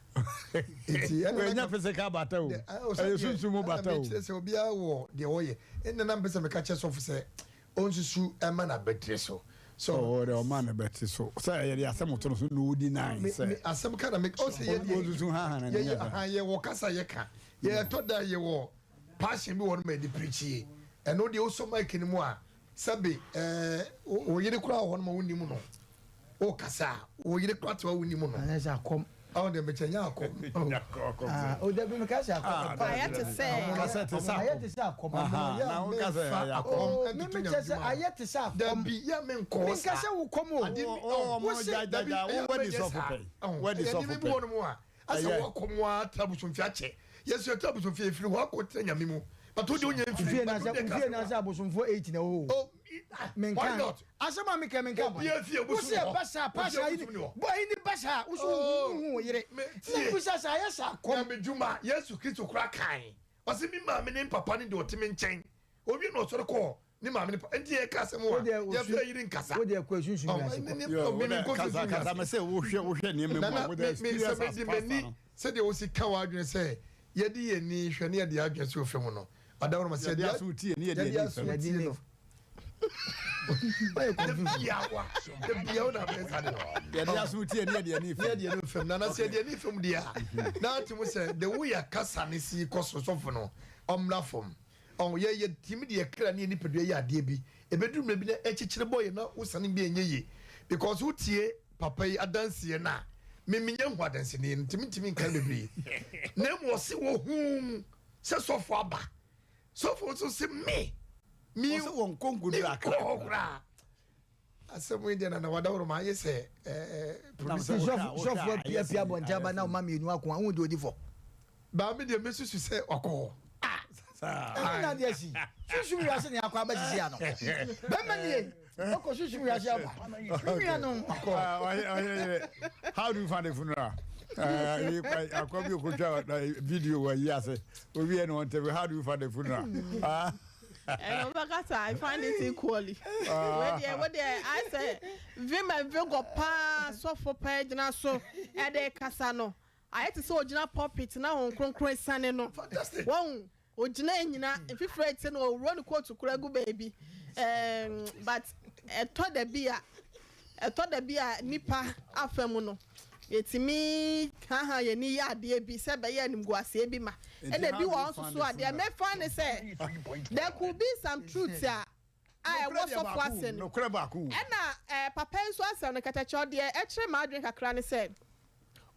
Nti ɛna Ɛnyɛ physical bata o, ɛyɛ sunsum mu bata o. Ɛna mekyerɛ sɛ obiara wɔ deɛ ɔyɛ. Ɛna na mpɛ sɛ meka kyerɛ sɔfo sɛ ɔnsusu ɛma n'abatiri so. So Oh, deɛ ɔma n'abati so. Sɛ yɛde asɛm to no so na ɔdi nine sɛ. Asɛm ka na me ɔsɛ yɛ deɛ. Ɔnsusu haha na ne nyɛ saa. Yɛ wɔ kasa yɛ ka. Yɛ ɛtɔ da yɛ wɔ. Passion bi wɔ hɔ nom a yɛde preachie. Ɛno deɛ wosɔ mic no mu a, sɛbe ɛɛ wo yere koraa wɔ hɔ nom a wonnim no. Wokasa a, wo yere koraa te hɔ a wonnim no. Anaasɛ akɔm. Ɔn deɛ mekyɛ nyɛ akɔm. Ah, o dabi meka sɛ akɔm. Ah, Ayɛ te sɛ. Kasa te sɛ akɔm. Ayɛ te sɛ akɔm. Aha, na woka sɛ ɛyɛ akɔm. Oh, me mekyɛ sɛ ayɛ te sɛ akɔm. Dabi yɛ me nkɔɔ saa. Menka sɛ wo kɔm o. Adeɛ bi, oh, Wo se, dabi, wo wadi sɔfo pɛ. Wadi sɔfo pɛ. Ɛyɛ bi wɔ nom a, asɛ wɔkɔ mu ara tra abosomfie akyɛ. Yɛsua tra abosomfie efiri hɔ akɔ tena nyame mu. But wo de wonya mfiri. Ofie na sɛ ofie na sɛ abosomfoɔ 8 na ɛwɔ hɔ. Oh, Menka. Why not? Asɛm a meka menka bɔne. Obiara fie Wo bosom se wɔ hɔ. ɛba saa pastor Obiara ayi bosom ni hɔ. bɔ ayi ni ba saa wo so Oh, wo hu wo yere. me Na tie. bisa sɛ ayɛ saa kɔm. Nyame dwuma Yesu Kristo kora kae. Ɔse me maame ne mpapa ne deɛ ɔte me nkyɛn. Owie na ɔsɔre kɔɔ ne maame ne papa. Nti yɛka asɛm a yɛmfa yere nkasa. Wo deɛ kɔ sunsum wiase kɔ. Kasa kasa mese wohwɛ wohwɛ nneɛma mu a with the experience as pastor no. Sɛdeɛ wosi ka w'adwene sɛ yɛde yɛn ani hwɛ ne yɛde yɛn adwene si ofe mu no, ɔdawuroma sɛ yɛde aso tie ne yɛde ani fam. Yɛde no. Dabiawa dabiawa na abɛn sa de no. Yɛde aso tie ne yɛde ani fam. Yɛde ani fam na na sɛ yɛde ani fam deɛ a na ate mu sɛ the way akasa ne si kɔ so sɔfo no ɔmmra fam. Ɔho, yɛ, yɛtumi de yɛ kra ne yɛ nipadua yɛ adeɛ bi, ɛbɛduru mmerɛ bi na ɛkyekyere bɔ yɛ na wosane bi ɛnyɛ yie. Because wotie papa yi adanseɛ no a, me menya hu adanseni no nti mentumi nka no bebree. Na mmom ɔse wɔhuu sɛ sɔfo aba. Sɔfo nso se me, me, Ɔse wɔn kɔnkɔduru akra. menkɔ hɔ koraa. Asɛm yi deɛ Nana Wadaworo ma ayɛ sɛ ɛɛ producer. Sɔfo sɔfo apiapia abɔnten aba na ɔma mmienu ako a, wohu deɛ ɔdi fɔ. Baa me deɛ mɛsusu sɛ wakɔ hɔ. Ah! Ɛno na adeɛ asi. Sunsum wiase na akɔ aba sisi ano. Bɛma nie, ɔkɔ sunsum wiase aba. Me nua no. Ɔyere, how do you find the funeral? Akɔ bi okotwa video wɔ yi ase. Obi yɛ no interview, how do you find the funeral? Ɛna wobɛka sɛ I find it equally. Wei deɛ wo deɛ ayɛ sɛ vim and vigor paa sɔfo paa gyina so ɛde kasa no. Ayɛ te sɛ ogyina pulpit na Honhom Kronkron asiane no. Wahu? Ogyina anyina, mfifire rete no, ɔwura ne kootu koraa gu baabi. Ɛɛm, but ɛtɔ da bi a, ɛtɔ da bi a nnipa afa mu no, yɛtumi haha yɛn ani yɛ adeɛ bi sɛ ɛbɛyɛ animguaseɛ bi ma. Ɛna ebi wɔ hɔ nso so a, deɛ mɛfa ne sɛ, there could be some truth a a ɛwɔ sɔfo asɛm no. Ɛna eh, papa yi nso asɛm no, kɛtɛkyɛw deɛ ɛkyerɛ m'adwene kakra ne sɛ,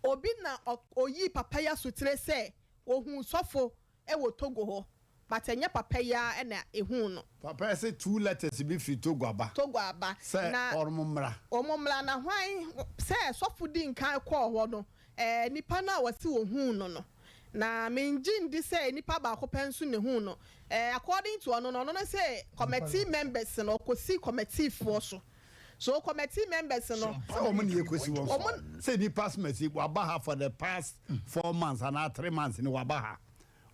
obi na ɔyii papa yi asotire sɛ ohuu sɔfo wɔ Togo hɔ, but ɛnyɛ papa yi ara na ehuu no. Papa yi se two letters bi firi Togo aba. Togo aba. Sɛ Na wɔn mmra. Wɔn mmra, na hwan, sɛ sɔfo di nkan kɔɔ hɔ no, eh, nipa no a wɔse ohuu no no, na mengye ndi sɛ nipa baako pɛ nso na ehuu no. Eh, according to ɔno no, ɔno no se committee members no, ɔkɔsi committee foɔ so. So committee members no. Sɛ wɔn na yɛkɔsi wɔn so. Sɛ nipa asomasi waba ha for the past 4 months anaa 3 months ni waba ha.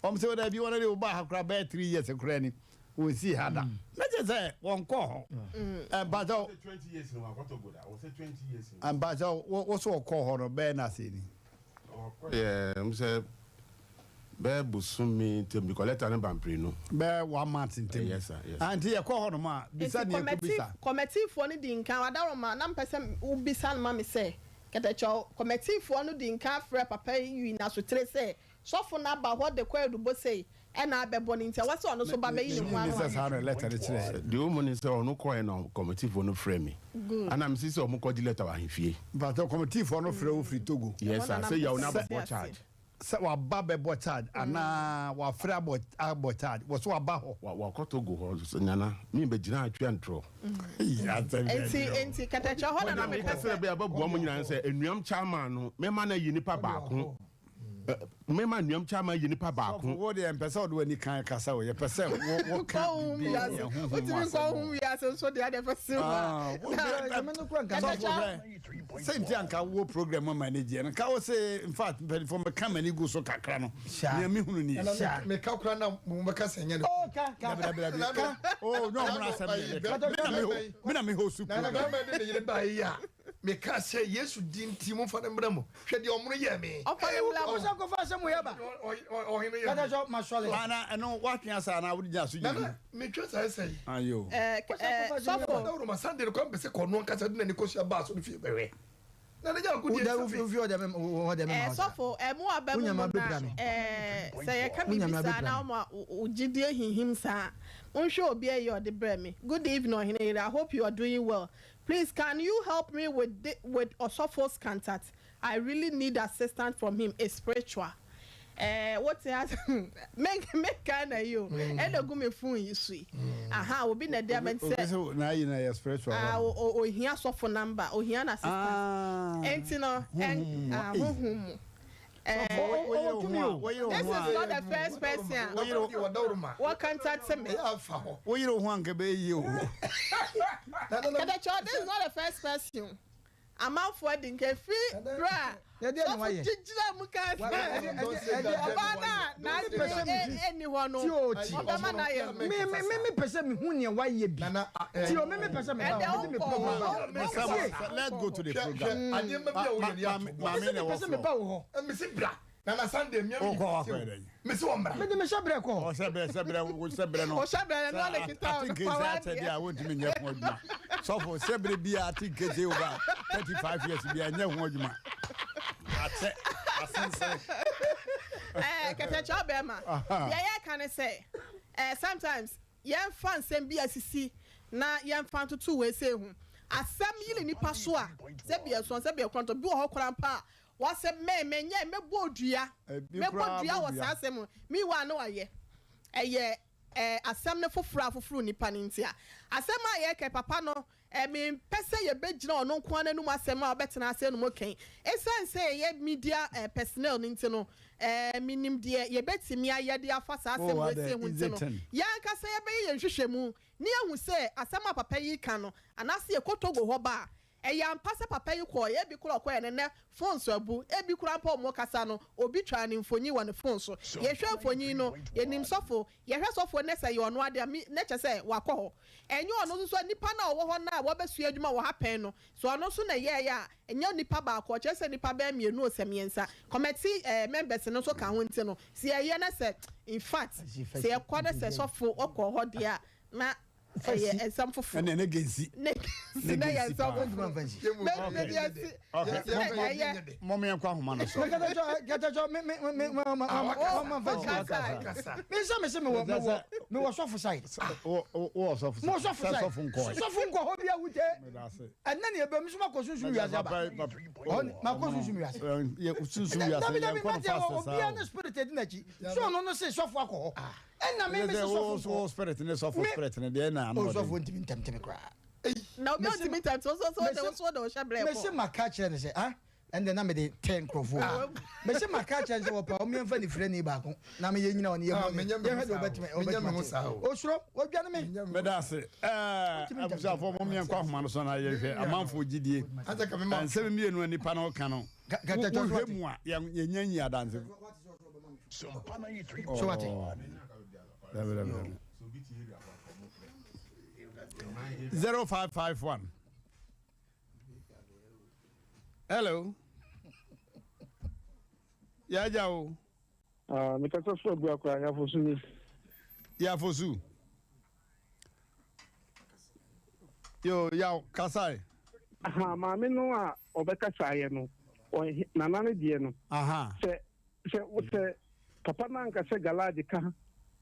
Wɔn sɛ wɔdabi wɔn de wɔba ha koraa bɛyɛ 3 years koraa ni wɔn si ha da. Na kyerɛ sɛ wɔn kɔ hɔ. Mpakyɛw mpakyɛw wɔ so wɔkɔ hɔ no bɛyɛ na ase ni. Yɛ m sɛ bɛɛ bosome ntɛm bi kɔ letter no ba mprenu. Bɛɛ one month ntɛm. Yes sir, yes sir. Nti yɛkɔ hɔ nom a bisa Nti ni yɛkɔ bisa. Committee foɔ no di nkan wadaroma na mpɛ sɛ wobisa no ma me sɛ kɛtɛkyɛw committee foɔ no di nkan frɛ papa yi yi n'asotire sɛ sɔfo no aba hɔ de kɔ adubɔ sei ɛna abɛbɔ no nti ɛwɔ sɛ ɔno so ba bɛyi ne ho ano. Sɛ saa na letter no kyerɛ. Deɛ ɔmu ne sɛ ɔno kɔɛ na committee foɔ no frɛ me. Good. Ana mesi sɛ ɔmo kɔgye letter wɔ ahemfie. Mpakyɛw committee foɔ no frɛ wo firi Togo. Yes sir, sɛ yaw no abɛbɔ charge. Sɛ waba bɛbɔ charge anaa wafrɛ abɔ charge wɔ so waba hɔ. Wakɔ Togo hɔ so nana mi bɛ gyina atwea ntorɔ. Nti kɛtɛkyɛw hɔ na na mepɛ sɛ sɛ bɛboa mo nyinaa sɛ enuam chairman no mɛma no ayi nipa baako, mɛma nnuam chairman yi nipa baako. Sɔfo wo deɛ mpɛ sɛ ɔde w'ani kan kasa o, yɛpɛ sɛ wo ka Nkɔ bibi wiase yɛn honhom mu wotumi nkɔ asɛm. ho wiase nso deɛ adeɛ fɛ si hɔ Ah, a na sɔfo hwɛ sɛ nti anka wo program ma ani gyeɛ no nka wo se in fact mpanimfoɔ meka m'ani gu so kakra no nea mehunu nie. Meka kora na mobɛka sɛ nyɛ no. Dabi ka oh nyɛ ɔmono asɛm ne meka me na me host Nana program. bɛrima de ne yere baa yi a meka sɛ Yesu di nti momfa no mmra mu, hwɛ deɛ ɔmono yɛɛ me. Ɔfa ne mmra mu. Ɔsɛ kɔfa asɛm wei aba. Ɔhene yɛ Kata sɛ masɔre. Ana ɛno woatwe asa anaa wode gyina so gyina mu? Nana metwa saa sɛ yi. Ayo. Sɔfo. Dawuruma Sunday no kwan pɛ sɛ kɔno ankasa de n'ani kɔhyia baa so no fie bɛhwɛ. Nana nya agodie Wo sɛ fi ɔdɛ me wɔ dɛ me ma ɔsa. Sɔfo, mo aba mu Wonya mu ma na bɛpira me. sɛ yɛka Wonya biribi ma saa bɛpira na me. ɔma wo gyidie hinhim saa, monhwɛ obi ayi ɔde brɛ me. Good evening, Ɔhene Yere. I hope you are doing well. Please, can you help me with Ɔsɔfo's contact? I really need assistance from him. It's spiritual. Wote ase make na yi o ɛna gu me phone yi so yi aha obi na ɛde abɛn Obi sɛ sɛ na ayi na yɛ spiritual. Ah, ohia sɔfo number, ohia na assistance, enti no Honhom mu. Ah, honhom mu. This is not the first person a wɔ contact me. Woyere wo ho anka bɛyɛ yie o. Kɛtɛkyɛw, this is not the first person. Amanfoɔ di nka fi bere a sɔfo gyigyina mu ka sɛ ɔbaa no a n'adwene ɛnni hɔ no ɔbɛma no ayɛ no. Me pɛ sɛ mehu nea wayɛ bi. Ti o, me pɛ sɛ meba hɔ, mede me program ba. Let's go to the program. Adeɛ bi a woyɛ ni ato bɔ. Maame na Mepɛ ɛwɔ sɛ meba wo hɔ. Mesi bra. Nana Sunday mia mi. Wokɔ hɔ akɔyɛ dɛn? Mesi wɔ mmra. Mede me hyɛ brɛ kɔ. Ɔhyɛ brɛ hyɛ brɛ hyɛ brɛ no. Ɔhyɛ brɛ no na ɔde kita Ate nkesi akyɛ deɛ a wontumi nyɛ ho adwuma. Sɔfo hyɛ brɛ bi a ate nkesi over 35 years bi a nyɛ ho adwuma. Akyɛ asensɛn. Kɛtɛkyɛw bɛrima, deɛ yɛka ne sɛ sometimes yɛmfa nsɛm bi asisi na yɛmfa ntoto wei sɛ ho asɛm yiri nipa so a sɛ bi ɛsɔn sɛ bi ɛkɔntɔ bi wɔ hɔ koraa mpa a wɔsɛ mɛ mɛ nyɛ mɛbɔ dua Ebi mɛbɔ koraa dua bɔ wɔ dua. saa asɛm mu miwa no wayɛ ɛyɛ asɛm no foforɔ a foforɔ nipa no nti a asɛm a yɛkɛ papa no mempɛ sɛ yɛbɛgyina ɔno nko ara n'anum asɛm a ɔbɛtena ase no mu kɛn ɛsiane sɛ yɛyɛ media personnel no nti no, menim deɛ yɛbɛtumi ayɛ de afa saa asɛm Oh, wɔ adɛ, esi ho nti no is it ten? yɛn ankasa yɛbɛyɛ yɛn nhwehwɛmu ne yɛhu sɛ asɛm a papa yi ka no anaasɛ yɛkɔ Togo hɔ ba a. Ɛyɛ ampa sɛ papa yi kɔɔeɛ, ebi koraa ɔkɔeɛ no nnɛ phone so abu, ebi koraa mpo a wɔkasa no obi twaa ne mfonyin wɔ ne phone so. Yɛhwɛ mfonyin no, yɛnim sɔfo, yɛhwɛ sɔfoɔ nnɛ sɛ ɛyɛ ɔno ara deɛ a, me na kyerɛ sɛ wakɔ hɔ. Ɛnyɛ ɔno nso so a, nipa no a ɔwɔ hɔ no a wabɛsua adwuma wɔ ha pɛn no, sɛ ɔno nso na ɛyɛeɛ a, ɛnyɛ nipa baako, ɔkyerɛ sɛ nipa bɛyɛ mmienu o sɛ mmiɛnsa. Committee eh, members no nso ka ho nti no, sɛ yɛyɛ na sɛ, in fact, sɛ yɛkɔ na sɛ sɔfo ɔkɔ hɔ deɛ a, na ɛyɛ nsɛm foforɔ. Ɛnna ne gensi. Ne gensi na yɛ nsɛm foforɔ. Mɛ mi ɛsi ɛyɛ. Mɔmi yɛn kɔ ahoma no so. Kɛtɛtɔ mi mi mi mi ma ma ma ma nfa si. Mi nsa mi se mi wɔ mi wɔ mi wɔ sɔfo side. Wɔ wɔ sɔfo side. Mo sɔfo side. Sɔfo nkɔ. Sɔfo nkɔ hɔ bi awute. Ɛnna ni ebe mi nso ma kɔ sunsun wiase aba. Ɔni ma kɔ sunsun wiase. Sunsun wiase yɛn kɔ no fast saa o. Obiara ne spirit edi n'akyi. So ɔno no se sɔfo akɔ hɔ. Ɛna me me se sɔfo nkɔ. Wo spirit ne sɔfo spirit ne deɛ na ano ɔden. Sɔfo ntumi ntɛmtɛm koraa. Na obi ntumi ntɛmtɛm so so de so de ɔhyɛ brɛ kɔ. Mese maka kyerɛ ne sɛ ah ɛnde na mede tɛ nkurɔfoɔ. Mese maka kyerɛ ne sɛ wɔpa wɔn yɛmfa ne firani baako na meyɛ nyina ɔne yɛbɔ ne yɛhwɛ deɛ ɔbɛtumi ɔbɛtumi ate. Osuro wadwane me. Meda ase. Ɛɛ abusuafoɔ mo mmiɛnkɔ ahoma no so na yɛhwɛ amanfoɔ gyidie. Nsɛm mmienu a nipa no ka no wohwɛ mu a yɛnya nyi adanse. So wate? 0551. Hello. Yagya o. Ah, mekasa so abu akora Yafosu ni. Yafosu. Yo, yaw, kasae. Aha, maame no a ɔbɛkasaeɛ no, nana no deɛ no. Aha. Sɛ Sɛ sɛ papa no anka sɛ garage ka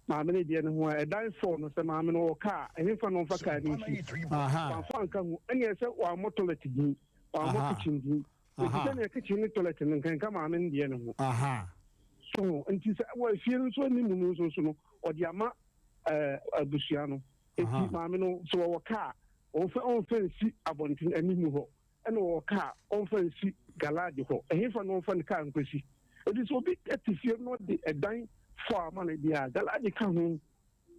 maame no deɛ no ho a, ɛdan fɔɔ no, sɛ maame no wɔ kaa a, ɛhefa na ɔmfa kaa no nsi? Wamfa anka ho. Ɛnneɛ sɛ wammɔ toilet din, wammɔ kitchen din. Enti sɛdeɛ kitchen ne toilet no, nka ɛnka maame no deɛ no ho. So ho? Nti sɛ wɔ efie no nso anim no nso so no, ɔde ama ɛɛ abusua no. Enti maame no, sɛ wɔwɔ kaa a, ɔmfa ɔmfa nsi abɔnten anim hɔ. Ɛna ɔwɔ kaa a, ɔmfa nsi galaagye hɔ. Ɛhefa na ɔmfa ne kaa nkɔsi? Enti sɛ obi te fie na ɔde ɛdan fɔ ama no deɛ a, galaagye ka ho,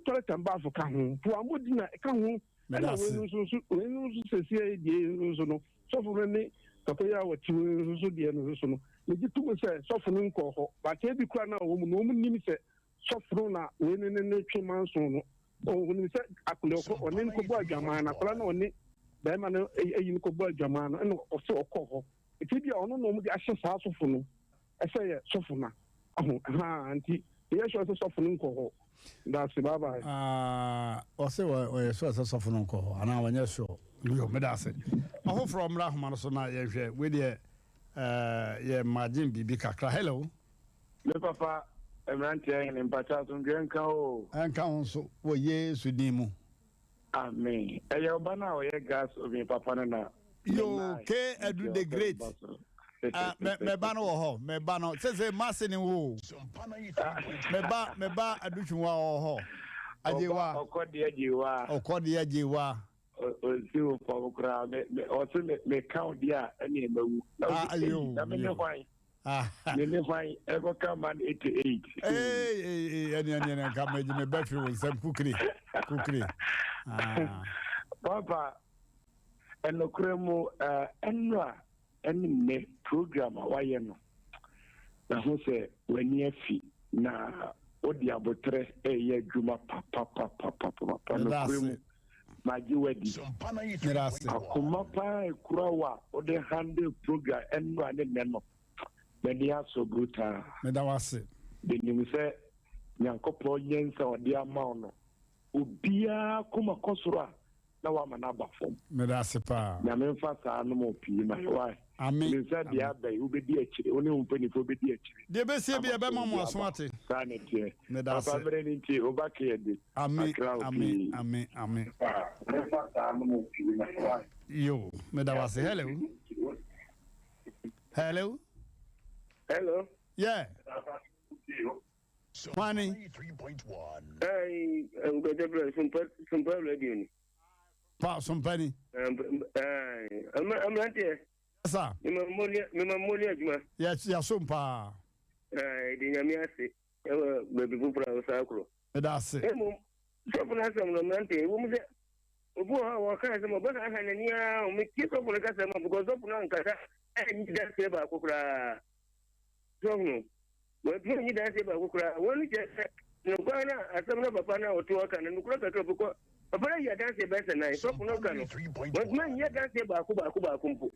toilet and bath ka ho, poamodina ka ho. Ɛna wei no nso nso, wei no nso sɛsiɛ deɛ yi nso no, sɔfo no ne papa yi a wɔte wei nso so deɛ no nso so no, megye tom sɛ sɔfo no nkɔɔ hɔ. But ebi koraa na wɔn mu no, wɔn nim sɛ Sɔfo no na wei ne ne ne twe manso no. Onim sɛ akwadaa ɔkɔ ɔne no kɔbɔ adwaman no akwadaa no ɔne bɛrima no ayi no kɔbɔ adwaman no ɛna ɔsɛ ɔkɔ hɔ. Nti bi a ɔno na wɔn de ahyɛ saa sɔfo no ɛsɛ yɛ sɔfo na ɔho ha nti yɛ sure sɛ sɔfo no nkɔ hɔ. Daase bye bye. Ah, ɔsɛ ɔyɛ sure sɛ sɔfo no nkɔ hɔ anaa ɔnyɛ sure. Yo, meda ase. Ɔfoforɔ mmra ahoma no so na yɛnhwɛ. Wei deɛ eh, yɛ imagine biribi kakra. Hello. Me papa mmeranteɛ hene mpakyɛ asomdwoeɛ nka wo o. Ɛnka wo nso wɔ Yesu din mu. Amen ɛyɛ ɔba no a ɔyɛ gas oven papa no na me Yoo nnae K nti Adu the ɔsɛ great meba so. Ah me me ba no wɔ hɔ me ba no sese mase ne wo o me ba me ba Adutwumwa wɔ hɔ Ɔba Agyewa ɔkɔdeɛ Agyewa. Ɔkɔdeɛ Agyewa. Ɔnsi wo fam koraa me me ɔse me meka wo deɛ a ɛneɛ mawu na Ah ɔse ei yoo na me ne yoo. hwan. Me ne hwan ɛkɔka man 88. Ee ee ɛne ɛne ɛne nka mɛgye me bɛ firi wo nsam kukiri kukiri. Ah. Papa ɛnokorɛ mu ɛnora ɛne nnɛ program a wayɛ no na ho sɛ w'ani afi na wode aboterɛ ɛyɛ adwuma papapapapapa nokorɛ mu magye wadi. Akoma paa ekura wo a wode handle program ɛnora ne nnɛ no, m'ani asɔ brutal. Meda wo ase. Menim sɛ Nyankopɔn nyansa a ɔde ama wo no, obiara koma kɔ soro a, na wama no aba fam. Meda ase paa. Nyame mfa saa nom wo pii ma yɛ wai. Ame. Menim sɛ deɛ aba yi wobɛdi akyire, wo ne wo mpaninfoɔ bɛdi akyire. Deɛ ɛbɛsie biara Ama ɛbɛma mo asomdwoeɛ aso aba. ate. Saa na ɛteɛ. Meda Papa ase. mmerɛ no nti wo ba kɛ de. Ame Akra wo ame pii. ame ame. Nyame mfa saa nom wo pii ma yɛ wai. Yo, meda wo ase. Hello. Hello. Hello. Yeah. Hwani? Ɛɛ, Nkɔjɛ Sumpa Sumpa radio ni. Pa Sumpa ni. Ɛɛ, mmeranteɛ. Sa. Mema mo ni adwuma. Yɛ yɛ paa. Ɛɛ, de nyame ase ɛwɔ baabi foforɔ a wosan korɔ. Meda ase. Mmom, sɔfo no asɛm no mmeranteɛ, ɛwɔ mu sɛ. Obi wɔ hɔ a wɔka asɛm a ɔbɛhaahaa n'ani ara o. Metie sɔfo no kasa mu a because sɔfo no ankasa anyi danseɛ baako koraa. So ahunu? Wantumi anyi danseɛ baako koraa. Wɔn no kyerɛ sɛ nokware no a asɛm no papa no a ɔte hɔ ka no nokorɛ kakra because papa no ayi adanseɛ bɛyɛ sɛ nan. Sɔfo no ka no wantumi anyi adanseɛ baako baako baako mpo.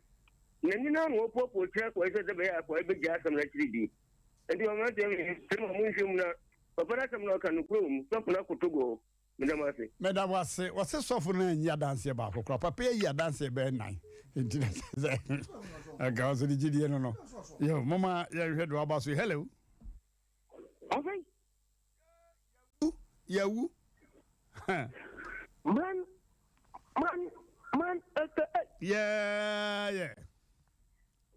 N'ani no ara na ɔpoapoa tiri akɔe sɛ sɛ ɛbɛyɛ a akɔe bɛgyae asɛm no akyiri di. Nti ɔmmeranteɛ mesrɛ mo a monhwɛ mu na papa no asɛm no a ɔka nokorɛ wɔ mu. Sɔfo no akoto gu hɔ. Meda mo ase. Meda wo ase. Wɔse sɔfo no anyi adanseɛ baako koraa. Papa yi ayi adanseɛ bɛyɛ nan. Nti na kyerɛ sɛ anka ɔso ne gyidie no no. Yo, moma yɛnhwɛ deɛ waba so yi. Hello. Ɔsɛn. Yawu. Man, man, man, ɛtɛ ɛ. Yeah, yeah.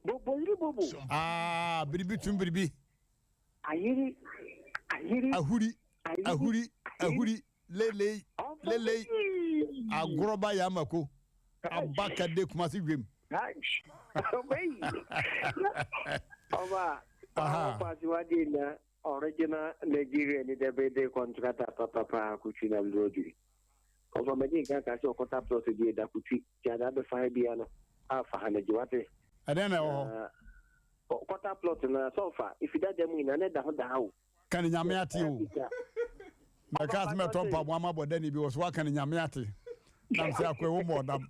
Bobo yiri bobo. Ah, biribi tum biribi. Ayiri, ayiri. Ahuri, ahuri, ahuri, lelei, lelei. Agorɔ ba yɛ amako. Aba kade kumase dwem. Ọba, ọba paasi wa di na original Nigeria ni dɛbɛ de kɔntrata papapa kutwi na mdo odwiri. Ɔfa mɛdi nka ka sɛ ɔkɔta plɔt di ɛda kutwi ti ada abɛfa ha bia no afa ha na gye wate. Ɛdɛn na ɛwɔ hɔ? Ɔkɔta plɔt no sɛ ɔfa efi dada mu nyinaa na ɛda ho da ha o. Ka ne nyame ate o. Mɛka ase mɛtɔ mpaboa ma bɔ dani bi wɔ so waka ne nyame ate. Nam sɛ akɔ ɛwɔ mu ɔdam.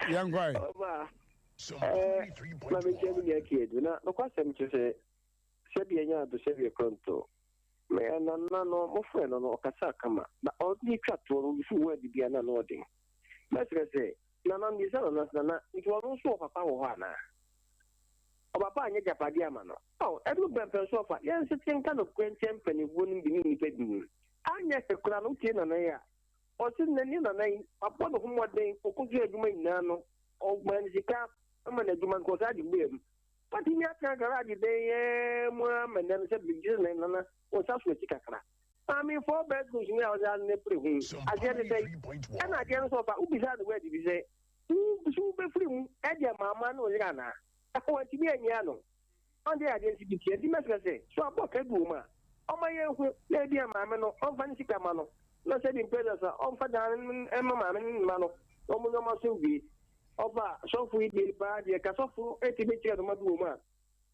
Yɛnkɔe. Ɔba ɛɛ ma mekyia me nua Kiedu na nokwasɛm kyerɛ sɛ sɛbi ɛnyɛ ado sɛbi ɛkorɔnto. Me nana no mofrɛ no no ɔkasaa kama na ɔde twa toɔ no ɔuse word bi a na ano ɔden. Mɛsrɛ sɛ Nana mebisa Nana sɛ Nana nti ɔno nso wɔ papa wɔ hɔ anaa? Ɔpapa anyɛ agyapadeɛ ama no? Ao ɛduru pɛmpɛn so ɔfa yɛn nsete nka nokorɛ nkyerɛ mpaninfoɔ no bi ne nnipa bi mu. Anyɛ hwɛ koraa no wotie Nana yi a ɔse nani Nana yi wabɔ ne ho mmɔden ɔkɔsua adwuma nyinaa no ɔmaa no sika ma no adwuma nka ɔsaa de buaa mu. Watumi atena garage dan yi ara mu ara ma nnɛ no sɛ biribi sɛ Nana wo nsa so akyi kakra. Maame four bedrooms ni a ɔdze ano pere ho yi, adeɛ ne sɛn? Ɛna adeɛ no nso ɔfa, wobisaa no word bi sɛ, wo so wobɛfiri mu de ama ama ne wo yere anaa? Wantumi anyi ano. Ɔn deɛ adeɛ nso bi teɛ, nti mɛsrɛ sɛ, so abɔ ka bi wɔ mu a, ɔma yɛnhu, na ebia maame no ɔmfa ne sika ma no, na sɛbi mpɛ sa ɔmfa dan no mma maame no ne ne mma no, na wɔn nyɛ wɔn asomdwie. Ɔfa, sɔfo yi deɛ paa deɛ, ka sɔfo tumi kyerɛ nnoɔma bi wɔ mu a,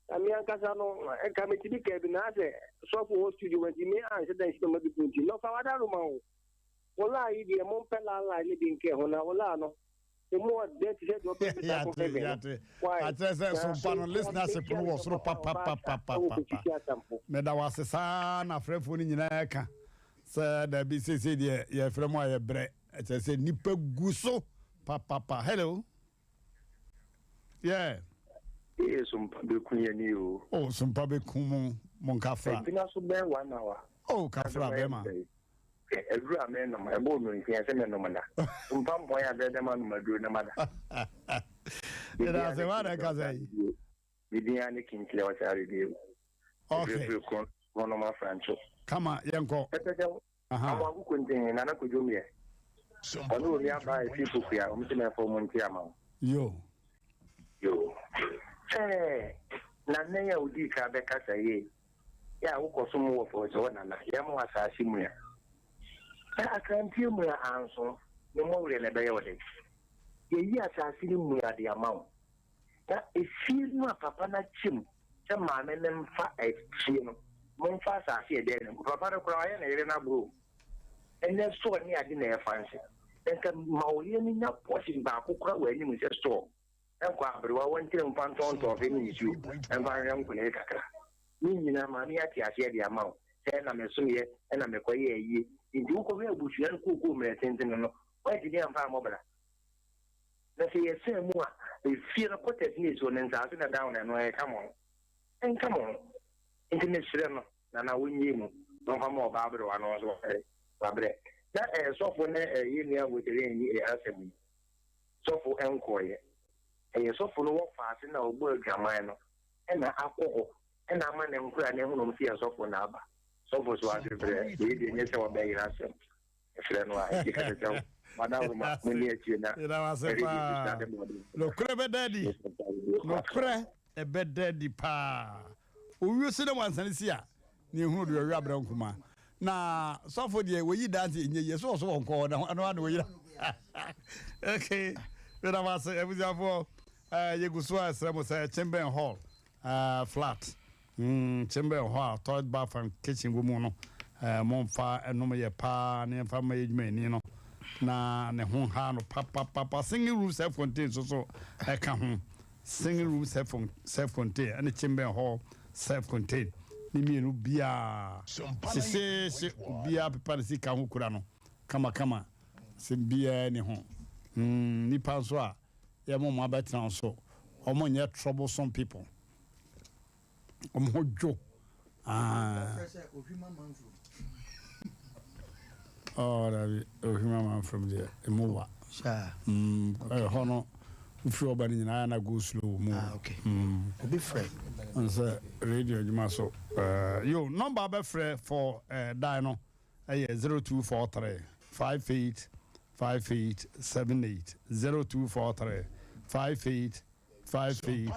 Na me ankasa no, nka metumi kaa bi, na asɛ sɔfo wɔ studio hɔ nti me anhyɛ da nsi nneɛma bi po nti, na ɔfa wada no ma wo. Wo laa yi deɛ, mompɛ landline no bi nkɛɛ ho, na wo laa no, emu ɔdɛ te sɛ deɛ ɔpɛ pita kɔ Yate, heaven no. yate. Why? Akyerɛ sɛ Na sompa no mekyia listenership mekyia no me wɔ soro papa ɔbaa sa ɛwɔ papapapapapa. Kotwiti Asampɔ. Meda wo ase saa na afrɛfoɔ no nyinaa ka sɛ dabi seesei deɛ yɛfrɛ mo a yɛbrɛ. Ɛkyerɛ sɛ nnipa gu so papapa. Hello. Yeah. Ee sompa bɛku yɛn ni o. Oh sompa bɛku mo mo nkafra. Ɛgyina so bɛyɛ one hour. Oh kafra bɛma. Hwɛ aduru a menom ɛbɔɔ no nsia sɛ menom na. Sompa mpɔn a bɛyɛ dɛ manom aduro na mada. Yɛda ase wa na ɛkasa yi. Me din ara ne Kingsley Ɔsare Bio. Okay. Efirefiri Kronom Afrancho. Kama yɛnkɔ. Ɛpɛ sɛ Amoako Konten, Nana Kojo Miɛ. Ɔne onua baa Efie Pokua, wɔn se mɛmfa wɔn nti ama wo. Yo. Yo. Sɛ Nana yi a odii kan bɛkasa yi, yɛ a wokɔ som wɔ fɔ sɛ Nana, yɛma wo asaase mua. Na akranteɛ mua anso, ne mmɔwerɛ na ɛbɛyɛ wo dɛ. Yɛyi asaase no mua de ama wo. Na efie no a papa no akyɛ mu sɛ maame no mfa fie no, momfa asase a ɛbɛn no. Papa no koraa wayɛ ne yere no aborɔ o. Ɛnnɛ store ne ade na ɛfa nse. Na nka ma wo yere no nya portion baako koraa wɔ anim sɛ store. Ɛnkɔ aberewa wɔntena mu mfa ntɔn tɔfe ne nsuo mfa nhwɛ nkwadaa kakra. Ne nyinaa maame yi ate aseɛ de ama wo sɛ ɛna mesomyɛ ɛna mekɔyɛ ayie. Nti wokɔhwɛ abusua no kookoo mmerɛ tenten no, woantumi amfa ammɔ bra. Na sɛ yɛsan mu a, efie no quarters no esi hɔ no, nsaase na ɛda hɔ no, ɛno ɛka mo ho? Ɛnka mo ho. Nti mesrɛ no, Nana wonnye mu na ɔmfa ma ɔbaa aberewa no nso wabrɛ. Wabrɛ. Na ɛyɛ sɔfo ne ɛyɛ yɛn nua Voterɛn yi asɛm yi. Sɔfo nkɔeɛ. Ɛyɛ sɔfo no wɔfaase na ɔbɔɔ adwaman no na akɔ hɔ na ama ne nkoraa no ahunu wɔn sɛ yɛ sɔfo na aba. Sɔfo so asebrɛ, wei deɛ nyɛ sɛ wabɛyera asɛm. Ɛfrɛ no a, ɛgye kɛse sɛ wadaworo mo ni akyire na Yɛda wo ase paa. Nokorɛ bɛda adi. Nokorɛ ɛbɛda adi paa. Owuo se na wansane si a, ne ehunu deɛ ɔwe abrɛ nkoma. Na sɔfo deɛ wɔyi danse ɛnyɛ yie so ɔso wɔnkɔ hɔ na ɛno ano wɔyira. Okay, meda mo ase abusuafoɔ. Eh, yɛgu so a ɛsrɛ mo sɛ Chamber Hall eh, flat mm, Chamber Hall a toilet bath and kitchen wɔ mu no eh, momfa ɛnom yɛ paa ne yɛmfa ma yɛ adwumayɛni no na ne ho ha no papapapa. Single room self contained nso so ɛka ho. Single room self self contained ɛne chamber hall self contained ne mmienu biara hyehyeehye obiara pepa ne sika ho kura no kamakama sɛ biara ni ho. Nipa nso a yɛma wɔn abɛtena nso wɔn nyɛ troublesome people, wɔn ho dwo. Ah. Oh, dabi, ohwim amanfrom deɛ, emu wa. Ɛhɔ no, wofiri ɔba no nyinaa na go slow wɔ mu. Ah, okay. Obi frɛ. Nsɛ radio adwuma so. Yo, number bɛfrɛ for dan no ɛyɛ 0243 58 58 78 0243 58 58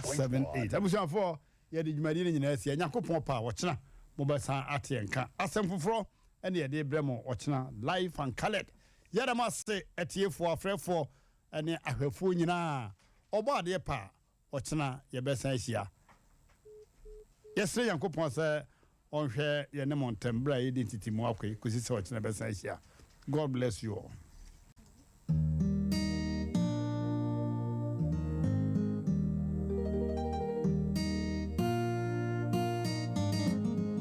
78. Abusuafoɔ, Yɛde dwumadie no nyinaa asi a Nyankopɔn pɛ a ɔkyena mobɛsan ate yɛn nka. Asɛm foforɔ ne yɛde rebrɛ mo ɔkyena live and coloured. Yɛda mo ase atiefoɔ, afrɛfoɔ ne ahwɛfoɔ nyinaa. Ɔbɔ adeɛ pɛ a ɔkyena yɛbɛsan ahyia. Yɛsrɛ Nyankopɔn sɛ ɔnhwɛ yɛne mo ntɛm berɛ a yɛredi ntetemu akɔ yi kɔsi sɛ ɔkyena yɛbɛsan ahyia. God bless you all.